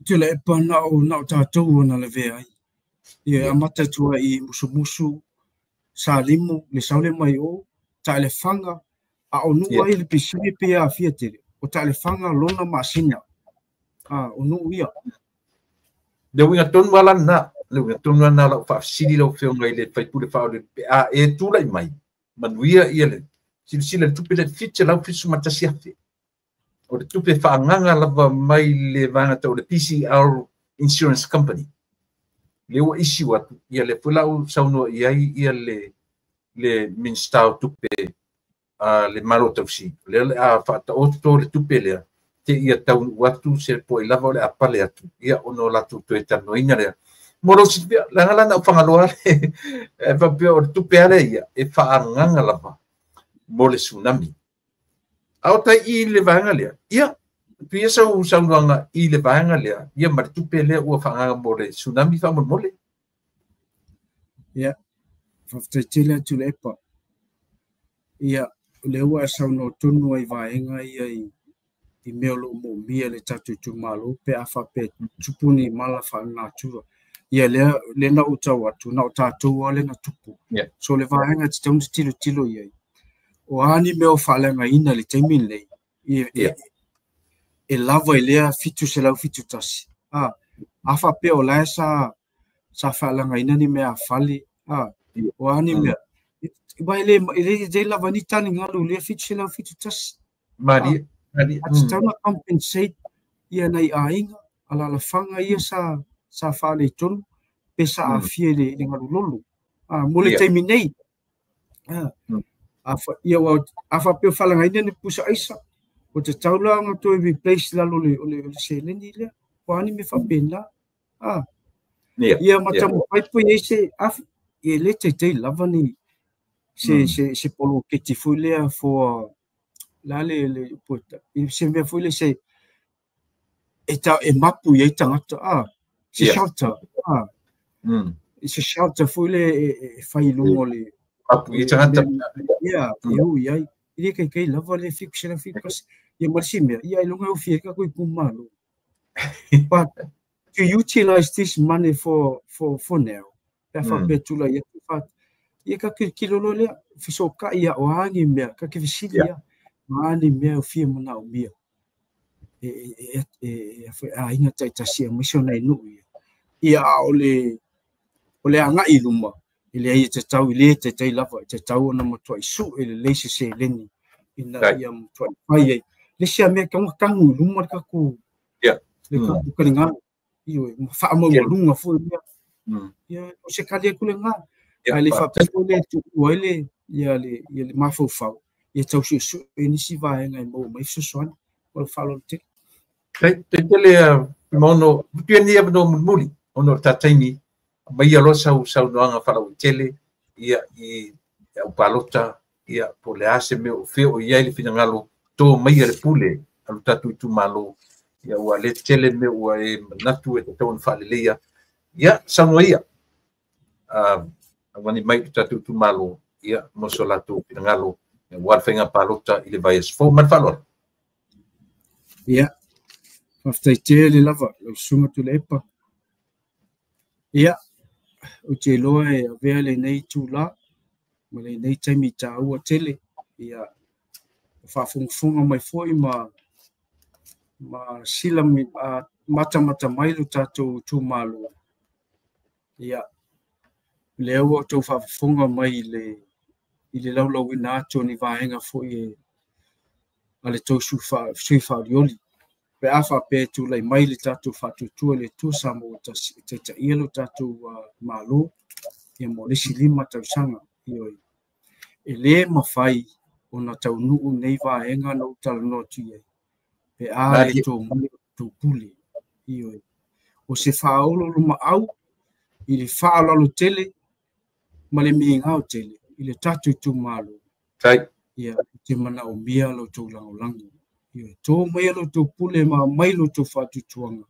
Tuilaepa na o tatou ona lavea ai. Ia e amata atu ai i Musumusu, Salimu, le saole mai o, Taelefaga, a o nuu ai le pisili pe aafia tele. O Taelefaga, Lona, Maasina. O nuu ia. Le uiga tonu lava lena, le uiga tonu lava lena o lau faafesili lau Afioga i le sui usufono faaolioli pe a e tulai mai, manuia ia le silasila i le tupe lea 771,000. O le tupe faagaga lava mai le vaega tau o le PCR Insurance Company. Lea ua issue atu, ia lea foi la ua saunoa i ai ia le Minisita o Tupe a le Malo tausi. O lea o le a faataoto le tupe lea, te ia taunuu atu se po ai lava o le a pale atu, ia ona o latou toe talanoaina lea. Mo lou silafia, leaga la na ou Fagaloa e faapea o le tupe lava lea ia, e faaagaga lava mo le tsunami. A o tai i le vaega lea, ia, pei sau saunoaga i le vaega lea, ia ma le tupe lea ua faaagaga mo le tsunami faamolemole. Ia, faafetai tele atu Tuilaepa. Ia, o lea ua e saunoa tonu ai vaega ia i mea o lo o moomia e le tatou itumalo pe a faapea tupu ni mala faalenatura. Ia lea na ou tau atu, na o tatou lava lea na tupu. So le vaega e tatau ona tilotilo i ai, o a ni mea o faaleagaina i le taimi lenei, e lava i lea 771. A faapea o la e sa faaleagaina ni mea fale, o a ni mea, aua e le lava ni taligalu i lea 771. Malie, malie. A tatau ona compensate ia nai aiga, alalafaga ia sa faaletonu pe sa aafia i le galulolo. Mo le taimi nei, a faapea o faaleagaina ni pusa aisa, ua tatau la ona toe replace lalo o le seleni lea. O a ni mea faapena. Ia ma taumafai po i ai se e le taitai lava ni se poloketi foi lea for la le se mea foi lea se e mapu i ai tagata. Se shelter. Se shelter foi lea e fai i luga o le apu i tagata. Ia, e ui ai. E le kaikai lava le 771. Ia ma le isi mea, ia ailoga e ofi ai tatou itumalo. But to utilize this money for now, pe a faapea e tulai atu fa, ia ka tilotilo loa lea, fesootai ia o a ni mea, ka te fesili ia, o a ni mea o fia manaomia e aiga taitasi aemaise o nai nuu ia. Ia a o le agai i luma, e leai e tatau, e le taitai lava, e tatau ona matuai sue lelei se seleni ina ia matuai fai ai. Le isi lava mea e tatau ona tanu i luma le tatou le tatou taligalu, ioe, ma faamaualuga foi mea. Ia, o se tali atu lena. Ae le faapea foi lea e tuua ai le, ia le, ia le mafaufau, ia tau suesue nisi vaega e maua mai fesoasoani. Ma le faaaloalo tele. Faafetai tele Fuimaono, mutu ia nei avanoa mulimuli, ona o le ta taimi, aumaia loa sau saunoaga faalauaitele ia i le au palota, ia po o le a se mea o fea o i ai le finagalo, to maia le pule a lo tatou itumalo, ia ua le tele mea ua e manatu e tatau ona faaleleia. Ia, saunoa ia, augani mai i lo tatou itumalo, ia, mo so latou finagalo, aua le faiga palota i le vaiaso fou. Ma le faaaloalo. Ia, faafetai tele lava lau Susuga Tuilaepa. Ia, ou te iloa e avea lenei itula ma lenei taimi taua tele, ia, o faafogafoga mai foi ma sila matamata mai lo tatou itumalo. Ia, lea ua outou faafofoga mai i le laulauina atu o ni vaega foi e a le tou sui faaolioli. Pe a faapea e tulai mai le tatou faatuatua i le Atua Samoa tasi e taitaia lo tatou Malo, ia mo le isi 5 tausaga. Ioe. E le mafai ona taunuu nei vaega na ou talanoa atu i ai, pe a le tō mai o tou pule. Ioe. O se faaoloolomaau i le faaaloalo tele ma le migao tele i le tatou itumalo. Ia, ou te manaomia lo outou lagolago. Ia, tō mai lo outou pule ma aumai lo outou faatuatuaga.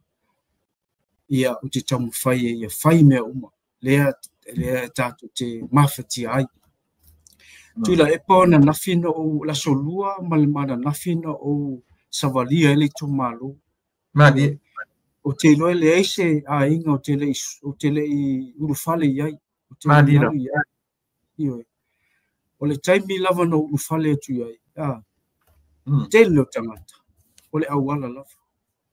Ia, ou te taumafai e ia fai mea uma. Lea tatou te mafatia ai. Tuilaepa o ananafi na ou le aso lua ma le mananafi na ou savalia ai le itumalo. Malie. Ou te iloa e leai se aiga ou te le i ulufale i ai. Ou te le i alu i ai. Ioe. O le taimi lava na ou ulufale atu i ai, tele o tagata, o le auala lava.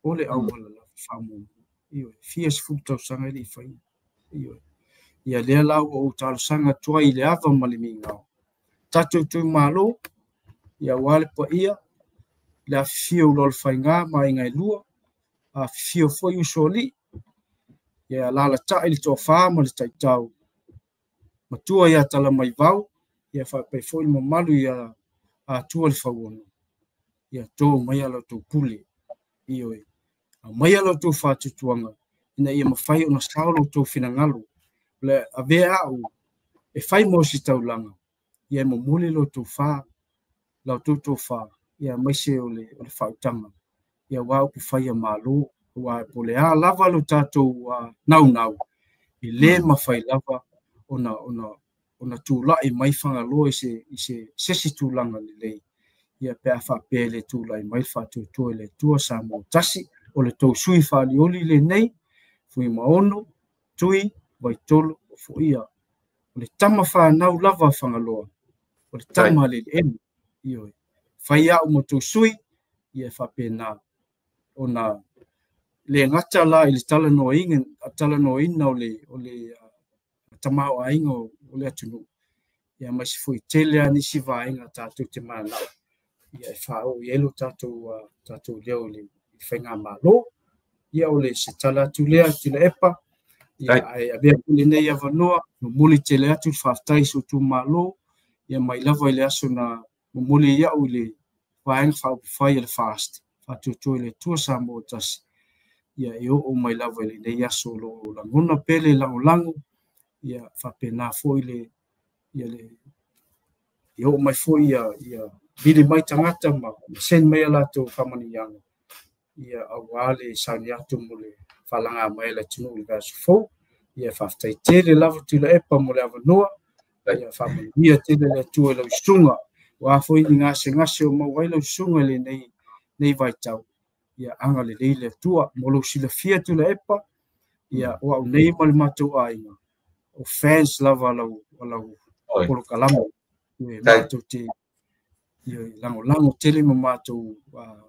O le auala lava, faamuamua. Ioe. Fia 10 tausaga e le i faia. Ioe. Ia lea la ua ou talosaga atu ai i le ava ma le migao. Tatou itumalo, ia aua le paia, le afifio o Lolofaiga ma aiga e lua, afifio foi usoalii, ia alalatai le toafa ma le taitau, matua ia Talamaivao, ia faapea foi le mamalu ia Atua le Fauono, ia tō mai a la outou pule. Ioe. Aumaia la outou faatuatuaga, ina ia mafai ona sao lo outou finagalo. O le avea au e fai mo se taulaga, ia e momoli lo outou fa, la outou tofa, ia aemaise o le faautaga. Ia aua upu fai a Malo, aua po o le a lava lo tatou naunau, e le mafai lava ona tulai mai Fagaloa i se isi tulaga lelei. Ia pe a faapea le tulai mai le faatuatua i le Atua Samoa tasi, o le tou sui faaolioli lenei, Fuimaono, Tui, Vaitolo, o Foia. O le tama whanau lava Fagaloa, o le tama le eleele. Ioe. Fai au mo tou sui, ia e faapena ona le gata la i le talanoaina o le tamaoaiga o le atunuu. Ia aemaise foi tele lava nisi vaega tatou te mananao ia e faaoo i ai lo tatou leo i le faigamalo. Ia o le se tala atu lea Tuilaepa. Ia ae avea foi lenei avanoa, momoli tele atu le faafetai i si ou itumalo, ia mai lava i le aso na momoli ai au i le vaega faaupufai a le FAST, faatuatua i le Atua Samoa tasi, ia e oo mai lava i lenei aso o lo o lagona pea le lagolago, ia faapena foi le ia oo mai foi ia vili mai tagata ma send mai a latou faamanuiaga, ia aua le sauni atu mo le Falaga mai le atunuu i le vaiaso fou. Ia faafetai tele lava Tuilaepa mo le avanoa. Ia faamanuia tele le Atua i lau susuga. Ua foi ni gasegase o maua ai lau susuga i lenei vaitau. Ia agalelei le Atua. Mo lou silafia Tuilaepa, ia o au nei ma le matou aiga, o fans lava lau polokalame. Matou te lagolago tele ma matou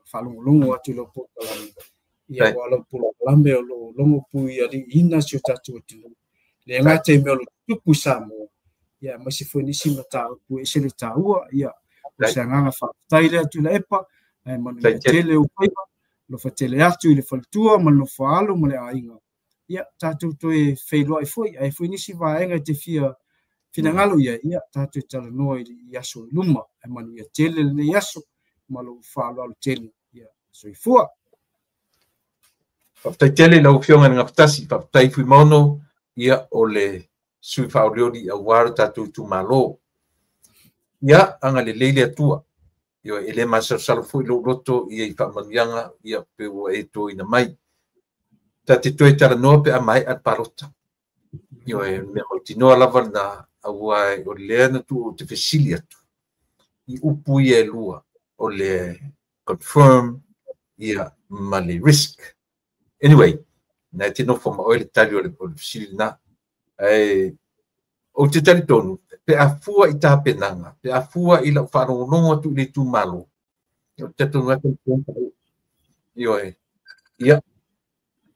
faalogologo atu i lau polokalame. Ia ua lau polokalame o lo logo pui aliiina si o tatou atunuu. Le gata i mea o lo tutupu i Samoa, ia aemaise foi nisi mataupu e ese le taua. Ia o se agaga faafetai lea Tuilaepa, ae manuia tele ou faiva, alofa tele atu i le faletua ma le nofoaalo ma le aiga. Ia tatou toe feiloai foi, ae foi nisi vaega e te fia finagalo ia, ia tatou talanoa i aso i luma. Ae manuia tele lenei aso ma lou faaaloalo tele. Ia soifua. Faafetai tele lau Afioga i le Gafatasi, faafetai Fuimaono, ia o le sui faaolioli aua lo tatou itumalo. Ia agalelei le Atua. Ia e le masalosalo foi lou loto ia i faamanuiaga ia pe ua e toina mai. Ta te toe talanoa pe a mai a palota. Ia e mea mautinoa lava lena aua o lea na tuu te fesili atu i upu ia e lua o le confirm ia ma le risk. Anyway, na te nofo ma oe le tali o le fesili lena. Ae o te talitonu, pe a fua i tapenaga, pe a fua i lau faalogologo atu i le itumalo, o te talitonu atu ioe. Ia,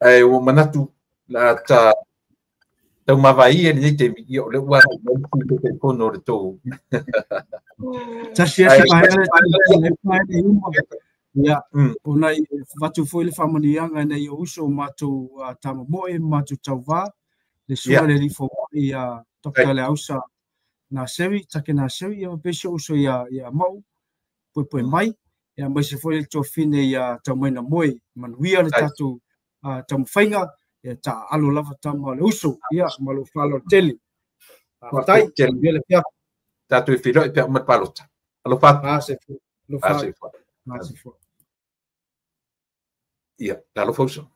ae ua manatu la ta taumavaia lenei taimi, ia o lea ua agai mai le Taitaifono o le tou. Tasi asi vaega uma. Ia, ona i avatu foi le faamanuiaga ina ia uso o matou tamamoe ma matou tauvā, le susuga le alii fomai ia Dr. Leausa Naseri, Take Naseri, ia faapea si ou uso ia Mau, poepoe mai, ia aemaise foi le tofine ia Taumaina Moe, manuia le tatou taumafaiga, ia taaalo lava tama o le uso, ia ma lou faaaloalo tele. Faafetai, manuia le afiafi. Tatou e feiloai pe a uma le palota. Alofa atu. Alofa atu. Ia, talofa uso.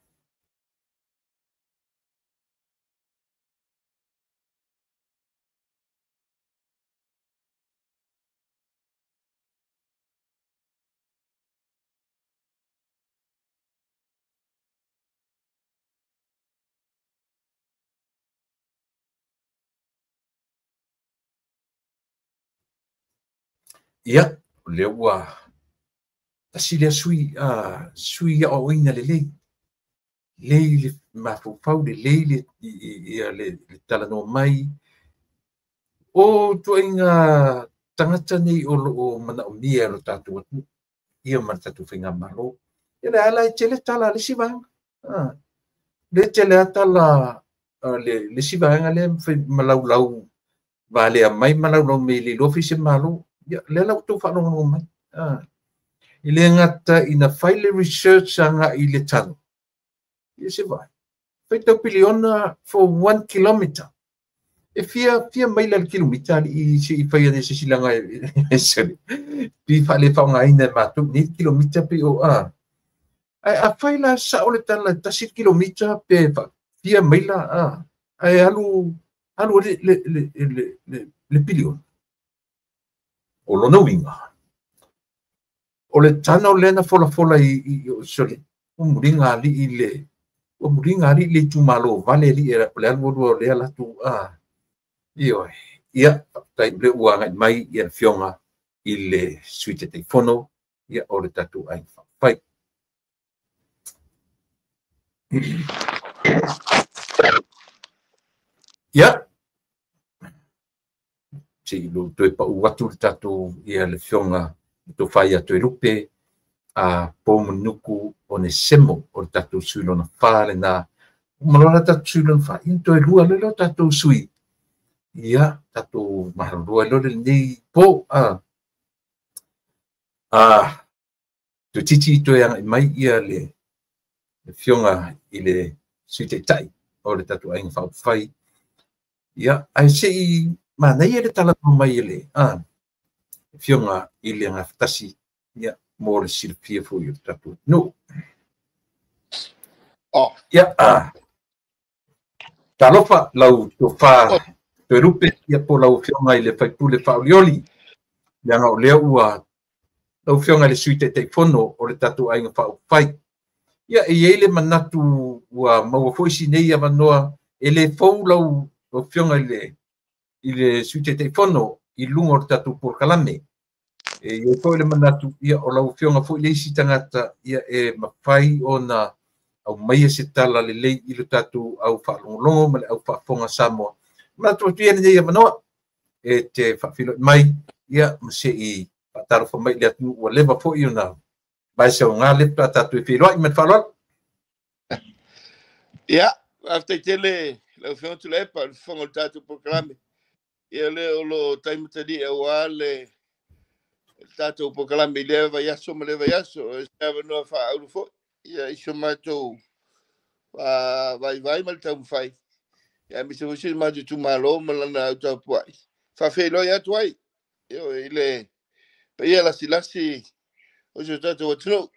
Ia, o lea ua tasi lea sui sui aoaoina lelei. Lelei le mafaufau, lelei le le talanoa mai. O ituaiga tagata nei o loo manaomia e lo tatou atunuu, ia ma le tatou faigamalo. Ia le ala e tele tala a le isi vaega. Le tele a tala le isi vaega lea malaulau valea mai malaulau mai le iloa fai se malo. Ia, lea la ua outou faalogologo mai. I le gata ina fai le research agai i le tano. Ia se vai. Faitau piliona for 1 kilometer. E fia maila le kilomita i se i fai ane se silaga e sele. Pi faale faaaogaina e matou nei kilomita pe o a. Ae a fai la sao le tala 1 kilomita pe fia maila a. Ae alu alu le piliona. O lona uiga, o le tana o lea na folafola i sole, ua muliga alii le ua muliga alii le itumalo vale alii o le alu alu o lea latou a. Ioe. Ia, faafetai o lea ua agai mai ia le Afioga i le Sui Taitaifono, ia o le tatou Aiga Faaupufai. Ia, se i lou toe pau atu le tatou ia le Afioga le Tofa ia Toelupe a Poumulinuku Onesemo o le tatou sui lona fa lena. Uma loa le tatou sui lona fa, ia toe lua loa lea o tatou sui. Ia, tatou malolo ai loa lenei po. Toe titi toe agai mai ia le Afioga i le Sui Taitai o le tatou Aiga Faaupufai. Ia, ae se i manaia le talanoa mai e le Afioga i le Gafatasi, ia, mo le silafia foi o le tatou atunuu. Oh. Ia, talofa lau tofa Toelupe, ia po lau afioga i le faipule faaolioli, leaga o lea ua lau afioga i le Sui Taitaifono o le tatou Aiga Faaupufai. Ia, e i ai le manatu ua maua foi si nei avanoa, e le fou lau afioga i le Sui Taitaifono i luga o le tatou polokalame. E i ai foi le manatu, ia, o lau afioga foi le isi tagata, ia, e mafai ona aumaia se tala lelei i le tatou au faalogologo ma le au faafofoga Samoa. Manatu atu ia lenei avanoa e te faafeiloai mai, ia, ma se i faatalofa mai i le atunuu ua leva foi ona vaeseoga le pe a tatou e feiloai ma le faaaloalo. Ia, faafetai tele lau Afioga Tuilaepa i le fofoga o le tatou polokalame. Ia lea o lo o taimatali'i aua le tatou polokalame i lea vaiaso ma lea vaiaso. O se avanoa faaauro foi ia i so matou vaivai ma le taumafai. Ia aemaise foi si o matou itumalo ma lana au tapuai. Faafeiloai atu ai i le paia lasilasi o si o tatou atunuu.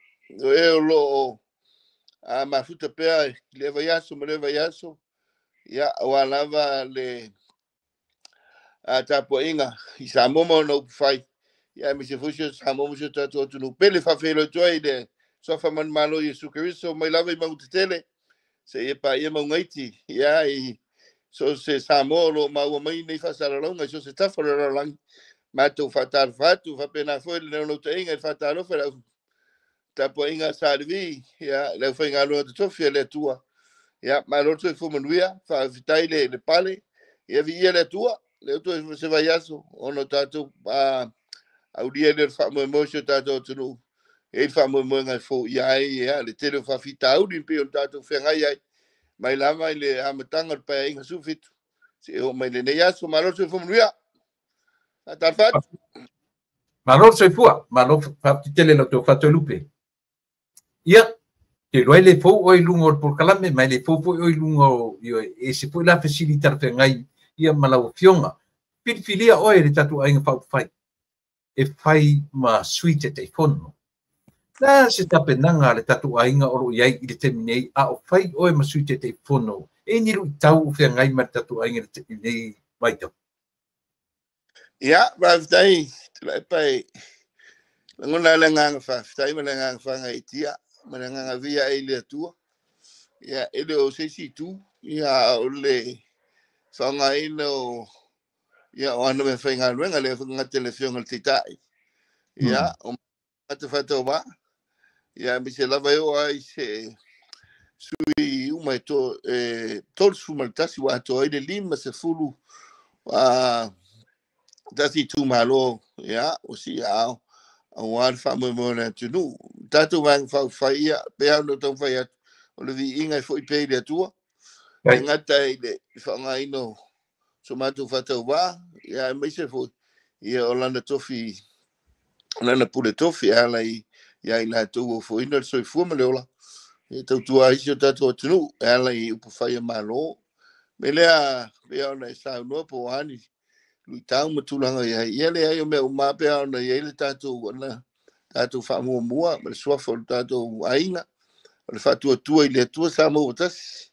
O e o lo o mafuta pea i lea vaiaso ma lea vaiaso. Ia, aua lava le tapuaiga i Samoa ma ona upufai. Ia aemaise foi si o Samoa ma si o tatou atunuu. Pele faafeiloai atu ai i le Suafa Manumalo Iesu Keriso mai lava i mauga tetele seia paia maugaiti. Ia, i so se Samoa o lo o maua mai nei faasalalauga i so o se tafa o le lalolagi. Matou faatalofa atu, faapena foi le naunautaiga i le faatalofa i le au tapuaiga a Sa Levi, ia, le aufaigaluega totofi a le Atua. Ia, malo le soifua manuia, faafetai le pale, ia viia le Atua, lea ua toe se vaiaso ona o tatou aulia lea o le faamoemoe o si o tatou atunuu. E i ai le faamoemoega e foia ai ia le tele o faafitauli pei ona tatou feagai ai mai lava i le amataga o le Paeaiga 17 seia oo mai lenei aso. Malo le soifua manuia. Faatalofa atu. Malo le soifua, malo faafetai tele i lau tofa Toelupe. Ia, te iloa e le fou oe i luga o le polokalame, ma e le fou foi oe i luga o, ioe, e ese foi la fesili talafeagai ia ma lau afioga. Filifilia oe e le tatou Aiga Faaupufai e fai ma Sui Taitaifono. Na se tapenaga a le tatou aiga o lo o i ai i le taimi nei, a o fai oe ma Sui Taitaifono, e i ai ni luitau o feagai ma le tatou aiga i lenei vaitau? Ia, faafetai Tuilaepa, e lagona le agaga faafetai ma le agaga faagaitia ma le agaga viia ai i le Atua. Ia, e le o se isi itu, ia, a o le faaaogaina o ia o ana meafaigaluega le gata i le Afioga i le Taitai. Ia, o tagata faatauvaa, ia, aemaise lava e oo ai se sui uma e 31 ua atoa ai le 50 tasi itumalo, ia, o siaao aua le faamoemoe o le atunuu. Tatou Vaega Faaupufai, ia, pei lava ona ou taumafai atu, o le viiga e foi pea i le Atua. E gata i le faaaogaina o so matou faatauvaa, ia, aemaise foi ia o lana tofi, lana pule tofi e ala i ia i latou ua ofoina le soifua ma le ola, e tautua ai si o tatou atunuu e ala i upufai a Malo. Me lea, pei ona e saunoa po o a ni luitau ma tulaga i ai, ia leai o mea uma pei ona i ai le tatou ana tatou faamuamua ma le suafa o le tatou aiga, o le faatuatua i le Atua Samoa ua tasi.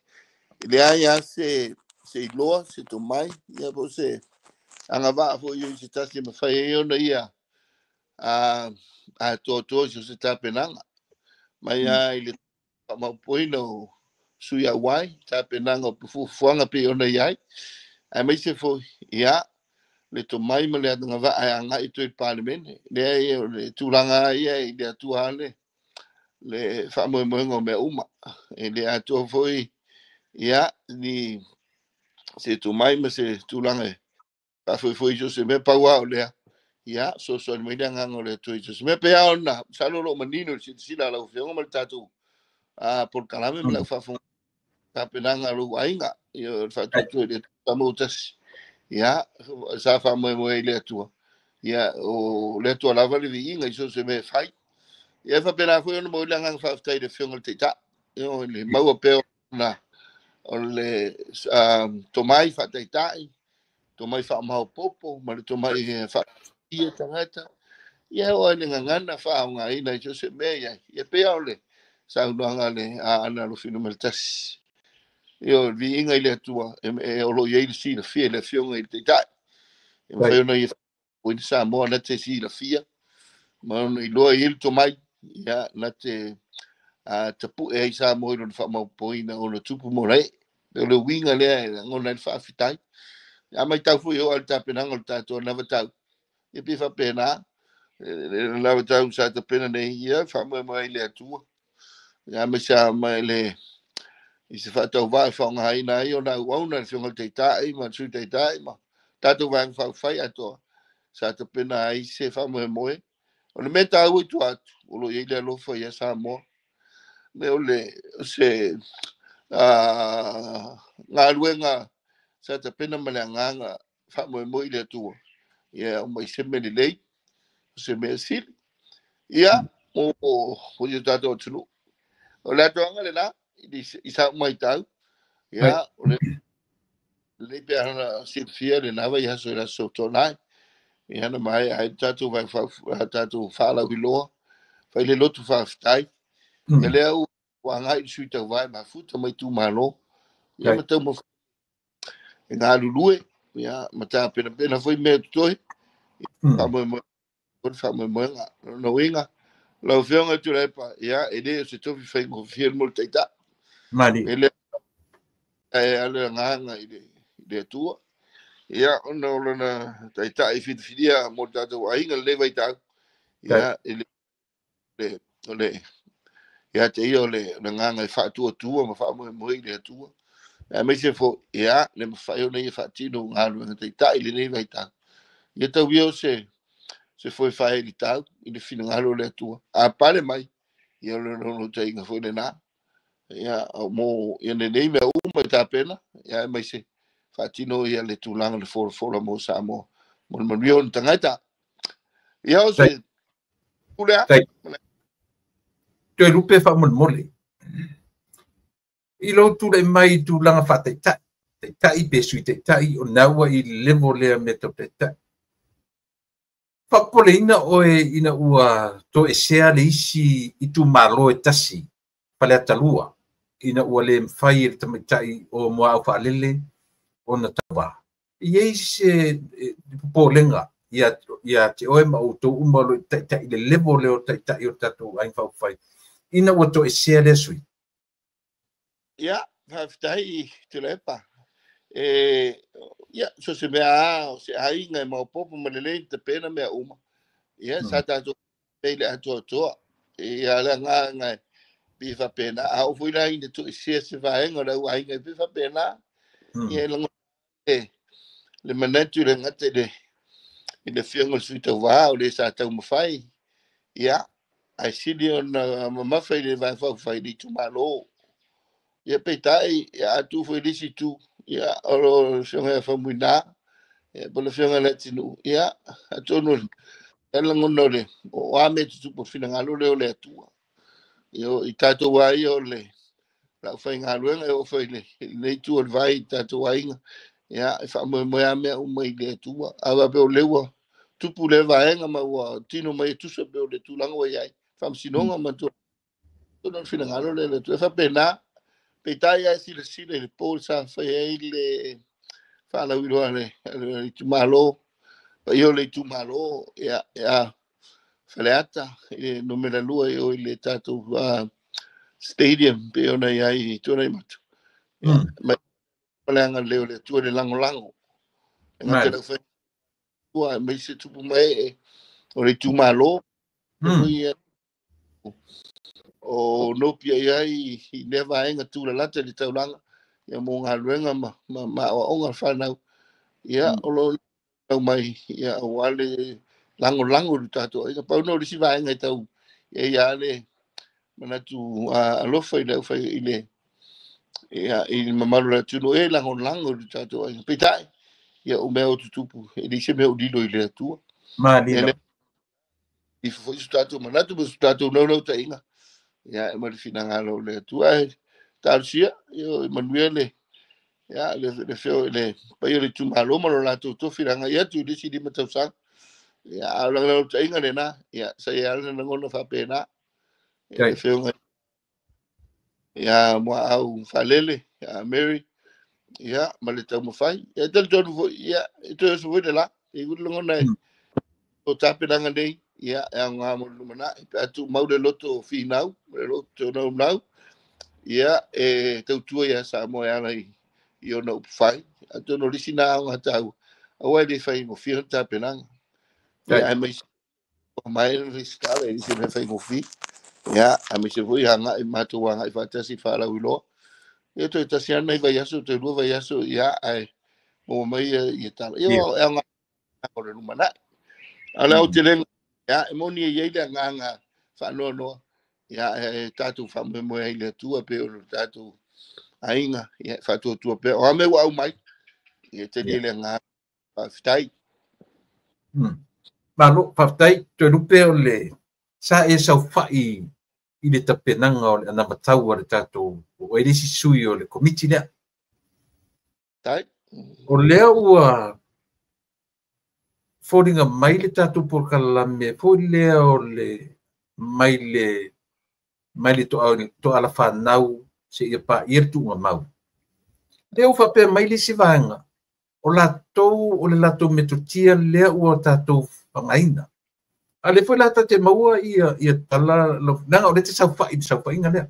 E leai lava se iloa, se tomai, ia po o se agavaa foi i se tasi e mafai ai ona ia atoatoa i so o se tapenaga. Mai lava i le faamaopoopoina o sui auai, tapenaga o fuafuaga pei ona i ai, aemaise foi ia le tomai ma le agavaa e agai atu i le Palemene. Leai, o le tulaga ia i le Atua le faamoemoega o mea uma. E le atoa foi ia ni se tomai ma se tulaga e faafoefoe i so o se mea, pau lava o lea, ia soasoani mai le agaga o le Atua i so o se mea. Pei lava ona masalo o lo o manino i le silasila a lau Afioga ma le tatou polokalame ma lau faafofoga tapenaga a lou aiga, ia o le faatuatua i le Atua Samoa tasi. Ia, sa faamoemoe i le Atua, ia o le Atua lava le viiga i so o se mea e fai. Ia e faapena foi ona momoli le agaga faafetai i le Afioga i le Taitai, ia o le maua pea o le tomai faataitai, tomai faamaopoopo ma le tomai faatia tagata. Ia o ai le gagana faaaogaina i so o se mea i ai. Ia pei o le Saunoaga a le Aana Alofi Nu.1. Ia, o le viiga i le Atua, e o lo o i ai le silafia i le Afioga i le Taitai. E mafai ona ia faaupuina Samoa na te silafia ma ona iloa i ai le tomai, ia, na te tapue ai Samoa i lona faamaopoopoina ona tupu ma ona ee. O le uiga lea e lagona ai le faafetai. A matau foi e oo lava i le tapenaga o le tatou anavatau, ia pei e faapena, le anavatau sa tapena nei, ia faamoemoe ai i le Atua. Ia aemaise lava mai le i se faatauvaa e faaaogaina ai ona auauna le Afioga i le Taitai ma le Sui Taitai ma tatou Vaega Faaupufai atoa sa tapena ai se faamoemoe. O le mea taua i tua atu, o lo o i ai le alofa ia Samoa. Me o le se galuega sa tapena ma le agaga faamoemoe i le Atua, ia aumai se mea lelei, se mea sili. Ia, mo o tatou atunuu. O le atoaga lena, i sa matau, ia, o le lelei pe ana silafia lena vaiaso i le Aso Toonai. Ia na maea ai le tatou tatou faalauiloa, fai le lotu faafetai. Ia lea ua agai i le sui tauva e mafuta ma itumalo. Ia ma taumafai e galulue, ia ma tapenapena foi mea totoe. Faamoemoe le faamoemoega. Lona uiga, lau Afioga i Tuilaepa, ia e le o se tofi faigofie mo le Taitai. Mali. E le e ale agaga i le Atua. Ia, ona o lona Taitai filifilia mo le tatou aiga lenei vaitau. Ia, e le o le ia te ia o le agaga e faatuatua ma faamoemoe i le Atua. Aemaise foi, ia, le mafai ona ia faatino galuega taitai lenei vaitau. Ia tau ia o se foe faaelitau i le finagalo o le Atua. A pale mai, ia o le naunautaiga foi lena. Ia, mo ia lenei mea uma i tapena, ia aemaise faatino ia le tulaga le folafola mo Samoa. Mo le manuia o ni tagata. Ia o se pulea. Toe lupe faamolemole. I lou tulai mai i tulaga faataitai, taitai pe sui taitai o naua i le level lea mea tau taitai. Faapopoleina oe ina ua toesea le isi itumalo e tasi, Faleata 2, ina ua le mafai e le tamaitai o Muaau Faalele ona tauva. E i ai se popolega ia te oe ma outou uma o lo o taitai le level lea o taitai o tatou Aiga Faaupufai, ina ua toesea lea sui. Ia, faafetai Tuilaepa. Ia, so se mea o se aiga e maopoopo ma lelei ni tapena mea uma. Ia, sa tatou pei le atoatoa. Ia, le agaga e pei faapena. A oo foi la ina toesea se vaega o le au aiga e pei faapena. Ia, e lagona le manatu i le gata i le Afioga i le Sui Tauva o le sa taumafai. Ia, ae sili ona mamafa i le Vaega Faaupufai i le itumalo. Ia peitai, ia atu foi le isi itu, ia o le Afioga ia Faumuina, ia po o le Afioga i le Atinuu, ia atonu e lagona o le o a mea tutupu o le finagalo lea o le Atua. Ia i tatou a ia o le laufaigaluega e oo foi i lenei itu o le vai i tatou aiga, ia e faamoemoe a mea uma i le Atua. A faapea o lea ua tupu lea vaega ma ua tino mai e tusa pe o le tulaga ua i ai, faamasinoga ma tonu le finagalo lea o le Atua. E faapena, peitai ae silasila i le po sa fai ai le faalauiloa a le itumalo, paia o le itumalo, ia, ia Faleata, i le numera 2 i o i le tatou stadium pe ona i ai i Tuanaimato. Ia, mai le agalelei o le Atua i le lagolago. E gata lau fai tua, mai se tupu mai e o le itumalo. Foi o nopia i ai i lea vaega tulalata i le taulaga, ia mo galuega ma aoaoga le fanau. Ia, o lo o mai, ia, aua le lagolago i le tatou aiga. Pau na o le isi vaega e tau ia le manatu alofa i le aufai i le ia i le mamalu o le atunuu e lagolago i le tatou aiga. Peitai, ia o mea o tutupu, e leai se mea o lilo i le Atua. Malilo. I foi so tatou manatu ma so tatou naunautai,ga ia e ma le finagalo o le Atua. E talosia, ia manuia le ia le feo le paia o le itumalo ma lo latou tofi agai atu i le isi 5 tausaga. Ia a o le naunautai,ga lena, ia sa i ai le lagona faapena. Ia le afioga Ia Muaau Faalele, ia Mary, ia ma le taumafai. Ia talitonu foi, ia e toe oso foi le la. E uli lagona e o tapenaga nei, ia e aoga mo le lumanai. Pe a tuumau le loto o finau, le loto naunau, ia e tautua ia Samoa e ala i ona upufai. Atonu o le isi na aoga taua, aua e le faigofie ona tapenaga. Ia aemaise mai le resitala e se mea faigofie. Ia aemaise foi agai matou agai faatasi faalauiloa. Ia toe tasi lava nai vaiaso, toe 2 vaiaso, ia ae maua mai ia tala. Ia e aoga o le lumanai. A o le aotelega, ia e moni e i ai le agaga faanoanoa, ia e tatou faamoemoe ai i le Atua pei o le tatou aiga, ia e faatuatua pea. O a mea ua aumai, ia tali le agaga faafetai. Malo, faafetai. Toelupe o le sa e saufai i le tapenaga o le anavatau a le tatou o e le isi sui o le komiti lea. Tai. O lea ua foliga mai le tatou polokalame foi lea o le mai le toala fanau seia paia le tuugamau. Lea ua faapea mai le isi vaega, o latou o le latou metotia lea ua tatou fagaina. A le foi la tate maua ia tala leaga o le te saufai le saufaiga lea.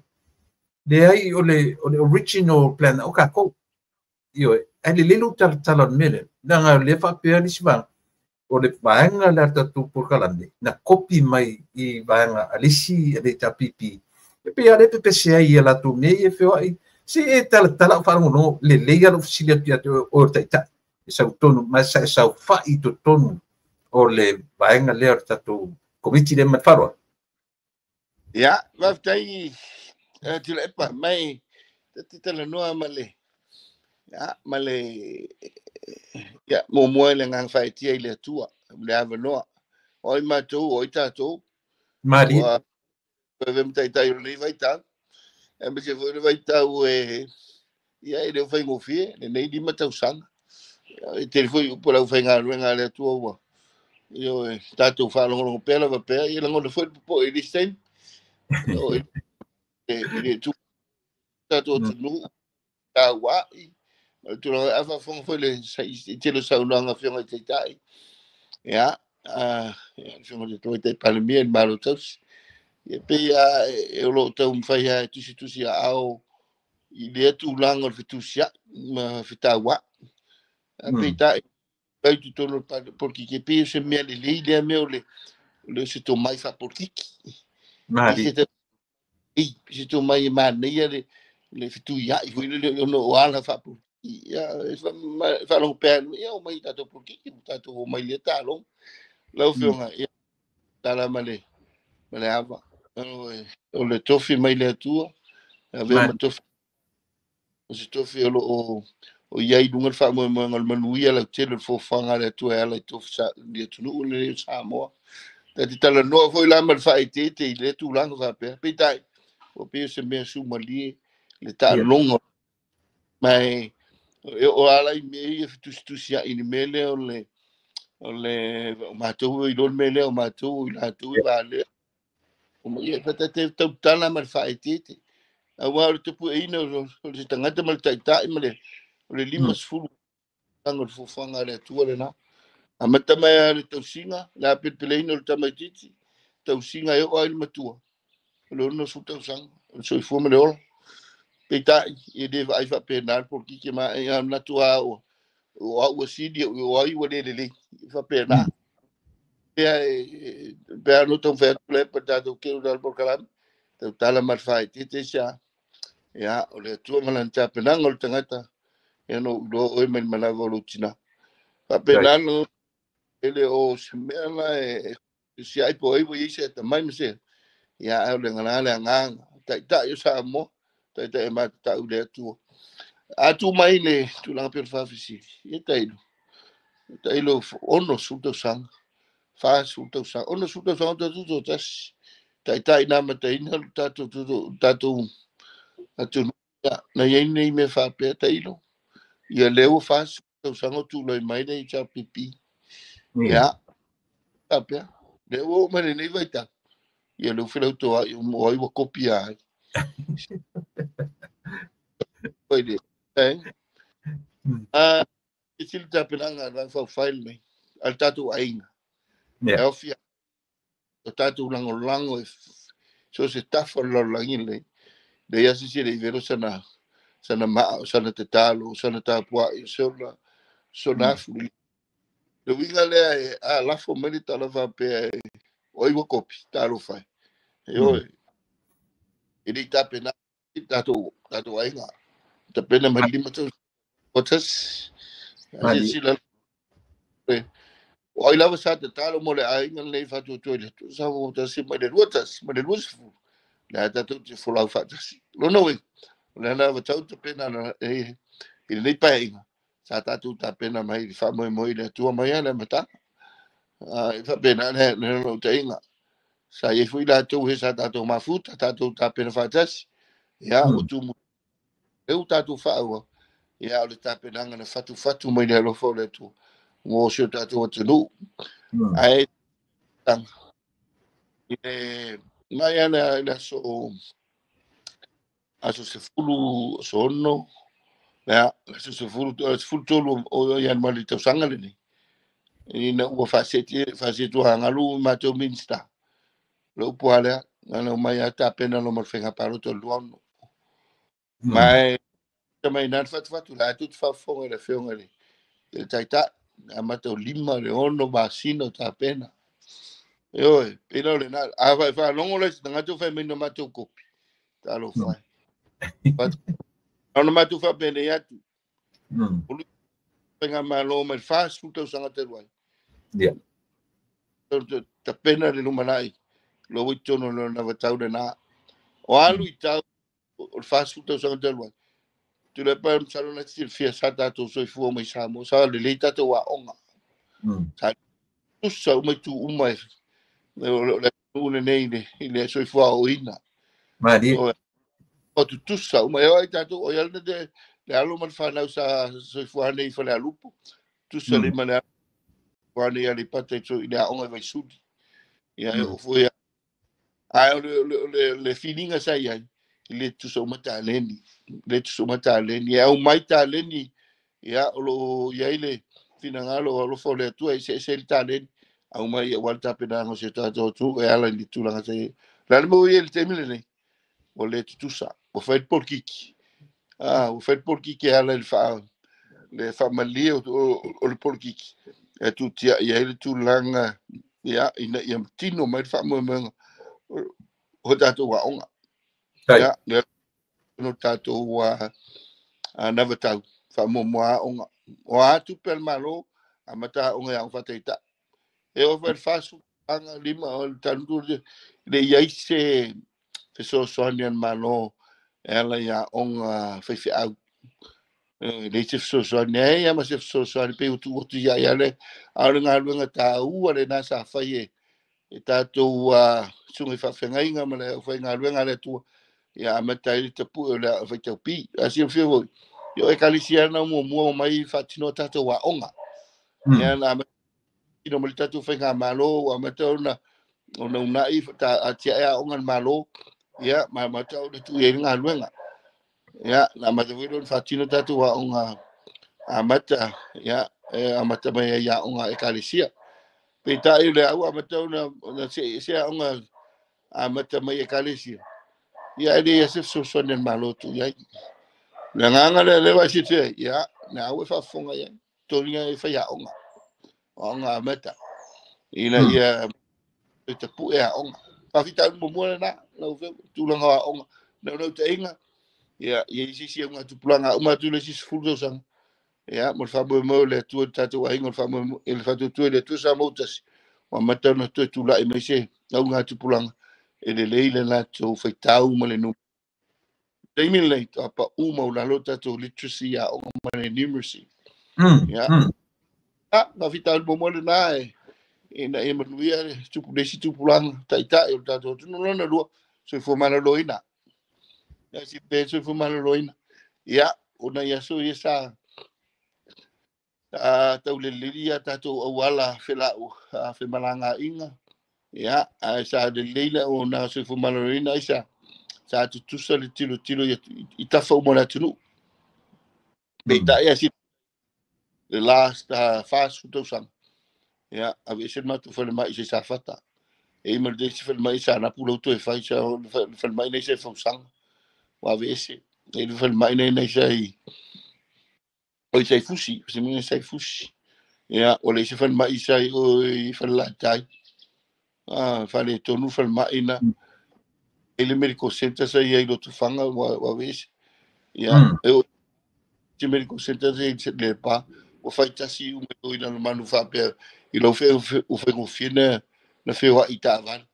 Leai o le original plan o kakou. Ioe, ai le lelu talatala o le mea lea. Leaga o lea faapea le isi vaega, o le vaega lea tatou polokalame, na kopi mai i vaega a le isi a le HRPP. E pei a le pepese ai ia latou mea ia feoai. Se e talatala o faalogologo, lelei a lou fesili atu ia te oe o le taitai. E sautonu, ma sa e saufai totonu o le vaega lea o le tatou komiti lea ma le faaaloalo. Ia, faafetai Tuilaepa mai te talanoa ma le ia ma le ia muamua le agaga faaitia i le Atua le avanoa. O ai matou, o ai tatou. Mali. Ua ave mataitai o lenei vaitau. Aemaise foi le vaitau e ia e le o faigofie, lenei 5 tausaga. E tele foi upu o le aufaigaluega a le Atua ua ioe tatou faalogologo pea lava pea, ia lagona foi le popoe i le isi taimi. I le tu tatou atunuu, tauai, ma le tulaga a faafofoga foi le i tele o saunoaga a Afioga i Taitai. Ia, le Afioga i le Tamaitai Palemia i le Malo Tausi. Ia pei lava e o lo o taumafai lava e tusitusi aao i lea tulaga o le fetusiai ma fetauai. Peitai, ai totonu o le polokiki, e pei o se mea lelei lea mea o le se tomai faapolokiki. Mali. Se tomai e manaia le fetuiai foi lele ona o ala faapolokiki. Ia, e faalogo pea, ia o mai tatou polokiki, tatou o mai lea taaloga. Lau Afioga, ia, tala ma le ava. O le tofi mai le Atua, avea ma tofi. O se tofi o lo o i ai luga le faamoemoega o le manuia lautele o le foafoaga a le Atua e ala i tofi le atunuu lenei o Samoa. Ta te talanoa foi la ma le faaeteete i lea tulaga faapea. Peitai, ua pei o se mea sumalie le taaloga. Ma e o ala i mea ia fetusitusiai i le mea lea o le matou i lo le mea lea o matou i latou i valea. Ia fatate tautala ma le faaeteete. Aua o le tapueina o le tagata ma le taitai ma le o le 50 tausaga o le foafoaga a le Atua lena. Amata mai lava le tausiga, le apelepeleina o le tamaitiiti, tausiga e oo ai le matua, o le 60 tausaga, o le soifua ma le ola. Peitai, e le vaai faapena le polokiki ma e manatu lava o au ua sili, o ai ua le lelei, faapena. Pea no taumafai atu le pa tatou keu le polokalame, tautala ma le faaeteete se a. Ia, o le Atua ma lana tapenaga o le tagata, ia no iloa oe mai le malaga o lou tina. Faapena no ele o se mea la e siai po ai ua i ai se atamai ma se. Ia, ae o le gala le agaga, taitai o Samoa, taitai e matatau i le Atua. A tu mai le tulaga pei o le faafesili, ia tailo, tailo 60 tausaga, 40 tausaga, 60 tausaga o tatou toatasi. Taitai na amataina le tatou atunuu, na i ai nei mea faapea tailo. Ia lea ua 40 tausaga o tulai mai le HRPP. Ia, faapea. Lea ua oo mai lenei vaitau. Ia lea ua felautoai o ai ua kopia ai. Foi le eh a i le tapenaga a faufai lenei a le tatou aiga. E aofia o tatou lagolago e so se tafa o le lalolagi lenei. Leai lava se isi e le i velo sana sana maa, o sana tatalo, o sana tapuai, o sona sona afu. Le uiga lea e a lafo mai le tala faapea e oi ua kopi, talofa e. E oe, e le i tapena tatou tatou aiga. Tapena mai le 5 tausaga o tasi. Silasila o ai lava sa tatalo mo le aiga lenei faatuatua i le Atua sa ua tasi mai le 21 ma le 20. Le a tatou te folau faatasi. Lona uiga, o le ala tau tapena i lenei paeaiga, sa tatou tapena mai i le faamoemoe i le Atua mai lava le amataga. E faapena le naunautaiga. Sa i ai foi latou he sa tatou mafuta, tatou tapena faatasi. Ia, ua tumu lea ua tatou faaauau. Ia, o le tapenaga na fatufatu mai le alofa o le Atua mo si o tatou atunuu. Ae i le mai lava i le aso aso 10 aso 6 ia aso 10 13 o Ianuari i le tausaga lenei ina ua faasetuagalu matou Minista. Le upu lava lea, na omai lava tapena loa ma le faiga palota o le 26. Ma e mai na le fatufatu la atu te faafofoga i le afioga i le Taitai, amata o 5 le 6 masina o tapena. E oe, pei la o lena. A faalogo la i se tagata o fai mai na matou kopi, talofa e. Ona matou faapenei atu. O le faigamalo mai le 40 tausaga talu ai. Tapena le lumanai, lo ua i totonu o lona vatau lena. O alu i tau o le 40 tausaga talu ai. Tuilaepa masalo na te silafia sa tatou soifua mai Samoa, sa lelei tatou aoga. Sa tusa uma itu uma e o le atunuu lenei i le soifua aoaoina. Malie. O tutusa uma e o ai tatou, o ia le alo ma le fanau sa soifua nei i Falealupo, tusa le ma le alo nei Aleipata i le aoga i Vaisuli. Ia e oo foi ae o le filiga sa i ai, i le tusa uma taleni, le tusa uma taleni. E aumai taleni, ia, o lo o i ai le finagalo o alofa o le Atua e eseese ai le taleni, aumai aua le tapenaga o si o tatou atunuu e ala i le tulaga sa i ai. O le a le mea ua i ai i le taimi lenei? Ua le tutusa, ua fai le polokiki. Ua fai le polokiki e ala i le faamalie o le polokiki e tutiai ai le tulaga ia, ina ia tino mai le faamoemoega o tatou aoga. Ia, lea no tatou anavatau faamuamua aoga. O a tupe a le Malo, amata aoga i aoga faataitai. E oo foi i le 40 aga lima o le talu le i ai se fesoasoani a le Malo e ala i aoga faifeau. E leai se fesoasoani ai lava ma se fesoasoani pei ua tuu atu ia ia le a o le galuega taua lena sa fai e tatou susuga i faafeagaiga ma le aufaigaluega a le Atua ia amata ai le tapue o le faitaupi. A silafia foi, ia o ekalesia na muamua omai faatino tatou aoga. Ia na amata ma le tatou faigamalo ua amata ona uunai atiae aoga a le Malo, ia ma amata ona tuu i ai le galuega. Ia, na amata foi ona faatino tatou aoga amata, ia, e amata mai ai aoga a ekalesia. Peitai o lea ua amata ona se aoga amata mai ekalesia. Ia e leai se fesoasoani a le Malo tuu i ai. Le agaga lea lea ua e silafia ai, ia, na ua e faafofoga i ai, totogi e fai aoga, aoga amata, ina ia tapue aoga. Faafitauli muamua lena, lau Afioga, tulaga o aoga. Naunautaiga, ia, ia i se isi augatupulaga uma atu le isi 10 tausaga. Ia, mo le faamoemoe o le Atua i le tatou aiga, o le faamoemoe i le faatuatua i le Atua sa mautasi, ua amata ona toe tulai mai se augatupulaga e lelei le latou faitau ma le numera. Taimi lenei, faatoa pau maualalo tatou literacy aoga ma le numeracy. Ia, faafitauli muamua lena e ina ia manuia le tupu le isi tupulaga taitai o le tatou atunuu. Lona lua, soifua maloloina. Ia si pe soifua maloloina. Ia, ona ia aso ia sa taulelei ia tatou auala felau femalagaaiga. Ia, ae sa lelei le auaunaga soifua maloloina ai sa Sa tutusa le tilotilo i tafa uma o le atunuu. Peitai a le last 40 tausaga, ia, aveese le matou falemai i Safata. E i ma le isi falemai sa Saanapu lau toe fai, sa le falemai nei sa i Fausaga, ua aveese. E i le falemai nei nei sa i oi sa i Fusi, se mea sa i Fusi. Ia, o le isi falemai sa i oi Falelatai. Fale tonu falemai na. E le medical center sa i ai Lotofaga ua aveese. Ia, e o te medical center sa i le pa, ua faitasi uma i lalo manu faapea i lau faigofie na feoai taavale.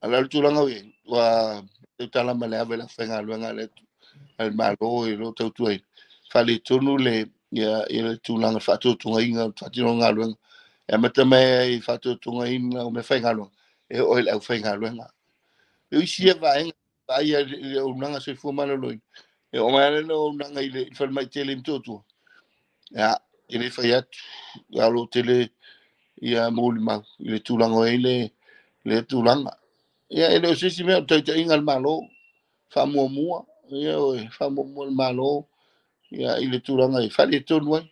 A o le tulaga ua ua tautala ma le ava i le aufaigaluega a le Malo e lo tautua ai. Faaletonu le ia le tulaga faatotogaina faatinoga galuega. E amata mai ai faatotogaina o mea faigaluega e oo i le aufaigaluega. E o isi ia vaega vaai le auaunaga soifua maloloina. E oo mai le auaunaga i le falemai tele i Motootua. Ia, e le fai atu, a o lo o tele ia molimau i le tulaga o ai le tulaga. Ia, e le o se isi mea o taitaiga a le Malo, faamuamua, ia oe, faamuamua le Malo, ia, i le tulaga e faaletonu ai.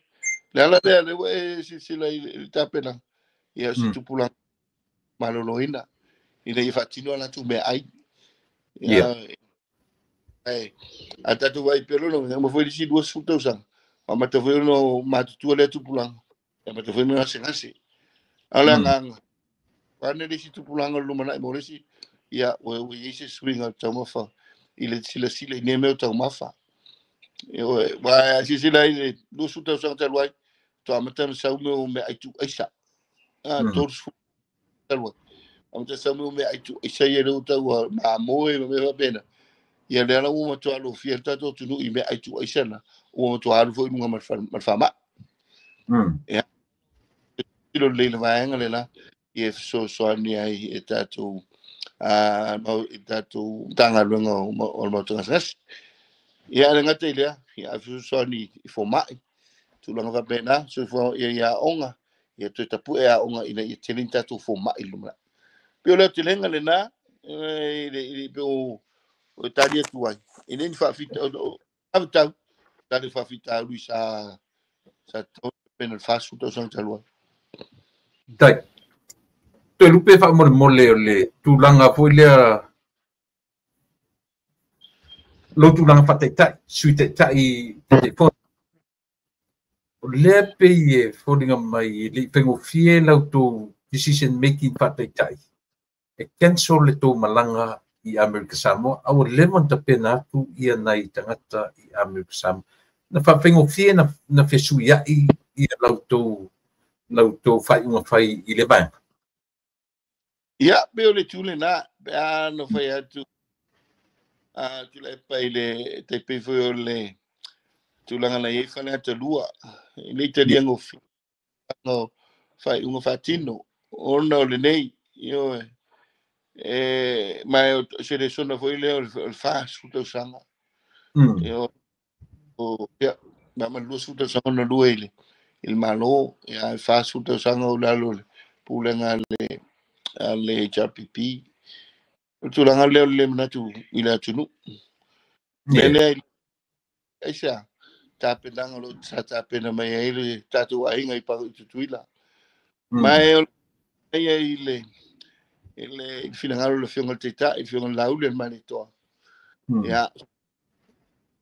Le ala lea, lea ua e silasila i le tapenaga, ia, o se tupulaga maloloina, ina ia faatino a latou meaai. Ia, a tatou vaai pea lona, ma foi le isi 20 tausaga, amata foi ona matutua lea tupulaga, amata foi ona gasegase. A o le agaga, ane le isi tupulaga o le lumanai mo le isi, ia, ua i ai se suiga o taumafa i le silasila i nei mea o taumafa. Ua silasila ai le 20 tausaga talu ai, to amata ona sau mea o meaai tuuaisa. 30 talu ai. Amata sau mea o meaai tuuaisa ia lea ua tau mamoe ma mea faapena. Ia lea la ua matua alofia le tatou atunuu i meaai tuuaisa na, ua matua alu foi i luga ma le faamai. Ia, tilo lelei le vaega le la, ia fesoasoani ai e tatou i tatou Matagaluega o le Maota Gasegase. Ia, le gata i lea, ia fesoasoani i fomai, tulaga faapena, soifua ia aoga, ia toe tapue aoga ina ia tele ni tatou fomai i le lumanai. Pei o le aotelega lena, pe o tali atu ai, e le ni faafita, avatau, tali faafitauli sa tau pena le 40 tausaga talu ai. Tai. Toe lupe faamolemole o le tulaga foi lea lou tulaga faataitai, sui taitai taitaifono. O lea pei e foliga mai e le i faigofie la outou decision making faataitai e cancel le tou malaga i Amerika Samoa, a ua leva ona tapena atu ia nai tagata i Amerika Samoa. Na faafaigofie na fesuiai ia la outou faaiuga fai i le vaega. Ia, pe o le tu lena, pe a na fai atu Tuilaepa i le taipei foi o le tulaga na i ai Faleata 2, i le talia gofie o faaiuga faatino, ona o lenei, ioe, e mai o se lesona foi lea o le 40 tausaga. Ia, ma le 20 tausaga na lua i le Malo, ia, 40 tausaga o lalo le pulega a le HRPP. O le tulaga lea o le manatu i le atunuu. Mea lea aisea, tapenaga o lo o sa tapena mai ai le tatou aiga i Tutuila. Ma o le ia i le finagalo o le Afioga i le Taitai, le Afioga i le Laauli o le Malietoa. Ia,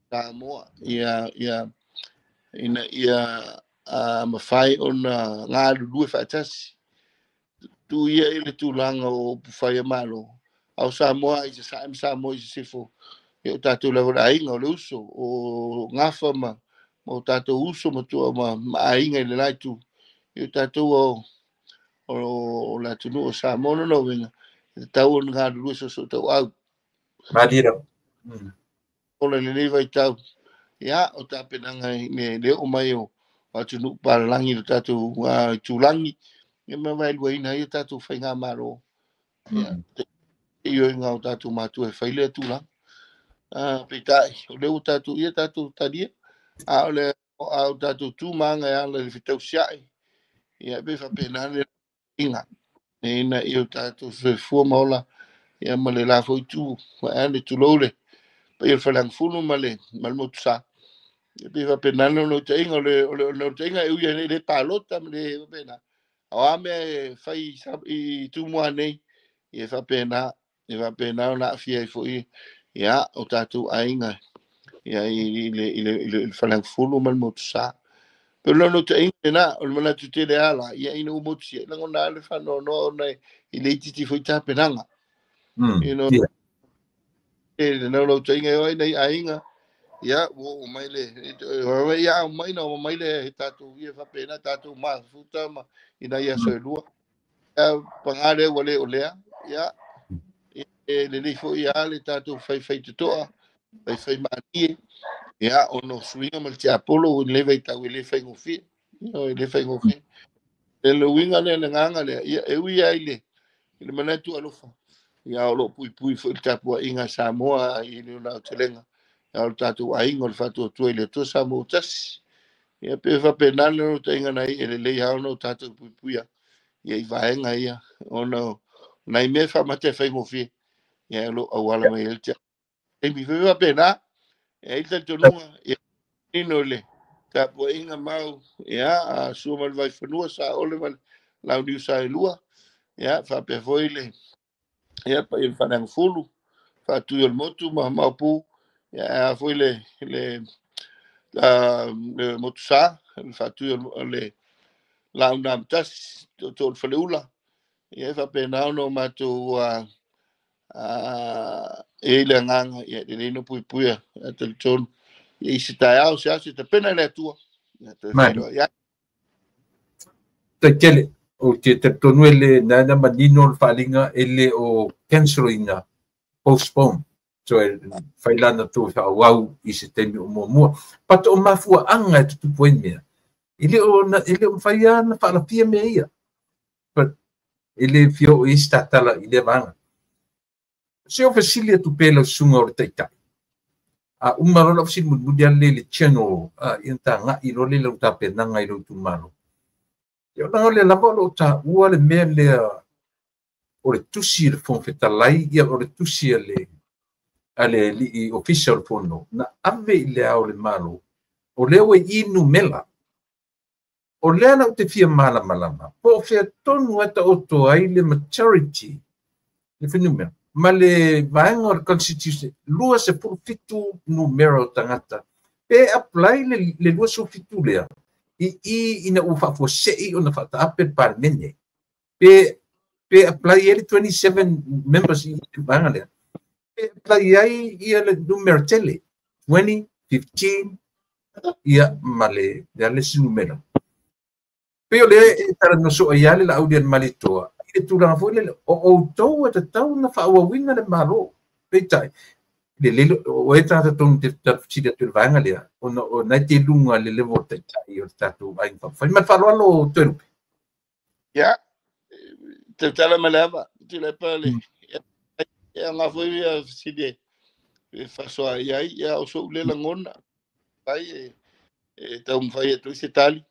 Samoa, ia, ina ia mafai ona galulue faatasi. Tu ia i le tulaga o upufai a Malo. A o Samoa i Sasae ma Samoa i Sisifo, e o tatou lava le aiga o le uso, o gafa ma o tatou uso ma tua ma aiga i le la itu. E o tatou o le atunuu o Samoa lona uiga, e tatau ona galulue soosoo tauau. Malie. O le lenei vaitau, ia, o tapenaga i le oo mai o atunuu palalagi le tatou itulagi, ia ma vaeluaina ai o tatou faigamalo. Ia, ioiga o tatou matua e fai lea tulaga. Peitai, o lea ua tatou ia tatou talia, a o le a o tatou tu maga e ala i le fetausiai, ia pe faapena le inga. Ina ia o tatou soifua ma ola, Ia ma le la foi itu vaeane le tulou le paia o le Faleagafulu ma le Motusa. Ia pei faapena le naunautaiga. O le naunautaiga e ui ai le palota ma le faapena. A o a mea e fai i Tumua nei, ia faapena ona aafia ai foi ia o tatou aiga ia i le Faleagafulu ma le Motusa. Pe o le naunautaiga lena, o le manatu tele ala, ia ina ua motusia, e lagona le faanoanoa ona e le itiiti foi tapenaga. You know, e le naunautaiga e o ai nei aiga, ia ua oo mai le, ia mai na o mai le tatou ia faapena, tatou mafuta ma ina ia aso e lua. Ia paga lea ua le o lea, ia e lelei foi ia le tatou faifai totoa, faifai malie, ia ona o suiga ma le tiapolo ua le vaitau e le faigofie. E le faigofie. Le uiga lea, le agaga lea, ia e ui ai le manatu alofa. Ia o loo puipui foi le tapuaiga a Samoa i le ona aotelega. Ia o le tatou aiga o le faatuatua i le Atua Samoa tasi. Ia pe faapena le naunautaiga nai e lelei lava ona o tatou puipuia ia i vaega ia ona nai mea faamate faigofie. Ia o loo auala mai ai le taimi foi faapena. E ai le talitonuga ia nino le tapuaiga mau ia a sua ma le vaifanua sa ole ma le launiu sa e lua. Ia faapea foi le ia paia le Faleagafulu faatui o le motu ma Maopu. Ia a foi le Motusa le faatui o le launa matasi to le faleula. Ia faapena ona o matou e i le agaga ia lelei no puipuia a talitonu ia i se taeao se aso e tapena i le Atua. Ia toe failoa ia. Taitele o te talitonu e le nana manino le faaaliga e le o cancelina postpone. So e failana tu whaawau i se taimi o muamua. Pato o mafua anga e tutupu ai mea. E le o mwhai ana whaalafia mea ia. But e le fio o isi tatala i le vanga. Se o fesili atu pē lau susuga o le taitai. A uma loa lau fesili mulimuli ale le general ia ta nga'i loa le lau tapenaga i lou itumalo. Ia ona o le lava o loo taua le mea lea o le tusi i le Fofoga Fetalai, ia o le tusi a le alii ofisa o le fono, na ave i le ao o le Malo, o lea ua i numera. O lea lau te fia malamalama, po o fea tonu e taoto ai le majority, le fuainumera, ma le vaega o le constitution, 27 numera o tagata. Pe apply le 27 lea, i ina ua faafuasei ona faataape le Palemene. Pe apply ai le 27 members i le vaega lea. Pe apply ai ia le numera tele, 20, 15, ia ma le isi numera. Pe o lea e talanoa soo ai le laau le Malietoa, i le tulaga foi lele, o outou e tatau na faaauauina le Malo. Peitai, le lele, o e tagata tonu te tafesili atu i le vaega lea, ona o nai te luga le level o taitai o le tatou aiga faaupufai. Ma le faaaloalo Toelupe. Ia, tautala ma le ava, Tuilaepa le ia ngā foi ia fesili e faasoa i ai, ia o so'u le lagona ai e taumafai atu ai se tali.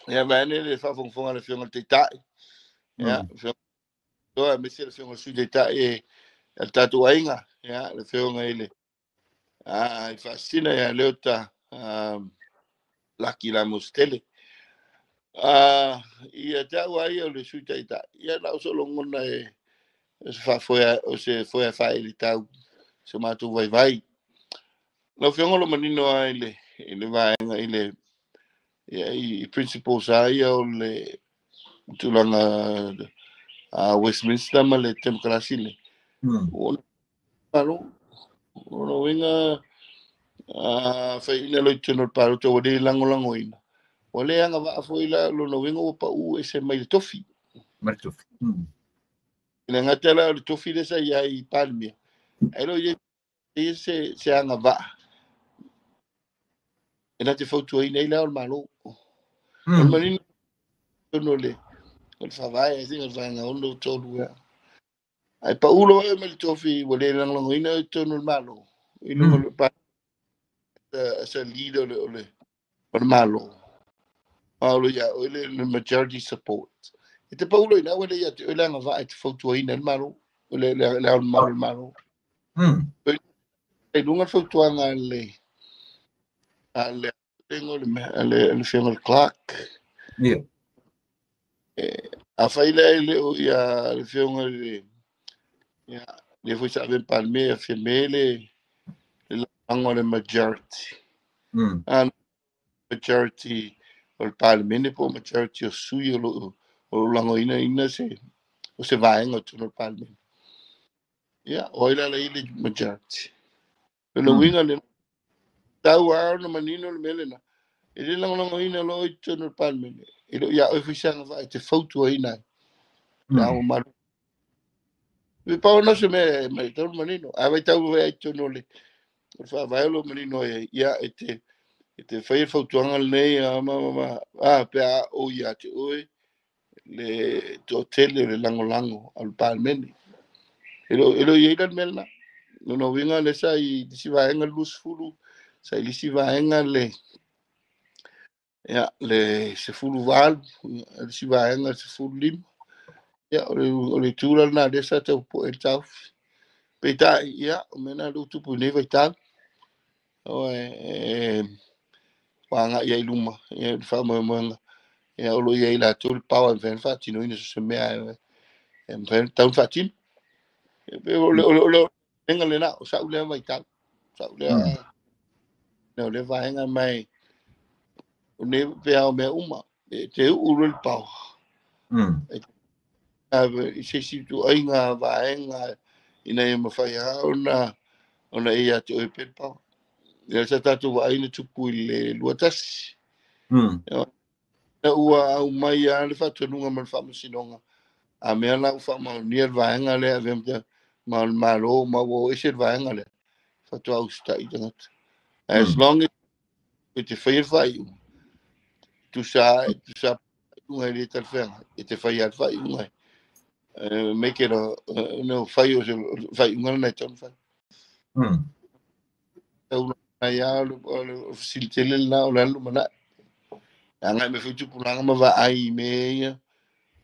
Ia vaeane le faafogafoga a le afioga i le Taitai. Ia, afioga aemaise le afioga i le Sui Taitai e le tatou aiga, ia le afioga i le i Faasisina ia Leota Laki Lamositele. Ia te au ai o le Sui Taitai, ia na o so'u lagona e se faafoea o se foea faaelitau se matou vaivai. Lau afioga o lo manino ai le vaega i le ia i principles a ia o le tulaga Westminster ma le democracy le. O malo o no winga fai ina loi tonu palota ua le lagolagoina. Ua le agavaa foi la lona uiga ua pau ese mai le tofi. Mai le tofi. Le gata la o le tofi le sa iai i Palemia. Ai lo ia se agavaa. E na te fautuaina ai la o le Malo. O le manino tonu le o le faavae ai o le vaega 63 ea. Ai pau loa e mai le tofi ua le lagolagoina i tonu o le Malo. I luga o le as a leader o le Malo. A o lo ia o le majority support. E te paulo ina ua le ia te oe le agavaa e te fautuaina le Malo. Le le le malo malo. E lunga fautuaga le a le lengo le le le fioga le Clark. Ia. A fai le le o ia le fioga le ia le foi sa ave palme a fe le le lango le majority. A majority o le parliament po majority o sui o o lango ina ina se o se vaenga o tonu parliament. Ia, o ila le ile majority. Le winga le tau a na manino le mele na. E le lango ina lo i tonu parliament. E lo ia o fisanga fa te fautu ina. La o malu. Me pa no se me me tau manino. A vai tau vai tonu le. Fa vai lo manino e ia e te fai fautuanga nei a ma ma a pe a o ia te oi le to tele le lango lango al parliament. E lo ia ila melna. No no winga le sa i si vaenga lus fulu sa i si vaenga le ia le se fulu val le si vaenga se fulu lim ia o le tula na le sa te po e tau pe ia o mena lu tupu nei vai tau o e wanga ia iluma ia fa mo mo ia o lo ia ila tu power ven fa tino ina se mea e ven tau fa tino e o le enga le na o sa ule vai tau sa ule no le vaenga mai o ne pe au me uma e te u le pau a se si tu ainga vaenga ina e mawhai ha ona ona e ia te oe pe pau ia sa tātou wa aina tupu i le luatasi na ua au mai a le whatununga ma le whamasinonga a mea la u whamaunia le vaenga le a vea ma le malo ma ua o ese le vaenga le whatua au stai tangata. As long as e te whai whai u tu sa unga i le talwhenga e te whai al whai unga make it a no whai o se whai unga nei tonu whai. Tau na ia o facilitele na o lalu mana. Anga me futu pulanga ma va ai me ia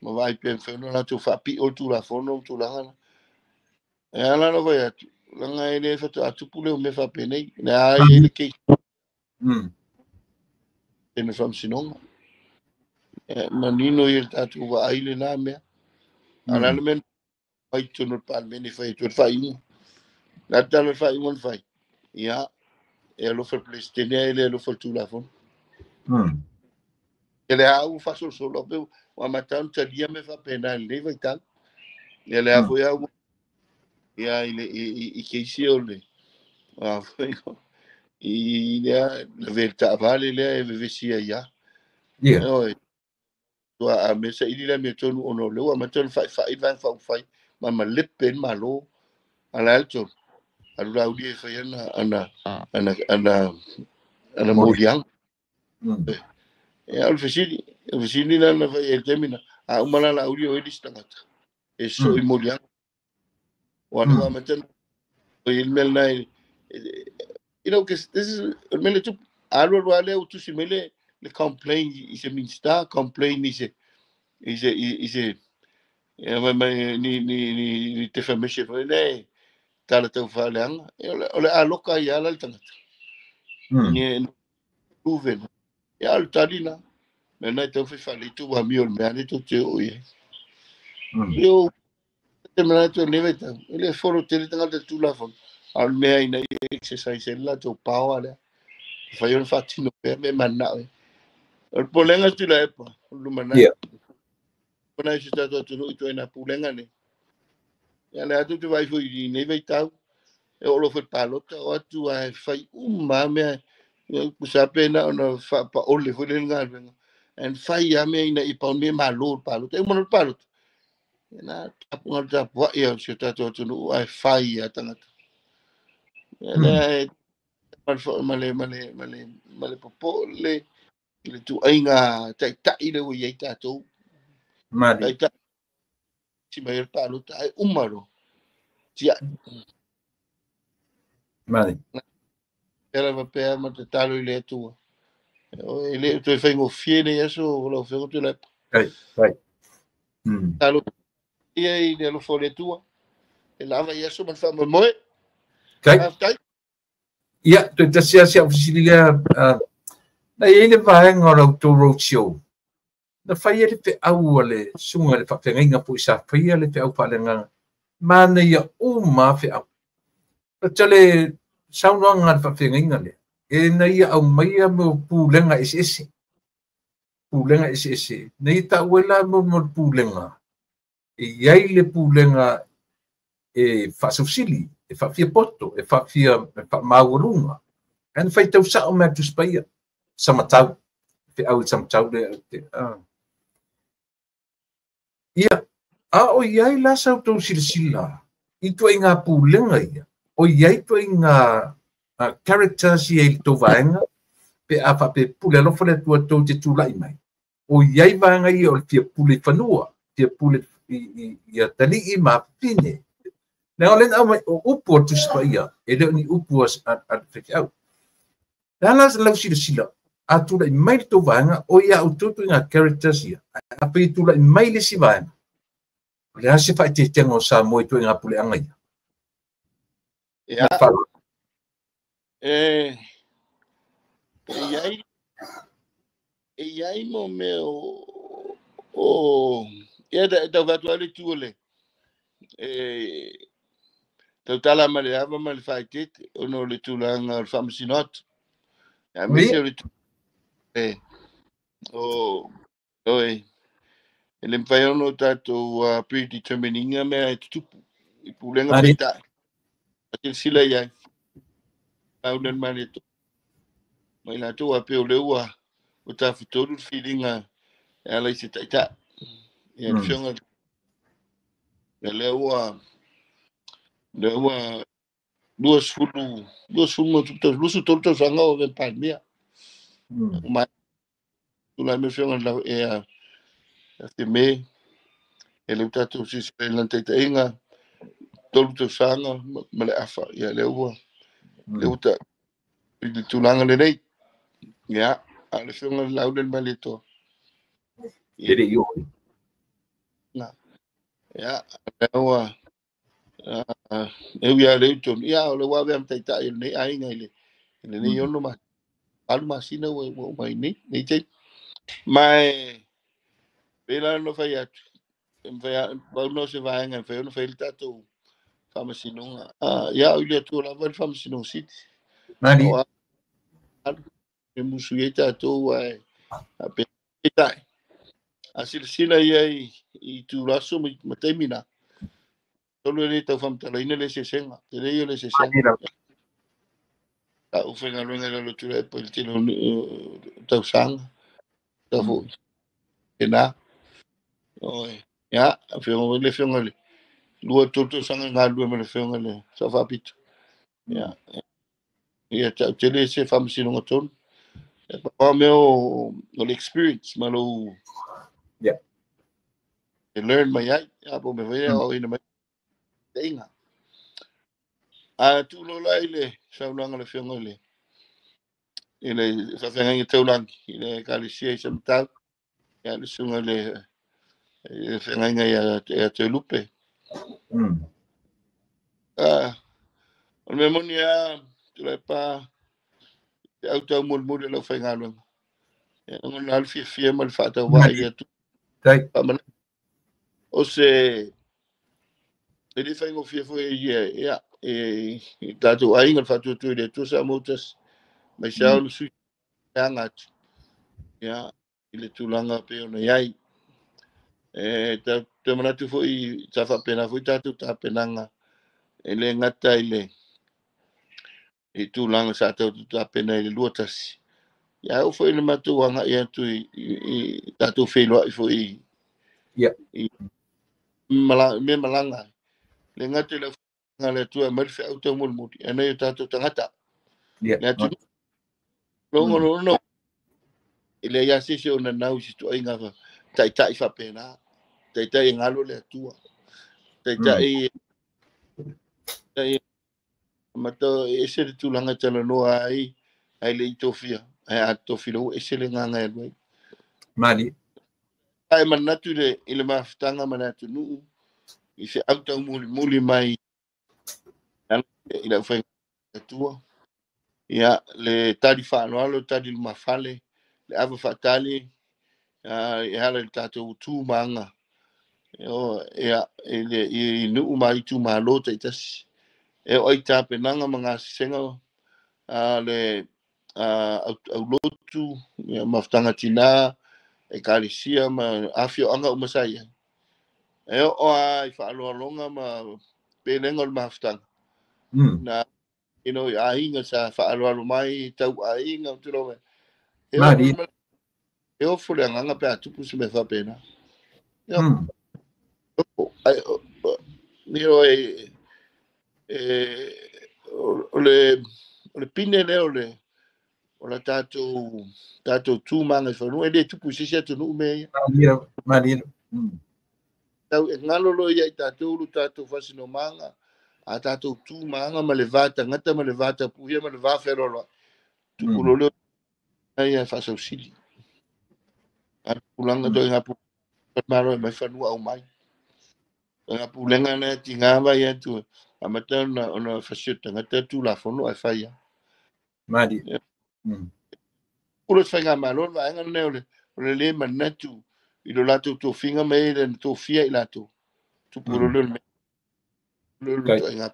ma vai pe whenua na tu whapi o tu la fono tu langa. E ala no vai atu langa e le whatu atu pule o me whape nei na ai e le kei. Tēnei whamsinonga. Manino i le tātou wa aile nā mea. Ala le mea whai tonu palmene whai tu whai inga. Nā tala whai inga whai. Ia, e alofa le e le alofa le tūlafono. E le au whasolosolo pe wa matau talia me whapena le vai tau. E le afo ia ia i le i keisi o le. I lea le vele vale lea e vevesia ia. Ia. Oi. Tua a mesa ili la me tonu ono le ua matonu fai fai vai fai fai ma ma lepe malo ala alto. Alu la uli e fai ana ana ana ana ana moliang. E al fesili, fesili la na fai e temina. A umala la uli o eli stangata. E so i moliang. Wa ua matonu o il mel na. You know, because this is mele tu alu alu ale tu si mele le complain is a minsta complain is a is a is a ni ni ni ni te famese le tala tau faleanga o le aloka ia la tangata ni uven ya al talina me na tau fale tu wa mi o me ale tu te o ye yo te mena tu le veta le foro te tangata tu la fo al mea ina exercise la tau paoa lea. Whai ona whatino pea me mana oe. O le polenga tu la epa, o lumana. Pona i se tātou atunu i toi nā pulenga ne. Ia le atu te vai fui i nei vai tau. E olo fwe palota o atu a whai uma mea. Kusa pena ona whapa ole fwe le ngā venga. And whai a mea ina i pau me malo le palota. E umana le palota. E nā tapunga le tapua ia o se tātou atunu a whai a tangata. Le male male male male popo le le tu ainga tai tai le ui tātou. Mali. Tai si mai palo tai umaro. Tia. Mali. Era va pe ma te talo i le tua. O le tu fai ngo fiene eso lo fe tu le. Ai, ai. Talo ia i le lo fo le tua. E lava i aso ma le faamoemoe. Tai. Faafetai. Ia, toe tasi lava si au fesili lea, na i ai le vaega o la outou roadshow, na fai ai le feau a le susuga i le faafeagaiga foi sa faia le feau faaleagaga, manaia uma lava feau. Lata le saunoaga a le faafeagaiga lea, ina ia aumaia mo pulega eseese, pulega eseese, na ia taua ai la mo le pulega, e i ai le pulega e faasausili, e faafiapoto, e faafia e faamaualuga. Ae na faitau sao mai a le Tusi Paia, samatau, feau i samatau lea. Ia, a o i ai la sa outou silasila i ituaiga pulega ia, o i ai ituaiga characters ia i le tou vaega, pe a faapea pule alofa le Atua tou te tulai mai, o i ai vaega ia o le fia pule i fanua, fia pule i atalii ma afafine. Leaga o lea na aumai, o upu a le Tusi Paia, e le o ni upu a le faifeau. Le a la lau silasila, a tulai mai le tou vaega, o ia outou ituaiga characters ia, ae afai e tulai mai le isi vaega, o le a se faaeteetega o Samoa i ituaiga puleaga ia? Ia, e i ai, e i ai mo mea o ia e tau fai atu ai le itu o le e tautala ma le ava ma le faaeteete ona o le tulaga o le faamasino atu. Aemaise o le e o oe e le mafai ona o tatou predetermininga mea e tutupu i pulega peitai. A silasila i ai, au le male mai latou a pe o lea ua o tafatolu le filiga e ala i se taitai. Ia le afioga ia lea ua 20 20 23 tausaga o avea Palemia. Mai tulai mai afioga e a me e le tatou silasila i lana taitaiga 3 tausaga ma le afa. Ia lea ua ta i le tulaga lenei. Ia, a le afioga i le Laule le Malietoa. E le i oo. Ia, lea ua e ui lava lea i tonu. Ia, o le ua avea ma taitai o lenei aiga i lenei 6 ma 8 masina ua uma ai nei taimi. Ma e pei la ona fai atu, e mafai pau na o se vaega e mafai ona fai le tatou faamasinoga. Ia, o i le Atua lava le faamasinoga sili. Mani. O alu e musu i ai tatou ae peitai. A silasila ia i itulaso ma taimi na, tolu e le tau faamatalaina le eseesega, tele ia o le eseesega. Sa ou faigaluega i lalo o Tuilaepa i le tele o tausaga, ta foi pena. Oi, ia, afioga le afioga le 2 3 tausaga galulue ma le afioga le Sao Faapito. Ia, ia tau tele se faamasinoga tonu. E pa mea o le experience ma lou e learn mai ai, a po me foi o ina mai teinga. A tulo la i le saunoaga le afioga i le faafeagaiga taulagi i le Ekalesia i Samatau, ia le susuga i le feagaiga ia Toelupe. O le mea moni lava, Tuilaepa, te au tau mulimuli o lau faigaluega. Ia, lagona le fiafia ma le faatauvaa i le Atua. O se e le faigofie foi ia e tatou aiga le faatuatua i le Atua sa mautasi mai se ao le sui aga atu ia i le tulaga pei ona i ai. E toe manatu foi sa faapena foi tatou tapenaga e le gata i le i tulaga sa tatou tapena i le 21. Ia oo foi le matou agai atu i tatou feiloai foi i mea malaga. Le gata i le le Atua mai le feau tau mulimuli, e nei o tatou tagata. Le atunuu. Logo no i le ia se o nanau i se tuaiga taitai faapena. Taitai e galo le Atua. Taitai mato ese le tulaga talanoa ai ai le i tofia. Ai a tofi lo ese le nganga e lui. Mali. Ai manatu i le mafutaga ma le atunuu i se au tau mulimuli mai I le aufaiga Atua. Ia, le tali faaaloalo, tali lumafale, le ava faatali, e ala i le tatou tu ma aga. Ia, i nuu ma itumalo taitasi. E oo ai tapenaga ma gasesega le aulotu, mafutaga tina, ekalesia ma afioaga uma sa i ai. E oo lava i faaaloaloga ma pelega o le mafutaga. Na ino i aiga sa faaaloalo mai, tau aiga, tulou mai. E ofo le agaga pe a tupu se mea faapena. O le pine lea o le tatou tu ma agaifanua, e le tupu i se isi atunuu mea ia. Malie. Tau e galo loa ia i tatou lo tatou faasinomaga, a tatou tu ma aga ma le va tagata ma le va tapuia ma le va fealoaloai. Tupu loa lea ia faasausili. A tulaga toi ngā malo e mai fanua au mai. Ngā pulenga na tinga vai atu amata ona fasio tagata tulafono ai fai ia. Malie. Ulo whainga malo, vaenga nei o le le manatu i lo latou tofiga ma e le tofia i latou. Tupu lo le me. Lo lo to'aiga.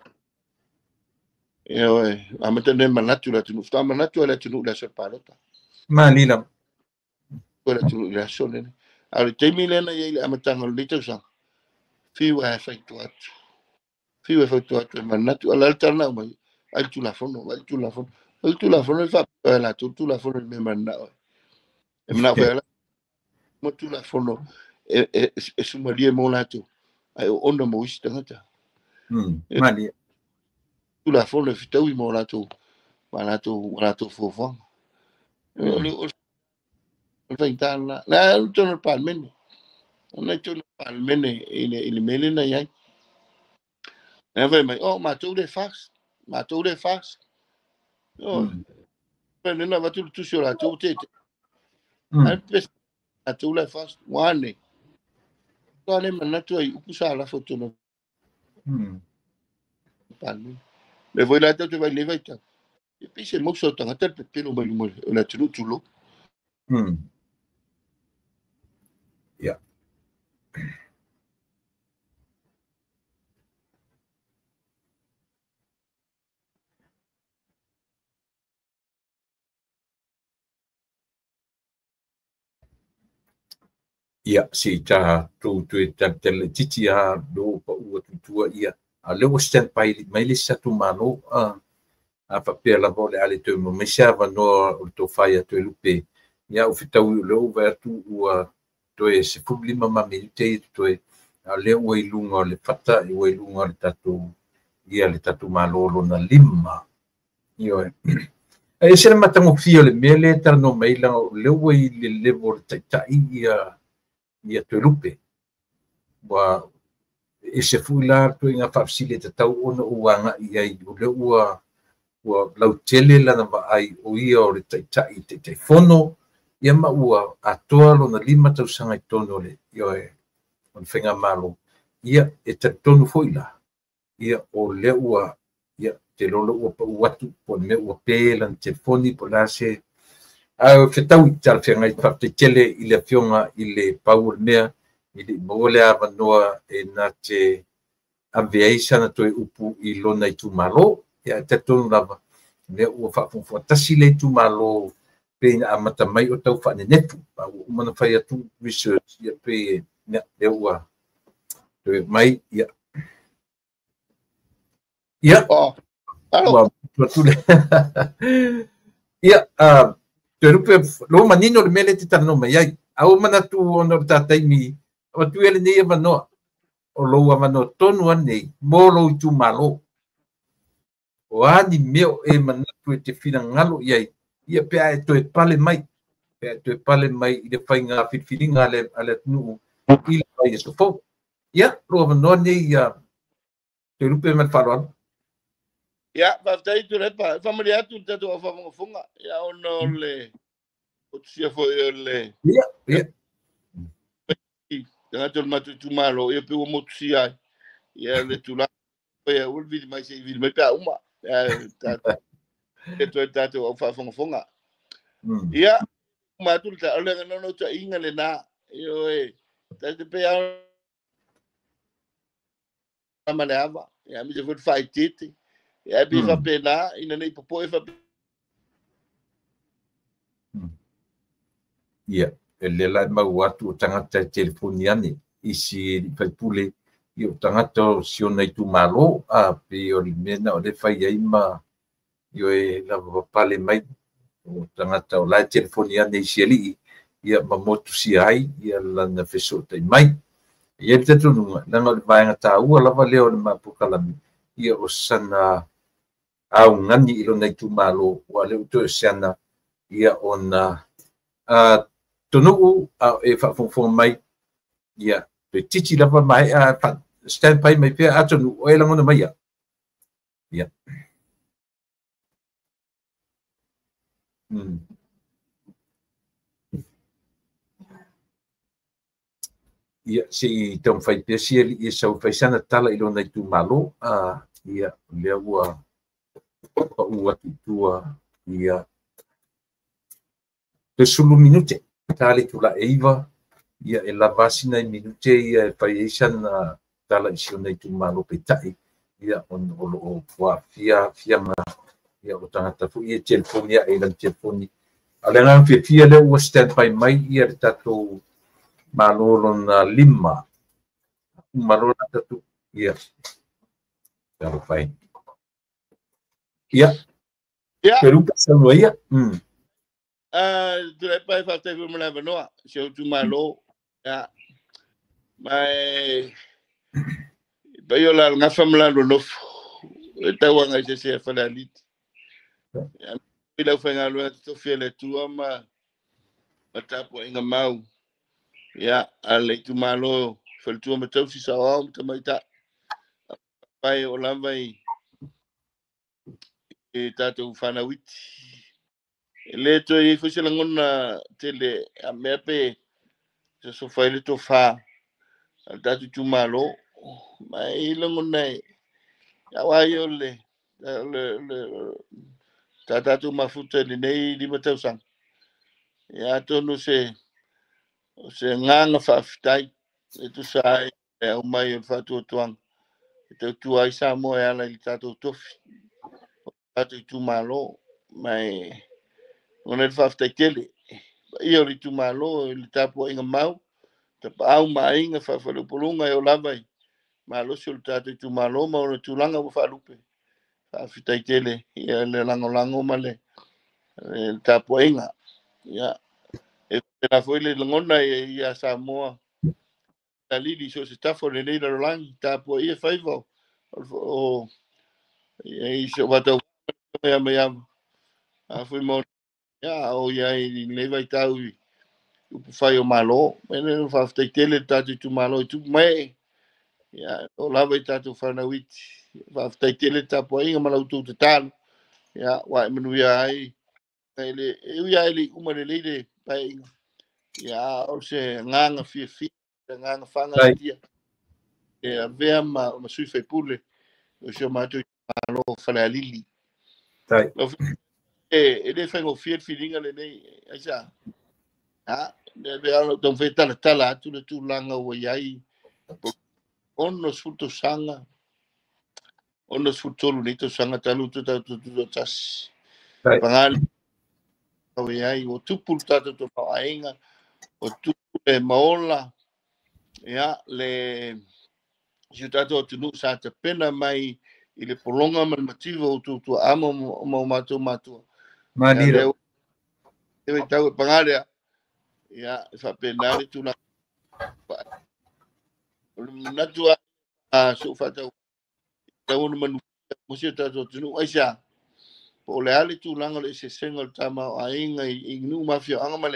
E oe, amata nei manatu le atunuu. Faatoa manatu ai le atunuu i le aso o le palota. Malie lava. Le atunuu i le aso lena. A o le taimi lea na i ai le amataga o lenei tausaga, fiu ae faito atu. Fiu e faito atu e manatu. A o le a le tala na aumai, ai le tulafono, ai le tulafono. O le tulafono e faapea e latou tulafono i le mea mananao ai. E manao foi mo tulafono e sumalie mo latou, ae o ona mo isi tagata. Malie. Tulafono e fitaui mo latou, ma latou fuafuaga. O le faigata lena. La e tonu le Palemene. Ona i tonu le Palemene i le mea lea na i ai. E fai mai, oh, matou le FAST. Matou le FAST. Oh, lena avatu le tusi o latou tete. Ai pe matou le FAST. Ua ane. Ua le manatu ai upu sa lafo tonu. Palemene. Le foi latou te vai le vaitau. E pei se mausa o tagata le pepelo mai luma o le atunuu tulou. Ia. Ia, si ta tu tu tele titi a lo pa ua tutua ia. A le ua stand by mai le sa tu malo a faapea lava o le a le toe mai se avanoa o le tofai atu e Lupe. Ia, o fetaui o lea ua vaai atu ua toe 15 ma minute i toe. A lea ua i luga o le fata, ua i luga o le tatou, ia le tatou malo lona 5. Ioe. E ese le matagofie o le mea lea e talanoa mai leaga o lea ua i le level o le taitai ia Toelupe. Ua ese foi la toega faafesili e tatau ona ou agai ai, o lea ua lautele lana vaai o ia o le taitai taitaifono, ia ma ua atoa lona 5 tausaga i totonu o le ioe o le faigamalo. Ia e talitonu foi la, ia o lea ua ia te lolo ua pau atu po o le mea ua pe lana telefoni po o le a se ae fetaui talafeagai. Faafetai tele i le afioga i le pau o le mea i le maua le avanoa e na te ave ai sana toe upu i lona itumalo. Ia e talitonu lava lea ua faafogafoga tasi le itumalo pe ina amata mai o tau faanenefu. A ua uma ona fai atu research ia pe ia lea ua toe mai ia. Ia ua atu le ia Toelupe lo manino le mea lea e te talanoa mai ai. A ua manatu ona o le tataimi avatu ia lenei avanoa o lou avanoa tonu anei mo lou itumalo. O a ni mea o e manatu e te finagalo i ai, ia pe a e toe pale mai, pe a e toe pale mai i le faiga filifiliga a le atunuu i le vaiaso fou. Ia, lou avanoa nei ia Toelupe ma le faaaloalo. Ia, faafetai Tuilaepa. E faamalie atu le tatou aufaafogafoga. Ia, ona o le o tusia foi o le Ia, ia. Tagata o le matou itumalo, ia pe ua motusia ai. Ia, le tulaga Ia ua vili mai se i vili mai pe a uma. E toe tatou au faafogafoga. Ia, uma atu le o le naunautaiga lena. Ioe, ta te pei lava ma le ava, ia aemaise foi le faaeteete. Ia ae pei faapena ina ne i popoe faapea. Ia, e lea la e maua atu o tagata e telefoni ane isi alii faipule ia o tagata o si ona itumalo a pei o le mea na o le fai ai ma ioe lava papale mai o tagata o la e telefoni ane isi alii ia ma motusia ai ia lana fesootai mai. E i ai le talitonuga, leaga o le vaega taua lava lea o le mapolokalamu, ia o sana augani i lona itumalo, ua lea ua toe o se ana ia ona tonuu a e faafogafoga mai, ia toe titi lava maea stand by mai pea atonu o e lagona mai ia. Ia. Ia, se i taumafai pea si alii e sau fai sana tala i lona itumalo, ia, lea ua pau atu i tua, ia, toe 10 minute, ta le itula e 9, ia, e lava si nai minute ia e fai ai sana tala i si ona itumalo peitai, ia, ona o lo o ua afiaga, ia, o tagata foi e telefoni ae i lana telefoni. A o le agaga fiafia lea ua stand by mai ia le tatou Malo lona 5. Uma loa la tatou, ia, talofa e. Ia, Ia. Peru pa saunoa ia. Tulai pai faafetai foi mo le avanoa, si ou itumalo. Ia. Ma e paia o le alagafa ma le alonofo, e tauaga i se ese a Falealili. Ia, i lau faigaluega totofi e le Atua ma tapuaiga mau. Ia, a le itumalo faletua ma tausi saoao ma tamaitai. Pai o lava i tatou whanauiti. E le toe i foi se lagona tele a mea pe se sofa i le tofa a le tatou itumalo. Ma e lagona e aua ia o le tā tatou mafuta i lenei 5 tausaga. Ia atonu se agaga faafetai e tusa ai le aumai o le faatuatuaga e tautua ai Samoa e ala i le tatou tofi, o le tatou itumalo. Ma e lagona le faafetai tele. Paia o le itumalo i le tapuaiga mau, tapaau ma aiga faafaleupoluga e oo lava i malosi o le tatou itumalo ma ona tulaga ua faalupe. Faafetai tele ia le lagolago ma le tapuaiga. Ia, e faapena foi le lagona ia Samoa alili so se tafa o lenei lalolagi, tapuaia faiva o i se vatau ia mai ava. A foi mo ia o ia i lenei vaitau i upufai o Malo. Mai le faafetai tele le tatou itumalo i tupu mai. Ia, o lava i tatou whanauiti. Faafetai tele le tapuaiga ma lau tou tatalo. Ia, ua e manuia ai. E ui ai le uma lelei le paeaiga. Ia, o se agaga fiafia, se agaga faagatia. E avea ma sui faipule o si o matou itumalo Falealili. E le faigofie le filiga lenei, aisa. Ha, le vea o taumafai e talatala atu le tulaga ua i ai. 60 tausaga, 63 nei tausaga talu tu tatou tutoatasi. Pagali ua i ai, ua tupu le tatou tamaoaiga, ua tupu le maola, ia, le si o tatou atunuu sa tapena mai i le pologa ma le mativa o tuatuaama ma o matou matua. Malira. Ia, tau e pagalea, ia, e faapena le tulaga. O le manatu a sou faatau tau ona manuia mo si o tatou atunuu. Aisea, po o le a le tulaga o le eseesega o le tamaoaiga i nuu ma afioaga ma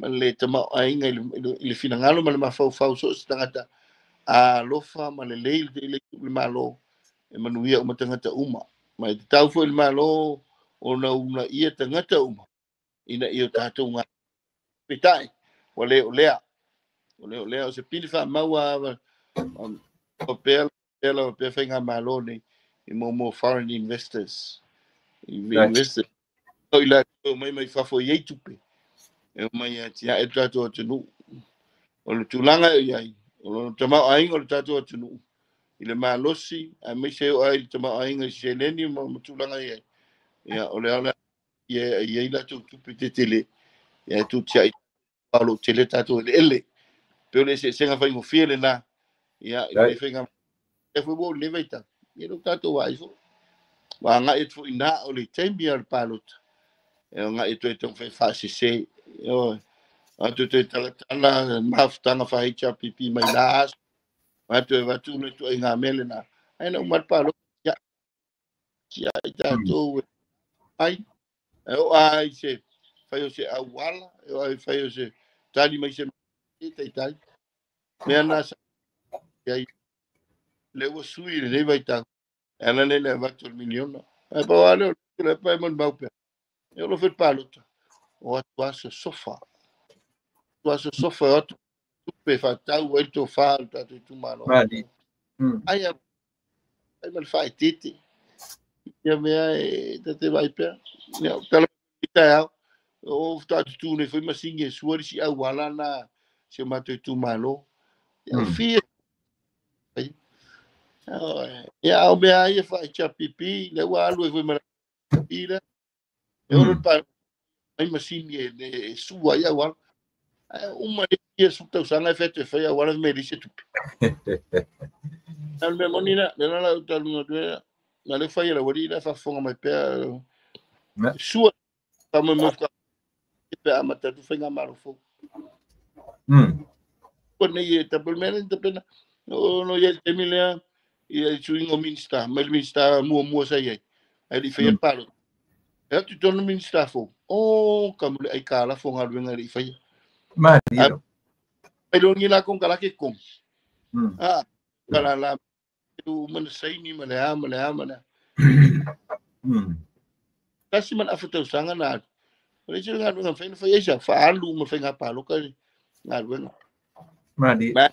le tamaoaiga i le finagalo ma le mafaufau so o se tagata alofa ma lelei i le Malo e manuia uma tagata uma. Ma e tatau foi le Malo ona uunaia tagata uma ina ia o tatou galulue. Peitai, ua le o lea. O le o lea o se pili faamaua o pea Pea lava pea faigamalo nei i mo foreign investors. Investors. O i latou mai mai fafo i ai tupe. E omai e atiae le tatou atunuu. O le tulaga e i ai, o le tamaoaiga o le tatou atunuu, i le malosi, aemaise o ai le tamaoaiga i seleni ma tulaga i ai. Ia, o le ala i ai latou tupe tetele, ia e tutiai o lo tele tatou eleele. Pe o le eseesega faigofie lena, ia, i le faiga e foi ua leva i tau. Ia lo tatou ai fo. Wa ngai atu foi na o le taimi o le palota. E o ngai atu e taumafai faasese. O atu toe talatala mafutaga fa HRPP mai la aso. Atu e vatu le tuaiga mea lena. Ai na uma le palota. Ia, ia i tatou ai. E o ai se fai o se auala, e o ai fai o se tali mai se taitai. Mea na sa ai le ua sui le nei vaitau. E ala le le avatu o le miliona. Ai pa wale o le pa e mon mau pea. E o lo fe palota. O atu aso sofa. Atu aso sofa o atu tupe whatau ai tō wha o tātou itumalo. Mali. Ai a ai ma le whaetete. Ia mea e tate vai pea. Ia, tala i tai au. O tātou tū nei foi masingi e sua si au wala na si o mātou itumalo. Ia, o fia. Ia, au mea ai e wha HRPP, le ua alu e foi mara i la. E oro pa mai masini e sua ia wala. Ai uma ia su tausaga e fetu e fai au wala me lise tupe. Al me moni na, le la talu na na le fai la wali la fa fonga mai pea. Sua fa mo mo ka pe amata tu fai ngā fo. Ko nei e tapel mele tapena. No no ia te milea ia suingo minista, mai minista mua mua sa ia. Ai li fai palo. E atu tonu minista fo. O ka mule ai ka la fo ngā luenga li fai. Mani. Ai lo ngi la kon kala ke kon. Ah, kala la u man saini ma le a ma le a ma le. Kasi man afa tausaga na. O le tele ngā luenga fai na fai ai sa fa alu ma fai ngā palo ka ngā luenga. Mani. Ma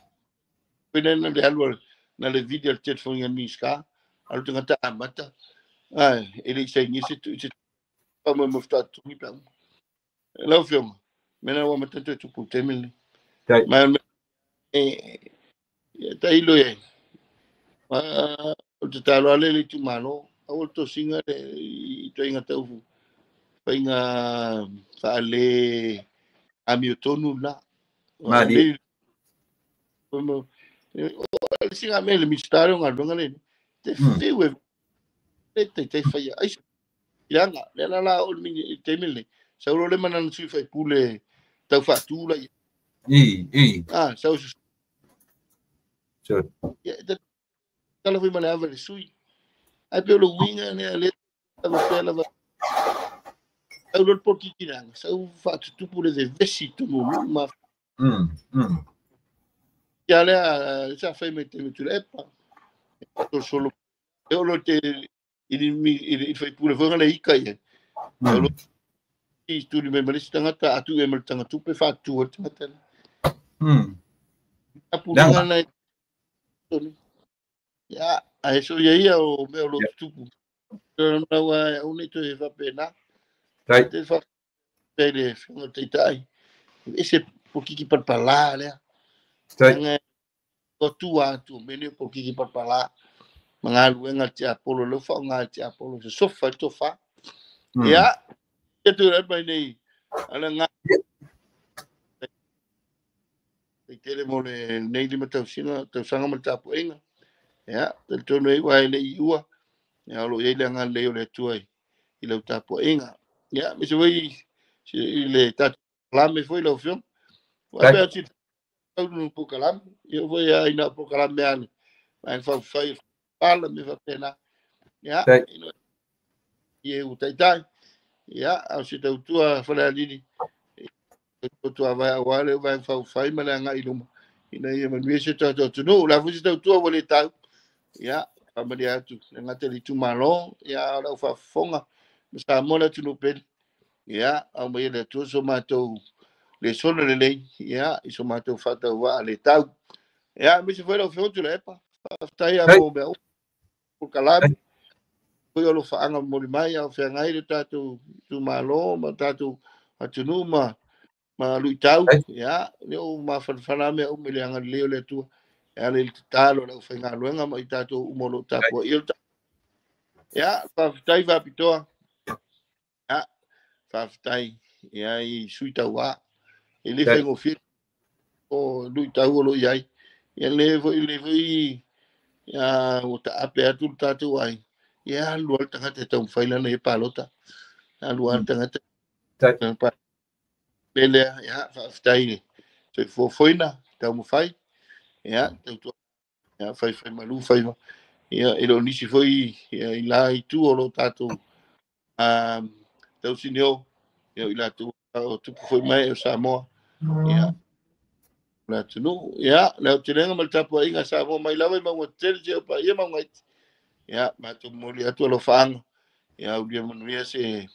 pene na le alu na le video le telefoni a minista alu tangata amata. Ai, e le sai ni se tu se pa mo mo fta tu ni pa. Lau fionga. Mena wa matatu tupu temele. Ma e ta ilo e. Ma o te talo ale le tu malo, au to singa le i to inga taufu. Fainga fa le amiotonu la. Mali. Mo o singa me le mistaro nga longa le. Te fiwe te te fai ai. Yanga le la la o mi temele. Sa ro le mana na sui fai pule tau whātū la. I. Ah, sa usu. So. Ia, tala fui mana ava le sui. Ai pe o le winga ne le ava pea lava. Sau lo po kikiranga, sau whātutupu le vesi tumu ma. Ia lea, sa fai me te tula epa. To solo. E o lo te i fai pule fai le ika ia. O lo i tuli me malisi tangata atu e mal tanga tupe whātu o tangata. Apu na ia, a eso ia ia o mea o lo tupu. Na wa o nei toe whapena. Te whapele whinga te tai. Ese po kiki parpalā lea. Nga ko tua atu mene po kiki parpalā. Mga luenga te Apollo, le wha ngā te Apollo. Se sofa to wha. Ia, te tu rai mai nei. Ala ngā. Te tele mo le nei lima tausina, tausanga ma le tapuenga. Ia, te tonu ei wai le i ua. Ia, olo iei le ngā leo le atua i lau tapuenga. Ia, me se wei i le tatu kalame foi lau fiong. Wa pea ti tau nu po kalame. Ia foi a ina po kalame ane. Mai fau fai pala me fa pena. Ia, ia u taitai. Ia, au se tautua whale alini. Tautua vai a wale vai fau fai ma le anga i luma. Ina ia manuia se tau tunu. La fu se tautua wale tau. Ia, whamani atu. Le ngata li tumalo. Ia, lau whafonga. Sa mola tunu peli. Ia, au mai le atua so mātou le sona le lei. Ia, i so mātou whatau waa le tau. Ia, me se foi lau whiotu le epa. Faafetai lava mo mea uma, polokalame, foi o alofaaga momoli mai a o feagai le tatou itumalo ma tatou atunuu ma luitau. Ia, lea ua mafanafana lava mea uma i le agalelei o le Atua e ala i le tatalo a le aufaigaluega ma i tatou uma o lo o tapuaia le tatou. Ia, faafetai faapitoa. Ia, faafetai ia i sui tauva. E le faigofie o luitau o lo o i ai. Ia le foi ua taape atu le tatou ai. Ia alu lava le tagata e taumafai lana ia palota. Alu lava le tagata. Le lea, ia, faafetai le soifua foina, taumafai. Ia, tautua. Ia, faifai malu, faiva. Ia, e le o nisi foi ia, i la itu o lo tatou tausinio, ia, i latou o tupu foi mai o Samoa. Ia, le atunuu. Ia, le aotelega ma le tapuaiga a Samoa mai lava i mauga tetele seia paia mauga iti. Ia, matou momoli atu alofaaga. Ia, aulia manuia se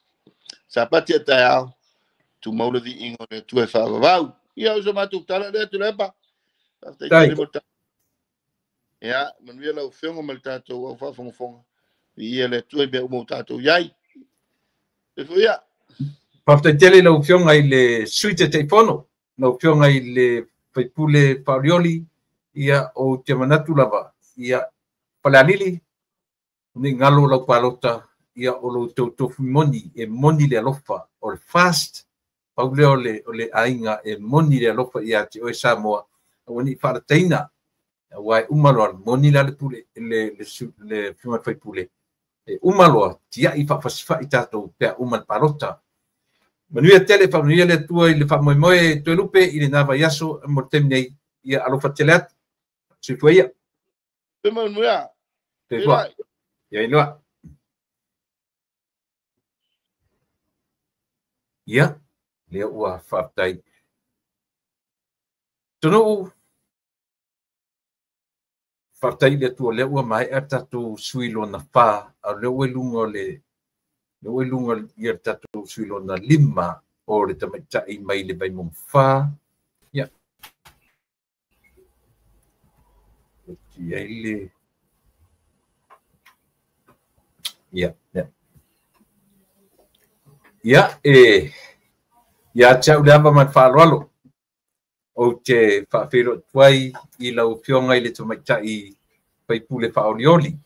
Sapati a taeao. Tumau le viiga o le Atua e faavavau. Ia, o se matou tala lea Tuilaepa. Faafetai tele mo le Ia, manuia lau afioga ma le tatou au faafogafoga. Viia le Atua i mea uma o tatou i ai. Soifua ia. Faafetai tele i lau afioga i le Sui Taitaifono, lau afioga i le Faipule Faaolioli, ia ou te manatu lava, ia Falealili, ne i galo lau palota, ia o lo outou tofi moni, e moni le alofa, o le FAST, pau lea o le aiga e moni le alofa ia te oe Samoa, aua ne i faalataina, aua e uma loa, moni la le pule, le afioga i le faipule, e uma loa, tiai faafasifai tatou pe a uma le palota. Manuia tele, faamanuia le Atua i le faamoemoe Toelupe i lena vaiaso mo le taimi nei, ia alofa tele atu. Soifua ia. Manuia. Soifua. Ia iloa. Ia, lea ua faafetai. Tonuu, faafetai i le Atua, lea ua maea tatou sui lona 4, a lea ua i luga o le lea ua i luga ia le tatou sui lona 5 o le tamaitai mai le Vaimauga 4. Ia. Ia le ia, ia. Ia, e ia te au le ava ma le faaaloalo. Ou te faafeiloai atu ai i lau afioga i le tamaitai faipule faaolioli.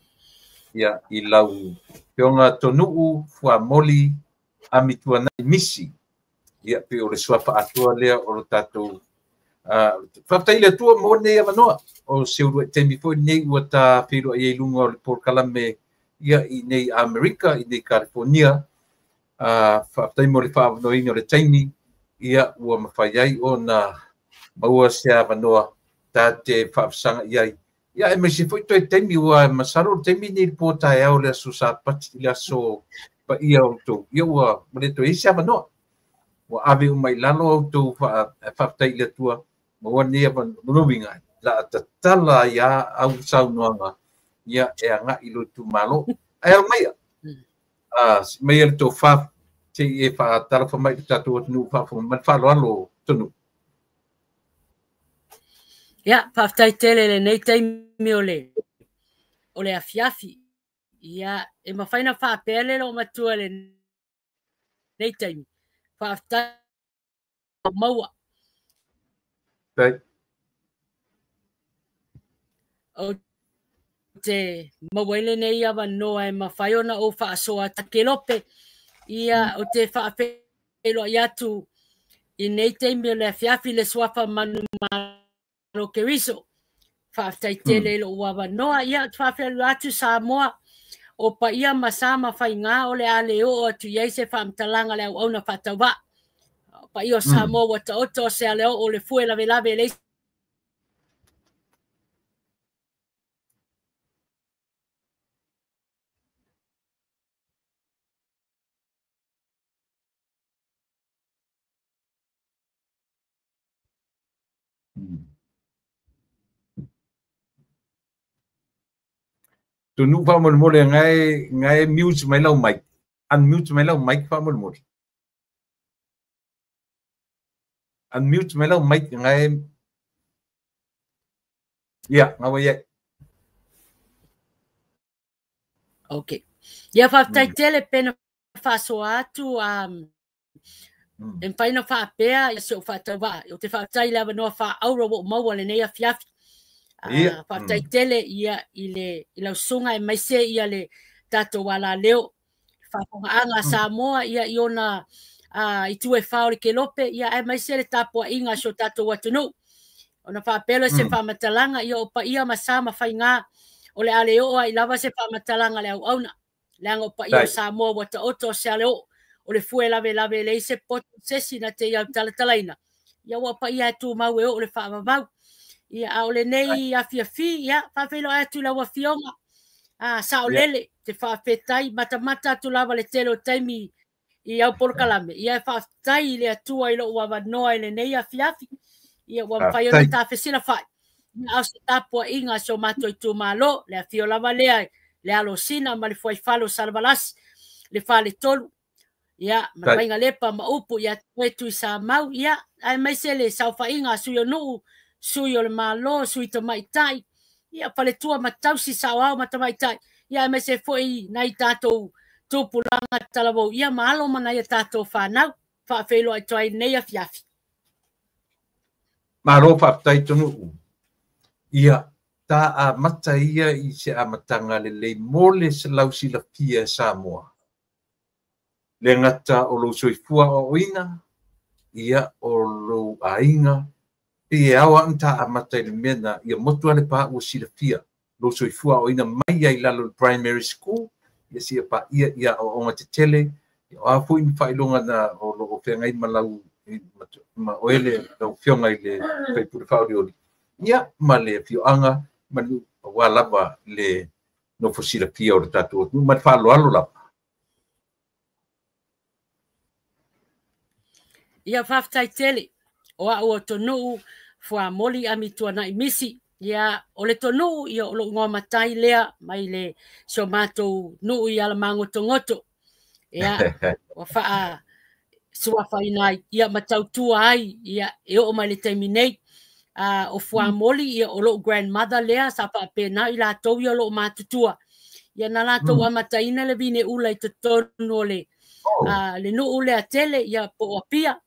Ia, i lau afioga Tonuu Fuamoli Amituanai Misi. Ia, pe o le suafa atoa lea o lo tatou faafetai i le Atua mo lenei avanoa. O se uluai taimi foi lenei ua ta feiloai ai i luga o le polokalame ia i nei Amerika, i nei California. Faafetai mo le faaavanoaina o le taimi, ia ua mafai ai ona maua se avanoa ta te faafesaga i ai. Ia, e maise foi toe taimi ua masalo le taimi nei le po taeao le aso Sapati, le aso paia o outou. Ia ua le toe i ai se avanoa. Ua ave uma i lalo outou faafetai i le Atua maua lenei avanoa. La tatala ai au saunoaga ia e agai i lo itumalo. Ae alo maia. Mai le tofa se i e faatalofa mai i le tatou atunuu faafofoga ma le faaaloalo Tonuu. Ia, faafetai tele lenei taimi o le afiafi. Ia, e mafai na faapea le loo matua lenei taimi. Faafetai maua. O te maua i lenei avanoa e mafai ona ou faasoa takelope. Ia, o te faafeiloai atu i nei taimi o le afiafi le suafa manumalo Keriso. Faafetai tele i lou avanoa. Ia, te faafeiloai atu Samoa o paia ma sa ma faiga o le a le oo atu i ai se faamatalaga le auauna faatauvaa. O paia o Samoa ua taoto o se ale oo o le fue lavelave le Tonu faamolemole ngai mute mai lau mic. Unmute mai lau mic faamolemole. Unmute mai lau mic ngai. Ia, ngawa ia. Okay. Ia faafetai tele pe na faasoa atu e mafai ona faapea si ou faatauvaa. Ou te faafetai i le avanoa faaauro ua ou maua lenei afiafi. Faafetai tele ia i le i lau susuga aemaise ia le tatou alaleo faafofogaaga a Samoa ia i ona itu e fa o le kelope ia aemaise le tapuaiga a si o tatou atunuu. Ona faapea lea o se faamatalaga ia o paia ma sa ma faiga o le a le oo ai lava se faamatalaga a le auauna. Leaga o paia o Samoa ua taoto o se aleoo o le fue lavelave e leai se poto se isi na te i autalatalaina ia ua paia e tumau e oo le faavavau. Ia a o lenei afiafi ia faafeiloai atu i lau afioga saolele te faafetai matamata atu lava le tele o taimi i au polokalame ia e faafetai i le Atua i lou avanoa i lenei afiafi ia ua mafai ona tafesilafai a o se tapuaiga a si o matou itumalo le afio lava lea le Alosina ma le Fuaifale o Salevalasi le Faletolu ia ma le Vaigalepa ma upu ia te Tuisamau ia aemaise le saofaiga a sui o nuu, sui o le Malo, sui tamaitai ia faletua ma tausi saoao ma tamaitai ia aemaise foi nai tatou tupulaga talavou ia ma alo ma nai a tatou fanau faafeiloai atu ai lenei afiafi. Malo faafetai Tonuu. Ia, ta amata ia i se amataga lelei mo le lau silafia e Samoa. Le gata o lou soifua aoaoina, ia o lou aiga, pei e ao lava ona ta amata i le mea na ia motu lava le pa ua silafia lou soifua aoaoina mai ai i lalo i le primary school, ia seia paia ia aoaoga tetele, ia o a foi ni faailoga na o lo o feagai ma lau ma oe le lau afioga i le faipule faaolioli, ia ma le afioaga ma le aua lava le nofo silafia o le tatou atunuu ma le faaaloalo lava. Ia faafetai tele o au o Tonuu Fuamoli Amituanai Misi. Ia o le Tonuu ia o lou igoa matai lea mai le si o matou nuu i Alamagotogoto. Ia ua faa suafaina ai ia ma tautua ai ia e oo mai le taimi nei. O Fuamoli ia o lou grandmother lea sa faapena i latou ia o loo matutua. Ia na latou amataina le vine ula i totonu o le le nuu lea tele ia po o Apia.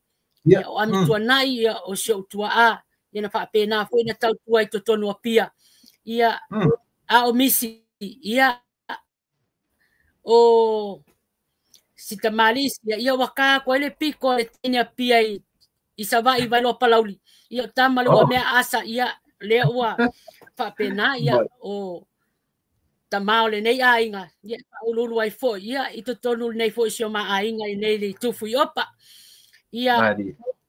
Ia o Amituanai ia o si ou tuaa ia na faapena foi na tautua i totonu o Apia. Ia a o Misi ia o si tamalii ia, ia ua ka atu ai le piko a le teine Apia i Savaii i Vailoa Palauli. Ia o tama le ua mea asa ia lea ua faapena ia o tama o lenei aiga ia faauluulu ai foi ia i totonu lenei foi si o ma aiga i nei le Tufuiopa. Ia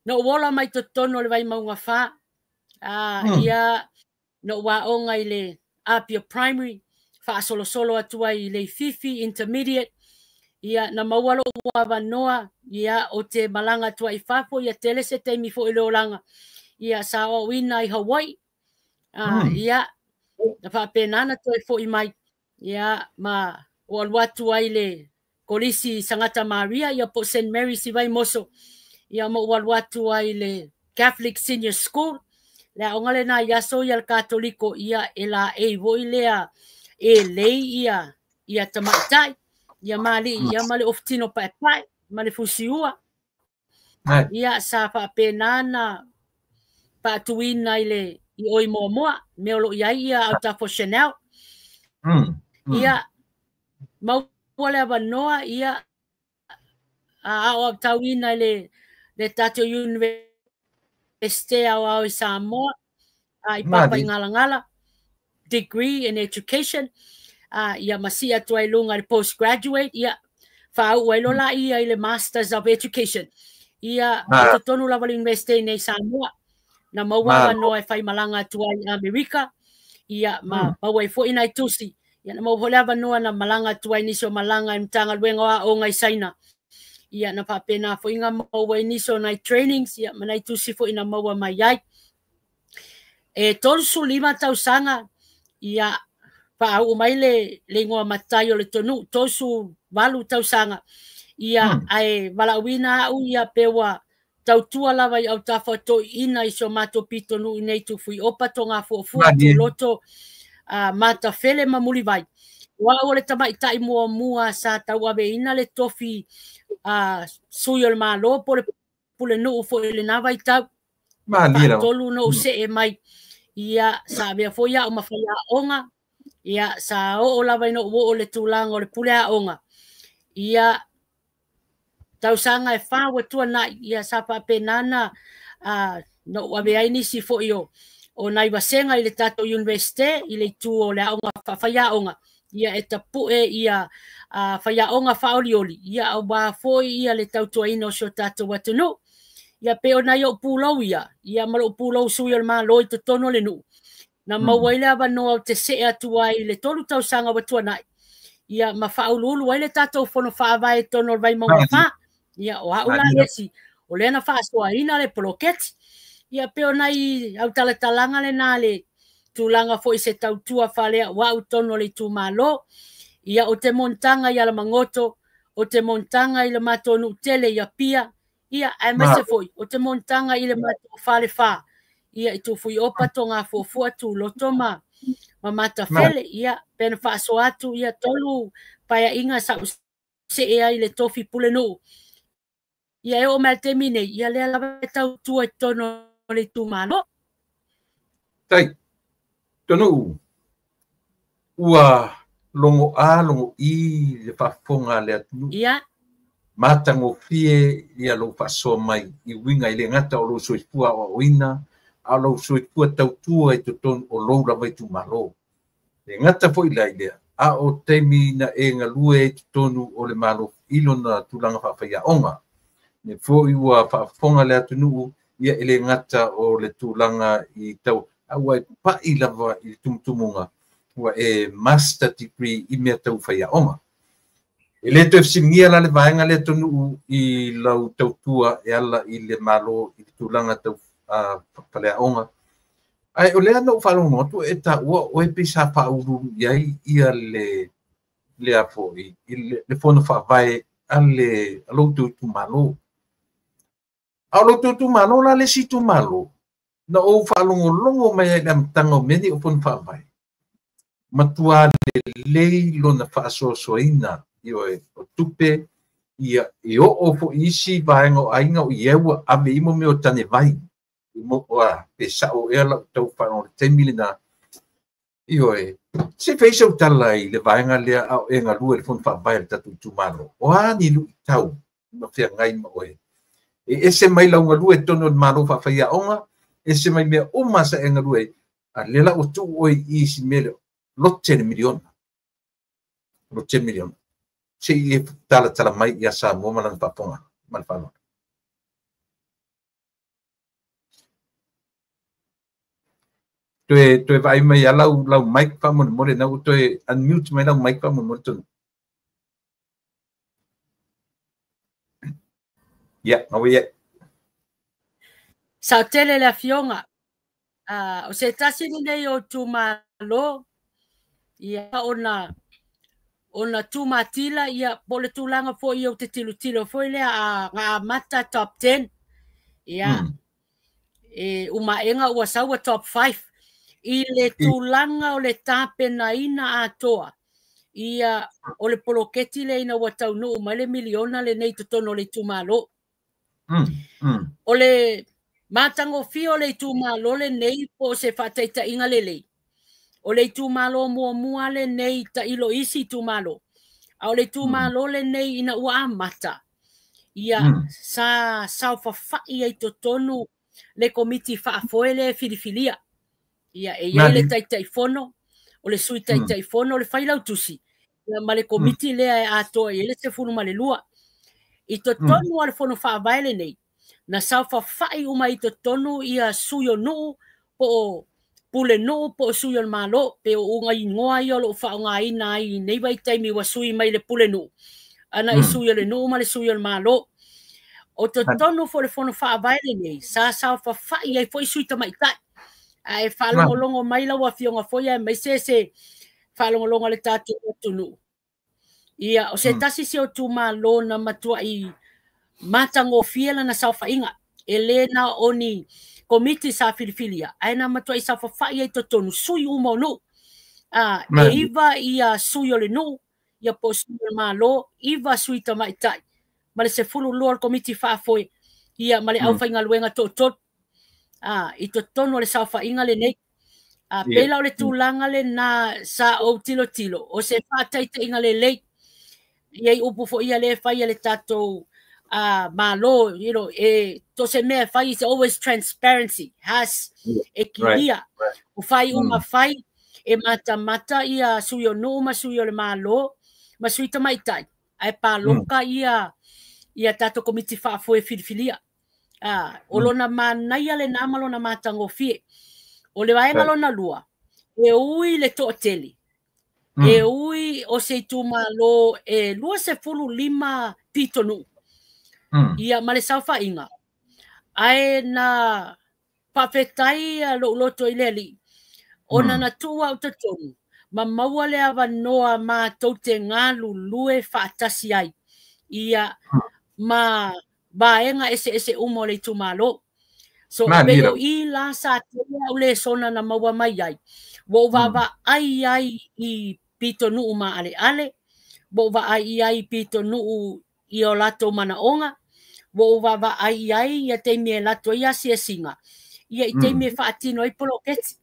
na ou ola mai totonu o le Vaimauga 4. Ia na ou aoga i le Apia Primary, faasolosolo atu ai i Leififi Intermediate. Ia na maua lou avanoa ia o te malaga atu ai i fafo ia tele se taimi foi i le olaga. Ia sa aoaoina i Hawaii. Ia na faapena na toe foi mai ia ma o alu atu ai le kolisi Sagata Maria ia po St Mary's i Vaimoso ia ma ou alu atu ai le Catholic Senior School le aoga lena i aso ia le Katoliko ia e laei foi lea e lei ia ia tamaitai ia mali'i ia ma le ofutino paepae ma le fusiua. Ia sa faapena na faatuina i le i oi Moamoa mea o lo o i ai ia autafa o Chanel. Ia maua le avanoa ia aoaotauina i le tatou Universite Aoao i Samoa i Papaigalagala, degree in education. Ia ma sii atu ai luga i le postgraduate ia faauu ai loa laia i le Masters of Education. Ia o totonu lava le Universite nei i Samoa na maua avanoa e faimalaga atu ai i Amerika ia ma maua ai foi nai tusi. Ia na maua foi le avanoa na malaga atu ai nisi o malaga i Matagaluega o Aoga i Saina. Ia na faapena foi na maua ai nisi o nai trainings ia ma nai tusi foi na maua mai ai. E 35 tausaga ia faauu mai le igoa matai o le Tonuu, 38 tausaga ia ae valaauina au ia pe ua tautua lava i autafa o toeaiina i si o matou pitonuu i nei Tufuiopa, Togafuafua, Tuloto, Matafele ma Mulivai. O au o le tamaita'i muamua sa tauaveina le tofi sui o le Malo po le pulenuu foi i lena vaitau. Malie lava. Faatolu na ou see mai. Ia, sa avea foi au ma faiaoga. Ia, sa oo lava ina ou oo i le tulaga o le pule aoga. Ia, tausaga e 4 ua tuanai, ia sa faapena na ou ave ai nisi foi o nai vasega i le tatou Universite i le itu o le aoga faafaiaoga. Ia e tapue ia faiaoga faaolioli, ia aua foi ia le tautuaina o si o tatou atunuu. Ia pe o nai ou pulou ia, ia ma lou pulou sui o le Malo i totonu o le nuu, na maua ai le avanoa o te see atu ai i le 3 tausaga ua tuanai, ia ma faauluulu ai le tatou fono faavae i totonu o le Vaimauga 4. Ia o au la lesi, o lea na faasoaina le poloketi. Ia pe o nai autalatalaga lena le tulaga foi se tautua faalea o au totonu o le itumalo. Ia o te monotaga i Alamagoto, o te monotaga i le matou nuu tele i Apia, ia aemaise foi o te monotaga i le matou falefa, ia i Tufuiopa, Togafuafua, Tuloto ma Matafele. Ia pe na faasoa atu ia 3 paeaiga sa ou see ai le tofi pulenuu. Ia e oo mai le taimi nei, ia lea lava e tautua i totonu o le itumalo. Tai, Tonuu, ua logo a logo i le faafofoga a le atunuu. Ia. Matagofie ia lou faasoa mai i uiga i le gata o lou soifua aoaoina, a o lou soifua tautua i totonu o lou lava itumalo. Le gata foi la i lea, a o taimi na e galue i totonu o le Malo i lona tulaga faafaiaoga. Le foi ua faafofoga le atunuu, ia e le gata o le tulaga i tau, a ua e pai lava i le tumutumuga, ua e master degree i mea tau faiaoga. E le toe fesiligia la le vaega lea tonuu i lau tautua e ala i le Malo i le tulaga tau faleaoga. Ae o lea na ou faalogologo atu e taua oe pe sa faauluulu i ai ia le a foi i le fono faavae a le lou tou itumalo. A o lou tou itumalo la le isi itumalo, na ou faalogologo mai ai i le amataga o mea nei o fono faavae, matua lelei lona faasoasoaina i oe o tupe, ia e oo foi isi vaega o aiga o i ai ua ave i mo mea o tane vai. Pe sao ea lau tau faalogo i le taimi lena. I oe, se fai sau tala i le vaega lea a o e galue i le fono faavae a le tatou itumalo. O a ni luitau ma feagai ma oe? E ese mai lau galue i totonu o le Malo faafaiaoga, ese mai mea uma sa e galue ai, a lea la ua tuu oe i si mea lea, lote le miliona. Lote le miliona. Se i e talatala mai ia Samoa ma lana faafofoga ma le faaaloalo. Toe vaai mai ia lau mic faamolemole, na ua toe unmute mai lau mic faamolemole tonu. Ia, na ua ia. Sao tele le afioga. O se tasi lenei o itumalo, ia ona tumatila, ia po le tulaga foi o te tilotilo foi lea a nga amata top 10. Ia, e umaega ua saua top 5. I le tulaga o le tapenaina atoa, ia o le poloketi le ina ua taunuu mai le miliona lenei totonu o le itumalo. O le matagofie o le itumalo lenei po o se faataitaiga lelei. O le itumalo muamua lenei tailo isi itumalo. A o le itumalo lenei ina ua amata, ia sa saofafai ai totonu le komiti faafoe le filifilia. Ia e iai le taitaifono, o le sui taitaifono, o le failautusi, ia ma le komiti lea e atoa i ai le 12. I totonu o le fono faavae lenei, na saofafai uma i totonu ia sui o nuu po o pule nuu po o sui o le Malo, pe o uga igoa ia o loo faaaogaina ai i nei vaitaimi ua sui mai le pule nuu, ana i sui o le nuu ma le sui o le Malo. O totonu foi le fono faavae lenei, sa saofafai ai foi sui tamaitai. Ae faalogologo mai lau afioga foi aemaise se faalogologo a le tatou atunuu. Ia, o se tasi se o itumalo na matuai matagofie lana saofaiga. E le na o ni komiti sa filifilia, ae na matuai saofafai ai totonu sui uma o nuu. E 9 ia sui o le nuu, ia po o sui o le Malo, 9 sui tamaitai, ma le 12 o le komiti faafoe, ia ma le aufaigaluega toatolu i totonu o le saofaiga lenei. Pei la o le tulaga lena sa ou tilotilo, o se faataitaiga lelei. Ia i upu foi ia le fai e le tatou Malo, you know, e to se mea e fai, is always transparency, has e kilia. O faaiuga fai, e matamata ia sui o nuu ma sui o le Malo, ma sui tamaitai, ae paloka ia tatou komiti faafoe filifilia. O lona manaia lena ma lona matagofie. O le vaega lona lua, e ui le toatele, e ui o se itumalo e 25 pitonuu, ia ma le saofaiga, ae na faafetai lou loto i le Alii, ona na tuu au totonu, ma maua le avanoa matou te galulue faatasi ai, ia ma vaega eseese uma o le itumalo. So, pei o i la sa tele au lesona na maua mai ai. Ua ou vaavaai ai i pitonuu maaleale, ua ou vaai ai i pitonuu i o latou manaoga, ua ou vaavaai ai ia taimi e latou ai asiasiga, ia i taimi e faatino ai poloketi.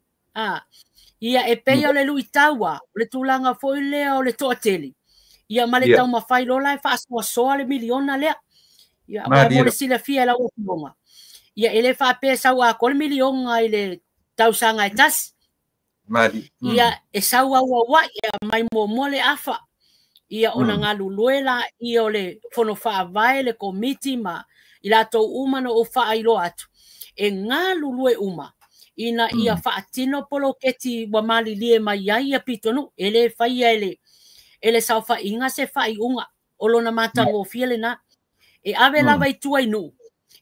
Ia e pei o le luitaua, o le tulaga foi lea o le toatele, ia ma le taumafai lola e faasoasoa le miliona lea. Ia mo le silafia e lau afioga. Ia e le faapea sau atoa le miliona i le tausaga e tasi. Ia e sau auauai e mai muamua le afa. Ia ona galulue la ia o le fono faavae le komiti ma i latou uma na ou faailoa atu. E galulue uma ina ia faatino poloketi ua malilie mai ai ia pitonuu. E le faia e le saofaiga se faaiuga o lona matagofie lena. E ave lava i tua i nuu,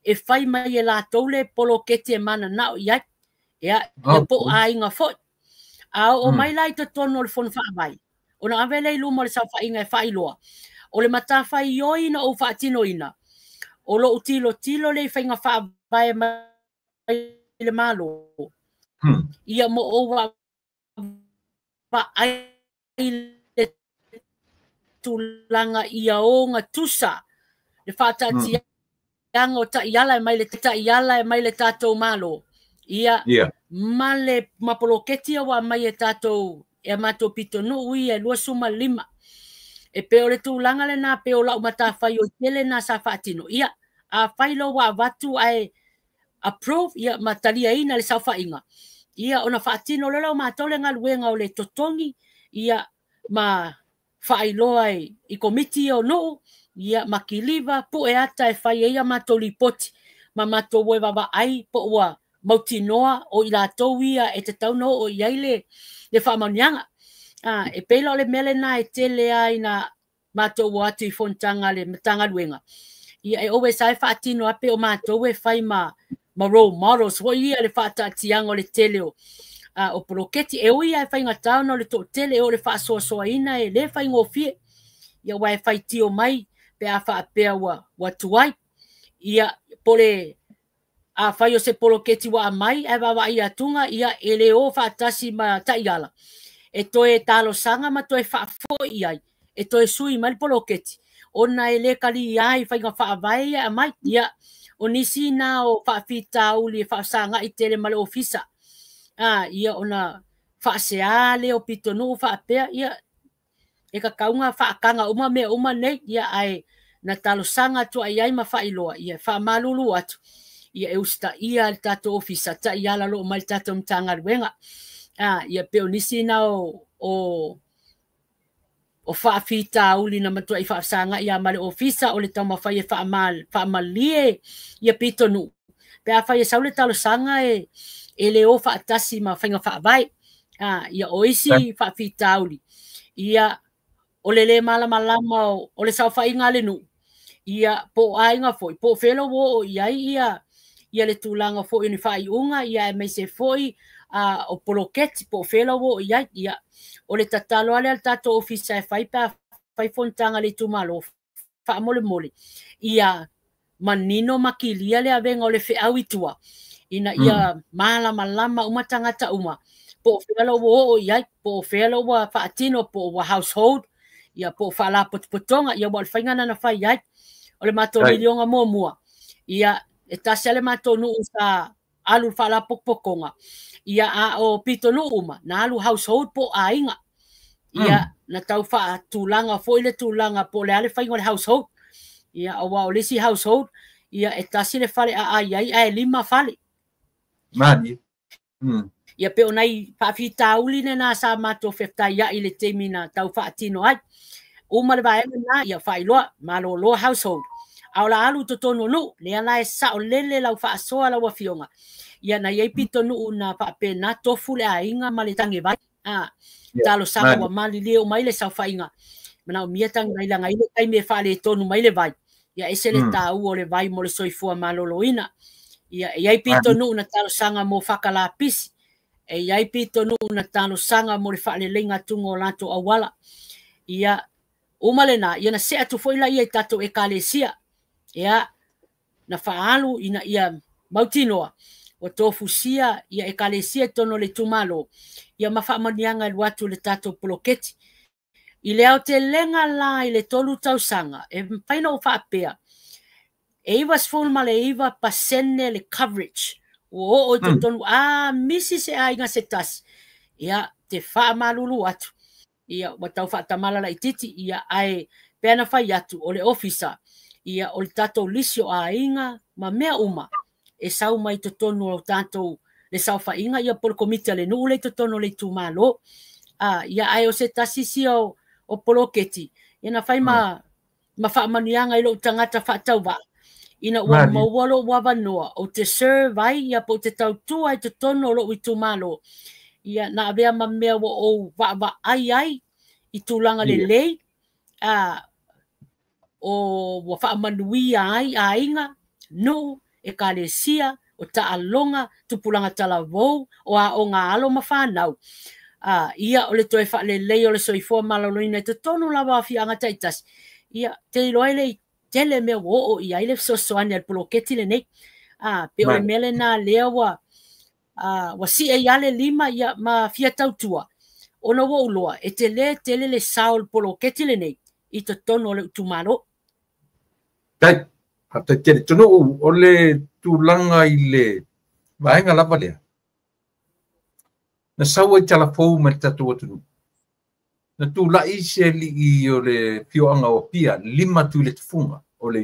e fai mai e latou le poloketi e mananao i ai. Ia po o aiga foi. A oo mai la i totonu o le fono faavae, ona ave lea i luma o le saofaiga e faailoa. O le matafaioi na ou faatinoina, o lou tilotilo le i faiga faavae mai le Malo, ia mo ou vaai le tulaga ia o gatusa le faataatiaga o taiala e mai le taiala e mai le tatou Malo, ia ma le ma poloketi ua mai e tatou e matou pitonuu ia 25. E pei o le tulaga lena pe o lau matafaioi tele na sa faatino. Ia a fai lo ua avatu ae approve ia ma taliaina le saofaiga, ia ona faatino lea o matou le galuega o le totogi ia ma faailoa i komiti o nuu, ia ma kiliva pue ata e fai ai ia matou lipoti ma matou o e vaavaai po ua mautinoa o i latou ia e tatau ona oo i ai le faamanuiaga. E pei la o le mea lena e tele ai na matou o atu i fonotaga a le Matagaluega. Ia e always ai faatino a pe o matou e fai ma role models foi ia le faataatiaga o le tele o poloketi. E ui ai faigata ona o le toatele o le faasoasoaina e le faigofie. Ia ua e faitio mai pe a faapea ua tuai. Ia po le a fai o se poloketi ua aumai ae vaavaai atuga, ia e le o faatasi ma taiala. E toe talosaga ma toe faafoi ai, e toe sui mai le poloketi, ona e le kalia ai faiga faavae ia aumai. Ia o nisi na o faafitauli e faasagai tele ma le ofisa. Ia ona faasea lea o pitonuu faapea, ia e kakauga faakaga uma mea uma nei, ia ae na talosaga atu ai ai ma faailoa, ia faamalulu atu, ia e usitaia le tatou ofisa taiala lo mai le tatou Matagaluega. Ia pe o nisi na o faafitauli na matuai faasagai ia ma le ofisa o le taumafai e faamalie ia pitonuu. Pe a fai e sau le talosaga e le o faatasi ma faiga faavae. Ia o isi faafitauli, ia o le le malamalama o le saofaiga a le nuu, ia po o aiga foi, po o felo ua oo i ai ia le tulaga foi o ni faaiuga, ia aemaise foi o poloketi po o fela ua oo i ai. Ia o le tatalo ale a le tatou ofisa e fai pe a fai fonotaga a le itumalo faamolemole, ia manino ma kilia le avega o le feau i tua, ina ia malamalama uma tagata uma Po o fea lou ua oo i ai, po o fea lou ua faatino, po o ua household, ia po o faalapotopotoga, ia ua o le faiga lena na fai ai. O le matou miliona muamua, ia e tasi lava le matou nuu sa alu i le faalapotopotoga, ia a o pitonuu uma, na alu household po o aiga. Ia na tau faatulaga foi le tulaga po o le a le faiga o le household. Ia aua o le isi household, ia e tasi le fale aai ai ae 5 fale. Mani. Ia pe o nai faafitauli lena sa matou fetaiai i le taimi na tau faatino ai. Uma le vaega lena, ia faailoa, malolo household. A o la alu i totonu o nuu, lea la e saolele lau faasoa lau afioga. Ia na iai pitonuu na faapena tofu le aiga ma le tagevai. Talosaga ua malilie uma ai le saofaiga. Manaomia tagevai leaga i le taimi e faaletonu mai le vai. Ia ese le taua o le vai mo le soifua maloloina. Ia e iai pitonuu na talosaga mo fakalapisi. E iai pitonuu na talosaga mo le faaleleiga atuga o latou auala. Ia uma lena, ia na see atu foi laia i tatou ekalesia. Ia na faaalu ina ia mautinoa ua tofusia ia ekalesia i totonu o le itumalo, ia ma faamanuiaga e alu atu i le tatou poloketi. I le aotelega la i le 3 tausaga, e mafai ona ou faapea, e 99% le coverage ua oo i totonu, a misi se aiga se tasi, ia te faamalulu atu, ia ua tau faatamala laitiiti, ia ae pe ana fai atu o le ofisa, ia o le tatou lisi o aiga ma mea uma e sau mai totonu o tatou le saofaiga, ia po o le komiti a le nuu le i totonu o le itumalo. Ia ae o se tasi sia o poloketi, ia na fai ma faamanuiaga i lou tagata faatauvaa, ina ua maua lou avanoa ou te serve ai, ia po o te tautua i totonu o lou itumalo, ia na avea ma mea ua ou vaavaai ai i tulaga lelei, o ua faamanuia ai aiga, nuu, ekalesia, o taaloga, tupulaga talavou, o aoga alo ma fanau. Ia o le toe faalelei o le soifua maloloina i totonu lava o afioaga taitasi, ia te iloa ai le tele mea ua oo i ai le fesoasoani a le poloketi lenei. Pe o le mea lena lea ua sie ai le lima, ia ma fia tautua, ona ua ou iloa e tele tele le sao o le poloketi lenei i totonu o le itumalo. Tai, faafetai tele. Tonuu, o le tulaga i le vaega lava lea, na sau ai talafou ma le tatou atunuu. Na tulai se alii o le fioaga o Apia, 5 tui le tufuga o le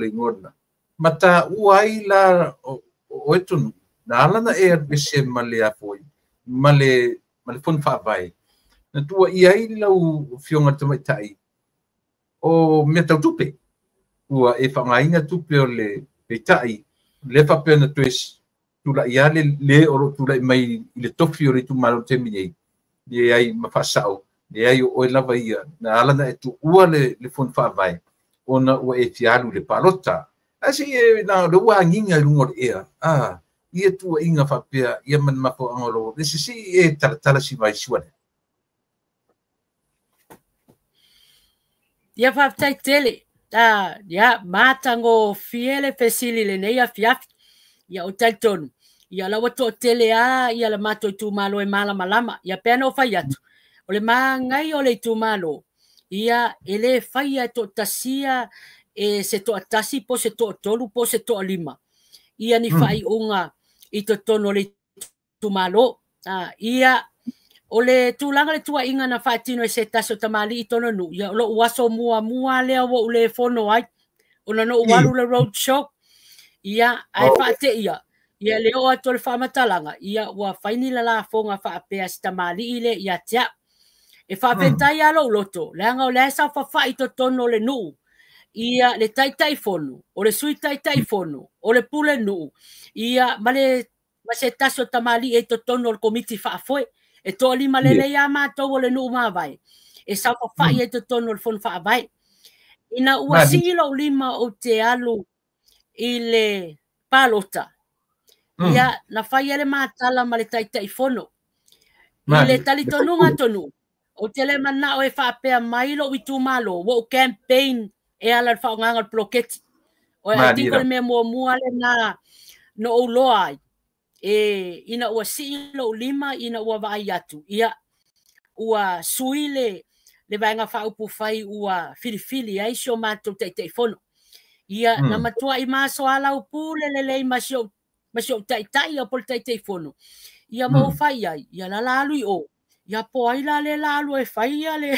igoa lena. Ma taua ai la o e tonu, na ala na e alu ese ma le afoi, ma le fono faavae. Na tua i ai lau afioga i le tamaitai o mea tau tupe. Ua e faaaogaina tupe o le peitai, le faapea na toe tulai lava le o lo o tulai mai i le tofi o le itumalo i le taimi nei, leai ma faasao, leai o oe lava ia, na ala na e tuua le fono faavae, ona ua e fia alu i le palota. Ae se i na le ua agiga i luga o le ea, ia tuuaiga faapea, ia ma le mafuaaga o lou, le se i e talatala si vaisua lea. Ia faafetai tele. Ia matagofie le fesili lenei afiafi. Ia o talitonu, ia la ua toatele lava ia le matou itumalo e malamalama. Ia pe ana ou fai atu, o le magai o le itumalo, ia e le faia e toatasia e se toatasi po se toatolu po se toalima, ia ni faaiuga i totonu o le itumalo. Ia o le tulaga le tuuaiga na faatino e se tasi o tamalii i tona nuu, ia o lou aso muamua lea ua ou le fono ai, ona na ou alu le road show, ia ae faateia, ia le oo atu o le faamatalaga, ia ua fai ni lalafoga faapea si tamalii le ia te au. E faafetai lava lou loto, leaga o lea e saofafai i totonu o le nuu, ia le taitaifono, o le sui taitaifono, o le pule nuu, ia ma le ma se tasi o tamalii i totonu o le komiti faafoe. E toalima lelei lava matou o le nuu mavae, e saofafai ai totonu o le fono faavae. Ina ua sii lou lima ou te alu i le palota, ia na fai ai le matala ma le taitaifono. I le talitonuga tonu, ou te le manao e faapea mai lou itumalo, ua ou campaign e ala i le faaaogaga o le poloketi. O I think o le mea muamua lena na ou iloa ai, E ina ua sii lou lima ina ua vaai atu, ia ua sui le vaega faaupufai ua filifili ai si o matou Taitaifono. Ia na matuai masoalaupule lelei ma si ou taitai po o le Taitaifono. Ia ma ou fai ai, ia la alu i o. Ia po ai la le la alu e fai ia le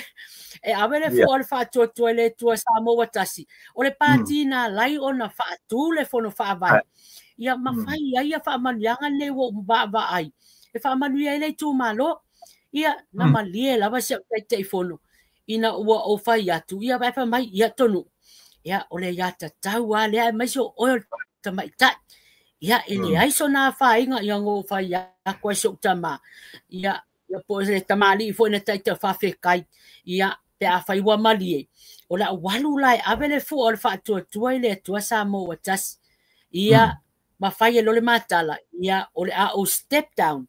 e ave le fua o le faatuatua i le Atua Samoa ua tasi. O le pati na alai ona faatu le fono faavae. Ia ma fai ai ia faamanuiaga nei ua ou vaavaai. E faamanuia ai le itumalo. Ia na malie lava si au Taitaifono ina ua ou fai atu, ia vai fai mai, ia tonu. Ia o le ia tatau a lea aemaise o oe o le tamaitai. Ia e leai sona afaina ia ngo fai aku ai si ou tama. Ia ia po le tamalii foi na taitai faafekai. Ia pe a fai ua malie. O le au alu la e ave le fua o le faatuatua i le Atua Samoa ua tasi. Ia ma fai e lo le matala. Ia o le a ou step down.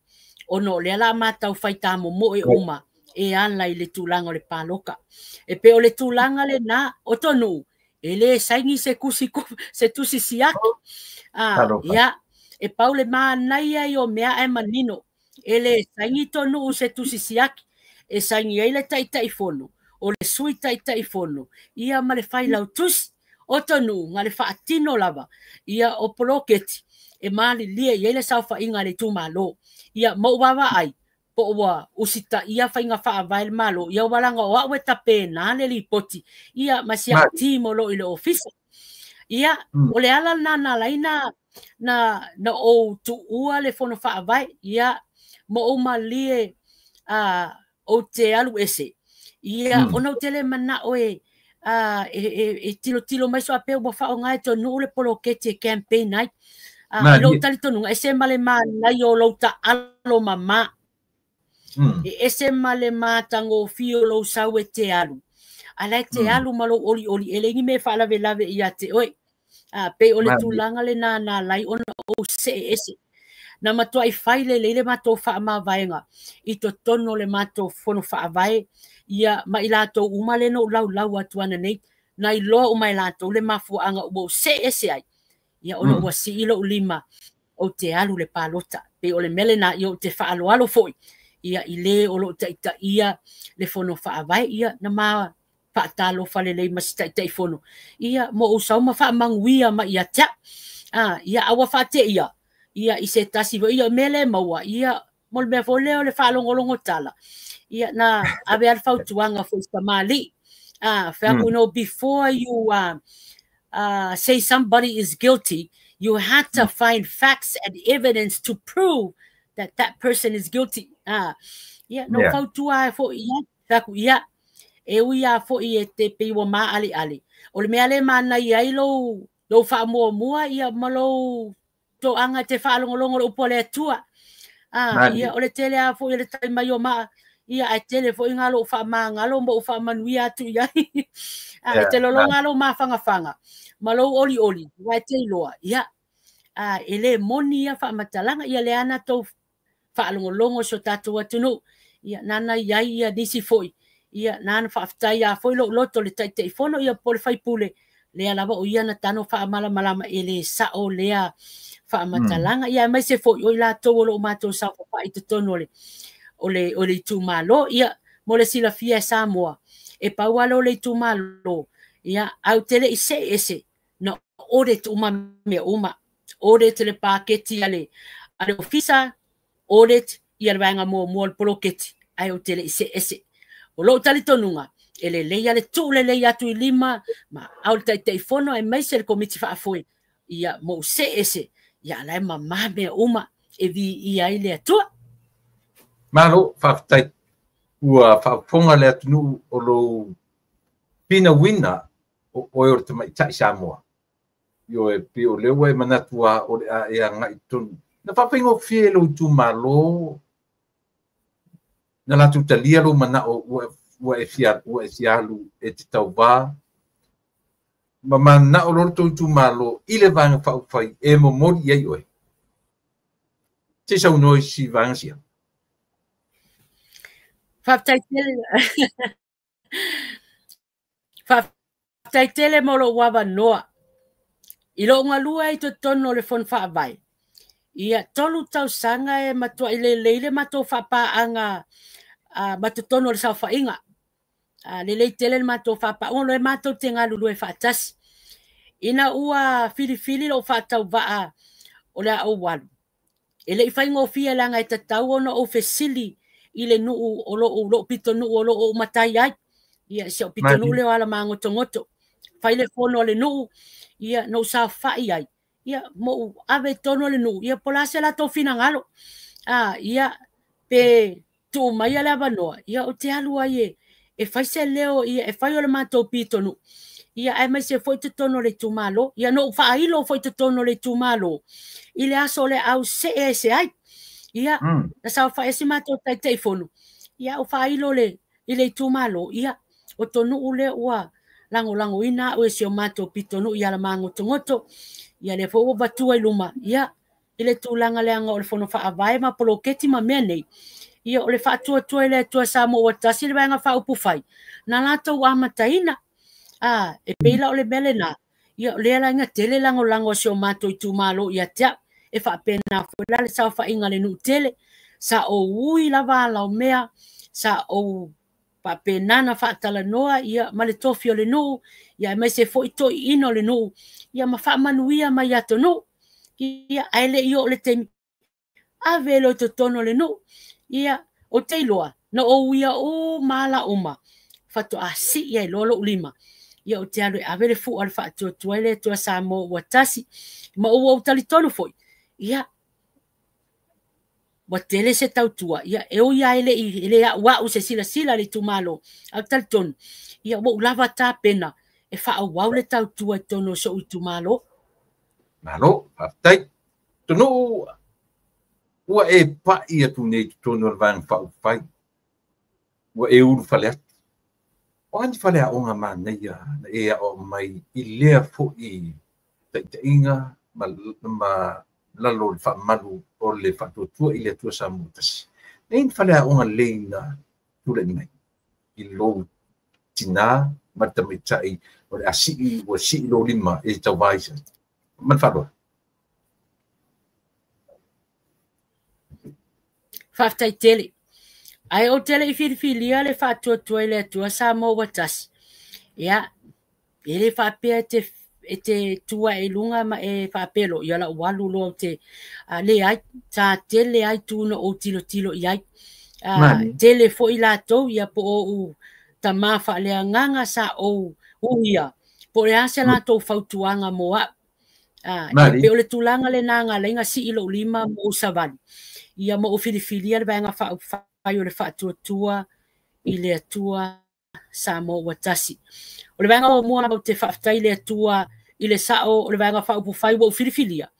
Ona o lea la matau fai tamomoe uma e ala i le tulaga o le paloka. E pe o le tulaga lena o tonu e le saini se kusi se tusi siaki. Ia e pau le manaia i o mea e manino. E le saini tonu se tusi siaki. E saini ai le Taitaifono o le sui Taitaifono. Ia ma le failautusi o tonu nga le faatino lava. Ia o poloketi e malilie i ai le saofaiga a le itumalo. Ia ma ou vaavaai po ua usita ia faiga faavae le malo. Ia walaga o au e tapena le lipoti. Ia ma si au team o lo i le ofisa. Ia o le ala na na lai na na ou tuua le fono faavae. Ia ma ou malie o te alu ese. Ia ona o tele manao e e tilotilo mai so a pe ua faaaoga e tonu le poloketi e campaign ai. I lou talitonuga e se ma le manai o lou taalo mama. E ese ma le matagofie o lou sau e te alu. Ala e te alu ma lou olioli e le ni me faalavelave ia te oe. Pe o le tulaga lena na alai ona ou see ese. Na matuai fai lelei le matou faamavaega i totonu o le matou fono faavae. Ia ma i latou uma le na ou laulau atu ana nei. Na iloa uma e latou le mafuaaga ua ou see ese ai. Ia ona ua sii lou lima ou te alu le palota. Pe o le mea lena ia ou te faaloalo foi. Ia i le o loo taitaia le fono faavae. Ia na ma faatalofa lelei ma si Taitaifono. Ia mo ou sau ma faamanuia mai ia te au. Ia aua faateia. Ia i se tasi foi ia mea le maua. Ia mo le mea foi lea o le faalogologo tala. Ia na ave a le fautuaga foi i tamalii. Fai atu, no, before you say somebody is guilty, you had to find facts and evidence to prove that that person is guilty. Ia, no fautua ai foi ia, fai atu, ia, e ui a foi e te pei ua maaleale. O le mea le manaia ai lou faamuamua ia ma lou toaga te faalogologo le upu a le Atua. Ia, o le tele a foi o le tai mai o maa. Ia, ai tele foi ngā lou faamagalo ma ou faamanuia atu i ai. E te lologa lou mafagafanga ma lou olioli, ua e te iloa. Ia, e le moni ia faamatalaga. Ia le ana tou faalogologo so tatou atunuu. Ia, nana i ai ia nisi foi. Ia, nana faafetai a foi lou loto le Taitaifono ia po le faipule. Lea lava o ia na tano faamalamalama e le sao lea faamatalaga. Ia aemaise foi o i latou o loo matou saofafai i totonu o le itumalo. Ia, mo le silafia e Samoa. E pau ala o le itumalo. Ia, au te le i see ese na audit uma mea uma. Audit le paketi a le ofisa, audit ia le vaega muamua o le poloketi. Ai o te le i see ese. O lou talitonuga, e lelei a le tuu lelei atu i lima, ma au le Taitaifono aemaise le komiti faafoe. Ia, mo ou see ese. Ia, ala e mamā mea uma e viia ai le Atua. Malo, faafetai. Ua faafofoga le atunuu o lou pinauina o oe o le tamaitai Samoa. Ioe, e pei o lea ua e manatu a o le a e agai tonu. Na faafaigofie e lou itumalo na latou talia lou manao ua e fia alu e te tauvā. Ma manao loa le tou itumalo i le vaega faaupufai e momoli i ai oe. Se saunoa i si vaega sia. Faafetai tele. Faafetai tele mo lou avanoa. I lou galue ai totonu o le fono faavae. Ia 3 tausaga e matuai lelei le matou faapaaga ma totonu o le saofaiga. Lelei tele le matou faapaaga, o le matou te galulue faatasi. Ina ua filifili lou faatauvaa o le a ou alu, e le i faigofie leaga e tatau ona ou fesili i le nuu o lou pitonuu o lo o ou matai ai. Ia si ou pitonuu lea o Alamagotogoto. Fai le fono a le nuu, ia na ou saofai ai. Ia ma ou ave i totonu o le nuu, ia po o le a se latou finagalo. Ia pe tuu mai le avanoa, ia ou te alu ai e fai se leo, ia e fai o le matou pitonuu. Ia aemaise foi totonu o le itumalo. Ia na ou faailo foi totonu o le itumalo i le aso o le au see ese ai. Ia na saofai si matou Taitaifono, ia ou faailo i le itumalo, ia o tonuu lea ua lagolagoina au e si o matou pitonuu i Alamagotogoto. Ia lea foi ua vatua i luma, ia i le tulaga leaga o le fono faavae ma poloketi ma mea nei. Ia o le faatuatua i le Atua Samoa ua tasi le Vaega Faaupufai na latou amataina. E pei la o le mea lena, ia o lea la ina tele lagolago a si o matou itumalo ia te au. E faapena foi la le saofaiga a le nuu tele. Sa ou ui lava ala o mea, sa ou faapena na faatalanoa ia ma le tofi o le nuu, ia aemaise foi toeaiina o le nuu, ia ma faamanuia mai atunuu. Ia ae le i oo le taimi ave loa i totonu o le nuu. Ia o te iloa na ou uia uma ala uma, faatoa sii ai loa lou lima. Ia ou te alu e ave le fua o le faatuatua i le Atua Samoa ua tasi. Ma ua ou talitonu foi, ia ua tele se tautua, ia e ui lava e le auau se silasila i le itumalo, ae ou te talitonu, ia ua ou lava tapena e faaauau le tautua i totonu o si ou itumalo. Malo, faafetai. Tonuu ua e pai atu nei totonu o le Vaega Faaupufai, ua e ulufale atu. O a ni faleaoga manaia na e aoao mai i lea foi taitaiga ma lalo o le faamalu o le faatuatua i le Atua Samoa tasi. Nei ni faleaoga lelei na tulai mai i lou tina ma le tamaitai o le a sii, ua sii lou lima e tauva ai ma le faaaloalo. Faafetai tele. Ae ou te le i filifilia le faatuatua i le Atua Samoa ua tasi. Ia, e le faapea e te tua i luga ma e faapea loa, ia lau alu loa ou te leai, sa tele ai tu na ou tilotilo i ai. Tele foi latou, ia po o ou tama faaleagaga sa ou uia, po o le a se latou fautuaga mo au. E pei o le tulaga lena na ala ai na sii lou lima ma ou savali. Ia ma ou filifilia le Vaega Faaupufai o le faatuatua i le Atua Samoa ua tasi. O le vaega muamua lava ou te faafetai i le Atua i le sao o le Vaega Faaupufai ua ou filifilia.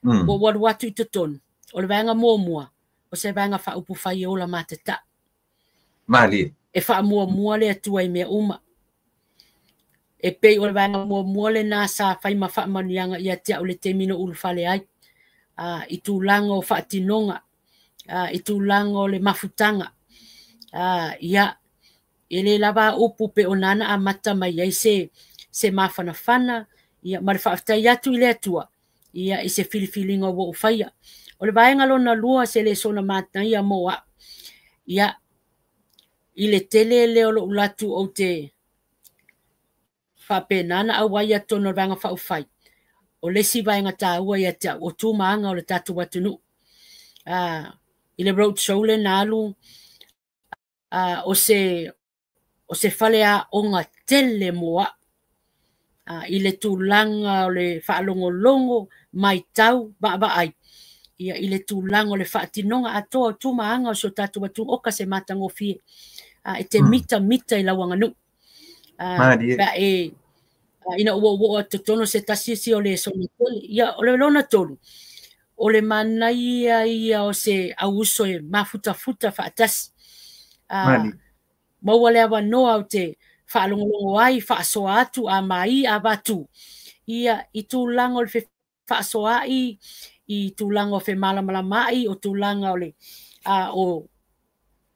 Ua ou alu atu i totonu. O le vaega muamua, o se Vaega Faaupufai e ola matatau. Malie. E faamuamua le Atua i mea uma. E pei o le vaega muamua lena sa fai ma faamanuiaga ia te au le taimi na ulufale ai. I tulaga o faatinoga, i tulaga o le mafutaga. Ia, e le lava upu pe o nana amata mai ai se mafanafana, ia, ma le faafetai atu i le Atua, ia, i se filifiliga ua ou faia. O le vaega lona lua se le sona manaia mo au. Ia, i le tele lea o lou latu ou te faapena na auai atonu o le Vaega Faaupufai. O le isi vaega taua ia te au, o tu ma aga o le tatou atunuu. I le road show le na alu, o se faleaoga tele mo au. I le tulaga o le faalogologo, maitau, vaavaai. Ia, i le tulaga o le faatinoga atoa o tu ma aga o si o tatou atunuu, oka se matagofie. E te mitamita i lau aganuu. Pa e ina ua oo atu totonu se tasi isi o le sona tele. Ia, o le lona tolu, o le manaia ia o se auuso e mafutafuta faatasi. Maua le avanoa o te faalogologo ai, faasoa atu, a mai, a vatu. Ia, i tulaga o le faasoaai, i tulaga o femalamalamaai, o tulaga o le o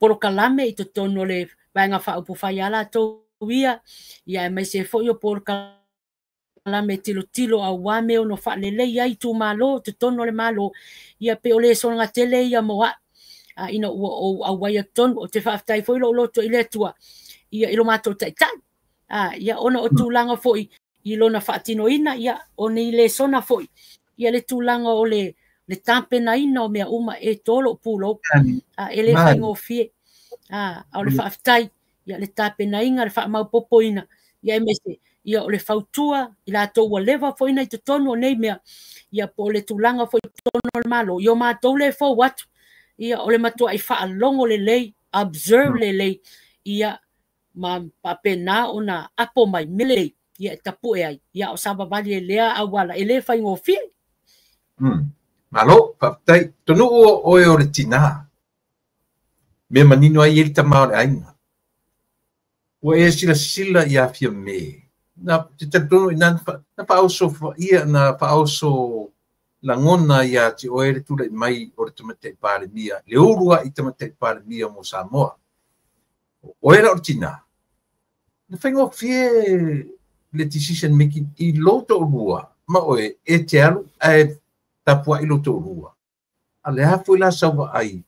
polokalame i totonu o le Vaega Faaupufai a latou ia, ia aemaise foi o polokalame Lame tilotilo auā mea ono faalelei ai itumalo totonu o le Malo. Ia pe o le soga tele ia mo a'u ina ua ou auai tonu. Ou te faafetai foi lou loto i le Atua ia i lo matou taitai ia ona o tulaga foi i lona faatinoina ia o nei lesona foi ia le tulaga o le tapenaina o mea uma e tolo pulou e le faigofie. A o le faafetai ia le tapenaina le faamaupopoina ia aemaise ia o le fautua i latou ua leva foi na i totonu o nei mea ia po o le tulaga foi i totonu o le Malo ia o matou le fou atu ia o le matuai faalogo lelei, observe lelei ia ma faapena ona apo mai mea lelei ia e tapue ai ia o savavali e lea auala e le faigofie. Malo, faafetai. Tonuu o oe o le tinā. Mea manino ai e le tama o le aiga. Ua e silasila i afia me. Na te talitonu i na whaoso ia na whaoso langona ia te oe le tula i mai o le tamatai Palemia. Le urua i tamatai Palemia mo Samoa. Oe la o le tina. Na whaingofie le decision making i loto urua. Ma oe e te alu ae tapua i loto urua. A le hafu i la sawa ai.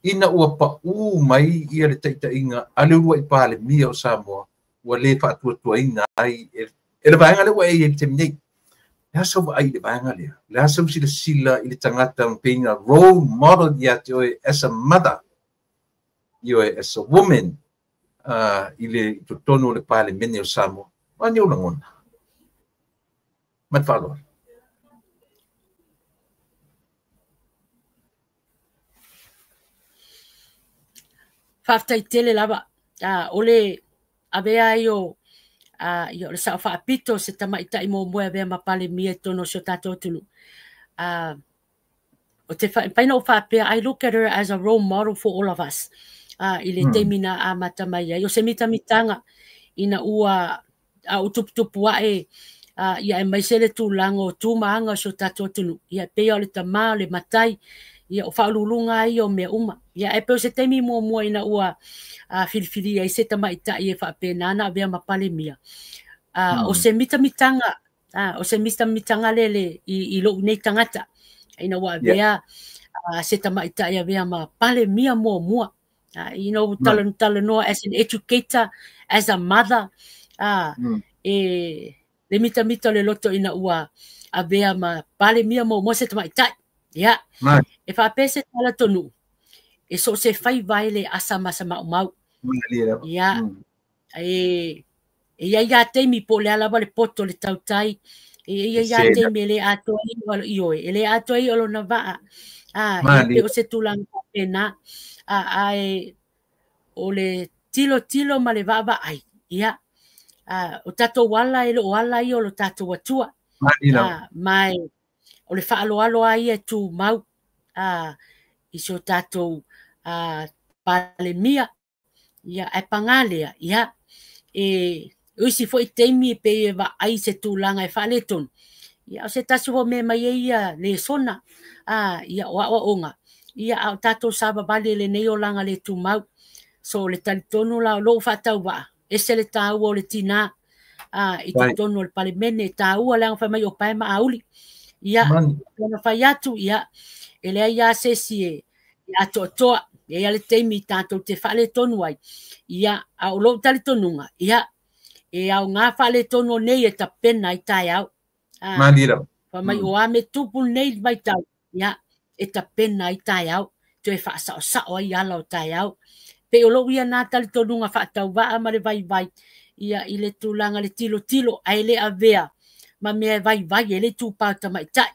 Ina ua pa u mai ia le taitainga a le urua i Palemia o Samoa. Ua le faatuatuaina ai e le vaega lea ua e i le taimi nei. Le asa ua ai le vaega lea. Le asa ua silasila i le tagata ma being a role model ia te oe as a mother, i oe as a woman, i le totonu o le Palemene o Samoa. O ni ou lagona. Ma te faaaloalo. Faafetai tele lava. O le avea ai o ia o le sao faapito se tamaitai muamua e avea ma Palemia i totonu o si o tatou atunuu. O te whaina o whaapea, I look at her as a role model for all of us. I le taimi na amata mai ai. O se mitamitanga ina ua a o tuputupu ae ia e maise le tulaga o tūmāga o si o tatou atunuu. Ia pei o le tamā o le matai ia o faaululuga ai o mea uma. Ia e pei o se taimi muamua ina ua filifilia ai se tamaitai e faapena na avea ma Palemia. O se mitamitanga, o se mitamitanga lele i lou nei tagata. Ina ua avea se tamaitai avea ma Palemia muamua. You know, talanoa as an educator, as a mother, e le mitamita o le loto ina ua avea ma Palemia muamua se tamaitai. Ia, e faapea se tala tonu, e so se faiva e le asa masa maumau. Ia, e ia ia taimi po le ala le poto le tautai, e ia ia taimi le atoa i oe, e le atoa i o lona vaa. E pe o se tulaga faapena, ae o le tilo tilo ma le vaavaai. Ia, o tatou ala e loo ala ia o lo tatou atua. Mai o le faaloalo ai e tumau i so tatou Palemia ia e pagalea ia e usi foi taimi pe e vaai se tulaga e faaletonu ia o se tasi o mea mai ai ia lesona ia o aoaoga ia a o tatou savavali lenei olaga le tumau. So le talitonu la o lou faatauvaa ese le taua o le tinā i totonu o le Palemene taua leaga fai mai o pae ma auli. Ia ona fai atu ia e leai a se isi e atoatoa e ia le taimi tatou te faaletonu ai. Ia a o lou talitonuga ia e au ngā faaletonu o nei e tapena i taeao. Fai mai o a me tupu nei vaitau ia e tapena i taeao toe faasaosao ai ala o taeao. Pe o lou ia nā talitonuga faatauvaa ma le vaivai ia i le tulaga le tilotilo ae le avea ma mea e vaivai e le tupā o tamaitai.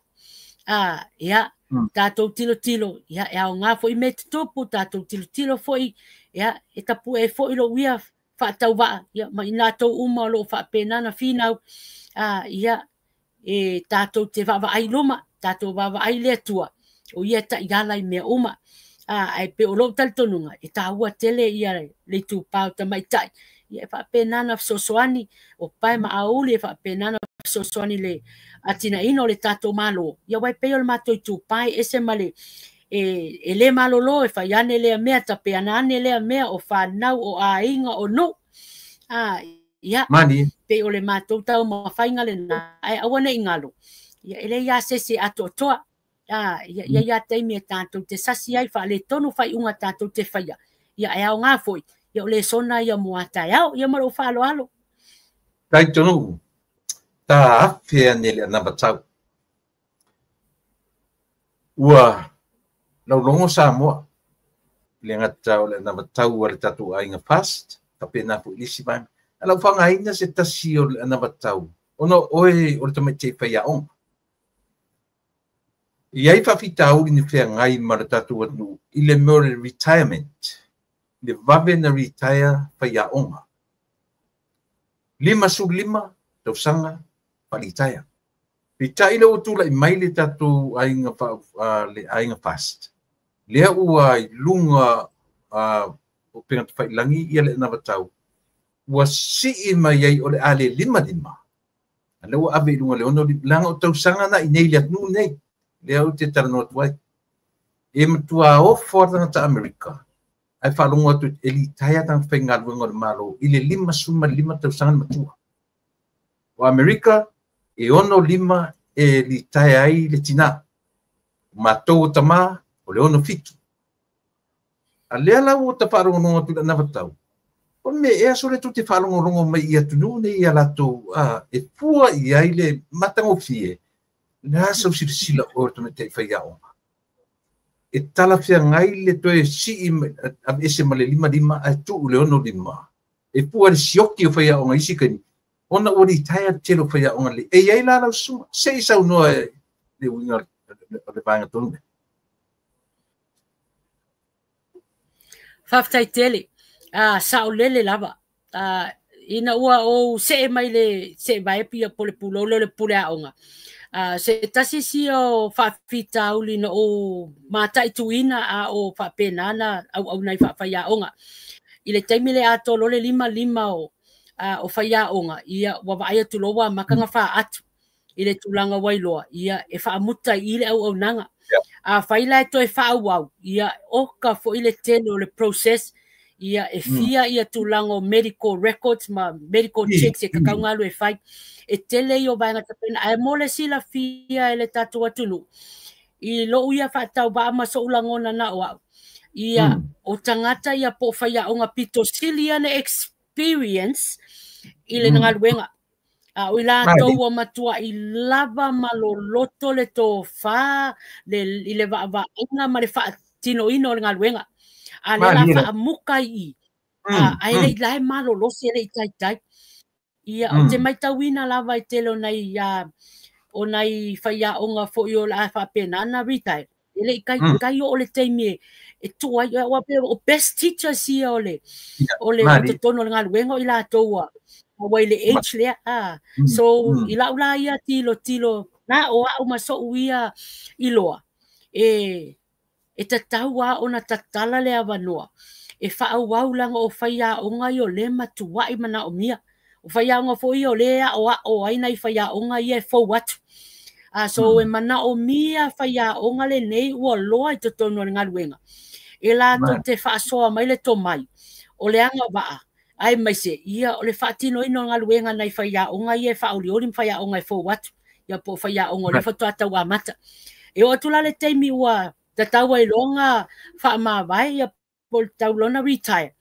Ia tatou tilotilo ia e aoga foi mea tutupu tatou tilotilo foi ia e tapue foi lou ia faatauvaa ia ma i latou uma o loo faapena na finau ia e tatou te vaavaai luma tatou vaavaai le Atua o ia taiala i mea uma. Ae pe o lou talitonuga e taua tele ia le itupā o tamaitai ia e faapena na fesoasoani o pae ma auli e faapena na fesoasoani le atinaeina o le tatou Malo. Ia uae pei o le matou itupā e ese ma le e le malolo e fai ane lea mea tapeana ane lea mea o fanau o aiga o nuu. Ia, pei o le matou taumafaiga lena, ae aua ne i galo, ia e leai lava se isi e atoatoa. Ia i ai lava taimi e tatou te sasi ai, faaletonu faaiuga tatou te faia, ia ae aoga foi, ia o lesona ia mo a taeao. Ia ma lou faaaloalo. Talitonu'u, ta afe ane le anavatau. Ua laulogo Samoa i le gata o le anavatau a le tatou aiga FAST, faapena foi i le isi vaega. Ae o le a ou faaaogaina se tasi o le anavatau ona o oe o le tamaitai faiaoga. E i ai faafitauli na feagai ma le tatou atunuu i le mea o le retirement, le vave na retire faiaoga. 55 tausaga faalitaia. Peitai lea ua tulai mai le tatou aiga le aiga FAST, lea ua i luga o upega tafailagi ia le anavatau, ua sii mai ai o le a le 55, a lea ua ave i luga i le 65, leaga o tausaga na i inei i le atunuu lenei, lea ou te talanoa atu ai. E matua ofo lava tagata Amerika, ae faalogo atu e litaea tagata faigaluega o le Malo i le 55 tausaga le matua. O Amerika, e 65 e litaea ai le tinā. O matou o tamā, o le 67. A lea la ua ta faalogologo atu i le anavatau, o le mea ea sole tou te faalogologo mai i atunuu nei ia latou e fua i ai le matagofie, o le a sau silasila oe o le tamaitai faiaoga? E talafeagai le toe sii aveese ma le 55 ae tuu i le 65. E fua i le sioki o faiaoga i isi taimi, ona ua litaea le tele o faiaoga lelei. E i ai la lau susuga, se i saunoa le uiga o le vaega tonu lea. Faafetai tele. Saolele lava. Ina ua ou see mai le seevae ia po o le pulou lea o le pule aoga, se tasi sia o faafitauli na ou mataituina a o faapena na auauna ai faafaiaoga. I le taimi le atoa loa le 55 o faiaoga, ia ua vaai atu loa ua amata ona faatu i le tulaga ua iloa, ia e faamuta i i le auaunaga. Afai la e toe faaauau, ia oka foi le tele o le process, ia e fia ia tulaga o medical records ma medical checks e tatau ona alu e fai. E tele ia o vaega tapena, ae mo le silafia e le tatou atunuu, i lou ia faatauvaa ma sou lagona na o au, ia o tagata ia po o faiaoga pito sili ia na experience i le galuega. A o i latou ua matuai lava ma loloto le tofa le, i le vaavaaiga ma le faatinoina o le galuega. A lea la faamuka i i, ae le i la e malolosi, e le i taitai. Ia, ou te matauina lava i tele o nai, o nai faiaoga foi o le a faapena ona retire, e le i taitai oo le taimi e tuu ai, aua pei o best teachers ia o le, o le o totonu o le galuega o i latou ua ua i le age lea. So, i lau la ia tilotilo, na o au ma so'u ia iloa, e tatau lava ona tatala le avanoa e faaauau leaga o faiaoga ia o lea e matuai manaomia. O faiaoga foi ia o lea e aoao ai nai faiaoga ia e fou atu. So e manaomia faiaoga lenei ua loa i totonu o le galuega e latou te faasoa mai le tomai o le agavaa aemaise ia o le faatinoina o le galuega nai faiaoga ia e faaolioli ma faiaoga e fou atu, ia po o faiaoga o lea faatoa tau amata. E oo atu la le taimi ua tatau ai loa ona faamavae ia po o le tau loa ona retire,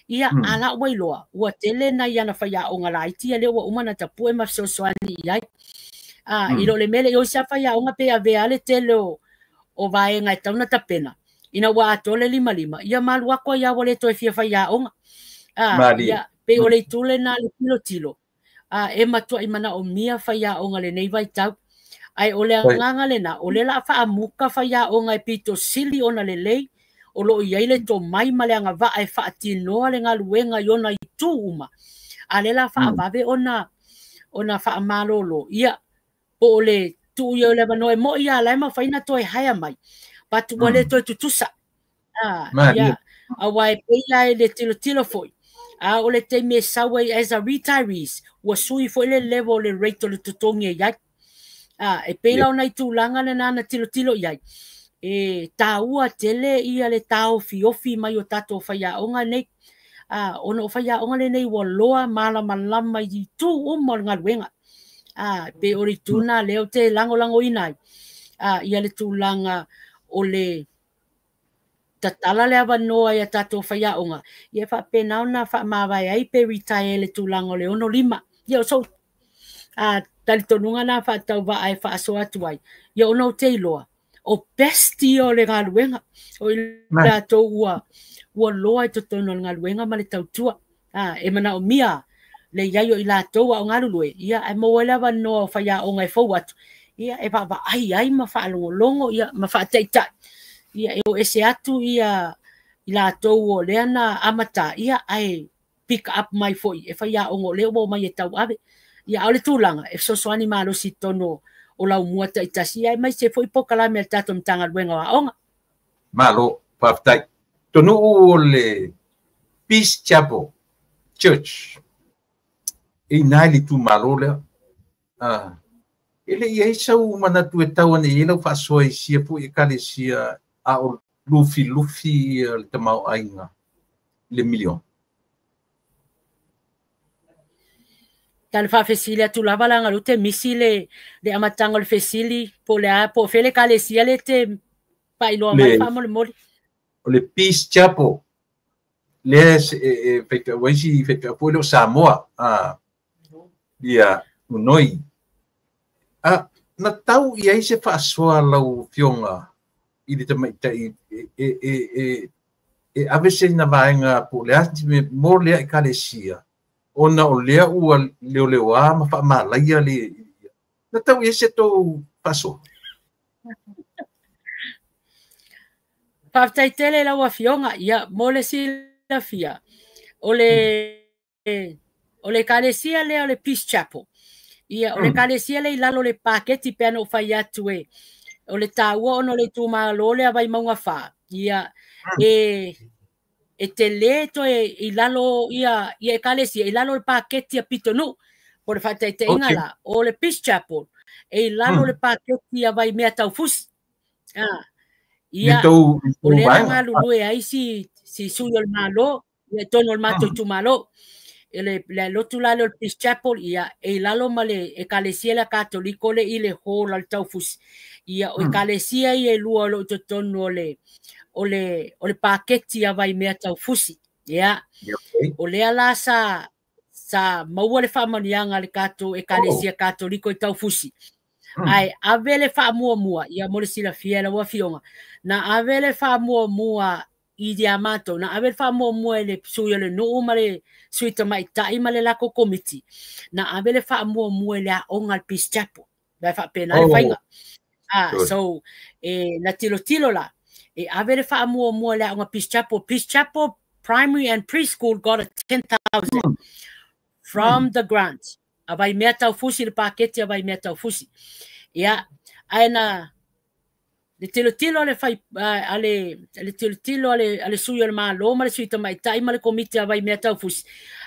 ia a la ua iloa ua tele nai ana faiaoga laiti ia lea ua uma ona tapue ma fesoasoani i ai. I lo le mea lea i o isi lava faiaoga pe avea le tele o vaega e tatau ona tapena, ina ua atoa le 55, ia ma alu atu ai lava ua le toe fia faiaoga. Ia, pei o le itu lena le tilotilo, e matuai manaomia faiaoga lenei vaitau. Ae o le agaga lena, o lea o le a faamuta faiaoga e pito sili ona lelei, o lo o i ai le tomai ma le agavaa e faatinoa le galuega i ona itu uma, a lea o le a faavave ona faamalolo. Ia, po o le tuu i ai o le avanoa e moi lava la e mafai ona toe hire mai, but ua le toe tutusa. Ia, aua e pei la i le tilotilo foi, a o le taimi e sau ai as a retirees, ua sui foi le level o le rate o le totogi e i ai. E pei la o nai tulaga lena na tilotilo i ai, e taua tele ia le taofiofi mai o tatou faiaoga nei. Ona o faiaoga lenei ua loa malamalama i itu uma o le galuega. Pe o le itu lena lea ou te lagolagoina ai ia le tulaga o le tatala le avanoa ia tatou faiaoga, ia faapena ona faamavae ai pe retire i le tulaga o le 65. Ia o sou talitonuga na faatauvaa e faasoa atu ai, ia ona ou te iloa o best ia o le galuega, o i latou ua loa i totonu o le galuega ma le tautua. E manaomia le iai o i latou a o galulue, ia ae maua ai le avanoa o faiaoga e fou atu, ia e vaavaai ai ma faalogologo ia ma faataitai, ia e o ese atu ia i latou o lea na amata, ia ae pick up mai foi e faiaoga o lea ua omai e tauave. Ia a o le tulaga e fesoasoani malosi i totonu o laumua taitasi, ia aemaise foi polokalame a le tatou Matagaluega o Aoga. Malo, faafetai. Tonuu o le Peace Chapel Church e i ina i le itumalo lea. E le i ai sau manatu e tau ane i ai lau faasoa i sia foi ekalesia a o lufilufi le tamaoaiga i le miliona? Tale faafesili atu lava leaga lea ou te misi le amataga o le fesili, po o le a, po o fea le ekalesia le te faailoa mai faamolemole. O le Peace Chapel lea e faifeau ai si faifeau foi lea o Samoa ia Unoi. Na tau i ai se faasoa lau afioga i le tamaitai e ave se na vaega po o le a mo lea ekalesia, ona o lea ua leoleoa ma faamalaia le na tau i ai se tou faasoa? Faafetai tele lau afioga. Ia, mo le silafia, o le ekalesia lea o le Peace Chapel. Ia, o le ekalesia lea i lalo o le paketi pe ana ou fai atu e o le taua ona o le itumalo lea Vaimauga 4. Ia, e tele toe i lalo ia ekalesia i lalo o le paketi a Pitonuu. Po o le faataitaiga la, o le Peace Chapel e i lalo o le paketi a Vaimea Taufusi. Ia, o lea na galulue ai si sui o le Malo, ia totonu o le matou itumalo. E le lotu la lea o le Peace Chapel, ia, e i lalo ma le ekalesia lea Katoliko le i le hall al Taufusi. Ia, o ekalesia ia e lua o lo o totonu o le paketi a Vaimea Taufusi. Ia, o lea la sa maua le faamanuiaga a le tatou ekalesia Katoliko i Taufusi. Ae ave le faamuamua, ia mo le silafia e lau afioga, na ave le faamuamua i ia matou, na ave le faamuamua e le sui o le nuu ma le sui tamaitai ma le latou komiti, na ave le faamuamua i le aoga a le Peace Chapel. Vai faapena le faiga. So, e, na tilotilo la, e ave le faamuamua i le aoga Peace Chapel. Peace Chapel Primary and Preschool got a 10,000 from the grant. A Vaimea Taufusi, le paketi a Vaimea Taufusi. Ia, ae na le tilotilo a le fai a le tilotilo a le sui o le Malo ma le sui tamaitai ma le komiti a Vaimea Taufusi,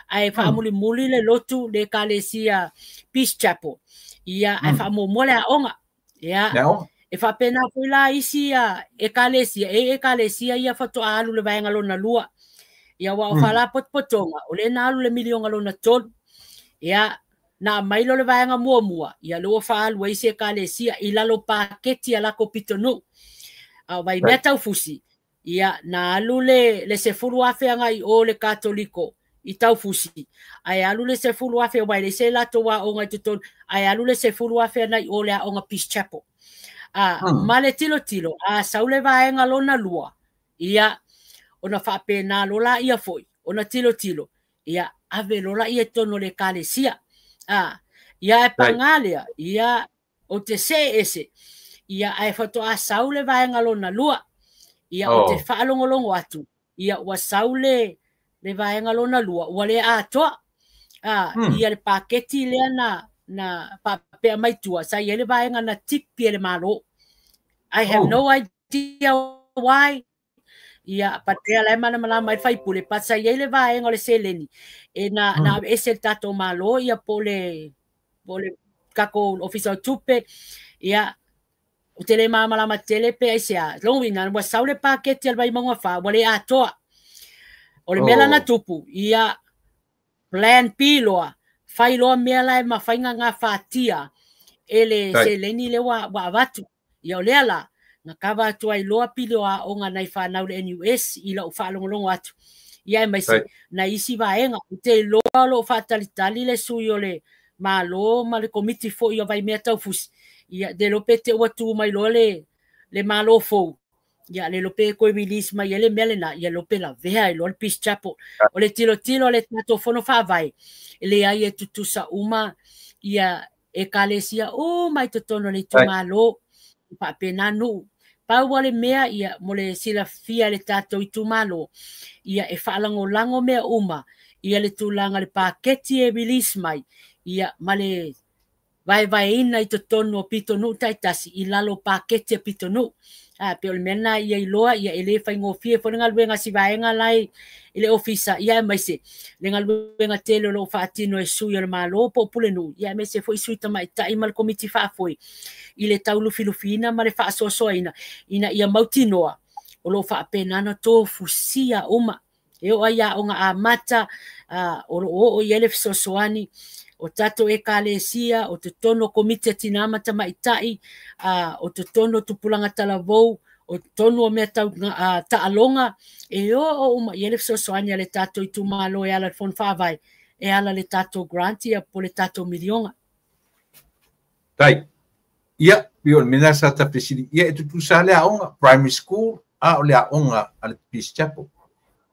ae faamulimuli le lotu le ekalesia Peace Chapel. Ia, ae faamuamua le aoga. Ia, e faapena foi la isi ia ekalesia, e ekalesia ia faatoa alu le vaega lona lua. Ia, ua o faalapotopotoga, o lea na alu le miliona lona tolu. Ia, na aumai lo le vaega muamua, ia lea ua faaalu ai se ekalesia i lalo paketi a lako pitonuu. A o Vaimea Taufusi, ia na alu le 10,000 agai o le Katoliko i Taufusi, ae alu le 10,000 aua e leai se latou aoga i totonu, ae alu le 10,000 agai o le aoga Peace Chapel. Ma le tilotilo, a sau le vaega lona lua, ia, ona faapena lo la ia foi, ona tilotilo, ia, ave lo la ia i totonu o le ekalesia. Ia e paga lea, ia, ou te see ese, ia, ae faatoa sau le vaega lona lua. Ia, ou te faalogologo atu, ia, ua sau le vaega lona lua, ua le atoa. Ia le paketi lea na faapea mai tua, sa i ai le vaega na tipi e le Malo. I have no idea why. Ia, patea la e malamalama ai le faipule, pa sa i ai le vaega o le seleni e na ese le tatou Malo, ia po le tatou ofisa o tupe, ia, o te le malamalama tele pe aisea. Lona uiga, ua sau le paketi a le Vaimauga 4, ua le atoa. O le mea la na tupu, ia plan B loa, fai loa mea la e mafai ona gafatia e le seleni lea ua avatu. Ia o lea la, na kava atu ai loa pili o aoga nai fanau le NUS i lau faalogologo atu. Ia aemaise nai isi vaega. Ou te iloa o lo o faatalitali le sui o le Malo ma le komiti foi o Vaimea Taufusi. Ia le iloa pe te i ua tu mai loa le Malo fou. Ia le iloa pe toe release mai ai le mea lena, ia iloa pe lavea ai loa le Peace Chapel. O le tilotilo a le tatou fono faavae, e leai e tutusa uma ia ekalesia uma i totonu o le itumalo, faapena nuu. Pau lava le mea ia mo le silafia e le tatou itumalo, ia e faalagolago mea uma ia le tulaga le paketi e release mai ia ma le vaevaeina i totonu o pitonuu taitasi i lalo o paketi a pitonuu. A pei o le mea lena ia iloa ia e le faigofie foi le galuega a si vaega la i le ofisa ia aemaise le galuega tele o lo o faatino e sui o le Malo po o Pulenuu ia aemaise foi sui tamaitai ma le komiti faafoe i le taulufilufiina ma le faasoasoaina ina ia mautinoa o lo o faapena ona tofusia uma e oo ai i aoga amata o lo o oo i ai le fesoasoani o tatou ekalesia, o totonu o komiti a tinā ma tamaitai, o totonu o tupulaga talavou, o totonu o mea tau taaloga, e oo uma i ai le fesoasoani a le tatou itumalo e ala i le Fono Faavae, e ala i le tatou grant ia po o le tatou miliona. Tai. Ia, pei o le mea lena sa ta fesili, ia e tutusa le aoga, primary school, a o le aoga a le Peace Chapel.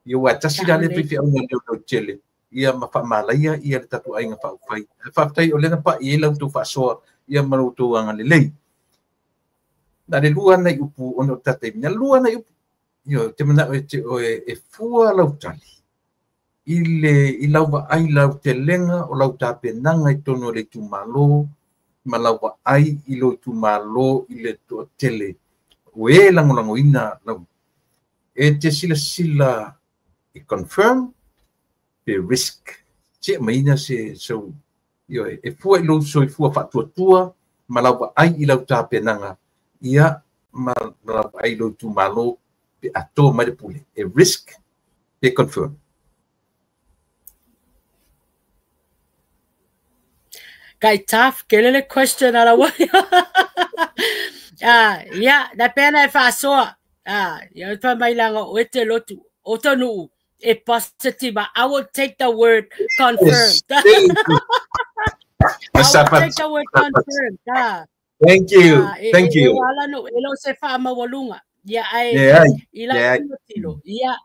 Ia aua e tasi la lea faifeauga leoleotele, ia ma faamalaia ia le tatou aiga faaupufai. Ae faafetai o lea na pai ai la outou faasoa ia ma lo outou agalelei. Na le lua nai upu ona o le tatou taimi, na lua nai upu. Ioe, ou te manao e te oe e fua lau tali i le i lau vaai lautelega o lau tapenaga i totonu o le itumalo ma lau vaai i lou itumalo i le toatele o e lagolagoina lau e te silasila i confirm pe risk se aumaiina se sau ioe e fua i lou soifua faatuatua ma lau vaai i lau tapenaga ia ma lau vaai i lou itumalo pe a to mai le pule e risk pe confirm. Kai tough kele le question ala wa. Ah, ia, na pena e faasoa. Ah, ia fa mai langa o te lotu o tonu e positive. I will take the word confirmed. Yes, thank you. I will take the word confirmed. Ah. Thank you. Thank you. E ala no, e lo se fa mawalunga. Ia ai i la tilo. Ia.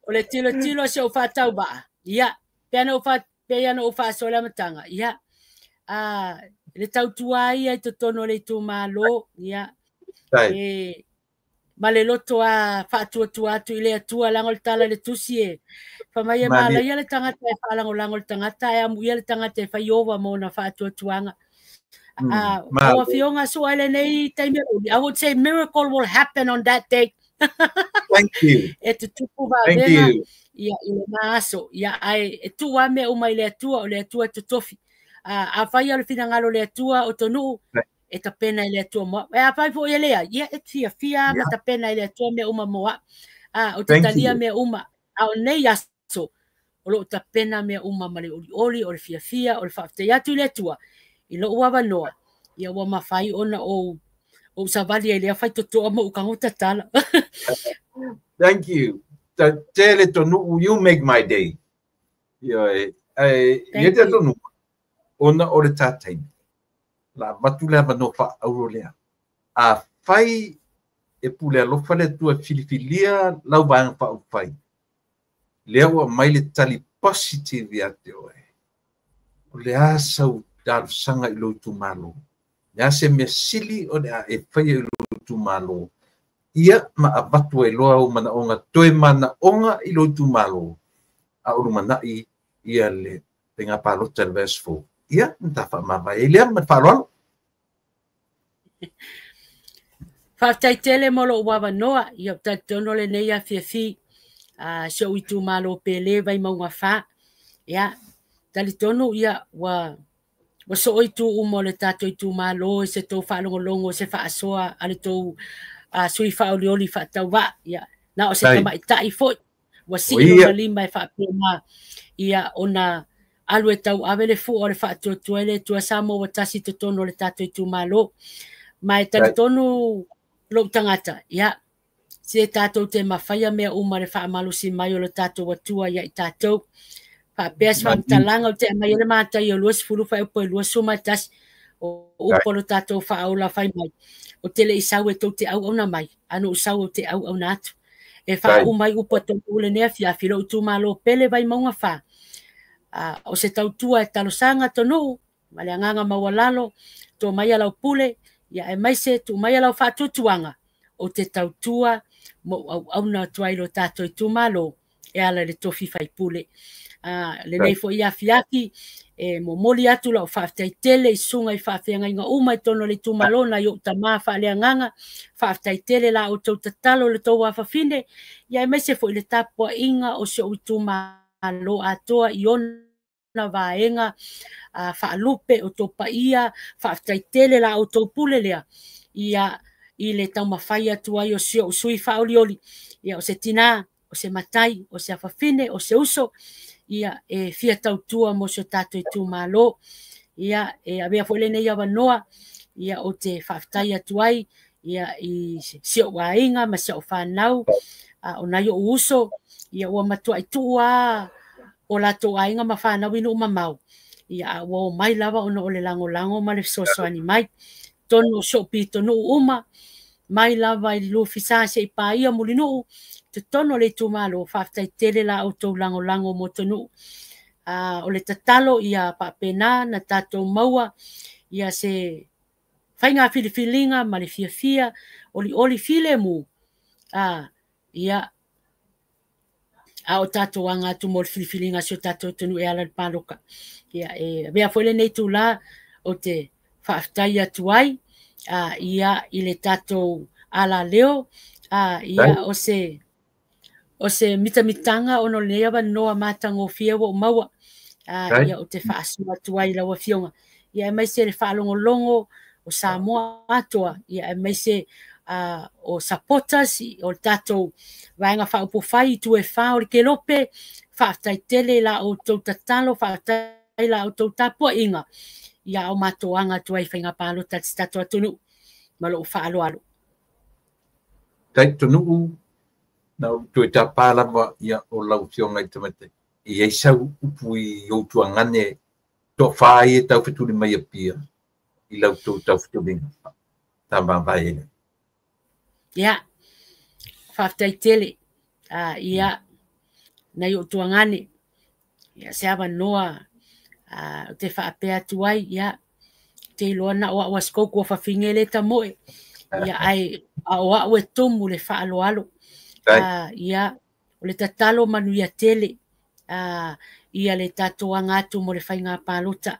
O le tilo tilo se o fatau ba. Ia, pe ana o fa pe ana o faasoa le amataga. Ia. Ah, le tautua ia i totonu o le itumalo. Ia. E ma le loto a faatuatua atu i le Atua leaga o le tala i le tusi e fai mai e malaia le tagata e faalagolago le tagata ae amuia le tagata e fai ova ma ona faatuatuaga. Lau Afioga sua i lenei taimi I would say miracle will happen on that day. Thank you. E tutupu vavega ia i lena aso. Ia ae e tuu lava mea uma i le Atua, o le Atua e totofi. Afai o le finagalo o le Atua o tonuu, e tapena i le Atua mo au. E afai foi e leai, ia e fiafia ma tapena i le Atua mea uma mo au. Ou te talia mea uma. A o nei aso, o lo o tapena mea uma ma le olioli, o le fiafia, o le faafetai atu i le Atua, i lou avanoa, ia ua mafai ona ou ou savali ai lea faitotoa ma ou tago tatala. Thank you. Tele tonuu, you make my day. Ioe, ae, ia te tonuu, ona o le tā taimi. La avatu le avanoa faaauro lea. Afai e pule alofa le Atua e filifilia lau vaega faaupufai, lea ua aumai le tali positive ia te oe, o le a sau talosaga i lou itumalo? Le a se mea sili o le a e faia i lou itumalo? Ia ma avatu ai loa au manaoga toe manaoga i lou itumalo, a o lumanai ia le faiga palota i le vaiaso fou. Ia, na ta faamavae ai lea ma le faaaloalo. Faafetai tele mo lou avanoa. Ia, ou talitonu o lenei afiafi si ou itumalo pele Vaimauga 4. Ia, talitonu ia ua ua soo itu uma o le tatou itumalo i se tou faalogologo i se faasoa a le tou sui faaolioli faatauvaa. Ia, Na o se tamaitai foi ua sii lona lima e faapena ia ona alu e tauave le fua o le faatuatua i le Atua Samoa ua tasi i totonu o le tatou itumalo. Ma e talitonu lou tagata, ia, se tatou te mafaia mea uma le faamalosi mai o le tatou Atua ia i tatou. Faapea se faamatalaga o te aumai ai le Mataio 20 fuaiupu e 21, o upu o lo tatou faaola fai mai, o te le i sau e tou te auauna mai, a na ou sau ou te auauna atu. E faauma ai upu a Tonuu lenei afiafi, lou itumalo pele Vaimauga 4. O se tautua e talosaga Tonuu, ma le agaga maualalo, to maia lau pule, ia aemaise tuu maia lau faatuatuaga, ou te tautua ma ou auauna atu ai lo tatou itumalo e ala i le tofi faipule. Lenei foi afiafi, e momoli atu lau faafetai tele i susuga i faafeagaiga uma i totonu o le itumalo nai ou tama faaleagaga, faafetai tele la outou tatalo le tou afafine, ia aemaise foi le tapuaiga o si ou itumalo atoa i ona vaega faalupe o tou paia, faafetai tele la outou pule lea ia i le taumafai atu ai o si ou sui faaolioli, ia o se tina, o se matai, o se afafine, o se uso, ia e fia tautua mo si o tatou itumalo. Ia e avea foi lenei avanoa, ia ou te faafetai atu ai ia i si ou aiga ma si ou fanau, o nai ou uso, ia ua matuai tuu lava o latou aiga ma fanau i nuu mamao, ia a ua omai lava ona o le lagolago ma le fesoasoani mai. Tonu o si ou pitonuu uma, mai lava i Lufisa se i paia Mulinuu, totonu o le itumalo, faafetai tele la outou lagolago mo Tonuu. O le tatalo ia faapena na tatou maua ia se faiga filifiliga ma le fiafia olioli filemu, ia a o tatou aga atu mo le filifiliga a si o tatou atunuu e ala i le paloka. Ia e avea foi lenei itula ou te faafetai atu ai ia i le tatou alaleo, ia o se mitamitaga ona o lenei avanoa matagofie ua ou maua, ia ou te faasoa atu ai lau afioga, ia aemaise le faalogologo o Samoa atoa, ia aemaise o supporters o le tatou vaega faaupufai i itu e fa o le kelope, faafetai tele la outou tatalo, faafetai la outou tapuaiga, ia o matou aga atu ai faiga palota a si tatou atunuu, ma lou faaaloalo. Tai Tonuu, na ou toe tapa lava ia o lau afioga i tamaitai. E i ai sau upu i ou tuagane toafa ai e taufetuli mai Apia i lau tou taufetuliga. Ta vaavaai ele. Ia, faafetai tele. Ia, nai ou tuagane, ia se avanoa o te faapea atu ai, ia, te iloa na o au asikouku o fafine le tamoe, ia ai a o au e tumu le faaaloalo. Ia, o le tatalo manuia tele, ia le tatou aga atu mo le faiga palota,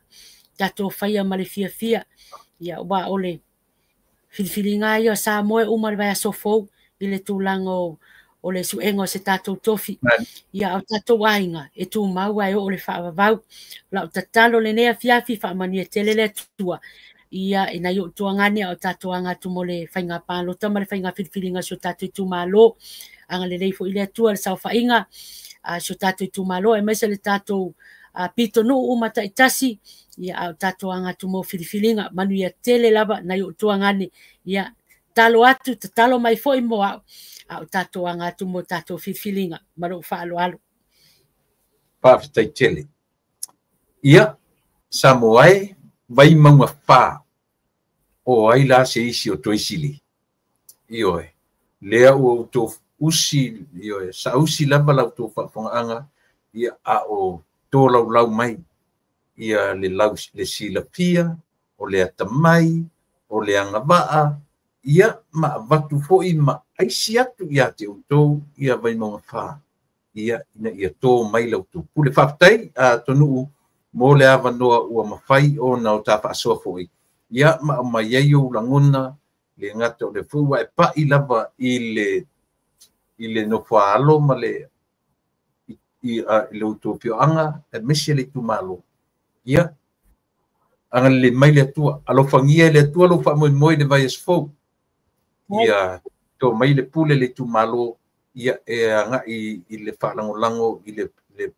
tatou faia ma le fiafia, ia ua o le filifiliga ia o Samoa e uma le vaiaso fou i le tulaga o le suega o se tatou tofi, ia o tatou aiga e tumau ai o le faavavau. Lau tatalo lenei afiafi faamanuia tele le Atua, ia i nai ou tuagane o tatou aga atu mo le faiga palota ma le faiga filifiliga o si o tatou itumalo. Agalelei foi le Atua le saofaiga si o tatou itumalo, aemaise le tatou pitonuu uma taitasi, ia o tatou aga atu mo filifiliga. Manuia tele lava nai ou tuagane, ia talo atu, tatalo mai foi mo au, a o tatou aga atu mo tatou filifiliga, ma lou faaaloalo. Faafetai tele. Ia, Samoa e, Vaimauga 4, o ai la se isi o toe sili. Ioe, lea ua outou usi, ioe, sausi lava la outou faafofogaaga, ia a o tolaulau mai, ia le lau le silafia, o le atamai, o le agavaa, ia ma avatu foi ma aisi atu ia te outou ia Vaimauga 4, ia ina ia tō mai la outou pule. Faafetai Tonuu mo le avanoa ua mafai ona o ta faasoa foi, ia ma aumai ai ou lagona le gata o le foi ua e pai lava i le nofoaalo ma le i le outou afioaga aemaise le itumalo. Ia agalelei mai le Atua, alofagia e le Atua lou faamoemoe i le vaiaso fou, ia tō mai le pule le itumalo Ia e agai i le faalagolago i le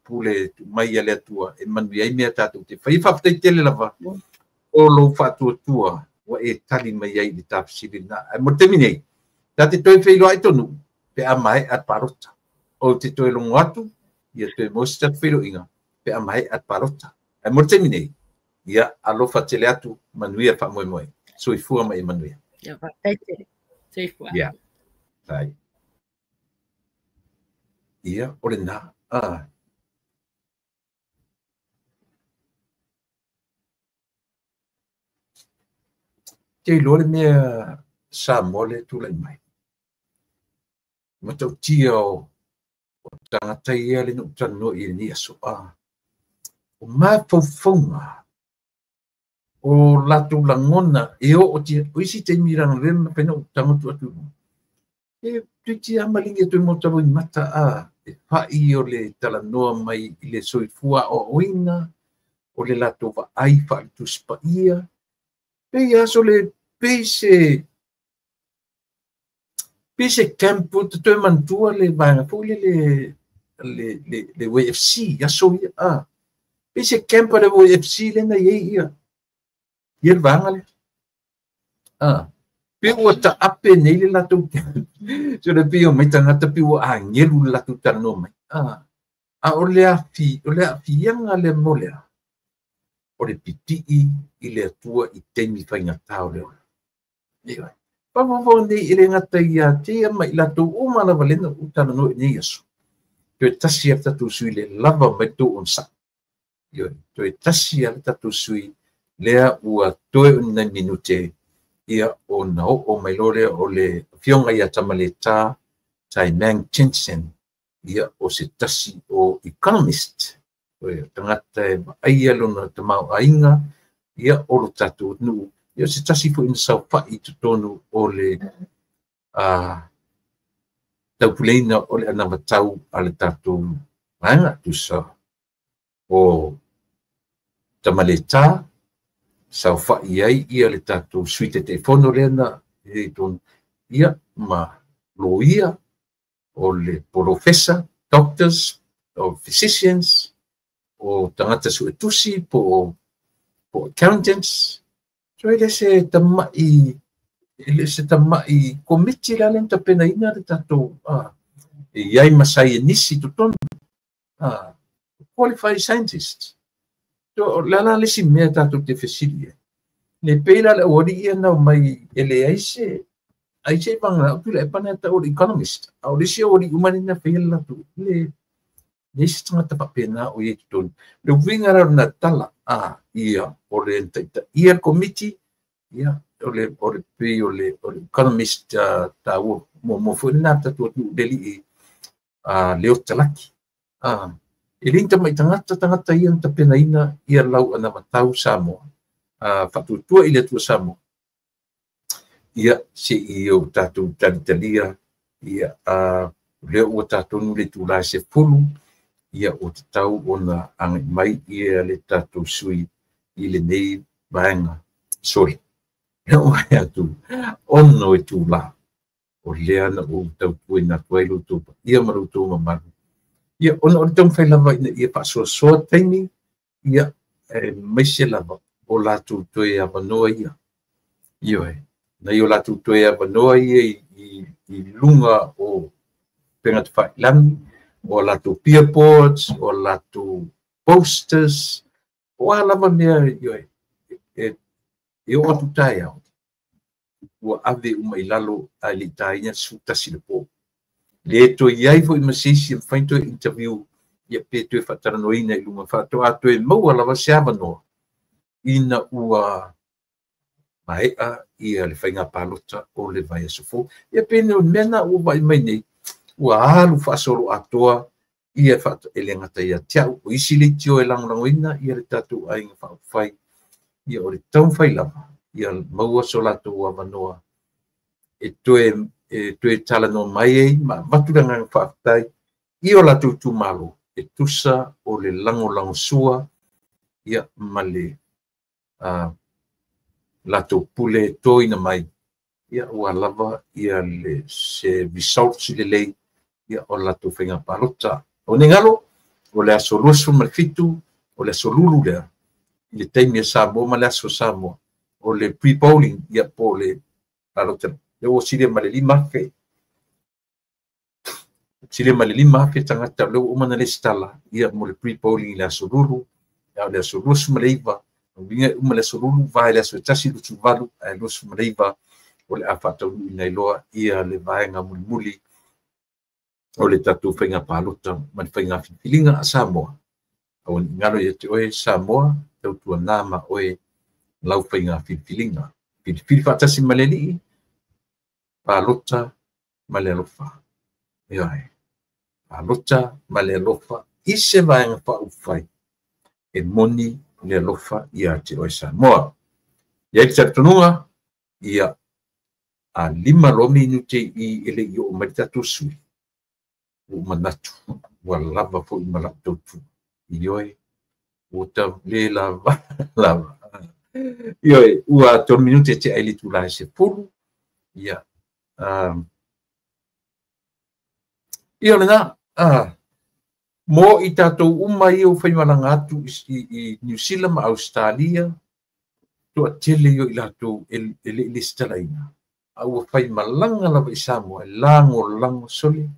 pule mai a le Atua e manuia ai mea tatou te fai. Faafetai tele lava o lou faatuatua ua e tali mai ai i le tafesili lena. Ae mo le taimi nei, ta te toe feiloai tonu pe a maea le palota. Ou te toe logo atu, ia toe maua se tatou feiloaiga pe a maea le palota. Ae mo le taimi nei, ia alofa tele atu, manuia faamoemoe. Soifua ma ia manuia. Ia, faafetai tele. Soifua. Ia, tai. Ia, o lena. Te iloa le mea Samoa le tulai mai. Matautia o tagata ia le na ou talanoa i lenei aso. O mafaufauga o latou lagona e oo tia, o isi taimi ranga le mafai na ou tagotu atu. E tuiti a malingi e toe motalo i mata a e fai o le talanoa mai i le soifua o oina, o le latou vaai faaletusipaia. Pei aso le pei se camp te toe manatua le vaega foi le le UFC aso ia a. Pei se camp le UFC le na iai ia. Ia le vaega le. Pe ua taape nei le latou so le pei o mai tagata pe ua agelu le latou talanoa mai. A o le aafiaga lea mo lea, o le pipii i le Atua i taimi faigata o le ola. Ioe. Faafofo nei e le gata ia te ia ma i latou uma lava lena ou talanoa i nei aso. Toe tasi a le tatou sui le lava mai tou onosai. Ioe. Toe tasi a le tatou sui lea ua toe o ni nai minute ia o na oo mai loa lea o le afioga ia Tamaleta Taimang Jensen, ia o se tasi o economist, o tagata e vaaia lona tamaoaiga, ia o lo tatou atunuu, ia o se tasi foi na saofai i totonu o le taupuleina o le anavatau a le tatou vaega tusa o Tamaleta saofai ai ia le tatou sui Taitaifono lea na i totonu, ia ma loia o le polofesa, doctors, o physicians, o tagata suetusi, po o accountants. So e le se tamai komiti la le na tapenaina le tatou e iai ma saienisi i totonu, qualified scientists. So le ala le isi mea tatou te fesili ai. Le pei la le aualii ia na omai e leai se ai se vagana o tula e pana tau o le economist. A o le isi aualii uma lena faia le latou le isi tagata faapena o ia i totonu. Le uiga la o lena tala ia o le taitaia le komiti, ia o le pei o le economist taua muamua foi lena tatou atunuu le alii Leo Talaki. E le ni tamai tagata ia na tapenaina ia lau anavatau Samoa, faatuatua i le Atua Samoa. Ia se i o tatou talitalia, ia lea ua tatou nu le itula e 10, ia o tatau ona agai mai ia le tatou sui i lenei vaega. Sorry, lea ua atu 6 itula o lea na ou tautuaina atu ai lo outou paia ma lo outou mamalu. Ia, ona o le taumafai lava ina ia faasoasoa taimi, ia, aemaise lava o latou toe avanoa ia. Ioe, nai o latou toe avanoa ia i luga o upega tafailagi, o latou peer boards, o latou posters, o a lava mea, ioe, e oo atu taeao, ua ave uma i lalo ae le i taina le 11 le po. Le toe iai foi ma se isi e mafai toe interview, ia pe toe faatalanoaina i luga faatoa toe maua lava se avanoa ina ua maea ia le faiga palota o le vaiaso fou. Ia pe o le mea na ua vaai mai nei, ua alu faasolo atoa ia e le gata ia te au, o isi leitio e lagolagoina ia le tatou aiga faaupufai, ia o le taumafai lava ia maua so latou avanoa e toe talanoa mai ai ma avatu le agaga faafetai i o latou itumalo e tusa o le lagolagosua ia ma le latou pule toina mai, ia ua lava ia le se results lelei Ia o latou faiga palota. O nei galo, o le aso 27, o le aso lulu lea, i le taimi e Samoa ma le aso Samoa, o le pre-polling, ia po le palota, le ua silia ma le 5,000. Silia ma le 5,000 tagata o le ua uma na lesitala, ia mo le pre-polling i le aso lulu, ia o le aso 29, o winga e uma le aso lulu, vai le aso e 1 28, ae 29, o le a faataunuuina ai loa ia le vaega mulimuli o le tatou faiga palota ma le faiga filifiliga a Samoa. Aua ne i galo ia te oe Samoa, tautuana ma oe lau faiga filifiliga. Filifili faatasi ma le Alii, palota ma le alofa. Ioe, palota ma le alofa i se vaega faaupufai e moni le alofa ia te oe Samoa. Ia i le talitonuga, ia a 5 loa minute i e le i oo mai le tatou sui, ua manatu, ua lava foi ma lau tautua. Ioe, ua tau le lava, lava. Ioe, ua 3 minute te ai le itula e 10. Ia, ia o lena, mo i tatou uma ia ua faimalaga atu i New Zealand ma Australia, toatele ia i latou e le i lesitalaina. A ua faimalaga lava i Samoa, e lagolago sole.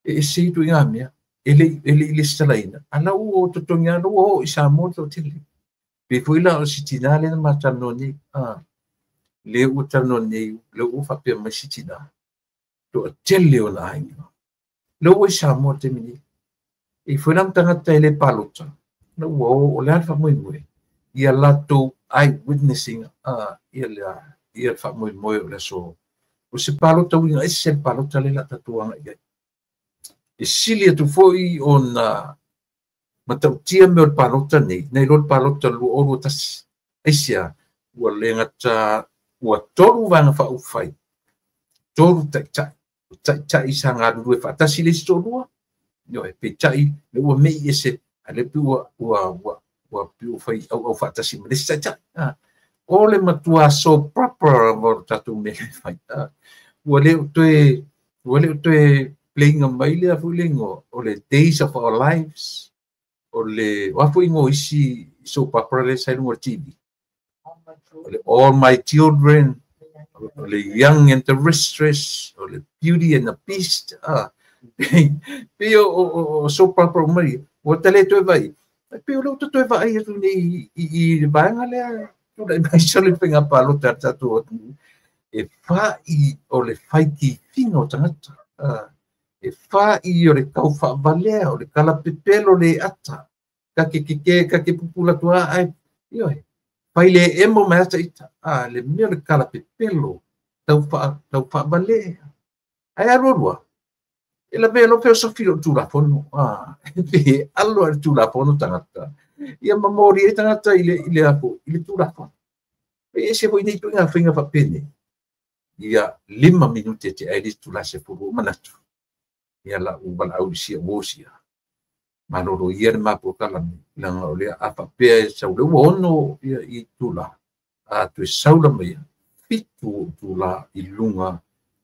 E ese i tuiga mea, e le i lesitalaina. A lau ua totogi lava, ua oo i Samoa toatele. Pe foi la o si tina lea na matalanoa nei. Le ua talanoa nei, le ua faapea mai si tina. Toatele o na aiga. Le ua i Samoa te taimi nei. E foi la tagata e le palota. Le ua o le a le faamoemoe. Ia latou eyewitnessing, ia le faamoemoe o le aso. O se palota uiga ese le palota le la tatou agai i ai. E sili atu foi ona matautia mea o le palota nei, nei loa le palota 2021. Aisea, ua le gata, ua 3 vaega faaupufai, 3 taitai, o taitai sa galulue faatasi le isi toalua, ioe, peitai le ua mei ese, a le pe ua fai auau faatasi ma le isi taitai. O le matua so proper mo le tatou mea e fai. Ua le o toe playing mai lea foi le igoa, o le Days of Our Lives, o le o a foi igoa isi soap opera le sa i luga o le TV. O le All My Children, o le Young and the Restless, o le Beauty and the Beast. Pe o soap opera uma ia, ua tale toe vai. Pe o le ua toe vaai atu nei i le vaega lea, tulai mai sole faiga palota a le tatou atunuu, e fai o le faitifiga o tagata. E fai o le tau faavalea, o le kalapepelo le ata, ka ke keke, ka ke pupula tua ai, ioe, fai le emo mai ata ita, le mea o le kalapepelo, tau faavalea. Ai alualua, e la mea lo peo sofi o tulafono, pe alo a le tulafono tagata, ia mamori e tagata i le apo, i le tulafono. Pe ese foi nei tuiga faiga faapene, ia 5 minute te ai le itula 10 o manatu. Ia la u wala au sia wosia. Malolo ia le mapokala langa o le a faapea e sau le ua 6 ia i tula. A toe saula mai ia, 7 tula i luga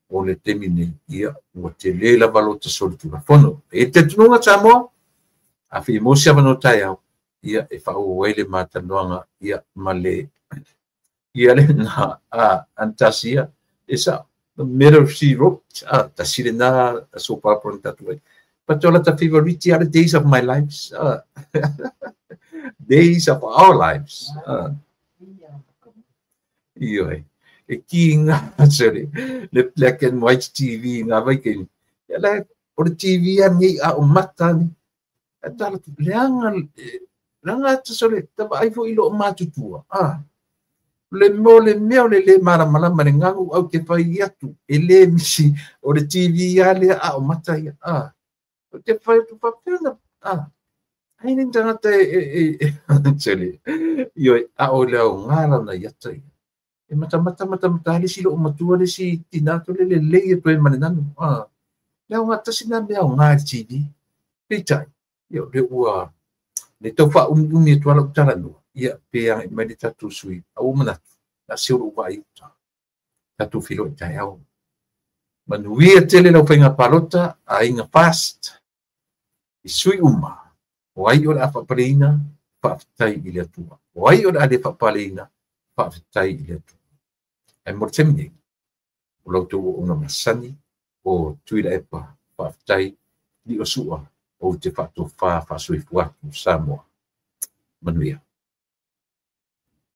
o le taimi nei, ia ua tele lava lo tasoli tulafono. E te tunuga Samoa, a fi mo se avanoa taeao, ia e faaauau ai le matalanoaga, ia ma le ia le na a Antasia, e sa The Middle Sea Road, tasi le na soap opera na tatou ai. But o lata favorite are the days of my lives. Days of our lives. Ioe. E ki ngā, sorry, le black and white TV ngā vai ke ni. Ia la, o le TV a nei a o mata ni. A tala tu, leanga ata sole, tapa ai fo i lo matutua. Le mo le mea o le le malamalama le ngagu au te whai atu, e le misi o le TV a lea a o mata ia. O te whai atu whapena, ai ni tangata e, sorry, ioe, a o le au ngā lana i ata ia. E mata mata mata mata le si lo matua le si tina to le le le e toe mane nanu. Le au ngā tasi nā mea o ngā TV. Peitai, io le ua, le tau wha umi e tuala utala noa. Ia, pe anga i mai le tatou sui, au manatu, la se uru vai uta. Tatou filo i taeao. Manuia tele lau faiga palota aiga fast i sui uma. O ai o le a faapaleina, faafetai i le Atua. O ai o le a le faapaleina, faafetai i le Atua. Ae mo le taimi nei, o la outou auauna masani o Tuilaepa, faafetai Liosua, ou te faatofa faasoifua atu Samoa. Manuia.